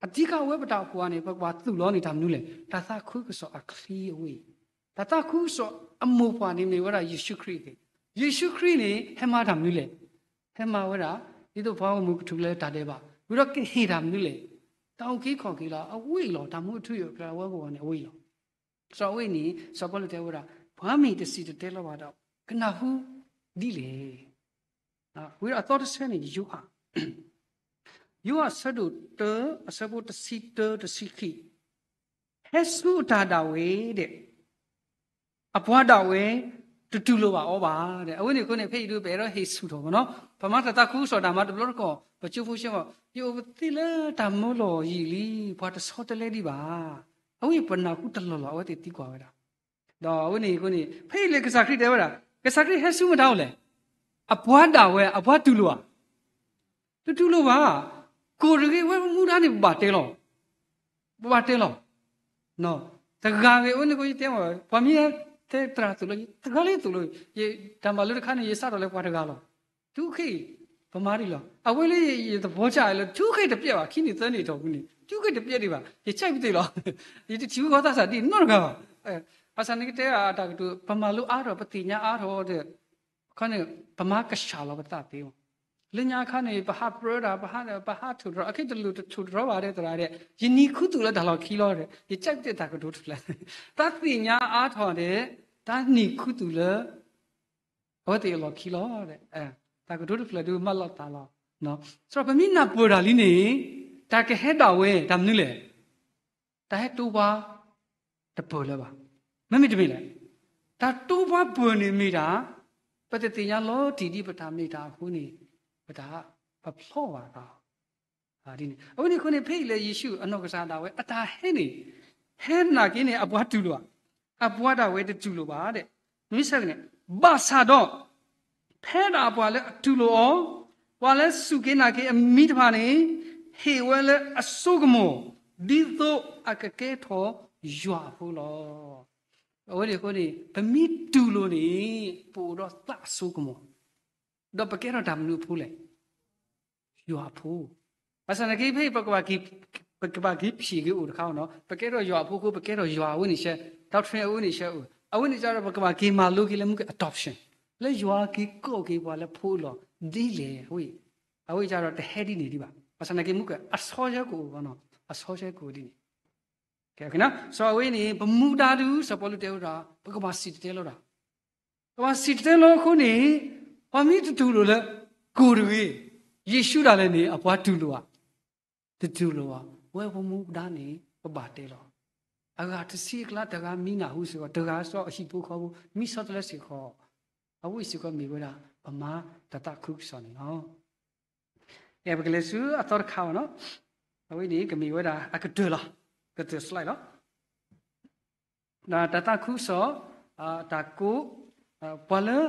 အဓိက အဝဲပတၢ်အိၣ်ဖှိၣ်န့ၣ် ပကဘၣ်သူၣ်လီၤန့ၣ်တၢ်မနုၤလဲၣ်. တၢ်သးခုကစီၣ်အချံအဝဲအံၤ တၢ်သးခုကစီၣ်အမိၢ်ပှၢ်န့ၣ် မ့ၢ်ဝဲဒၣ်ယ့ၣ်ၡူးခရံာ်အဂ့ၢ်. ယ့ၣ်ၡူးခရံာ်န့ၣ် ဟဲမၤတၢ်မနုၤလဲၣ်. ဟဲမၤဝဲဒၣ် ဒ်သိးပှၤဂီၢ်မုၢ်ကထူၣ်ဖျဲးလၢတၢ်ဒဲးဘး ဝံၤဒီးကဟ့ၣ်တၢ်မနုၤလဲၣ်. တၢ်အုၣ်က့ၤခီၣ်က့ၤလီၤ အဝဲအံၤလီၤ. တၢ်မူအထူအယိာ်အကျဲ အဝဲကဝီၤန့ၣ် အဝဲအံၤလီၤ. စီၤအဝဲအံၤန့ၣ် စီၤပီလူးတဲဝဲဒၣ် ပှၤမ့ၢ်တစံၣ်တဲၤတဲလီၤဘၣ်ဒီး ကနၢ်ဟူဒ်လဲၣ်. ဝံၤဒီးအသီတဆၢန့ၣ် ယိၤဟၣ် ယိၤဟၣ်အဆၢဒိၣ်တၢ အဆၢဖိတဆံတၢ တဆံခံ ဟဲဆူအတၢ်ဒၣ်ဝဲဒဲး အပှၤဒၣ်ဝဲ တတူၢ်လိာ်ဘၣ်အီၤဘၣ်ဒီး အဝဲန့ၣ်အဃိန့ၣ် ဖဲအံၤဒုး ပအဲၣ်ဒိးဟ့ၣ်ဆူၣ်ထီၣ်မ့ၢ်နီၤ ပမၤတၢ်သးခုကစီၣ်တၢ်မၤတဘျီတခီၣ် ပကၠိဖိဆဲမီၤ ယအိၣ်သ့လၢတၢ်မၢလီၢ်ယံာ်လံ ပှၤတဆီတလဲဒံးဘၣ်. အဝဲပနၢ်ဟူတလီၢ်လီၢ် အဝဲသ့ၣ်သံကွၢ်ဝဲဒၣ် ဒီးအဝဲန့ၣ်အဃိန့ၣ် ဖဲအံၤလၢကစၢ်ခရံာ်တဲဝဲဒၣ် ကစၢ်ခရံာ်ဟဲဆူမတၤအိၣ်လဲၣ်. အပှၤဒၣ်ဝဲ အပှၤတူၢ်လိာ်ဧါ တတူၢ်လိာ်ဘၣ်. ကိၣ်တဂ့ၤ ဝဲပမူဒါန့ၣ် ပဘၣ်တဲလီၤ ပဘၣ်တဲလီၤ. တဂၤဂ့ၤ အဝဲန့ၣ်အဃိတဲမ့ၢ် ပှၤမ့ၢ်ဟဲ တဲသရၣ်သိၣ်လိ တဂၤလၢသိၣ်လိ, ယတၢ်မၤလိတခါန့ၣ် ယစးထီၣ်လၢပှၤတဂၤလီၤ. ထုးခဲအံၤ ပမၤဒ်လီၤ. အဝဲလၢယသဘောကျလၢ ထုးခဲတပျဲဘၣ်, ခံနံၣ်သၢနံၣ်အတီၢ်ပူၤန့ၣ် ထုးခဲတပျဲဒံးဘၣ်, ယဆဲးပသ့ၣ်လီၤ. ယတထံၣ်ဝဲဃီသးစၢ်ဒ်နီတဂၤဘၣ်. ဘၣ်ဆၣ်န့ၣ်ကတဲအတၢ်ကတိၤ ပမၤလိအါထီၣ် ပသ့ၣ်ညါအါထီၣ်ဒီး ခီန့ၣ် ပမၤကဆှၢလီၤပသးသ့မး. လၢညါခါန့ၣ် ပဟးပြၢတၢ်, ပဟး ပဟးထိၣ်တြီၤ, အခဲတလိၣ်တထိၣ်တြီၤဘၣ်ဒီးသရၣ်ဒီး ယနံၤခူသူၣ်လၢတၢ်လီၢ်ခံလီၤဒီး ယကဲကတဲာ်တၢ်ကတိၤတဖျၢၣ်. တၢ်သ့ၣ်ညါအါထီၣ်ဒီး တၢ်နံၤခူသူၣ်လၢ အဝဲသ့ၣ်အလီၢ်ခံလီၤ. တၢ်ကတိၤတဖျၢၣ်ဒုးမၤလိာ်သးလီၤ. စးထီၣ်ပမ့ၢ်နၢ်ပၢၢ်တၢ်လံန့ၣ် တၢ်ကဟဲဒၣ်ဝဲ တၢ်မနုၤလဲၣ်. တၢ်ဟဲတိပှၤတပၢၢ်လၢၤဘၣ်. မ့မ့ၢ်တမ့ၢ်လဲၣ်. တၢ်တိပှၤပၢၢ်န့ၣ်မ့ၢ်တၢ် ပတသ့ၣ်ညါလီၤတံၢ်ဒ်ပတၢ်မ့ၢ်တၢ်အဃိန့ၣ် ပတၢ်ပဖျီဘၣ်သး ဒ်န့ၣ်. အဝဲန့ၣ်အဃိန့ၣ် ဖဲအံၤလၢယ့ၣ်ၡူးအနီၢ်ကစၢ်ဒၣ်ဝဲ အတၢ်ဟဲန့ၣ် ဟဲနာ်က့န့ၣ် အပှၤတူၢ်လိာ်ဧါ. အပှၤဒၣ်ဝဲတတူၢ်လိာ်ဘၣ်ဒီး မ့ၢ်ဆၢက့န့ၣ် ဘၣ်ဆၣ်ဒီး ဖဲဒၣ်ပှၤလၢအတူၢ်လိာ်အီၤ, ပှၤလၢစူၢ်က့ၤနာ်က့ၤအမံၤတဖၣ်န့ၣ် ဟ့ၣ်ဝဲလၢအစိကမီၤ ဒ်သိးအကကဲထီၣ်ယွၤအဖိလီၤ. အဝဲန့ၣ်အဃိန့ၣ် ပမ့ၢ်တူၢ်လိာ်န့ၣ် ပအိၣ်ဒီးသးအစိကမီၤ ဒီးပကဲထီၣ်တၢ်မနုၤအဖိလဲၣ်. ယွၤအဖိ. ဘၣ်ဆၣ်သနာ်က့ ဖဲပကဘၣ်က့ၤ ပကဘၣ်က့ၤဖံးက့ၤအိၣ်တခါနီၤ, ပကဲထီၣ်ယွၤအဖိအဃိ ပကဲထီၣ်ယွၤအဝဲန့ၣ်ရှဲ, doctrine အဝဲန့ၣ်ရှဲအိၣ်, အဝဲန့ၣ်ကဒီး ပကဘၣ်က့ၤမၤလိက့ၤလၢမူက adoption လၢယွၤက့ၤကိးက့ၤပှၤလၢဖိအလီၢ်ဒ်လဲၣ်. အဝဲ အဝဲကဒီးတဟဲဒ်န့ၣ်ဒံးဘၣ်. ဘၣ်ဆၣ်သနာ်က့ မူကအဆီဆၢကအိၣ်နီၤ, အဆီဆၢကအိၣ်ဒ်န့ၣ်. စီၤအဝဲန့ၣ် ပမူဒါဒုး စီၤပီလူးတဲဝဲဒၣ် ပကဘၣ်စံၣ်တဲၤတဲလီၤတၢ် ပဘၣ်စံၣ်တဲၤတဲလီၤအဃိန့ၣ် ပှၤမ့ၢ်တတူၢ်လိာ်လၢ ကိၣ်တဂ့ၤ, ယ့ၣ်ၡူးဒၣ်လဲာ်န့ၣ် အပှၤတူၢ်လိာ်ဧါ, တတူၢ်လိာ်ဘၣ်. ဝဲပမူဒါန့ၣ် ပဘၣ်တဲလီၤ. အဂၤတဆံအကျါ တဂၤမံနၢ်ဟူစ့ၢ်ကီး, တဂၤစီၤအဟံၣ်ဖိဃီဖိ မံဆီတလဲစ့ၢ်ကီး, အဝဲစ့ၢ်ကီးမ့ၢ်ဝဲဒၣ် ပမၤတၢ်သးခုကစီၣ်န့ၣ်လီၤ. အဲ ပကလဲၤဆူအသီတခါဘၣ်နီၤ, အဝဲန့ၣ် ကမ့ၢ်ဝဲဒၣ်အကတၢၢ်လီၤ, ကတၢၢ် slide လီၤ. တၢ်သးခုကစီၣ် တၢ်ကိး ပှၤလၢ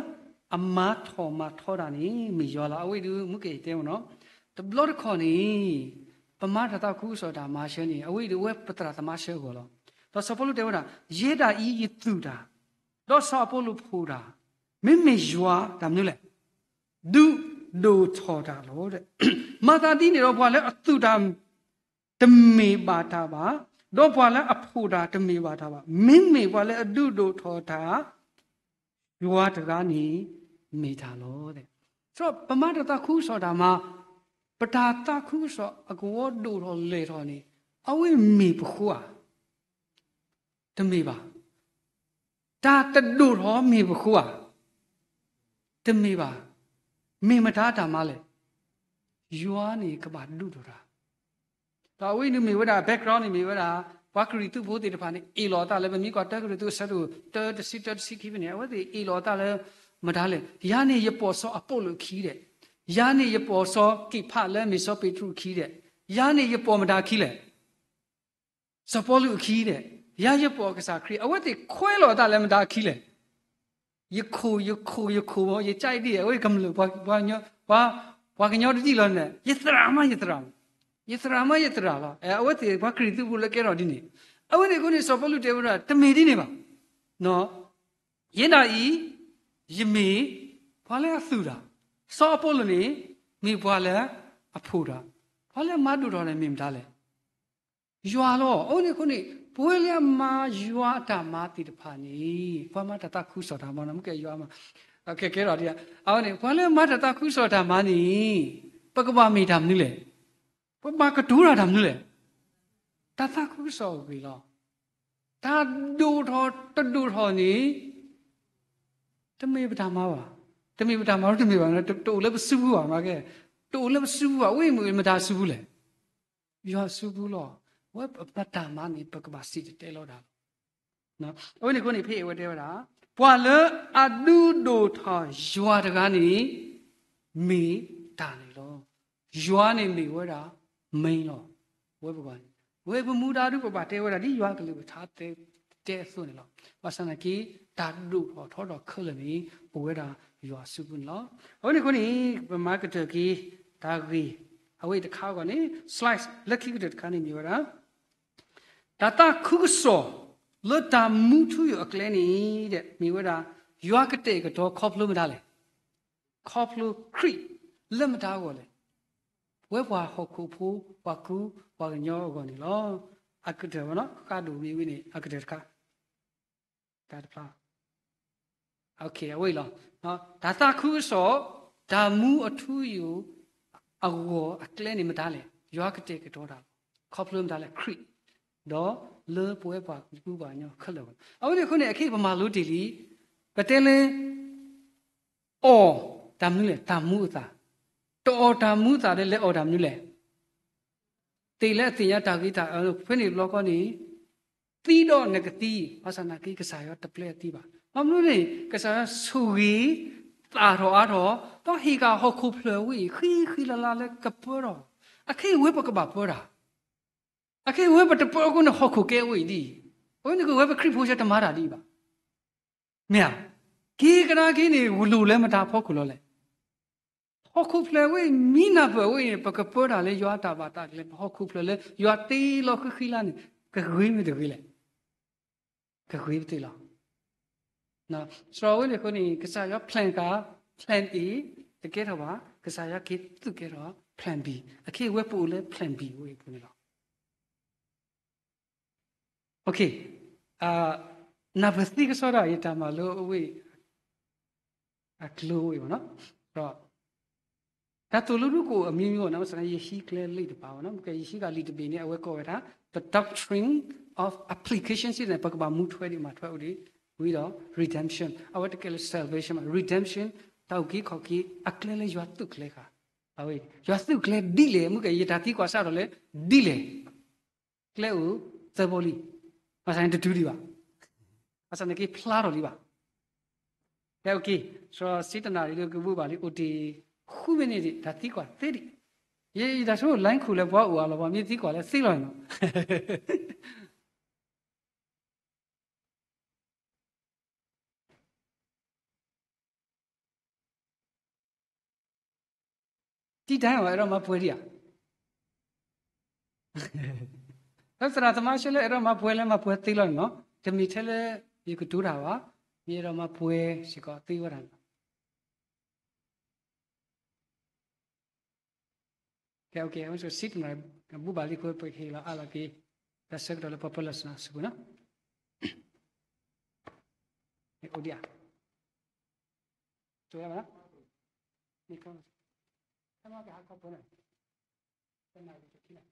အမၤထီၣ်မၤထီတၢ်န့ၣ် မ့ၢ်ယွၤလီၤ. အဝဲအံၤဒုး မူကဲတဲမ့ၢ်နီၤ, တဘျီတခီၣ်န့ၣ် ပမၤတၢ်သးခုကစီၣ်တၢ်မၤဆၢန့ၣ် အဝဲအံၤဒုး အဝဲပသရၣ်သမါဆၢအဂီၢ်လီၤ. ဒီးစီၤပီလူးတဲဝဲဒၣ် ယဲဒၣ်အံၤယသူၣ်တၢ်, ဒီးစီၤအပီလူးဖိးတၢ်, မ့မ့ၢ်ယွၤတၢ်မနုၤလဲၣ် ဒုးဒိၣ်ထီၣ်တၢ်လီၤ. မၤသးဒ်န့ၣ်ဒီး ပှၤလၢအသူၣ်တၢ် တမ့ၢ်ဘၣ်တၢ်ဘၣ်, ဒီးပှၤလၢအဖိးတၢ်တမ့ၢ်ဘၣ်တၢ်ဘၣ်, မ့မ့ၢ်ပှၤလၢအဒုးဒိၣ်ထီၣ်တၢ် ယွၤတဂၤန့ၣ်မ့ၢ်တၢ်လီၤ. ဒီးပမၤတၢ်သးခုကစီၣ်တၢ်မၤ, ပတၢ်သးခုကစီၣ်အကဝီၤဒိၣ်ထီၣ်လဲၢ်ထီၣ်န့ၣ် အဝဲမ့ၢ်ပဃိဧါ, တမ့ၢ်ဘၣ်. တၢ်တဒိၣ်ထီၣ်မ့ၢ်ပဃိဧါ, တမ့ၢ်ဘၣ်. မ့ၢ်မတၤတၢ်မၤလဲၣ်. ယွၤန့ၣ်ကဘၣ်ဒုးဒိၣ်ထီၣ်တၢ် ဒီးအဝဲအံၤဒုးမ့ၢ်ဝဲဒၣ် background န့ၣ်မ့ၢ်ဝဲဒၣ် ပှၤကရံၣ်သူးဖိသ့ၣ်တဖၣ်န့ၣ် အ့ၣ်လိာ်အသးလၢ ပမ့ၢ်ကွၢ်တၢကရံၣ်သူးအဆၢဒိၣ်တၢ တဆံတၢ တဆံခံဖဲန့ၣ် အဝဲသ့ၣ်အ့ၣ်လိာ်အသးလၢ မတၤလဲၣ်. ယၤန့ၣ်ယပိာ်စီၤအပီလူးအခံဒီး, ယၤန့ၣ်ယပိာ်စီၤက့ၤဖးလၢအမ့ၢ်စီၤပ့းတရူးအခံဒီး, ယၤန့ၣ်ယပိာ်မတၤအခံလဲၣ်. စီၤပီလူးအခံဒီး, ယၤယပိာ်ကစၢ်ခရံာ်, အဝဲသ့ၣ်ခွဲးလိာ်အသးလၢမတၤအခံလဲၣ်. ယခိၣ် ယခိၣ် ယခိၣ် ယကၠံဒံး အဝဲကမျၢၢ် ပှၤကညီတဒ်လီၤန့ၣ် ယသရၣ်မးယသရၣ်, ယသရၣ်မးယသရၣ်လီၤ. အဝဲသ့ၣ်ပှၤကရံၣ်သူးဖိလၢကဲထီၣ်ဒ်န့ၣ်, အဝဲန့ၣ်အဃိန့ၣ် စီၤပီလူးတဲဝဲဒၣ် တမ့ၢ်ဒ်န့ၣ်ဘၣ်. ယဲဒၣ်အံၤ ယမ့ၢ်ပှၤလၢအသူၣ်တၢ်, စီၤအပီလူးန့ၣ် မ့ၢ်ပှၤလၢအဖိးတၢ်, ပှၤလၢအမၤဒိၣ်ထီၣ်န့ၣ်မ့ၢ်မတၤလဲၣ်. ယွၤလီၤ. အဝဲန့ၣ်အဃိန့ၣ် ပဝဲလၢအမၤယွၤအတၢ်မၤသ့ၣ်တဖၣ်န့ၣ် ပှၤမၤတၢ်သးခုကစီၣ်တၢ်မၤန့ၣ် မ့ၢ်ကဲယွၤမၤ, ကဲကဲထီၣ်ဒ်, အဝဲန့ၣ် ပှၤလၢအမၤတၢ်သးခုကစီၣ်တၢ်မၤန့ၣ် ပကဘၣ်မ့ၢ်တၢ်မနုၤလဲၣ်. ပဘၣ်ကတိၤတၢ်တၢ်မနုၤလဲၣ်. တၢ်သးခုကစီၣ်အဂ့ၢ်လီၤ. တၢ်ဒိၣ်ထီၣ်တဒိၣ်ထီၣ်န့ၣ် တမ့ၢ်ပတၢ်မၤဘၣ်. တမ့ၢ်ပတၢ်မၤ တမ့ၢ်ဘၣ်, တအိၣ်လၢပစုပူၤဘၣ်, မ့ၢ်ကဲ, တအိၣ်လၢပစုပူၤဘၣ်, ဝဲမ့ၢ်မတၤစုပူၤလဲၣ်. ယွၤစုပူၤလီၤ. ဝဲပတၢ်မၤန့ၣ် ပကဘၣ်စံၣ်တဲၤတဲလီၤတၢ်လီၤ. အဝဲန့ၣ်အဃိန့ၣ် ဖဲအဝဲတဲဝဲဒၣ် ပှၤလၢအဒုးဒိၣ်ထီၣ်ယွၤတဂၤန့ၣ် မ့ၢ်တၢ်န့ၣ်လီၤ. ယွၤန့ၣ်မ့ၢ်ဝဲဒၣ် main လီၤ. ဝဲပဂီၢ်န့ၣ် ဝဲပမူဒါဒုး ပဘၣ်တဲဝဲဒၣ်ဒ်ယွၤအကလုၢ်ကထါတဲအသိးန့ၣ်လီၤ. ဘၣ်ဆၣ်သနာ်က့ တၢ်ဒိၣ်ထီၣ်ထီထီၣ်ခဲလၢာ်န့ၣ် အိၣ်ဝဲဒၣ်ယွၤစုပူၤန့ၣ်လီၤ. အဝဲန့ၣ်အဃိန့ၣ် ပမၤကတၢၢ်က့ၤ တၢ်ဂ့ၢ် အဝဲအံၤတခါအဂီၢ်န့ၣ် slide လၢခံကတၢၢ်တခါန့ၣ်မ့ၢ်ဝဲဒၣ် တၢ်သးခုကစီၣ် လၢတၢ်မူထူယိာ်အကျဲန့ၣ် မ့ၢ်ဝဲဒၣ် ယွၤကတဲာ်ကတီၤခီဖျိမတၤလဲၣ်. ခီဖျိခရံာ်လၢမတၤအဂီၢ်လဲၣ်. ပဝဲပှၤဟီၣ်ခိၣ်ဖိ ပှၤကူပှၤကညီအဂီၢ်န့ၣ်လီၤ. အကတၢၢ်ဝဲနီၤ ဃးဒိၣ်မ့ၢ်ဝဲန့ၣ် အကတၢၢ်တခါ တၢ်တဖျါ အဝဲအံၤလီၤ. တၢ်သးခုကစီၣ် တၢ်မူအထူအယိာ်အဂီၢ်အကျဲန့ၣ်မတၤလဲၣ်. ယွၤကတဲာ်ကတီၤတၢ် ခီဖျိမတၤလဲၣ် ခရံာ်, ဒီးလၢပဝဲပှၤကူပှၤကညီခဲလၢာ်လီၤ. အဝဲန့ၣ်အဃိန့ၣ် အခဲအံၤပမၤလိတ့ၢ်လံ, ပတဲလၢ အီၣ်တၢ်မနုၤလဲၣ်, တၢ်မူအသၣ်, တအီၣ်တၢ်မူအသၣ်ဒီးလဲၤအီၣ်တၢ်မနုၤလဲၣ်. သ့ၣ်လၢအသ့ၣ်ညါတၢ်ဂ့ၤတၢ်အၢ ဖဲန့ၣ်တဘျီဃီန့ၣ် သံဒီးနကသံ, ဘၣ်ဆၣ်နာ်က့ ကစၢ်ယွၤတပျဲအသံဘၣ်. ဘၣ်မနုၤန့ၣ် ကစၢ်ယွၤဆိၣ်ဂ့ၤ သၣ်ထီၣ်အါထီၣ် ဒီးဟ့ၣ်က့ၤဟီၣ်ခိၣ်ဖျၢၣ်ဝဲအံၤ ဃံဃံလၤလၤလၢကပၢထီၣ်. အခဲအံၤဝဲပကဘၣ်ပၢတၢ်, အခဲအံၤဝဲပတပၢအဃိန့ၣ် ဟီၣ်ခိၣ်ကဲဝဲအံၤဒ်အံၤ, အဝဲန့ၣ်ကဝဲပခရံာ်ဖိဆဲတမၤတၢ်ဒ်အံၤဘၣ်. မ့ၢ်ဧါ, က့ၤကဒါက့ၤန့ၣ် ဝလိၤလၢမတၤအဖီခိၣ်လီၤလဲၣ်. ဟီၣ်ခိၣ်ဖျၢၣ်ဝဲအံၤ မံနၢ်ပၢၢ်ဝဲအံၤန့ၣ် ပကပၢတၢ်လၢယွၤအတၢ်ဘၣ်တၢ်ကျဲ ပဟီၣ်ခိၣ်ဖျၢၣ်လၢယွၤတ့လီၤဃံဃံလၤလၤန့ၣ် ကဂ့ၤမ့ၢ်တဂ့ၤလဲၣ်. ကဂ့ၤပသ့လီၤ. စရီဝဲန့ၣ်အဃိန့ၣ် ကစၢ်ယွၤ plan က plan A တကဲထီၣ်ဘၣ်, ကစၢ်ယွၤက့ၤသုးကဲထီၣ် plan B, အခဲအံၤဝဲပအိၣ်လၢ plan B ဝဲအံၤအပူၤန့ၣ်လီၤ. နၢ်ပၢၢ်သ့ကစီဒီ ယတၢ်မၤလိအဝဲအံၤ အကျိၤဝဲအံၤဘၣ်နီၤ, ဒီး တၢ်သိၣ်လိဒုးကအိၣ်အမံၤမံၤဘၣ်နီၤ, ဘၣ်ဆၣ်သနာ်က့ယဟံးကျဲလံာ်တပၤဘၣ်နီၤ, ယဟံးဃာ်လံာ်တဘ့ၣ်န့ၣ် အဝဲကိးဝဲဒၣ် the doctrine of application စ့ၢ်န့ၣ် ပကဘၣ်မူထွဲဒံးမၤထွဲအိၣ်ဒံး, ဝံၤဒီး redemption အဝဲတကဲလၢ salvation ဘၣ်, redemption တၢ်အုၣ်က့ၤခီၣ်က့ၤ အကျဲလၢယွၤသုးကျဲၤဃာ်, အဝဲ ယွၤသုးကျဲၤဒ်လဲၣ်, မ့ၢ်ကဲယတၢ်သံကွၢ်စးထီၣ်လၢ ဒ်လဲၣ် ကျဲအိၣ်သၢဘီလံ, ဘၣ်ဆၣ်န့ၣ်တတုၤဒံးဘၣ်, ဘၣ်ဆၣ်န့ၣ်က့ၤဖျါထီၣ်လံဘၣ်. ကဲ okay, စရီ စံတနၣ်ရံၣ်လၢကဘူၣ်ဘၣ်လံ အိၣ်တ့ၢ်ဃုမံးနံးဒံး, တၢ်သံကွၢ်သ့ဒံး, ယတၢ်ဆိ line ခိၣ်လၢပှၤအိၣ်အါလီၤ, ပှၤမ့ၢ်သံကွၢ်လၢသ့လီၤနီၤ. တံတၢ်အီၤ အဲၣ်ဒိးမၤပှဲၤဒံးဧါ, သရၣ်သမါရှဲလၢအဲၣ်ဒိးမၤပှဲၤလၢ မၤပှဲၤသ့လီၤန့ၣ်နီၤ, တမ့ၢ်ထဲလၢ ယကတိၤတၢ်ဘၣ်, မ့ၢ်အဲၣ်ဒိးမၤပှဲၤစ့ၢ်ကီးသ့ဝဲဒၣ်န့ၣ်လီၤ. ကဲ okay, အဝဲစံတနၣ်ရံၣ် ဘူၣ်ဘၣ်လံအဃိ ပကဟ့ၣ်လီၤအါလီၤက့ၤ တၢ်ဆၢကတီၢ်လၢပှၤပၢၤလီၢ်ဆူၣ်ဆူၣ်ပူၤနီၤ, အိၣ်ဒံးဧါ, တဘၣ်, တနၣ်ရံၣ်တဆံ